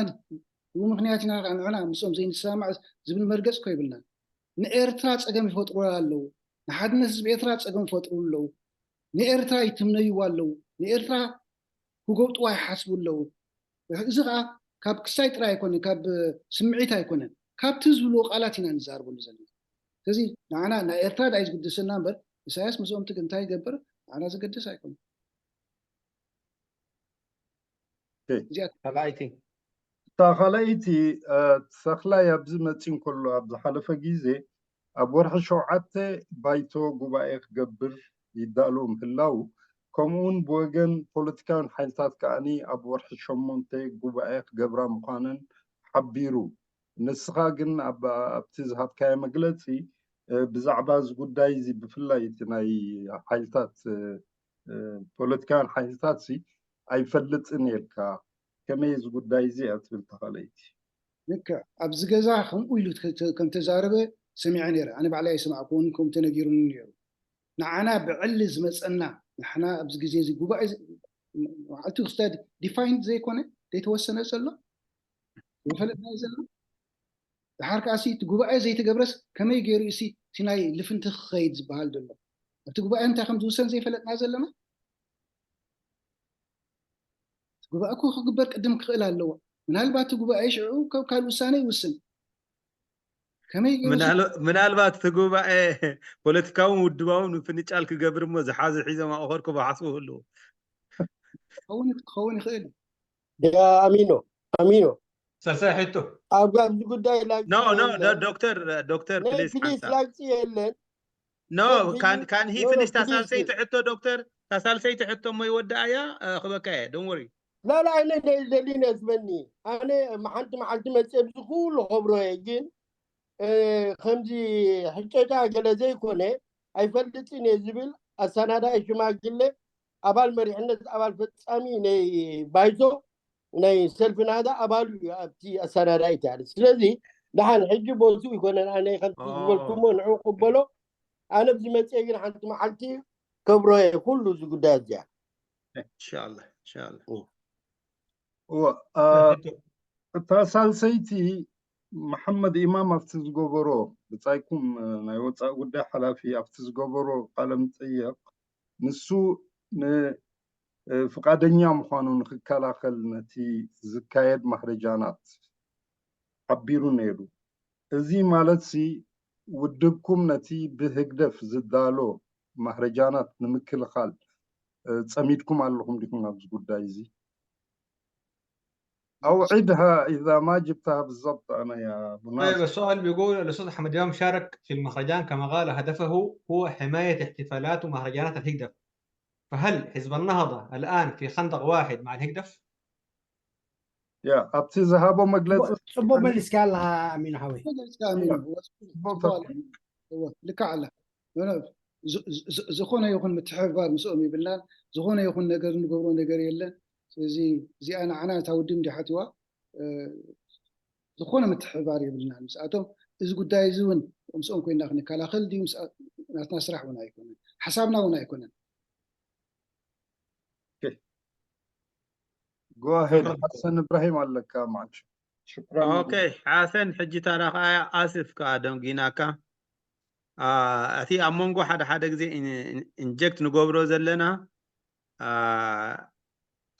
ብኡ ምኽንያት ኢና ንሕና ምስኦም ዘይንሰማማዕ ዝብል መርገጽ እኮ የብልናን። ንኤርትራ ጸገም ይፈጥሩላ ኣለዉ። ንሓድነት ህዝቢ ኤርትራ ጸገም ይፈጥሩ ኣለዉ። ንኤርትራ ይትምነይዋ ኣለዉ። ንኤርትራ ክጎብጥዋ ይሓስቡ ኣለዉ። እዚ ኸዓ ካብ ክስታይ ጥራይ ኣይኮነን፣ ካብ ስምዒት ኣይኮነን፣ ካብቲ ዝብልዎ ቃላት ኢና ንዛረበሉ ዘለና። ስለዚ ንዓና ናይ ኤርትራ ድኣ እዩ ዝግድሰና እምበር፣ ኢሳያስ ምስኦም ትግ-፣ እንታይ ይገብር ንዓና ዝገድስ ኣይኮነን። ኦኬ። እዚኣ ካልኣይቲ እታ ካልኣይቲ፣ እ፣ ተኽላይ ኣብዚ መፂ እንከሎ፣ ኣብ ዝሓለፈ ግዜ ኣብ ወርሒ ሸውዓተ ባይቶ ጉባኤ ክገብር ይዳሎ ምህላው፣ ከምኡውን ብወገን ፖለቲካውያን ሓይልታት ከኣኒ ኣብ ወርሒ ሸሞንተ ጉባኤ ክገብራ ምዃነን ሓቢሩ። ንስኻ ግን ኣብ-፣ ኣብቲ ዝሃብካዮ መግለፂ፣ እ፣ ብዛዕባ እዚ ጉዳይ እዚ፣ ብፍላይ እቲ ናይ ሓይልታት፣ እ፣ እ፣ ፖለቲካውያን ሓይልታት ሲ ኣይፈልጥን ኢልካ፣ ከመይ እዚ ጉዳይ እዚ እያ ትብል እታ ካልኣይቲ? ልክዕ ኣብዚ ገዛ ከምኡ ኢሉ ተ-፣ ተ-፣ ከም ተዛረበ ሰሚዐ ነይረ። ኣነ ባዕለይ ኣይሰማዕኩዎን፣ ከምኡ ተነጊሩኒ ነይሩ። ንዓና ብዕሊ ዝመፀና፣ ንሕና ኣብዚ ግዜ እዚ ጉባኤ ዝ-፣ መዓልቲ ክስታይ ዲፋይንድ ዘይኮነ፣ ዘይተወሰነ ዘሎ፣ ዘይፈለጥናዮ ዘለና። ድሓር ከኣ ሲ እቲ ጉባኤ ዘይተገብረስ ከመይ ገይሩ ሲ እቲ ናይ ልፍንቲ ክኸይድ ዝበሃል ዘሎ? ኣብቲ ጉባኤ እንታይ ከም ዝውሰን ዘይፈለጥና ዘለና? እቲ ጉባኤ እኮ ክግበር ቅድም ክኽእል ኣለዎ። ምናልባት እቲ ጉባኤ ሽዑ ካብ ካልእ ውሳነ ይውስን። ከመይ ገይሩ ሲ ምናል-፣ ምናልባት እቲ ጉባኤ ፖለቲካውን ውድባውን ምፍንጫል ክገብር እሞ ዝሓዙ ሒዞም ኣቑሑት ክበሓሱ ይህልዉ። ክኸውን፣ ክኸውን ይኽእል እዩ። ያ ኣሚኖ፣ ኣሚኖ፣ ሳልሳይ ሕቶ ኣብ ኣብዚ ጉዳይ ላግፂ No, no, የለን። ዶክተር፣ ዶክተር፣ ናይ ፕሊዝ ፕሊስ ሓንሳብ። ላግፂ የለን። No, ሰልፊ can, can he No, no, finish? እታ please, ሳልሰይቲ please. ሕቶ ዶክተር፣ እታ ሳልሰይቲ ሕቶ እሞ ይወድኣ እያ፣ እ፣ ክበካ እየ፣ don't worry። ላላ፣ ኣነ ደ-፣ ደሊነ ዝበኒ። ኣነ ም-፣ ሓንቲ መዓልቲ መፅአ፣ ብዚ ኩሉ ኸብሮ እየ፣ ግን፣ እ፣ ከምዚ ሕጨጫ ገለ ዘይኮነ፣ ኣይፈልጥን እየ ዝብል ኣሰናዳኢ ሽማግለ፣ ኣባል መሪሕነት፣ ኣባል ፈጻሚ ናይ ባይቶ፣ ናይ ሰልፊ ናህዳ ኣባሉ እዩ ኣብቲ ኣሰናዳኢት፣ ያኒ። ስለዚ፣ ደሓን ሕጂ ቦትኡ ይኮነን፣ ኣነ ከምቲ ኦ። ዝበልኩሞ ንዑ ቅበሎ። ኣነ ብዚ መፅአ ግን ሓንቲ መዓልቲ ከብሮ እየ ኩሉ እዚ ጉዳይ እዚኣ። ኢንሻላህ፣ ኢንሻላህ። እወ፣ እ፣ እታ ሳልሰይቲ፣ መሓመድ ኢማም ኣብቲ ዝገበሮ፣ ብጻይኩም፣ እ፣ ናይ ወጻኢ ጉዳይ ሓላፊ ኣብቲ ዝገበሮ ቃለ መጠይቕ፣ ንሱ ን-፣ ፍቃደኛ ምዃኑ ንክከላኸል ነቲ ዝካየድ ማህረጃናት ሓቢሩ ነይሩ። እዚ ማለትሲ ውድብኩም ነቲ ብህግደፍ ዝዳሎ ማህረጃናት ንምክልኻል ጸሚድኩም ኣለኹም ዲኹም ኣብዚ ጉዳይ እዚ? أو عدها إذا ما جبتها بالضبط أنا يا أبو ناصر. طيب، السؤال بيقول: الأستاذ أحمد إمام شارك في المهرجان كما قال هدفه هو حماية احتفالات ومهرجانات الهجدف، فهل حزب النهضة الآن في خندق واحد مع الهجدف؟ يا أبتي ذهبوا مجلس. ጽቡቕ መሊስካ ኣለኻ ኣሚን ሓወይ። መግለጽካ ኣሚን ጽቡቕ ተትኪ። ልክዕ ኣላ። ዝኾነ ይኹን ምትሕብባር ምስኦም ይብልናን ዝኾነ ይኹን ነገር እንገብሮ ነገር የለን። ስለዚ እዚኣ ንዓና እታ ውድብ እንዲሓትዋ ዝኾነ ምትሕብባር የብልናን ምስኣቶም። እዚ ጉዳይ እዚ እውን ምስኦም ኮይና ክንከላኸል ድዩ ናትና ስራሕ እውን ኣይኮነን፣ ሓሳብና እውን ኣይኮነን። Go ahead. ሓሰን እብራሂም ኣለካ ማዕሽ። ሽክራን። ኦኬ ሓሰን፣ ሕጂ ታራ ከኣ ኣስፍ ከኣ ደንጊናካ። እቲ ኣብ መንጎ ሓደ ሓደ ግዜ ኢንጀክት ንገብሮ ዘለና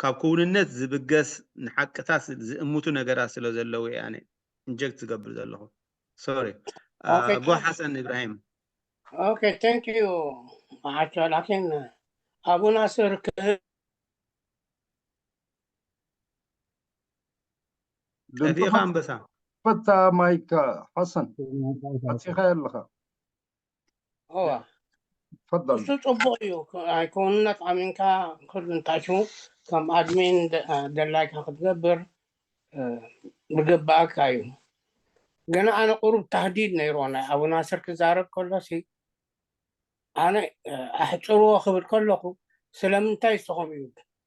ካብ ክውንነት ዝብገስ ንሓቅታት ዝእምቱ ነገራት ስለ ዘለዉ እየ ኣነ ኢንጀክት ዝገብር ዘለኹ። ሶሪ። ጎ ሓሰን ኢብራሂም። Okay, thank you. ማዓቸው ላኪን ኣቡ ናስር ጠፊእኻ ኣንበሳ። ፈታ ማይክ ሓሰን ኣቲኻ ኣለኻ። እዋ ፈዳል እሱ ጽቡቕ እዩ። ኣይኮንነት ኣሚንካ ኩሉ እንታሹ ከም ኣድሚን ደላይካ ክትገብር ዝግባኣካ እዩ። ገና ኣነ ቁሩብ ታህዲድ ነይርዎ ናይ ኣቡ ናስር ክዛረብ ከሎ ሲ ኣነ ኣሕፅርዎ ክብል ከለኹ ስለምንታይ ዝኸውን እዩ።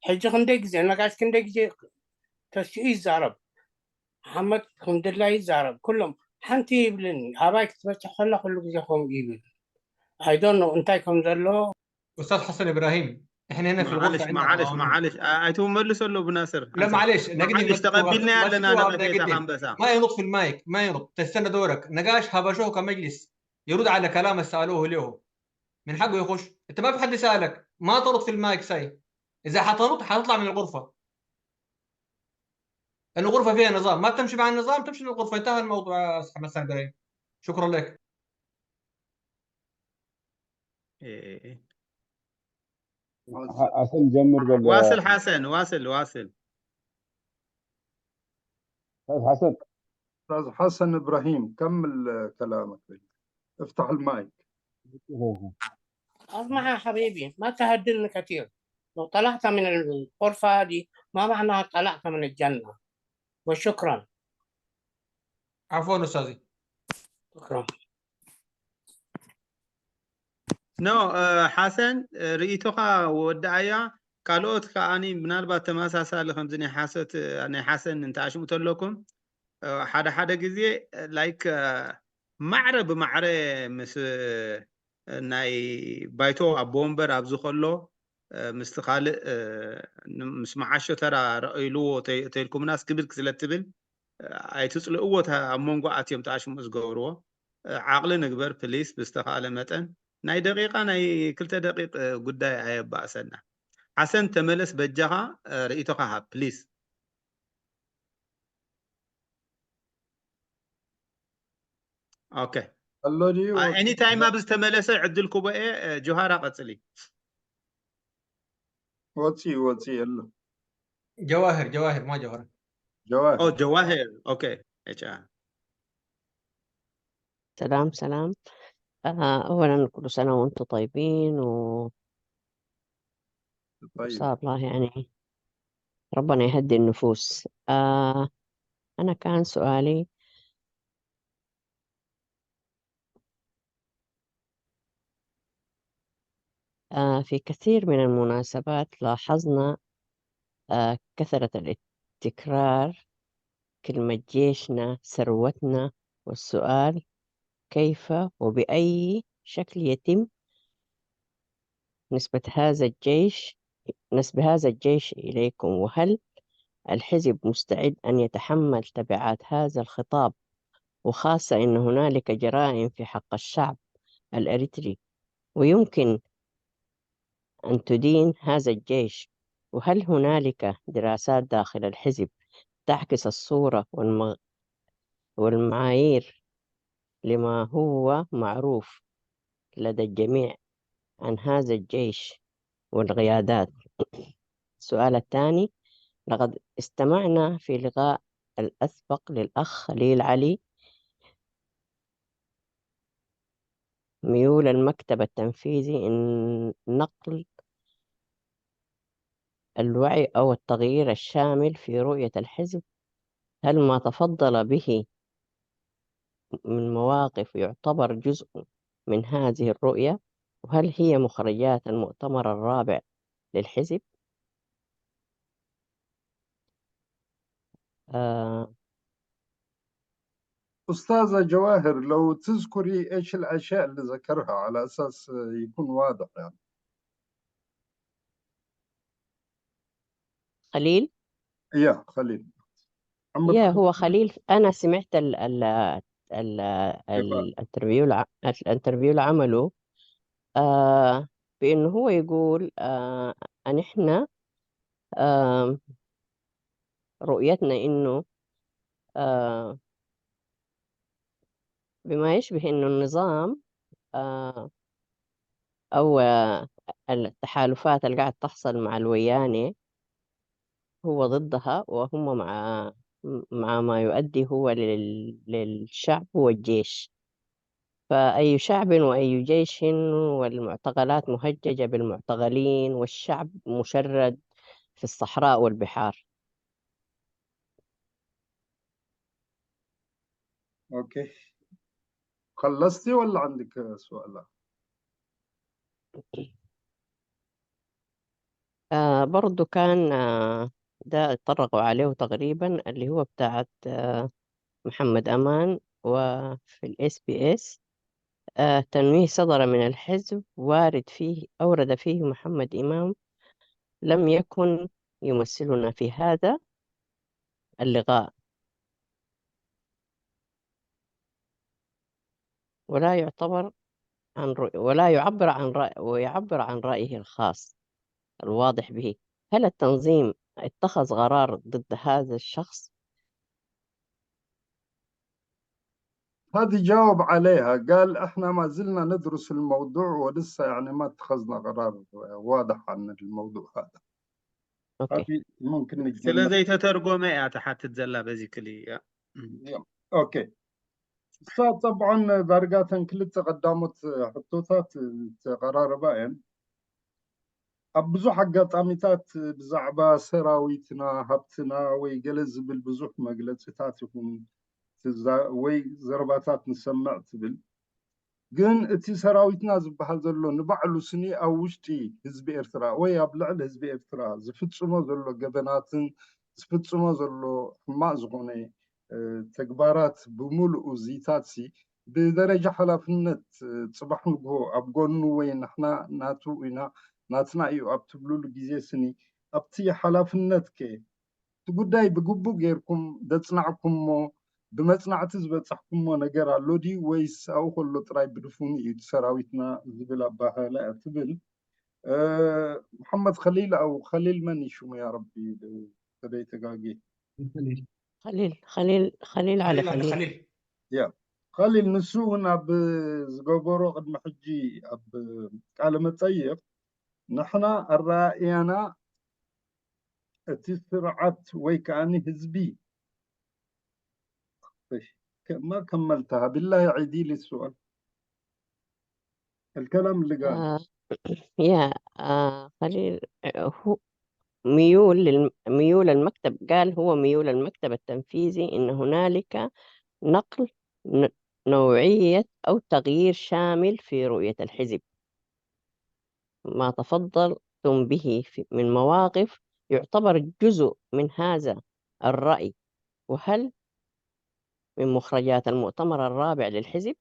ሕጂ ክንደይ ግዜ ነጋሽ ክንደይ ግዜ ተሲኡ ይዛረብ፣ ሓመድ ከምድላይ ይዛረብ፣ ኩሎም ሓንቲ ይብልን ኣባይ ክትበፅሕ ከላ ኩሉ ግዜ ከምኡ ይብል። ኣይዶኖ እንታይ ከም ዘሎ أستاذ حسن إبراهيم، إحنا هنا في الغرفة معلش عندنا معلش قوانين. معلش آه، ኣይትመልሰሉ ብናስር لا معلش، نجد يملكوها. ተቐቢልናያ ኣለና ملكوها ነቐፌታ بنجدين. ኣንበሳ ما ينط في المايك، ما ينط، تستنى دورك. نقاش هبشوه كمجلس يرد على كلام اللي سألوه له. من حقه يخش. أنت ما في حد سألك، ما ترد في المايك ساي. إذا حتنط حتطلع من الغرفة. الغرفة فيها نظام، ما تمشي مع النظام تمشي للغرفة، انتهى الموضوع يا أستاذ حسن إبراهيم. شكرا لك. إيه، إيه، إيه. ح- حسن جمر بال واصل حسن، واصل، واصل. أستاذ حسن. أستاذ حسن إبراهيم، كمل كلامك. افتح المايك. اسمع يا حبيبي، ما تهددني كثير. لو طلعت من الغرفة هذه ما معناها طلعت من الجنة. وشكرا. عفوا أستاذي. شكرا. ኖ ሓሰን፣ ርእይቶኻ ወዳኣያ። ካልኦት ከኣኒ ምናልባት ተመሳሳሊ ከምዚ ናይ ሓሰት ናይ ሓሰን እንተኣሽሙ ተለኩም ሓደ ሓደ ግዜ ላይክ ማዕረ ብማዕረ ምስ ናይ ባይቶ ኣቦ ወንበር ኣብዚ ከሎ ምስቲ ካልእ ምስ መዓሾ ተራ ረእይልዎ ተይልኩምናስ ክብል ስለ ትብል ኣይትፅልእዎ። ኣብ መንጎ ኣትዮም ተኣሽሙ ዝገብርዎ ዓቕሊ ንግበር ፕሊስ። ብዝተኻእለ መጠን ናይ ደቂቃ ናይ ክልተ ደቂቅ ጉዳይ ኣየባእሰና። ሓሰን ተመለስ በጃኻ፣ ርእይቶኻ ሃብ ፕሊስ። ኦኬ ኣሎ ድዩ? ኤኒታይም ኣብ ዝተመለሰ ዕድል ክቦ እየ። ጆሃራ ቀፅሊ። ወፂኡ ወፂኡ ኣሎ። جواهر جواهر ما جوهر. ጀዋር ኦ ጀዋሄር ኦኬ። ኤች ኣር سلام سلام. آه، أولا كل سنة وأنتم طيبين و إن طيب. شاء الله يعني ربنا يهدي النفوس. آه، أنا كان سؤالي، آه، في كثير من المناسبات لاحظنا، آه، كثرة التكرار كلمة جيشنا ثروتنا، والسؤال كيف وبأي شكل يتم نسبة هذا الجيش نسب هذا الجيش إليكم، وهل الحزب مستعد أن يتحمل تبعات هذا الخطاب، وخاصة أن هنالك جرائم في حق الشعب الإريتري، ويمكن أن تدين هذا الجيش وهل هنالك دراسات داخل الحزب تعكس الصورة والم-، والمعايير لما هو معروف لدى الجميع عن هذا الجيش والقيادات؟ السؤال الثاني: لقد استمعنا في لقاء الأسبق للأخ خليل علي ميول المكتب التنفيذي إن نقل الوعي أو التغيير الشامل في رؤية الحزب. هل ما تفضل به من مواقف يعتبر جزء من هذه الرؤية؟ وهل هي مخرجات المؤتمر الرابع للحزب؟ آه، أستاذة جواهر، لو تذكري إيش الأشياء اللي ذكرها على أساس يكون واضح، يعني. خليل؟ يا خليل. يا هو خليل، أنا سمعت ال ال ال الانترفيو الع- الانترفيو اللي عمله، آه بأنه هو يقول آه أن إحنا آه رؤيتنا إنه آه بما يشبه إنه النظام آه أو آه، التحالفات اللي قاعد تحصل مع الويانة هو ضدها، وهم مع مع ما يؤدي هو لل- للشعب والجيش. فأي شعب وأي جيش، والمعتقلات مهججة بالمعتقلين، والشعب مشرد في الصحراء والبحار. أوكي، خلصتي ولا عندك سؤال؟ آه برضو كان آه ده اتطرقوا عليه تقريبا، اللي هو بتاعت آه محمد أمان وفي ال S B S. آه تنويه صدر من الحزب وارد فيه، أورد فيه محمد إمام لم يكن يمثلنا في هذا اللقاء، ولا يعتبر عن رؤ... ولا يعبر عن رأي، ويعبر عن رأيه الخاص الواضح به. هل التنظيم اتخذ قرار ضد هذا الشخص؟ هذه جاوب عليها، قال: "إحنا ما زلنا ندرس الموضوع ولسه يعني ما اتخذنا قرار واضح عن الموضوع هذا." أوكي. هذه ممكن ስለ نتكلم. ዘይተተርጎመ እያ ትሓትት ዘላ basically። أوكي. እሳ ጠብዖን ዳርጋ እተን ክልተ ቀዳሞት ሕቶታት ተቐራረባ እየን። ኣብ ብዙሕ ኣጋጣሚታት ብዛዕባ ሰራዊትና፣ ሃብትና ወይ ገለ ዝብል ብዙሕ መግለጺታት ይኹን ትዛ-፣ ወይ ዘረባታት ንሰምዕ ትብል። ግን እቲ ሰራዊትና ዝበሃል ዘሎ ንባዕሉ ስኒ ኣብ ውሽጢ ህዝቢ ኤርትራ ወይ ኣብ ልዕሊ ህዝቢ ኤርትራ ዝፍጽሞ ዘሎ ገበናትን ዝፍጽሞ ዘሎ ሕማቕ ዝኾነ፣ እ፣ ተግባራት ብምሉኡ እዚታት ሲ ብደረጃ ሓላፍነት፣ እ፣ ጽባሕ ንግሆ ኣብ ጎኑ ወይ ንሕና ናቱ ኢና፣ ናትና እዩ ኣብ ትብሉሉ ግዜ ስኒ ኣብቲ ሓላፍነት ከ እቲ ጉዳይ ብግቡእ ጌርኩም ዘጽናዕኩሞ፣ ብመጽናዕቲ ዝበጻሕኩሞ ነገር ኣሎ ድዩ ወይስ ኣብኡ ከሎ ጥራይ ብድፉኑ እዩ እቲ ሰራዊትና ዝብል ኣባሃህላ እያ ትብል። እ፣ መሓመድ ኸሊል ኣው ኸሊል መን እዩ ሽሙ ያ ረቢ? ተደይ ተጋጌ። خليل خليل خليل على خليل على خليل. خليل. ያ ኸሊል ንሱ እውን ኣብ ዝገበሮ ቅድሚ ሕጂ ኣብ ቃለ መጠይቕ ንሕና ኣረኣእያና እቲ ስርዓት ወይ ከዓኒ ህዝቢ እሺ፣ ከ-፣ ما كملتها بالله عيدي لي السؤال. الكلام اللي قال. آه يا آه خليل، آه، هو ميول للم- ميول المكتب، قال هو ميول المكتب التنفيذي إن هنالك نقل ن- نوعية أو تغيير شامل في رؤية الحزب، ما تفضلتم به في- من مواقف يعتبر جزء من هذا الرأي، وهل من مخرجات المؤتمر الرابع للحزب؟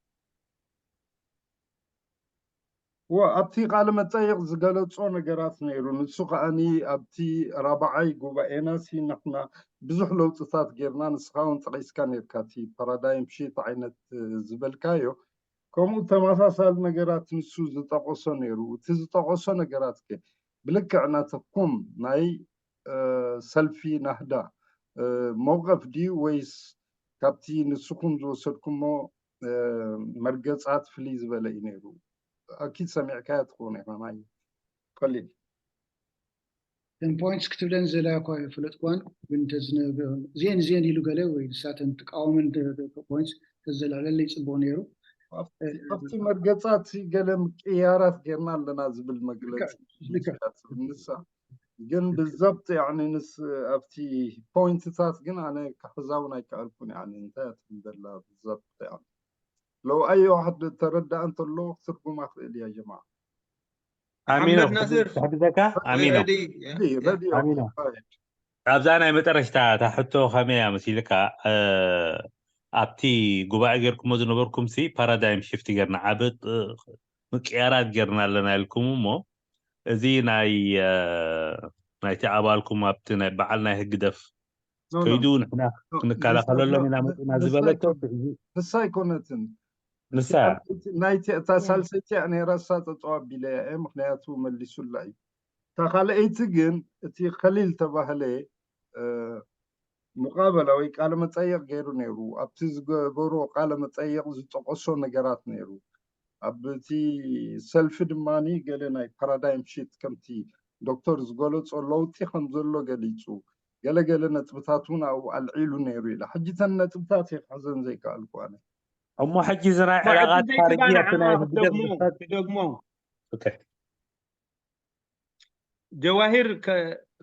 ወ-፣ ኣብቲ ቃለ መጠይቕ ዝገለጾ ነገራት ነይሩ። ንሱ ከኣኒ ኣብቲ ራብዓይ ጉባኤና ሲ ንሕና ብዙሕ ለውጥታት ጌርና፣ ንስኻ እውን ጠቒስካ ነርካ፣ እቲ ፓራዳይም ሽፍት ዓይነት፣ እ፣ ዝበልካዮ። ከምኡ ተመሳሳሊ ነገራት ንሱ ዝጠቐሶ ነይሩ። እቲ ዝጠቐሶ ነገራት ከ ብልክዕ ናትኩም ናይ ሰልፊ ናህዳ መውቀፍ ድዩ ወይስ ካብቲ ንስኹም ዝወሰድኩሞ መርገፃት ፍልይ ዝበለ እዩ ነይሩ? ኣኪድ ሰሚዕካያ ትኸውን ኢኻ ናይ ከሊል ን ፖይንትስ ክትብለን ዘለያ እኳ ይፍለጥኳን ግን እዚአን እዚአን ኢሉ ገለ ወይ ንሳተን ትቃወመን ፖይንትስ ተዘለዕለለ ይፅቡቅ ነይሩ። ኣብቲ መርገፃት ገለ ምቅያራት ጌርና ኣለና ዝብል መግለፂ ንሳ ግን ብዘብጥ ያኒ ንስ ኣብቲ ፖይንትታት ግን ኣነ ክሕዛውን ኣይከኣልኩን ያኒ እንታይ ትብል ዘላ ብዘብጥ ያኒ ለው ኣይ ዋሕድ ተረዳእ እንተሎ ክትርጉማ ክእል እያ ጀማ ኣሚኖ ትሕግዘካ ኣሚኖ ኣሚኖ ኣብዛ ናይ መጠረሽታ እታ ሕቶ ከመይ እያ መሲልካ ኣብቲ ጉባኤ ጌርኩሞ ዝነበርኩም ሲ ፓራዳይም ሽፍት ጌርና ዓብ ምቅያራት ጌርና ኣለና ኢልኩም እሞ እዚ ናይ ናይቲ ኣባልኩም ኣብቲ ናይ በዓል ናይ ህግደፍ ከይዱ ንሕና ክንከላኸለሎም ኢና መፅና ዝበለቶ ንሳ ኣይኮነትን ንሳ ናይቲ እታ ሳልሰይቲ እያ ነይራ እሳ ጠጠው ኣቢለ እየ ምክንያቱ መሊሱላ እዩ እታ ካልኣይቲ ግን እቲ ከሊል ተባህለ ሙቃበላ ወይ ቃለ መጠየቅ ገይሩ ነይሩ ኣብቲ ዝገበሮ ቃለ መጠየቅ ዝጠቀሶ ነገራት ነይሩ ኣብ እቲ ሰልፊ ድማ ገለ ናይ ፓራዳይም ሽት ከምቲ ዶክተር ዝገለፆ ለውጢ ከም ዘሎ ገሊፁ ገለገለ ነጥብታት እውን ኣብኡ ኣልዒሉ ነይሩ ኢላ ሕጂ ተን ነጥብታት እየ ክሕዘን ዘይከኣልኩ ኣነ እሞ ሕጂ እዚ ናይ ዕላቃት ካርጊ ኣብቲ ናይ ህግደፍ ትደግሞ ጀዋሂር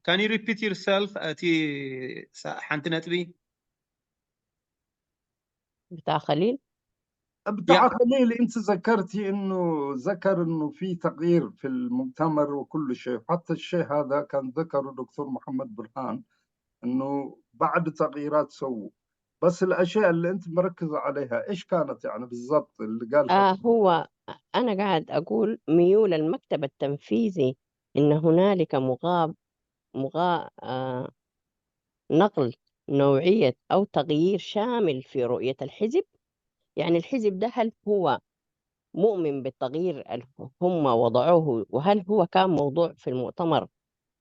can you repeat yourself እቲ ሓንቲ ነጥቢ بتاع خليل بتاع خليل انت ذكرتي انه ذكر انه في تغيير في المؤتمر وكل شيء حتى الشيء هذا كان ذكره دكتور محمد برهان انه بعد تغييرات سووا بس الاشياء اللي انت مركزه عليها ايش كانت يعني بالضبط اللي قال آه هو انا قاعد اقول ميول المكتب التنفيذي ان هنالك مغاب مغا آه نقل نوعية أو تغيير شامل في رؤية الحزب؟ يعني الحزب ده هل هو مؤمن بالتغيير اللي هم وضعوه وهل هو كان موضوع في المؤتمر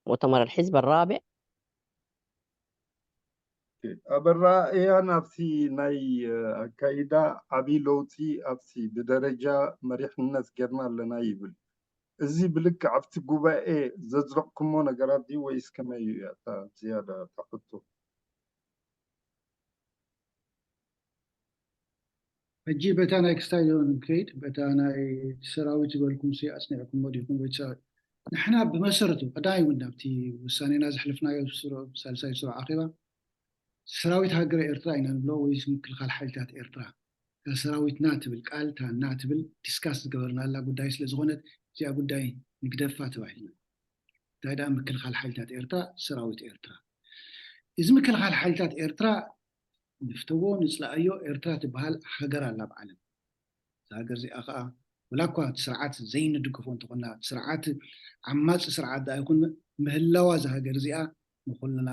مؤتمر الحزب الرابع؟ ኣብ ኣረኣእያ ናብቲ ናይ ኣካይዳ ዓብዪ ለውጢ ኣብቲ ብደረጃ መሪሕነት ጌርና ኣለና ይብል እዚ ብልክዕ ኣብቲ ጉባኤ ዘጽደቕኩሞ ነገራት ድዩ ወይስ ከመይ እዩ እያ እታ ዝያዳ እታ ሕቶ? ሕጂ በታ ናይ ክስታይ ዶ ንከይድ በታ ናይ ሰራዊት ዝበልኩም ሲ ኣጽኒዕኩሞ ዲኹም ወይ ሰራዊት ንሕና ብመሰረቱ ቀዳማይ እውን ናብቲ ውሳኔና ዘሕለፍናዮ ሳልሳይ ስሩዕ ኣኼባ ሰራዊት ሃገረ ኤርትራ ኢና ንብሎ ወይ ምክልኻል ሓይልታት ኤርትራ ሰራዊትና ትብል ቃል ታና ትብል ዲስካስ ዝገበርናላ ጉዳይ ስለ ዝኾነት እዚኣ ጉዳይ ንግደፋ ተባሂልና እንታይ ደኣ ምክልኻል ሓይልታት ኤርትራ ሰራዊት ኤርትራ እዚ ምክልኻል ሓይልታት ኤርትራ ንፍተዎ ንፅላኣዮ ኤርትራ ትበሃል ሃገር ኣላ ኣብ ዓለም እዛ ሃገር እዚኣ ከዓ ወላ እኳ እቲ ስርዓት ዘይንድግፎ እንተኾና እቲ ስርዓት ዓማፂ ስርዓት ደኣ ይኹን ምህላዋ እዛ ሃገር እዚኣ ንኩልና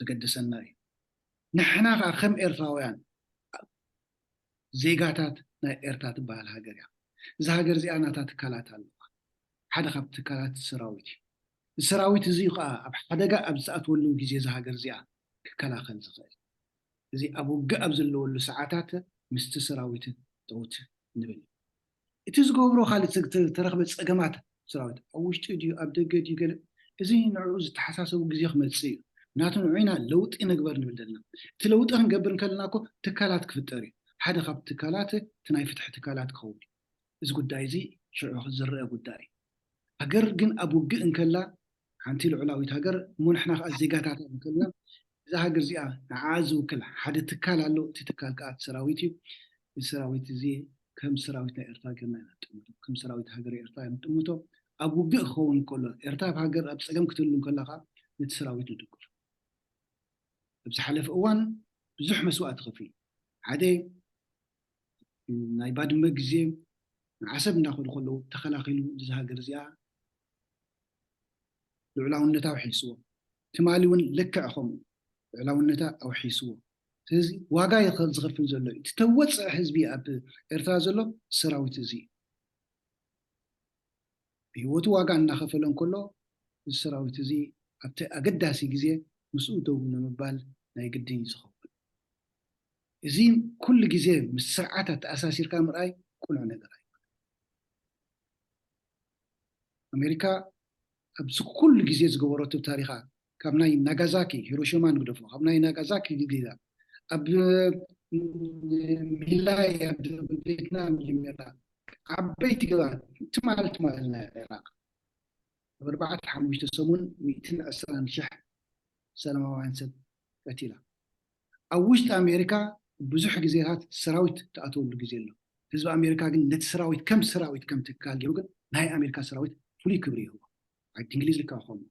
ዘገድሰና እዩ ንሕና ከዓ ከም ኤርትራውያን ዜጋታት ናይ ኤርትራ ትበሃል ሃገር እያ እዛ ሃገር እዚኣ ናታ ትካላት ኣለዋ ሓደ ካብ ትካላት ሰራዊት እዩ ሰራዊት እዚ ከዓ ኣብ ሓደጋ ኣብ ዝኣትወሉ ግዜ እዛ ሃገር እዚኣ ክከላኸል ዝኽእል እዚ ኣብ ውግእ ኣብ ዘለወሉ ሰዓታት ምስቲ ሰራዊት ተውት ንብል እቲ ዝገብሮ ካልእ ዝተረኽበ ፀገማት ሰራዊት ኣብ ውሽጢ ድዩ ኣብ ደገ ድዩ ገለ እዚ ንዕኡ ዝተሓሳሰቡ ግዜ ክመፅእ እዩ ናቱ ንዑ ኢና ለውጢ ንግበር ንብል ዘለና እቲ ለውጢ ክንገብር እንከለና እኮ ትካላት ክፍጠር እዩ ሓደ ካብ ትካላት እቲ ናይ ፍትሒ ትካላት ክኸውን እዩ እዚ ጉዳይ እዚ ሽዑ ዝረአ ጉዳይ እዩ ሃገር ግን ኣብ ውግእ እንከላ ሓንቲ ልዑላዊት ሃገር እሞ ንሕና ከዓ ዜጋታት እንከልና እዛ ሃገር እዚኣ ንዓ ዝውክል ሓደ ትካል ኣሎ እቲ ትካል ከዓ ሰራዊት እዩ እዚ ሰራዊት እዚ ከም ሰራዊት ናይ ኤርትራ ገርና ኢና ንጥምቶ ከም ሰራዊት ሃገር ኤርትራ ኢና ንጥምቶ ኣብ ውግእ ክኸውን ከሎ ኤርትራ ኣብ ሃገር ኣብ ፀገም ክትህሉ እንከላ ከዓ ነቲ ሰራዊት ንድግፍ ኣብ ዝሓለፈ እዋን ብዙሕ መስዋእቲ ከፊሉ ሓደ ናይ ባድመ ግዜ ንዓሰብ እንዳኸዱ ከለዉ ተኸላኺሉ እዚ ሃገር እዚኣ ልዑላውነታ ኣውሒስዎ ትማሊ እውን ልክዕ ከምኡ ልዑላውነታ ኣውሒስዎ ስለዚ ዋጋ ዝኸፍል ዘሎ እዩ እቲ ተወፅአ ህዝቢ ኣብ ኤርትራ ዘሎ ሰራዊት እዚ እዩ ብህይወቱ ዋጋ እናኸፈለ እንከሎ እዚ ሰራዊት እዚ ኣብቲ ኣገዳሲ ግዜ ምስኡ ደው ንምባል ናይ ግድን እዩ ዝኸውን። እዚ ኩሉ ግዜ ምስ ስርዓት ኣተኣሳሲርካ ምርኣይ ቁኑዕ ነገር ኣይኮነን። ኣሜሪካ ኣብዚ ኩሉ ግዜ ዝገበረቱ ታሪኻ ካብ ናይ ናጋዛኪ ሂሮሺማ ንግደፎ፣ ካብ ናይ ናጋዛኪ ግዲላ ኣብ ሚላይ ኣብ ቬትናም ጀሚራ ዓበይቲ ገባን ትማል ትማል ናይ ኢራቅ ኣብ ኣርባዕተ ሓሙሽተ ሰሙን ሚእትን ዕስራን ሽሕ ሰላማውያን ሰብ ቀቲላ። ኣብ ውሽጢ ኣሜሪካ ብዙሕ ግዜታት ሰራዊት ተኣተወሉ ግዜ ኣሎ። ህዝቢ ኣሜሪካ ግን ነቲ ሰራዊት ከም ሰራዊት ከም ትካል ገይሩ ግን ናይ ኣሜሪካ ሰራዊት ፍሉይ ክብሪ ይህቦ። ዓዲ እንግሊዝ ልካ ከምኡ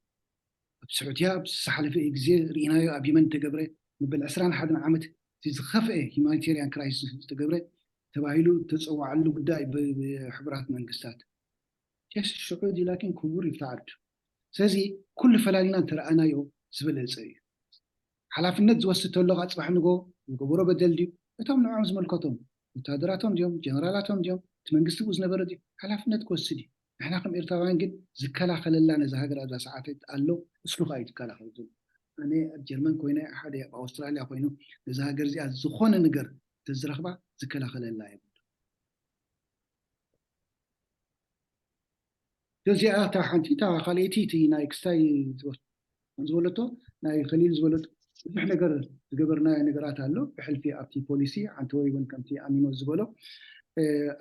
ኣብ ስዑድያ ኣብ ዝሓለፈ ግዜ ርኢናዮ ኣብ የመን ተገብረ መበል ዕስራን ሓደን ዓመት እቲ ዝኸፍአ ሂማኒቴሪያን ክራይሲስ ዝተገብረ ተባሂሉ ተፀዋዓሉ ጉዳይ ብሕቡራት መንግስታት ሽዑ ዲላኪን ክቡር ይብታ ዓዱ። ስለዚ ኩሉ ፈላሊና እንተረኣናዮ ዝበለፀ እዩ። ሓላፍነት ዝወስድ ተሎ ከዓ ፅባሕ ንጎ ዝገበሮ በደል ድዩ እቶም ንዕኦም ዝመልከቶም ወታደራቶም ድዮም ጀነራላቶም ድዮም እቲ መንግስቲ ብኡ ዝነበረ ድዩ ሓላፍነት ክወስድ እዩ። ንሕና ከም ኤርትራውያን ግን ዝከላኸለላ ነዚ ሃገር ኣብዛ ሰዓት ኣሎ። እሱ ከዓ እዩ ዝከላኸል ዘሎ። ኣነ ኣብ ጀርመን ኮይነ ሓደ ኣብ ኣውስትራልያ ኮይኑ ነዚ ሃገር እዚኣ ዝኾነ ነገር ተዝረኽባ ዝከላኸለላ የብሉ። እዚኣ እታ ሓንቲ እታ ካልኣይቲ እቲ ናይ ክስታይ ዝበለቶ ናይ ከሊል ዝበለቶ ብዙሕ ነገር ዝገበርናዮ ነገራት ኣሎ። ብሕልፊ ኣብቲ ፖሊሲ ዓንተወይ እውን ከምቲ ኣሚኖ ዝበሎ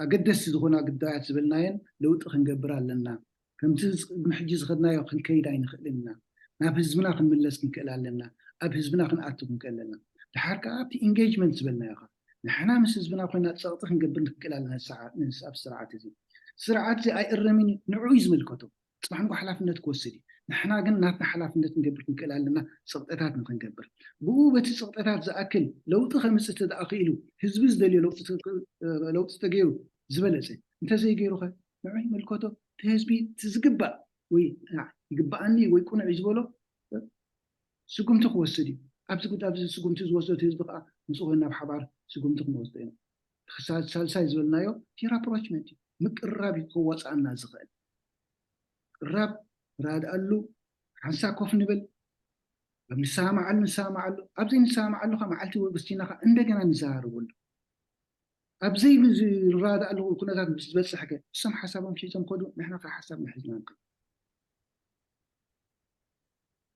ኣገደስቲ ዝኾና ጉዳያት ዝበልናየን ለውጢ ክንገብር ኣለና። ከምቲ ቅድሚ ሕጂ ዝኸድናዮ ክንከይድ ኣይንኽእልን ኢና። ናብ ህዝብና ክንምለስ ክንክእል ኣለና። ኣብ ህዝብና ክንኣቱ ክንክእል ኣለና። ድሓር ከዓ ኣብቲ ኢንጌጅመንት ዝበልናዮ ኸ ንሕና ምስ ህዝብና ኮይና ፀቕጢ ክንገብር ንክእል ኣለና። ኣብ ስርዓት እዚ ስርዓት እዚ ኣይእረምን እዩ። ንዑ እዩ ዝምልከቶ። ፅባሕ ንጎ ሓላፍነት ክወስድ እዩ። ንሕና ግን ናትና ሓላፍነት ክንገብር ክንክእል ኣለና። ፀቕጠታት ንክንገብር ብኡ በቲ ፀቕጠታት ዝኣክል ለውጢ ከምፅእ ተደኣ ክኢሉ ህዝቢ ዝደልዮ ለውጢ ተገይሩ ዝበለፀ እንተዘይገይሩ ኸ ንዑ ይምልከቶ። እቲ ህዝቢ እቲ ዝግባእ ወይ ይግባኣኒ ወይ ቁኑዕ እዩ ዝበሎ ስጉምቲ ክወስድ እዩ። ኣብዚ ጉዳይ ኣብዚ ስጉምቲ ዝወስዶ እቲ ህዝቢ ከዓ ምስ ኮይና ብሓባር ስጉምቲ ክንወስዶ ኢና። ሳልሳይ ዝበልናዮ እቲ ራፕሮችመንት እዩ። ምቅርራብ እዩ ከዋፅኣና ዝኽእል። ቅራብ ራድኣሉ ሓንሳ ኮፍ ንብል ኣብ ንሰማማዓሉ ንሰማማዓሉ ኣብ ዘይንሰማማዓሉ ከዓ መዓልቲ ወግስቲና ከዓ እንደገና ንዘራረበሉ ኣብ ዘይንረዳዳኣሉ ኩነታት ምስ ዝበፅሕ ከ እሶም ሓሳቦም ሒዞም ከዱ ንሕና ከዓ ሓሳብና ሒዝና ንከድ።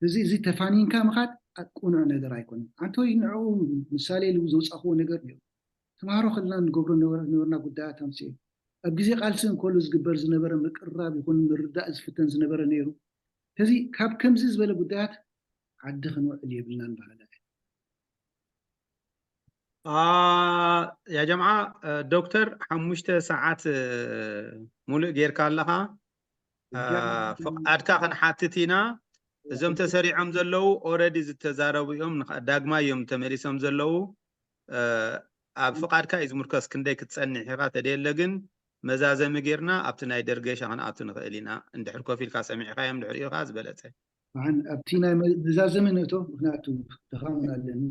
እዚ እዚ ተፋኒንካ ምኻድ ቅኑዕ ነገር ኣይኮነን። ኣንተ ወይ ንዕኡ ምሳሌ ኢሉ ዘውፃእክዎ ነገር ነይሩ። ተምሃሮ ከለና ንገብሮ ነበርና ጉዳያት ኣምፅኡ ኣብ ግዜ ቃልሲ እንከሎ ዝግበር ዝነበረ ምቅርራብ ይኹን ምርዳእ ዝፍተን ዝነበረ ነይሩ። ስለዚ ካብ ከምዚ ዝበለ ጉዳያት ዓዲ ክንውዕል የብልናን በሃላይ። ያ ጀምዓ ዶክተር ሓሙሽተ ሰዓት ሙሉእ ጌርካ ኣለኻ። ፍቓድካ ክንሓትት ኢና። እዞም ተሰሪዖም ዘለዉ ኦረዲ ዝተዛረቡ እዮም። ዳግማይ እዮም ተመሊሶም ዘለዉ። ኣብ ፍቓድካ እዩ ዝምርከስ። ክንደይ ክትጸንሕ ኢኻ ተደየለ ግን መዛዘሚ ጌርና ኣብቲ ናይ ደርገሻ ክንኣቱ ንኽእል ኢና። እንድሕር ኮፍ ኢልካ ሰሚዕኻዮም ድሕሪኡ ከዓ ዝበለጸ። ኣብቲ ናይ መዛዘሚ ንእቶ ምክንያቱ ድኻም ኣለን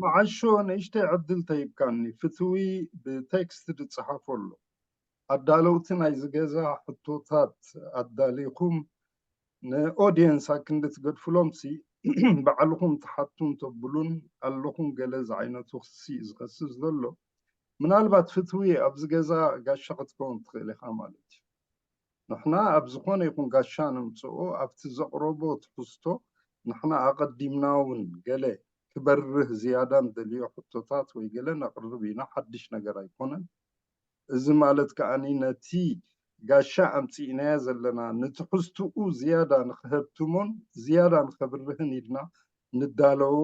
መዓሾ ንእሽተይ ዕድል ተይብካኒ ፍትዊ ብቴክስት ድፅሓፎ ኣሎ ኣዳለውቲ ናይዚ ገዛ ሕቶታት ኣዳሊኹም ንኦድየንስ ኣክንዲ ትገድፍሎም ሲ ባዕልኹም ትሓቱን ተብሉን ኣለኹም ገለ ዝዓይነቱ ክሲ እዩ ዝኸስስ ዘሎ ምናልባት ፍትዊ ኣብዚ ገዛ ጋሻ ክትከውን ትኽእል ኢኻ ማለት እዩ ንሕና ኣብ ዝኾነ ይኹን ጋሻ ነምፅኦ ኣብቲ ዘቕረቦ ትሕዝቶ ንሕና ኣቐዲምና እውን ገለ ክበርህ ዝያዳ ንደልዮ ሕቶታት ወይ ገለ ነቕርብ ኢና ሓድሽ ነገር ኣይኮነን እዚ ማለት ከዓኒ ነቲ ጋሻ ኣምፂእናዮ ዘለና ንትሕዝትኡ ዝያዳ ንክሀብትሞን ዝያዳ ንከብርህን ኢልና ንዳለዎ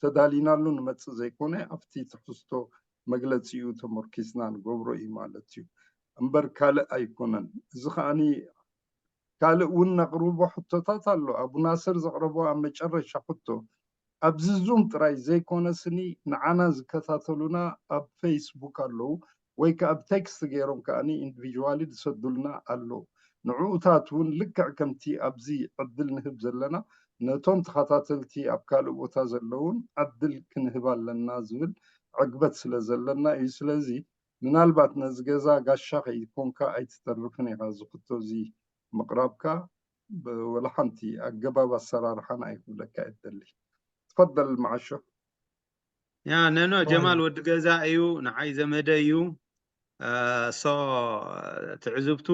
ተዳሊናሉ ንመፅእ ዘይኮነ ኣብቲ ትሕዝቶ መግለፂኡ ተመርኪስና ንገብሮ እዩ ማለት እዩ እምበር ካልእ ኣይኮነን እዚ ከዓኒ ካልእ እውን ነቕርቦ ሕቶታት ኣሎ ኣቡ ናስር ዘቕረቦ ኣብ መጨረሻ ሕቶ ኣብዚ ዙም ጥራይ ዘይኮነ ስኒ ንዓና ዝከታተሉና ኣብ ፌስቡክ ኣለዉ ወይ ከዓ ብ ቴክስት ገይሮም ከዓ ኢንዲቪጅዋሊ ዝሰዱልና ኣለዉ ንዕኡታት እውን ልክዕ ከምቲ ኣብዚ ዕድል ንህብ ዘለና ነቶም ተኸታተልቲ ኣብ ካልእ ቦታ ዘለውን ዕድል ክንህብ ኣለና ዝብል ዕግበት ስለ ዘለና እዩ ስለዚ ምናልባት ነዚ ገዛ ጋሻ ከይኮንካ ኣይትተርፍን ኢኻ እዚ ሕቶ እዚ ምቕራብካ ወላ ሓንቲ ኣገባብ ኣሰራርሓን ኣይክብለካ እደሊ። ትፈደል መዓሾ። ያ ነኖ ጀማል ወዲ ገዛ እዩ፣ ንዓይ ዘመደ እዩ። ሶ ትዕዝብቱ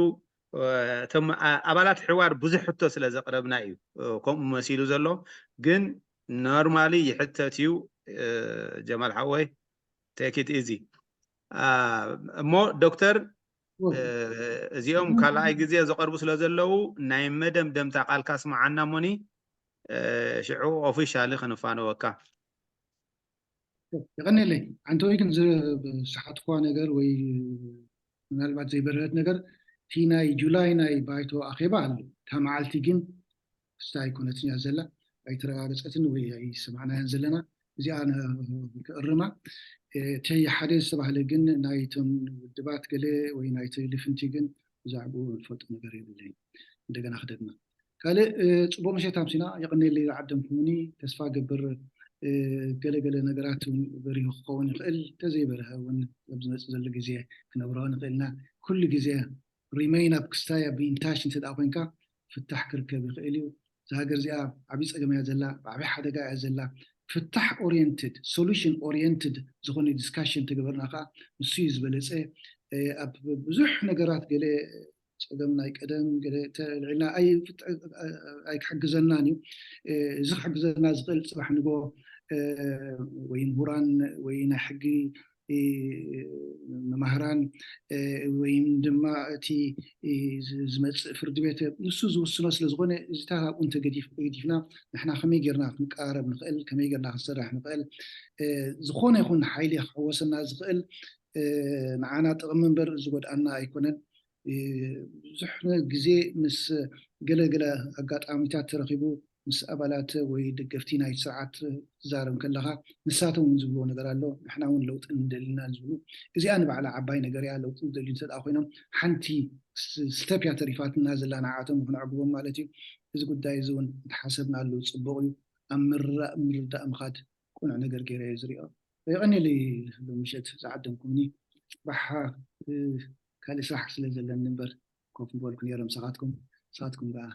እቶም ኣባላት ሕዋር ብዙሕ ሕቶ ስለ ዘቕረብና እዩ ከምኡ መሲሉ ዘሎ። ግን ኖርማሊ ይሕተት እዩ። ጀማል ሓወይ take it easy። እሞ ዶክተር እዚኦም ካልኣይ ግዜ ዝቐርቡ ስለ ዘለዉ ናይ መደምደምታ ቃልካ ስምዓና እሞኒ ሽዑ ኦፊሻሊ ክንፋነወካ። የቐኔለይ። ኣንተ ወይ ግን ዝሰሓትኳ ነገር ወይ ምናልባት ዘይበረረት ነገር እቲ ናይ ጁላይ ናይ ባይቶ ኣኼባ ኣሎ። እታ መዓልቲ ግን ክስታ ኣይኮነትን እያ ዘላ፣ ኣይተረጋገፀትን ወይ ኣይሰማዕናያን ዘለና። እዚኣ ክእርማ እቲ ሓደ ዝተባህለ ግን ናይቶም ውድባት ገለ ወይ ናይቲ ልፍንቲ ግን ብዛዕባኡ ዝፈልጦ ነገር የብለይን። እንደገና ክደግማ ካልእ ጽቡቕ ምሸት ኣምሲና። የቐኔለይ ዝዓደምኩምኒ። ተስፋ ገብር ገለገለ ነገራት እውን በሪሁ ክኸውን ይኽእል፣ እንተዘይበርሀ እውን ኣብ ዝመጽእ ዘሎ ግዜ ክነብርሆ ንኽእል ኢና። ኩሉ ግዜ remain ኣብ ክስታይ ኣብ ኢንታች እንተ ደኣ ኮንካ ፍታሕ ክርከብ ይኽእል እዩ። እዛ ሃገር እዚኣ ዓብዪ ጸገም እያ ዘላ፣ ዓብዪ ሓደጋ እያ ዘላ። ፍታሕ ኦሪየንትድ፣ ሶሉሽን ኦሪየንትድ ዝኾነ ዲስካሽን ተገበርና ከዓ ንሱ እዩ ዝበለጸ። ኣብ ብዙሕ ነገራት ገለ ጸገም ናይ ቀደም ገለ ተልዒልና ኣይክሕግዘናን እዩ። እዚ ክሕግዘና ዝኽእል ጽባሕ ንጎ ወይ ምሁራን ወይ ናይ ሕጊ መማህራን ወይም ድማ እቲ ዝመፅእ ፍርዲ ቤት ንሱ ዝውስኖ ስለ ዝኾነ እዚታት ኣብኡ እንተገዲፍና ንሕና ከመይ ጌርና ክንቀራረብ ንኽእል፣ ከመይ ጌርና ክንሰርሕ ንኽእል፣ ዝኾነ ይኹን ሓይሊ ክሕወሰና ዝኽእል ንዓና ጥቕሚ እምበር ዝጎድኣና ኣይኮነን። ብዙሕ ግዜ ምስ ገለገለ ኣጋጣሚታት ተረኺቡ ምስ ኣባላት ወይ ደገፍቲ ናይ ስርዓት ትዛረብ ከለኻ ንሳቶም እውን ዝብልዎ ነገር ኣሎ። ንሕና እውን ለውጢ እንደልና ዝብሉ እዚኣ ንባዕላ ዓባይ ነገር እያ። ለውጢ ዝደልዩ እንተ ኮይኖም ሓንቲ ስተፕ እያ ተሪፋትና ዘላ ንዓቶም ክነዕግቦም ማለት እዩ። እዚ ጉዳይ እዚ እውን እንተሓሰብናሉ ፅቡቕ እዩ። ኣብ ምርዳእ ምርዳእ ምኻድ ቁኑዕ ነገር ገይረ እየ ዝሪኦ። የቐኒለይ ምሸት ዝዓደምኩምኒ ባሓ ካልእ ስራሕ ስለ ዘለኒ እምበር ኮፍ ምበልኩ ነይረ ምሳኻትኩም። ንሳትኩም ከዓ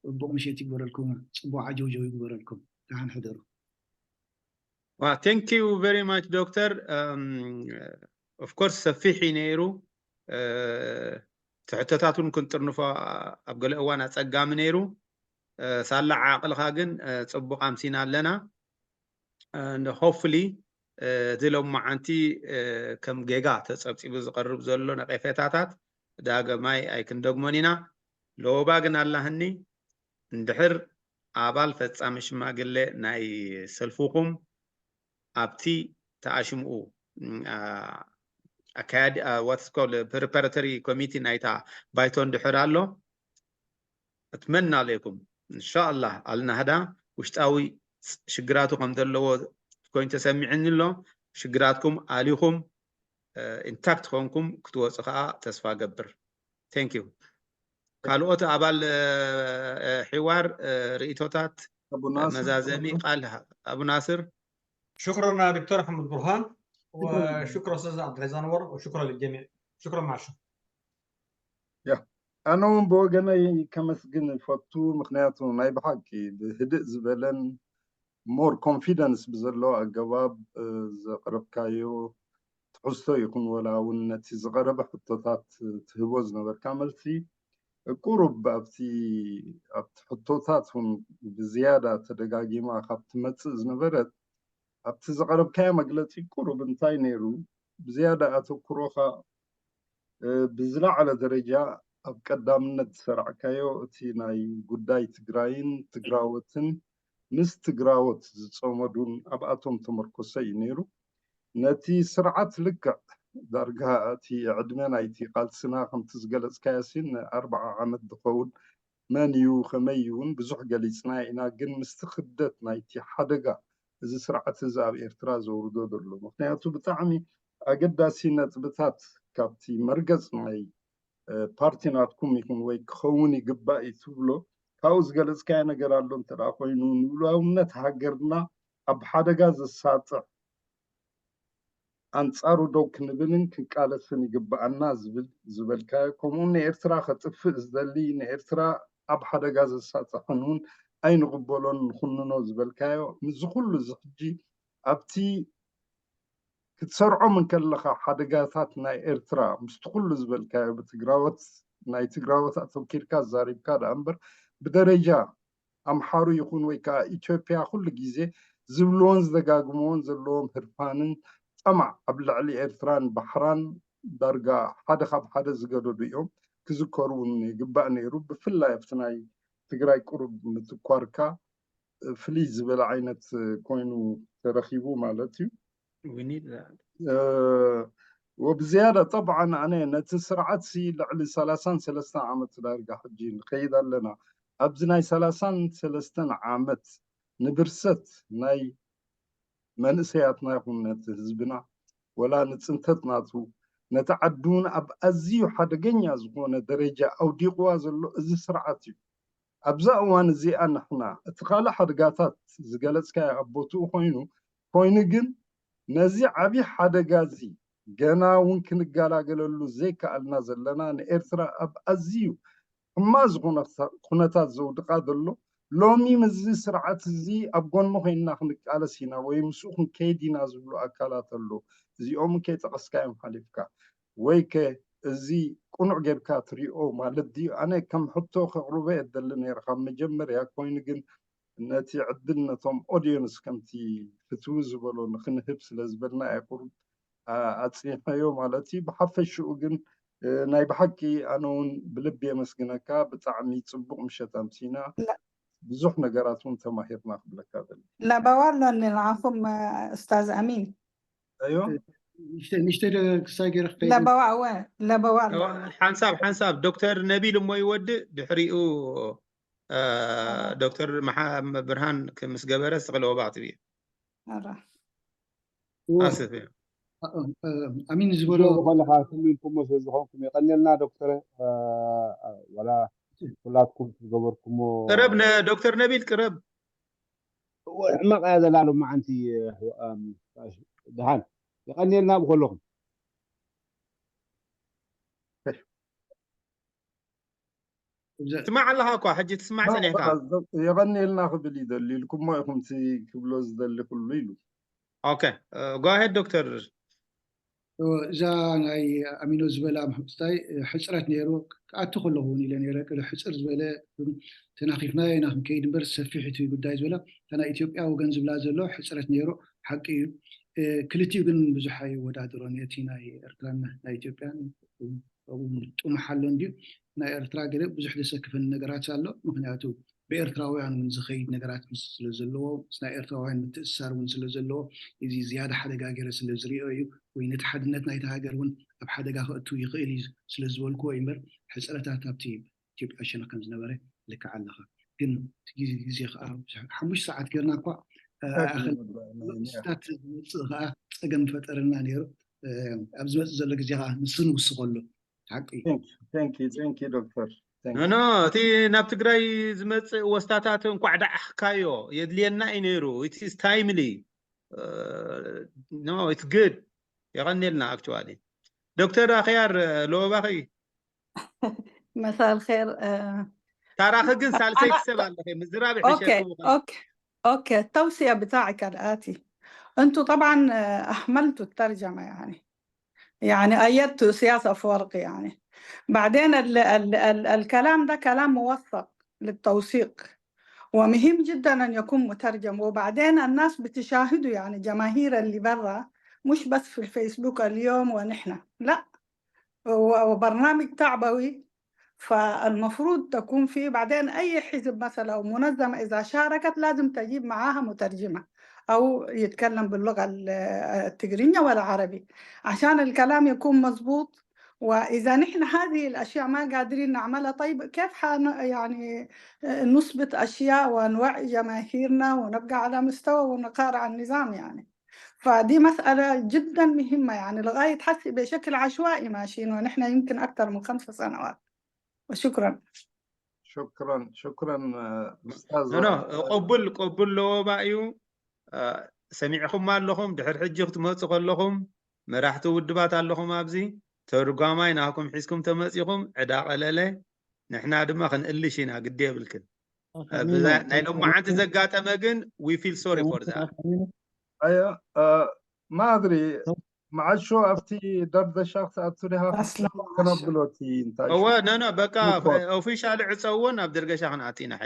ፅቡቕ ምሸት ይግበረልኩም፣ ፅቡቕ ዓጀውጀው ይግበረልኩም። ደሓን ሕደሩ። Thank you very much ዶክተር። Of course ሰፊሕ እዩ ነይሩ። ትሕቶታት እውን ክንጥርንፎ ኣብ ገለ እዋን ኣፀጋሚ ነይሩ። ሳላ ዓቕልኻ ግን ፅቡቕ ኣምሲና ኣለና። Hopefully እቲ ሎማዓንቲ ከም ጌጋ ተፀብፂቡ ዝቐርብ ዘሎ ነቐፌታታት ዳግማይ ኣይክንደግሞን ኢና። ለወባ ግን ኣላህኒ እንድሕር ኣባል ፈፃሚ ሽማግሌ ናይ ሰልፍኹም ኣብቲ ተኣሽምኡ ኣካያዲ what is called preparatory committee ናይታ ባይቶ እንድሕር ኣሎ እትመና ኣለይኩም እንሻኣላህ ኣልናህዳ ውሽጣዊ ሽግራቱ ከም ዘለዎ ኮይኑ ተሰሚዕኒ ኣሎ። ሽግራትኩም ኣሊኹም ኢንታክት ኮንኩም ክትወፁ ከዓ ተስፋ ገብር። Thank you። ካልኦት ኣባል ሕዋር ርእቶታት መዛዘሚ ቃል ኣቡ ናስር። شكرا دكتور أحمد برهان وشكرا أستاذ عبد العزيز أنور وشكرا للجميع. شكرا معشر. ኣነ እውን ብወገነይ ከመስግን ይፈቱ። ምኽንያቱ ናይ ብሓቂ ብህድእ ዝበለን more confidence ብዘለዎ ኣገባብ ዘቕረብካዮ ትሕዝቶ ይኹን ወላ እውን ነቲ ዝቐረበ ሕቶታት ትህቦ ዝነበርካ መልሲ ቁሩብ ኣብቲ ኣብቲ ሕቶታት እውን ብዝያዳ ተደጋጊማ ካብ ትመፅእ ዝነበረት ኣብቲ ዘቐረብካዮ መግለፂ ቁሩብ እንታይ ነይሩ ብዝያዳ ኣተኩሮኻ ብዝለዓለ ደረጃ ኣብ ቀዳምነት ዝሰራዕካዮ እቲ ናይ ጉዳይ ትግራይን ትግራወትን ምስ ትግራወት ዝፀመዱን ኣብኣቶም ተመርኮሰ እዩ ነይሩ። ነቲ ስርዓት ልክዕ ዳርጋ እቲ ዕድመ ናይቲ ቃልስና ከምቲ ዝገለፅካዮ ሲን ኣርባዓ ዓመት ዝኸውን መን እዩ ከመይ እውን ብዙሕ ገሊፅና ኢና። ግን ምስቲ ክብደት ናይቲ ሓደጋ እዚ ስርዓት እዚ ኣብ ኤርትራ ዘውርዶ ዘሎ ምክንያቱ ብጣዕሚ ኣገዳሲ ነጥብታት ካብቲ መርገፅ ናይ ፓርቲ ናትኩም ይኹን ወይ ክኸውን ይግባእ እዩ ትብሎ ካብኡ ዝገለፅካዮ ነገር ኣሎ እንተ ኮይኑ ንሉኣውነት ሃገርና ኣብ ሓደጋ ዘሳጥዕ ኣንጻሩ ደው ክንብልን ክንቃለስን ይግብኣና ዝብል ዝበልካዮ፣ ከምኡ ንኤርትራ ከጥፍእ ዝደሊ፣ ንኤርትራ ኣብ ሓደጋ ዘሳጥሕን እውን ኣይንቕበሎን ንኹንኖ ዝበልካዮ፣ ምስዚ ኩሉ እዚ ሕጂ ኣብቲ ክትሰርዖም እንከለኻ ሓደጋታት ናይ ኤርትራ ምስቲ ኩሉ ዝበልካዮ ብትግራዎት፣ ናይ ትግራዎት ኣተኪርካ ዛሪብካ ደኣ እምበር፣ ብደረጃ ኣምሓሩ ይኹን ወይ ከዓ ኢትዮጵያ ኩሉ ግዜ ዝብልዎን ዝደጋግምዎን ዘለዎም ህርፋንን ጠማዕ ኣብ ልዕሊ ኤርትራን ባሕራን ዳርጋ ሓደ ካብ ሓደ ዝገደዱ እዮም። ክዝከሩ እውን ይግባእ ነይሩ። ብፍላይ ኣብቲ ናይ ትግራይ ቁሩብ ምትኳርካ ፍልይ ዝበለ ዓይነት ኮይኑ ተረኺቡ ማለት እዩ። We need that. ወብዝያዳ ጠብዓን ኣነ ነቲ ስርዓት ሲ ልዕሊ ሰላሳን ሰለስተን ዓመት ዳርጋ ሕጂ ንኸይድ ኣለና። ኣብዚ ናይ ሰላሳን ሰለስተን ዓመት ንብርሰት ናይ መንእሰያትና ይኹን ነቲ ህዝብና ወላ ንፅንተት ናቱ ነቲ ዓዲ እውን ኣብ ኣዝዩ ሓደገኛ ዝኾነ ደረጃ ኣውዲቕዋ ዘሎ እዚ ስርዓት እዩ። ኣብዛ እዋን እዚኣ ንሕና እቲ ካልእ ሓደጋታት ዝገለጽካዮ ኣብ ቦትኡ ኮይኑ ኮይኑ ግን ነዚ ዓብዪ ሓደጋ እዚ ገና እውን ክንገላገለሉ ዘይከኣልና ዘለና ንኤርትራ ኣብ ኣዝዩ ሕማቕ ዝኾነ ኩነታት ዘውድቓ ዘሎ ሎሚ ምስዚ ስርዓት እዚ ኣብ ጎኑ ኮይንና ክንቃለስ ኢና ወይ ምስኡ ክንከይድ ኢና ዝብሉ ኣካላት ኣሎ። እዚኦም ከይጠቐስካዮም ሓሊፍካ ወይ ከ እዚ ቅኑዕ ጌርካ ትሪኦ ማለት ድዩ? ኣነ ከም ሕቶ ከቕርቦ እየ ደሊ ነይረ ካብ መጀመርያ ኮይኑ ግን ነቲ ዕድል ነቶም ኦድየንስ ከምቲ ፍትዊ ዝበሎ ንክንህብ ስለ ዝበልና እየ ቁሩብ ኣፅኒሐዮ ማለት እዩ። ብሓፈሽኡ ግን ናይ ብሓቂ ኣነ እውን ብልቢ የመስግነካ። ብጣዕሚ ፅቡቕ ምሸት ኣምሲና ብዙሕ ነገራት እውን ተማሂርና ክብለካ ደሊ። ለበዋ ኣሎኒ ንዓኹም ኡስታዝ ኣሚን። ኣዮ ንእሽተይ ንእሽተይ ዶ ክሳይ ገይረ ክኸይድ ለበዋ እወ ለበዋ ኣሎ። ሓንሳብ ሓንሳብ ዶክተር ነቢል እሞ ይወድእ፣ ድሕሪኡ እ፣ ዶክተር መሓ- ብርሃን ምስ ገበረ ስቕለ ወባቕ ትብየ ኣራ እዎ፣ ኣስፍ እዩ። እ፣ እ፣ ኣሚን ዝበሎ ዝኾነ ከኣ ትም ኢልኩሞ ስለ ዝኾንኩም የቐንየልና ዶክተር። እ፣ ዋላ ኩላትኩም ዝገበርኩሞ ቅረብ ነ- ዶክተር ነቢል ቅረብ። ሕማቕ እያ ዘላ ሎማዓንቲ። እ፣ ደሓን የቐንየልና ብከለኹም። ትስማዕ ኣለኻ እኳ ሕጂ ትስማዕ ጸኒሕካ። የቐንየልና ክብል እዩ ደሊ ኢልኩሞ ኢኹም እቲ ክብሎ ዝደሊ ኩሉ ኢሉ። ኦኬ፣ go ahead ዶክተር። እዛ ናይ ኣሚኖ ዝበላ ምሕምስታይ ሕፅረት ነይሩ ክኣቱ ከለኹ እውን ኢለ ነይረ። ቅድሚ ሕፅር ዝበለ ተናኺፍናዮ ኢና ክንከይድ እምበር ሰፊሕ እቲ ጉዳይ ዝበላ እታ ናይ ኢትዮጵያ ወገን ዝብላ ዘሎ ሕፅረት ነይሩ ሓቂ እዩ። ክልቲኡ ግን ብዙሕ ኣይወዳድሮን እቲ ናይ ኤርትራን ናይ ኢትዮጵያን ጥሙሕ ኣሎ እንድዩ። ናይ ኤርትራ ገለ ብዙሕ ዘሰክፈኒ ነገራት ኣሎ። ምክንያቱ ብኤርትራውያን እውን ዝኸይድ ነገራት ምስ ስለ ዘለዎ ምስ ናይ ኤርትራውያን ምትእስሳር እውን ስለ ዘለዎ እዚ ዝያዳ ሓደጋ ገይረ ስለ ዝሪኦ እዩ። ወይ ነቲ ሓድነት ናይታ ሃገር እውን ኣብ ሓደጋ ከእቱ ይኽእል እዩ ስለ ዝበልክዎ እዩ እምበር ሕፅረታት ኣብቲ ኢትዮጵያ ሸነኽ ከም ዝነበረ ልክዕ ኣለኻ። ግን እቲ ግዜ ግዜ ከዓ ሓሙሽተ ሰዓት ገይርና እኳ ኣኽል ስታት ዝመፅእ ከዓ ፀገም ፈጠረልና ነይሩ። ኣብ ዝመፅእ ዘሎ ግዜ ከዓ ንሱ ንውስኸሉ ሓቂ እዩ። Thank you, thank you, thank you, ዶክተር። Thank ኖ you. ኖ እቲ ናብ ትግራይ ዝመፅእ ወስታታት እንኳዕ ደዓኽካዮ የድልየና እዩ ነይሩ። It is timely. No, it's good. የቐንየልና actually. ዶክተር ኣኽያር ለወባኺ مساء الخير. ታራኺ ግን ሳልሰይቲ ሰብ ኣለኺ ምዝራብ اوكي ይሕሸኪ ምዃኑ። اوكي اوكي التوصية بتاعك الآتي. انتوا طبعا اهملتوا الترجمة يعني. يعني أيدتوا سياسة أفورقي يعني. بعدين ال ال ال الكلام ده كلام موثق للتوثيق. ومهم جدا أن يكون مترجم. وبعدين الناس بتشاهدوا يعني جماهير اللي برا مش بس في الفيسبوك اليوم ونحن لا. وبرنامج تعبوي. فالمفروض تكون في بعدين أي حزب مثلا أو منظمة إذا شاركت لازم تجيب معاها مترجمة أو يتكلم باللغة التجرينية والعربي عشان الكلام يكون مظبوط. وإذا نحن هذه الأشياء ما قادرين نعملها طيب كيف حن يعني نثبت أشياء ونوعي جماهيرنا ونبقى على مستوى ونقارع النظام يعني. فدي مسألة جدا مهمة يعني لغاية حسي بشكل عشوائي ماشيين ونحن يمكن أكثر من خمس سنوات. وشكرا. شكرا شكرا. استاذ ኖ ኖ ቅቡል ቅቡል ለወባ እዩ። ሰሚዕኹም ኣለኹም ድሕር ሕጂ ክትመፁ ከለኹም መራሕቲ ውድባት ኣለኹም ኣብዚ፣ ተርጓማይ ናኹም ሒዝኩም ተመጺኹም ዕዳ ቀለለ፣ ንሕና ድማ ክንእልሽ ኢና፣ ግዲ የብልክን። ብዛ ናይ ሎማዓንቲ ዘጋጠመ ግን we feel sorry for that። ኣየ ማድሪ መዓሾ ኣብቲ ደርደሻ ክትኣቱ ዲኻ? ከነብሎ እቲ እንታይ እወ ነኖ በቃ ኦፊሻሊ ዕፀውን ኣብ ደርገሻ ክንኣቲና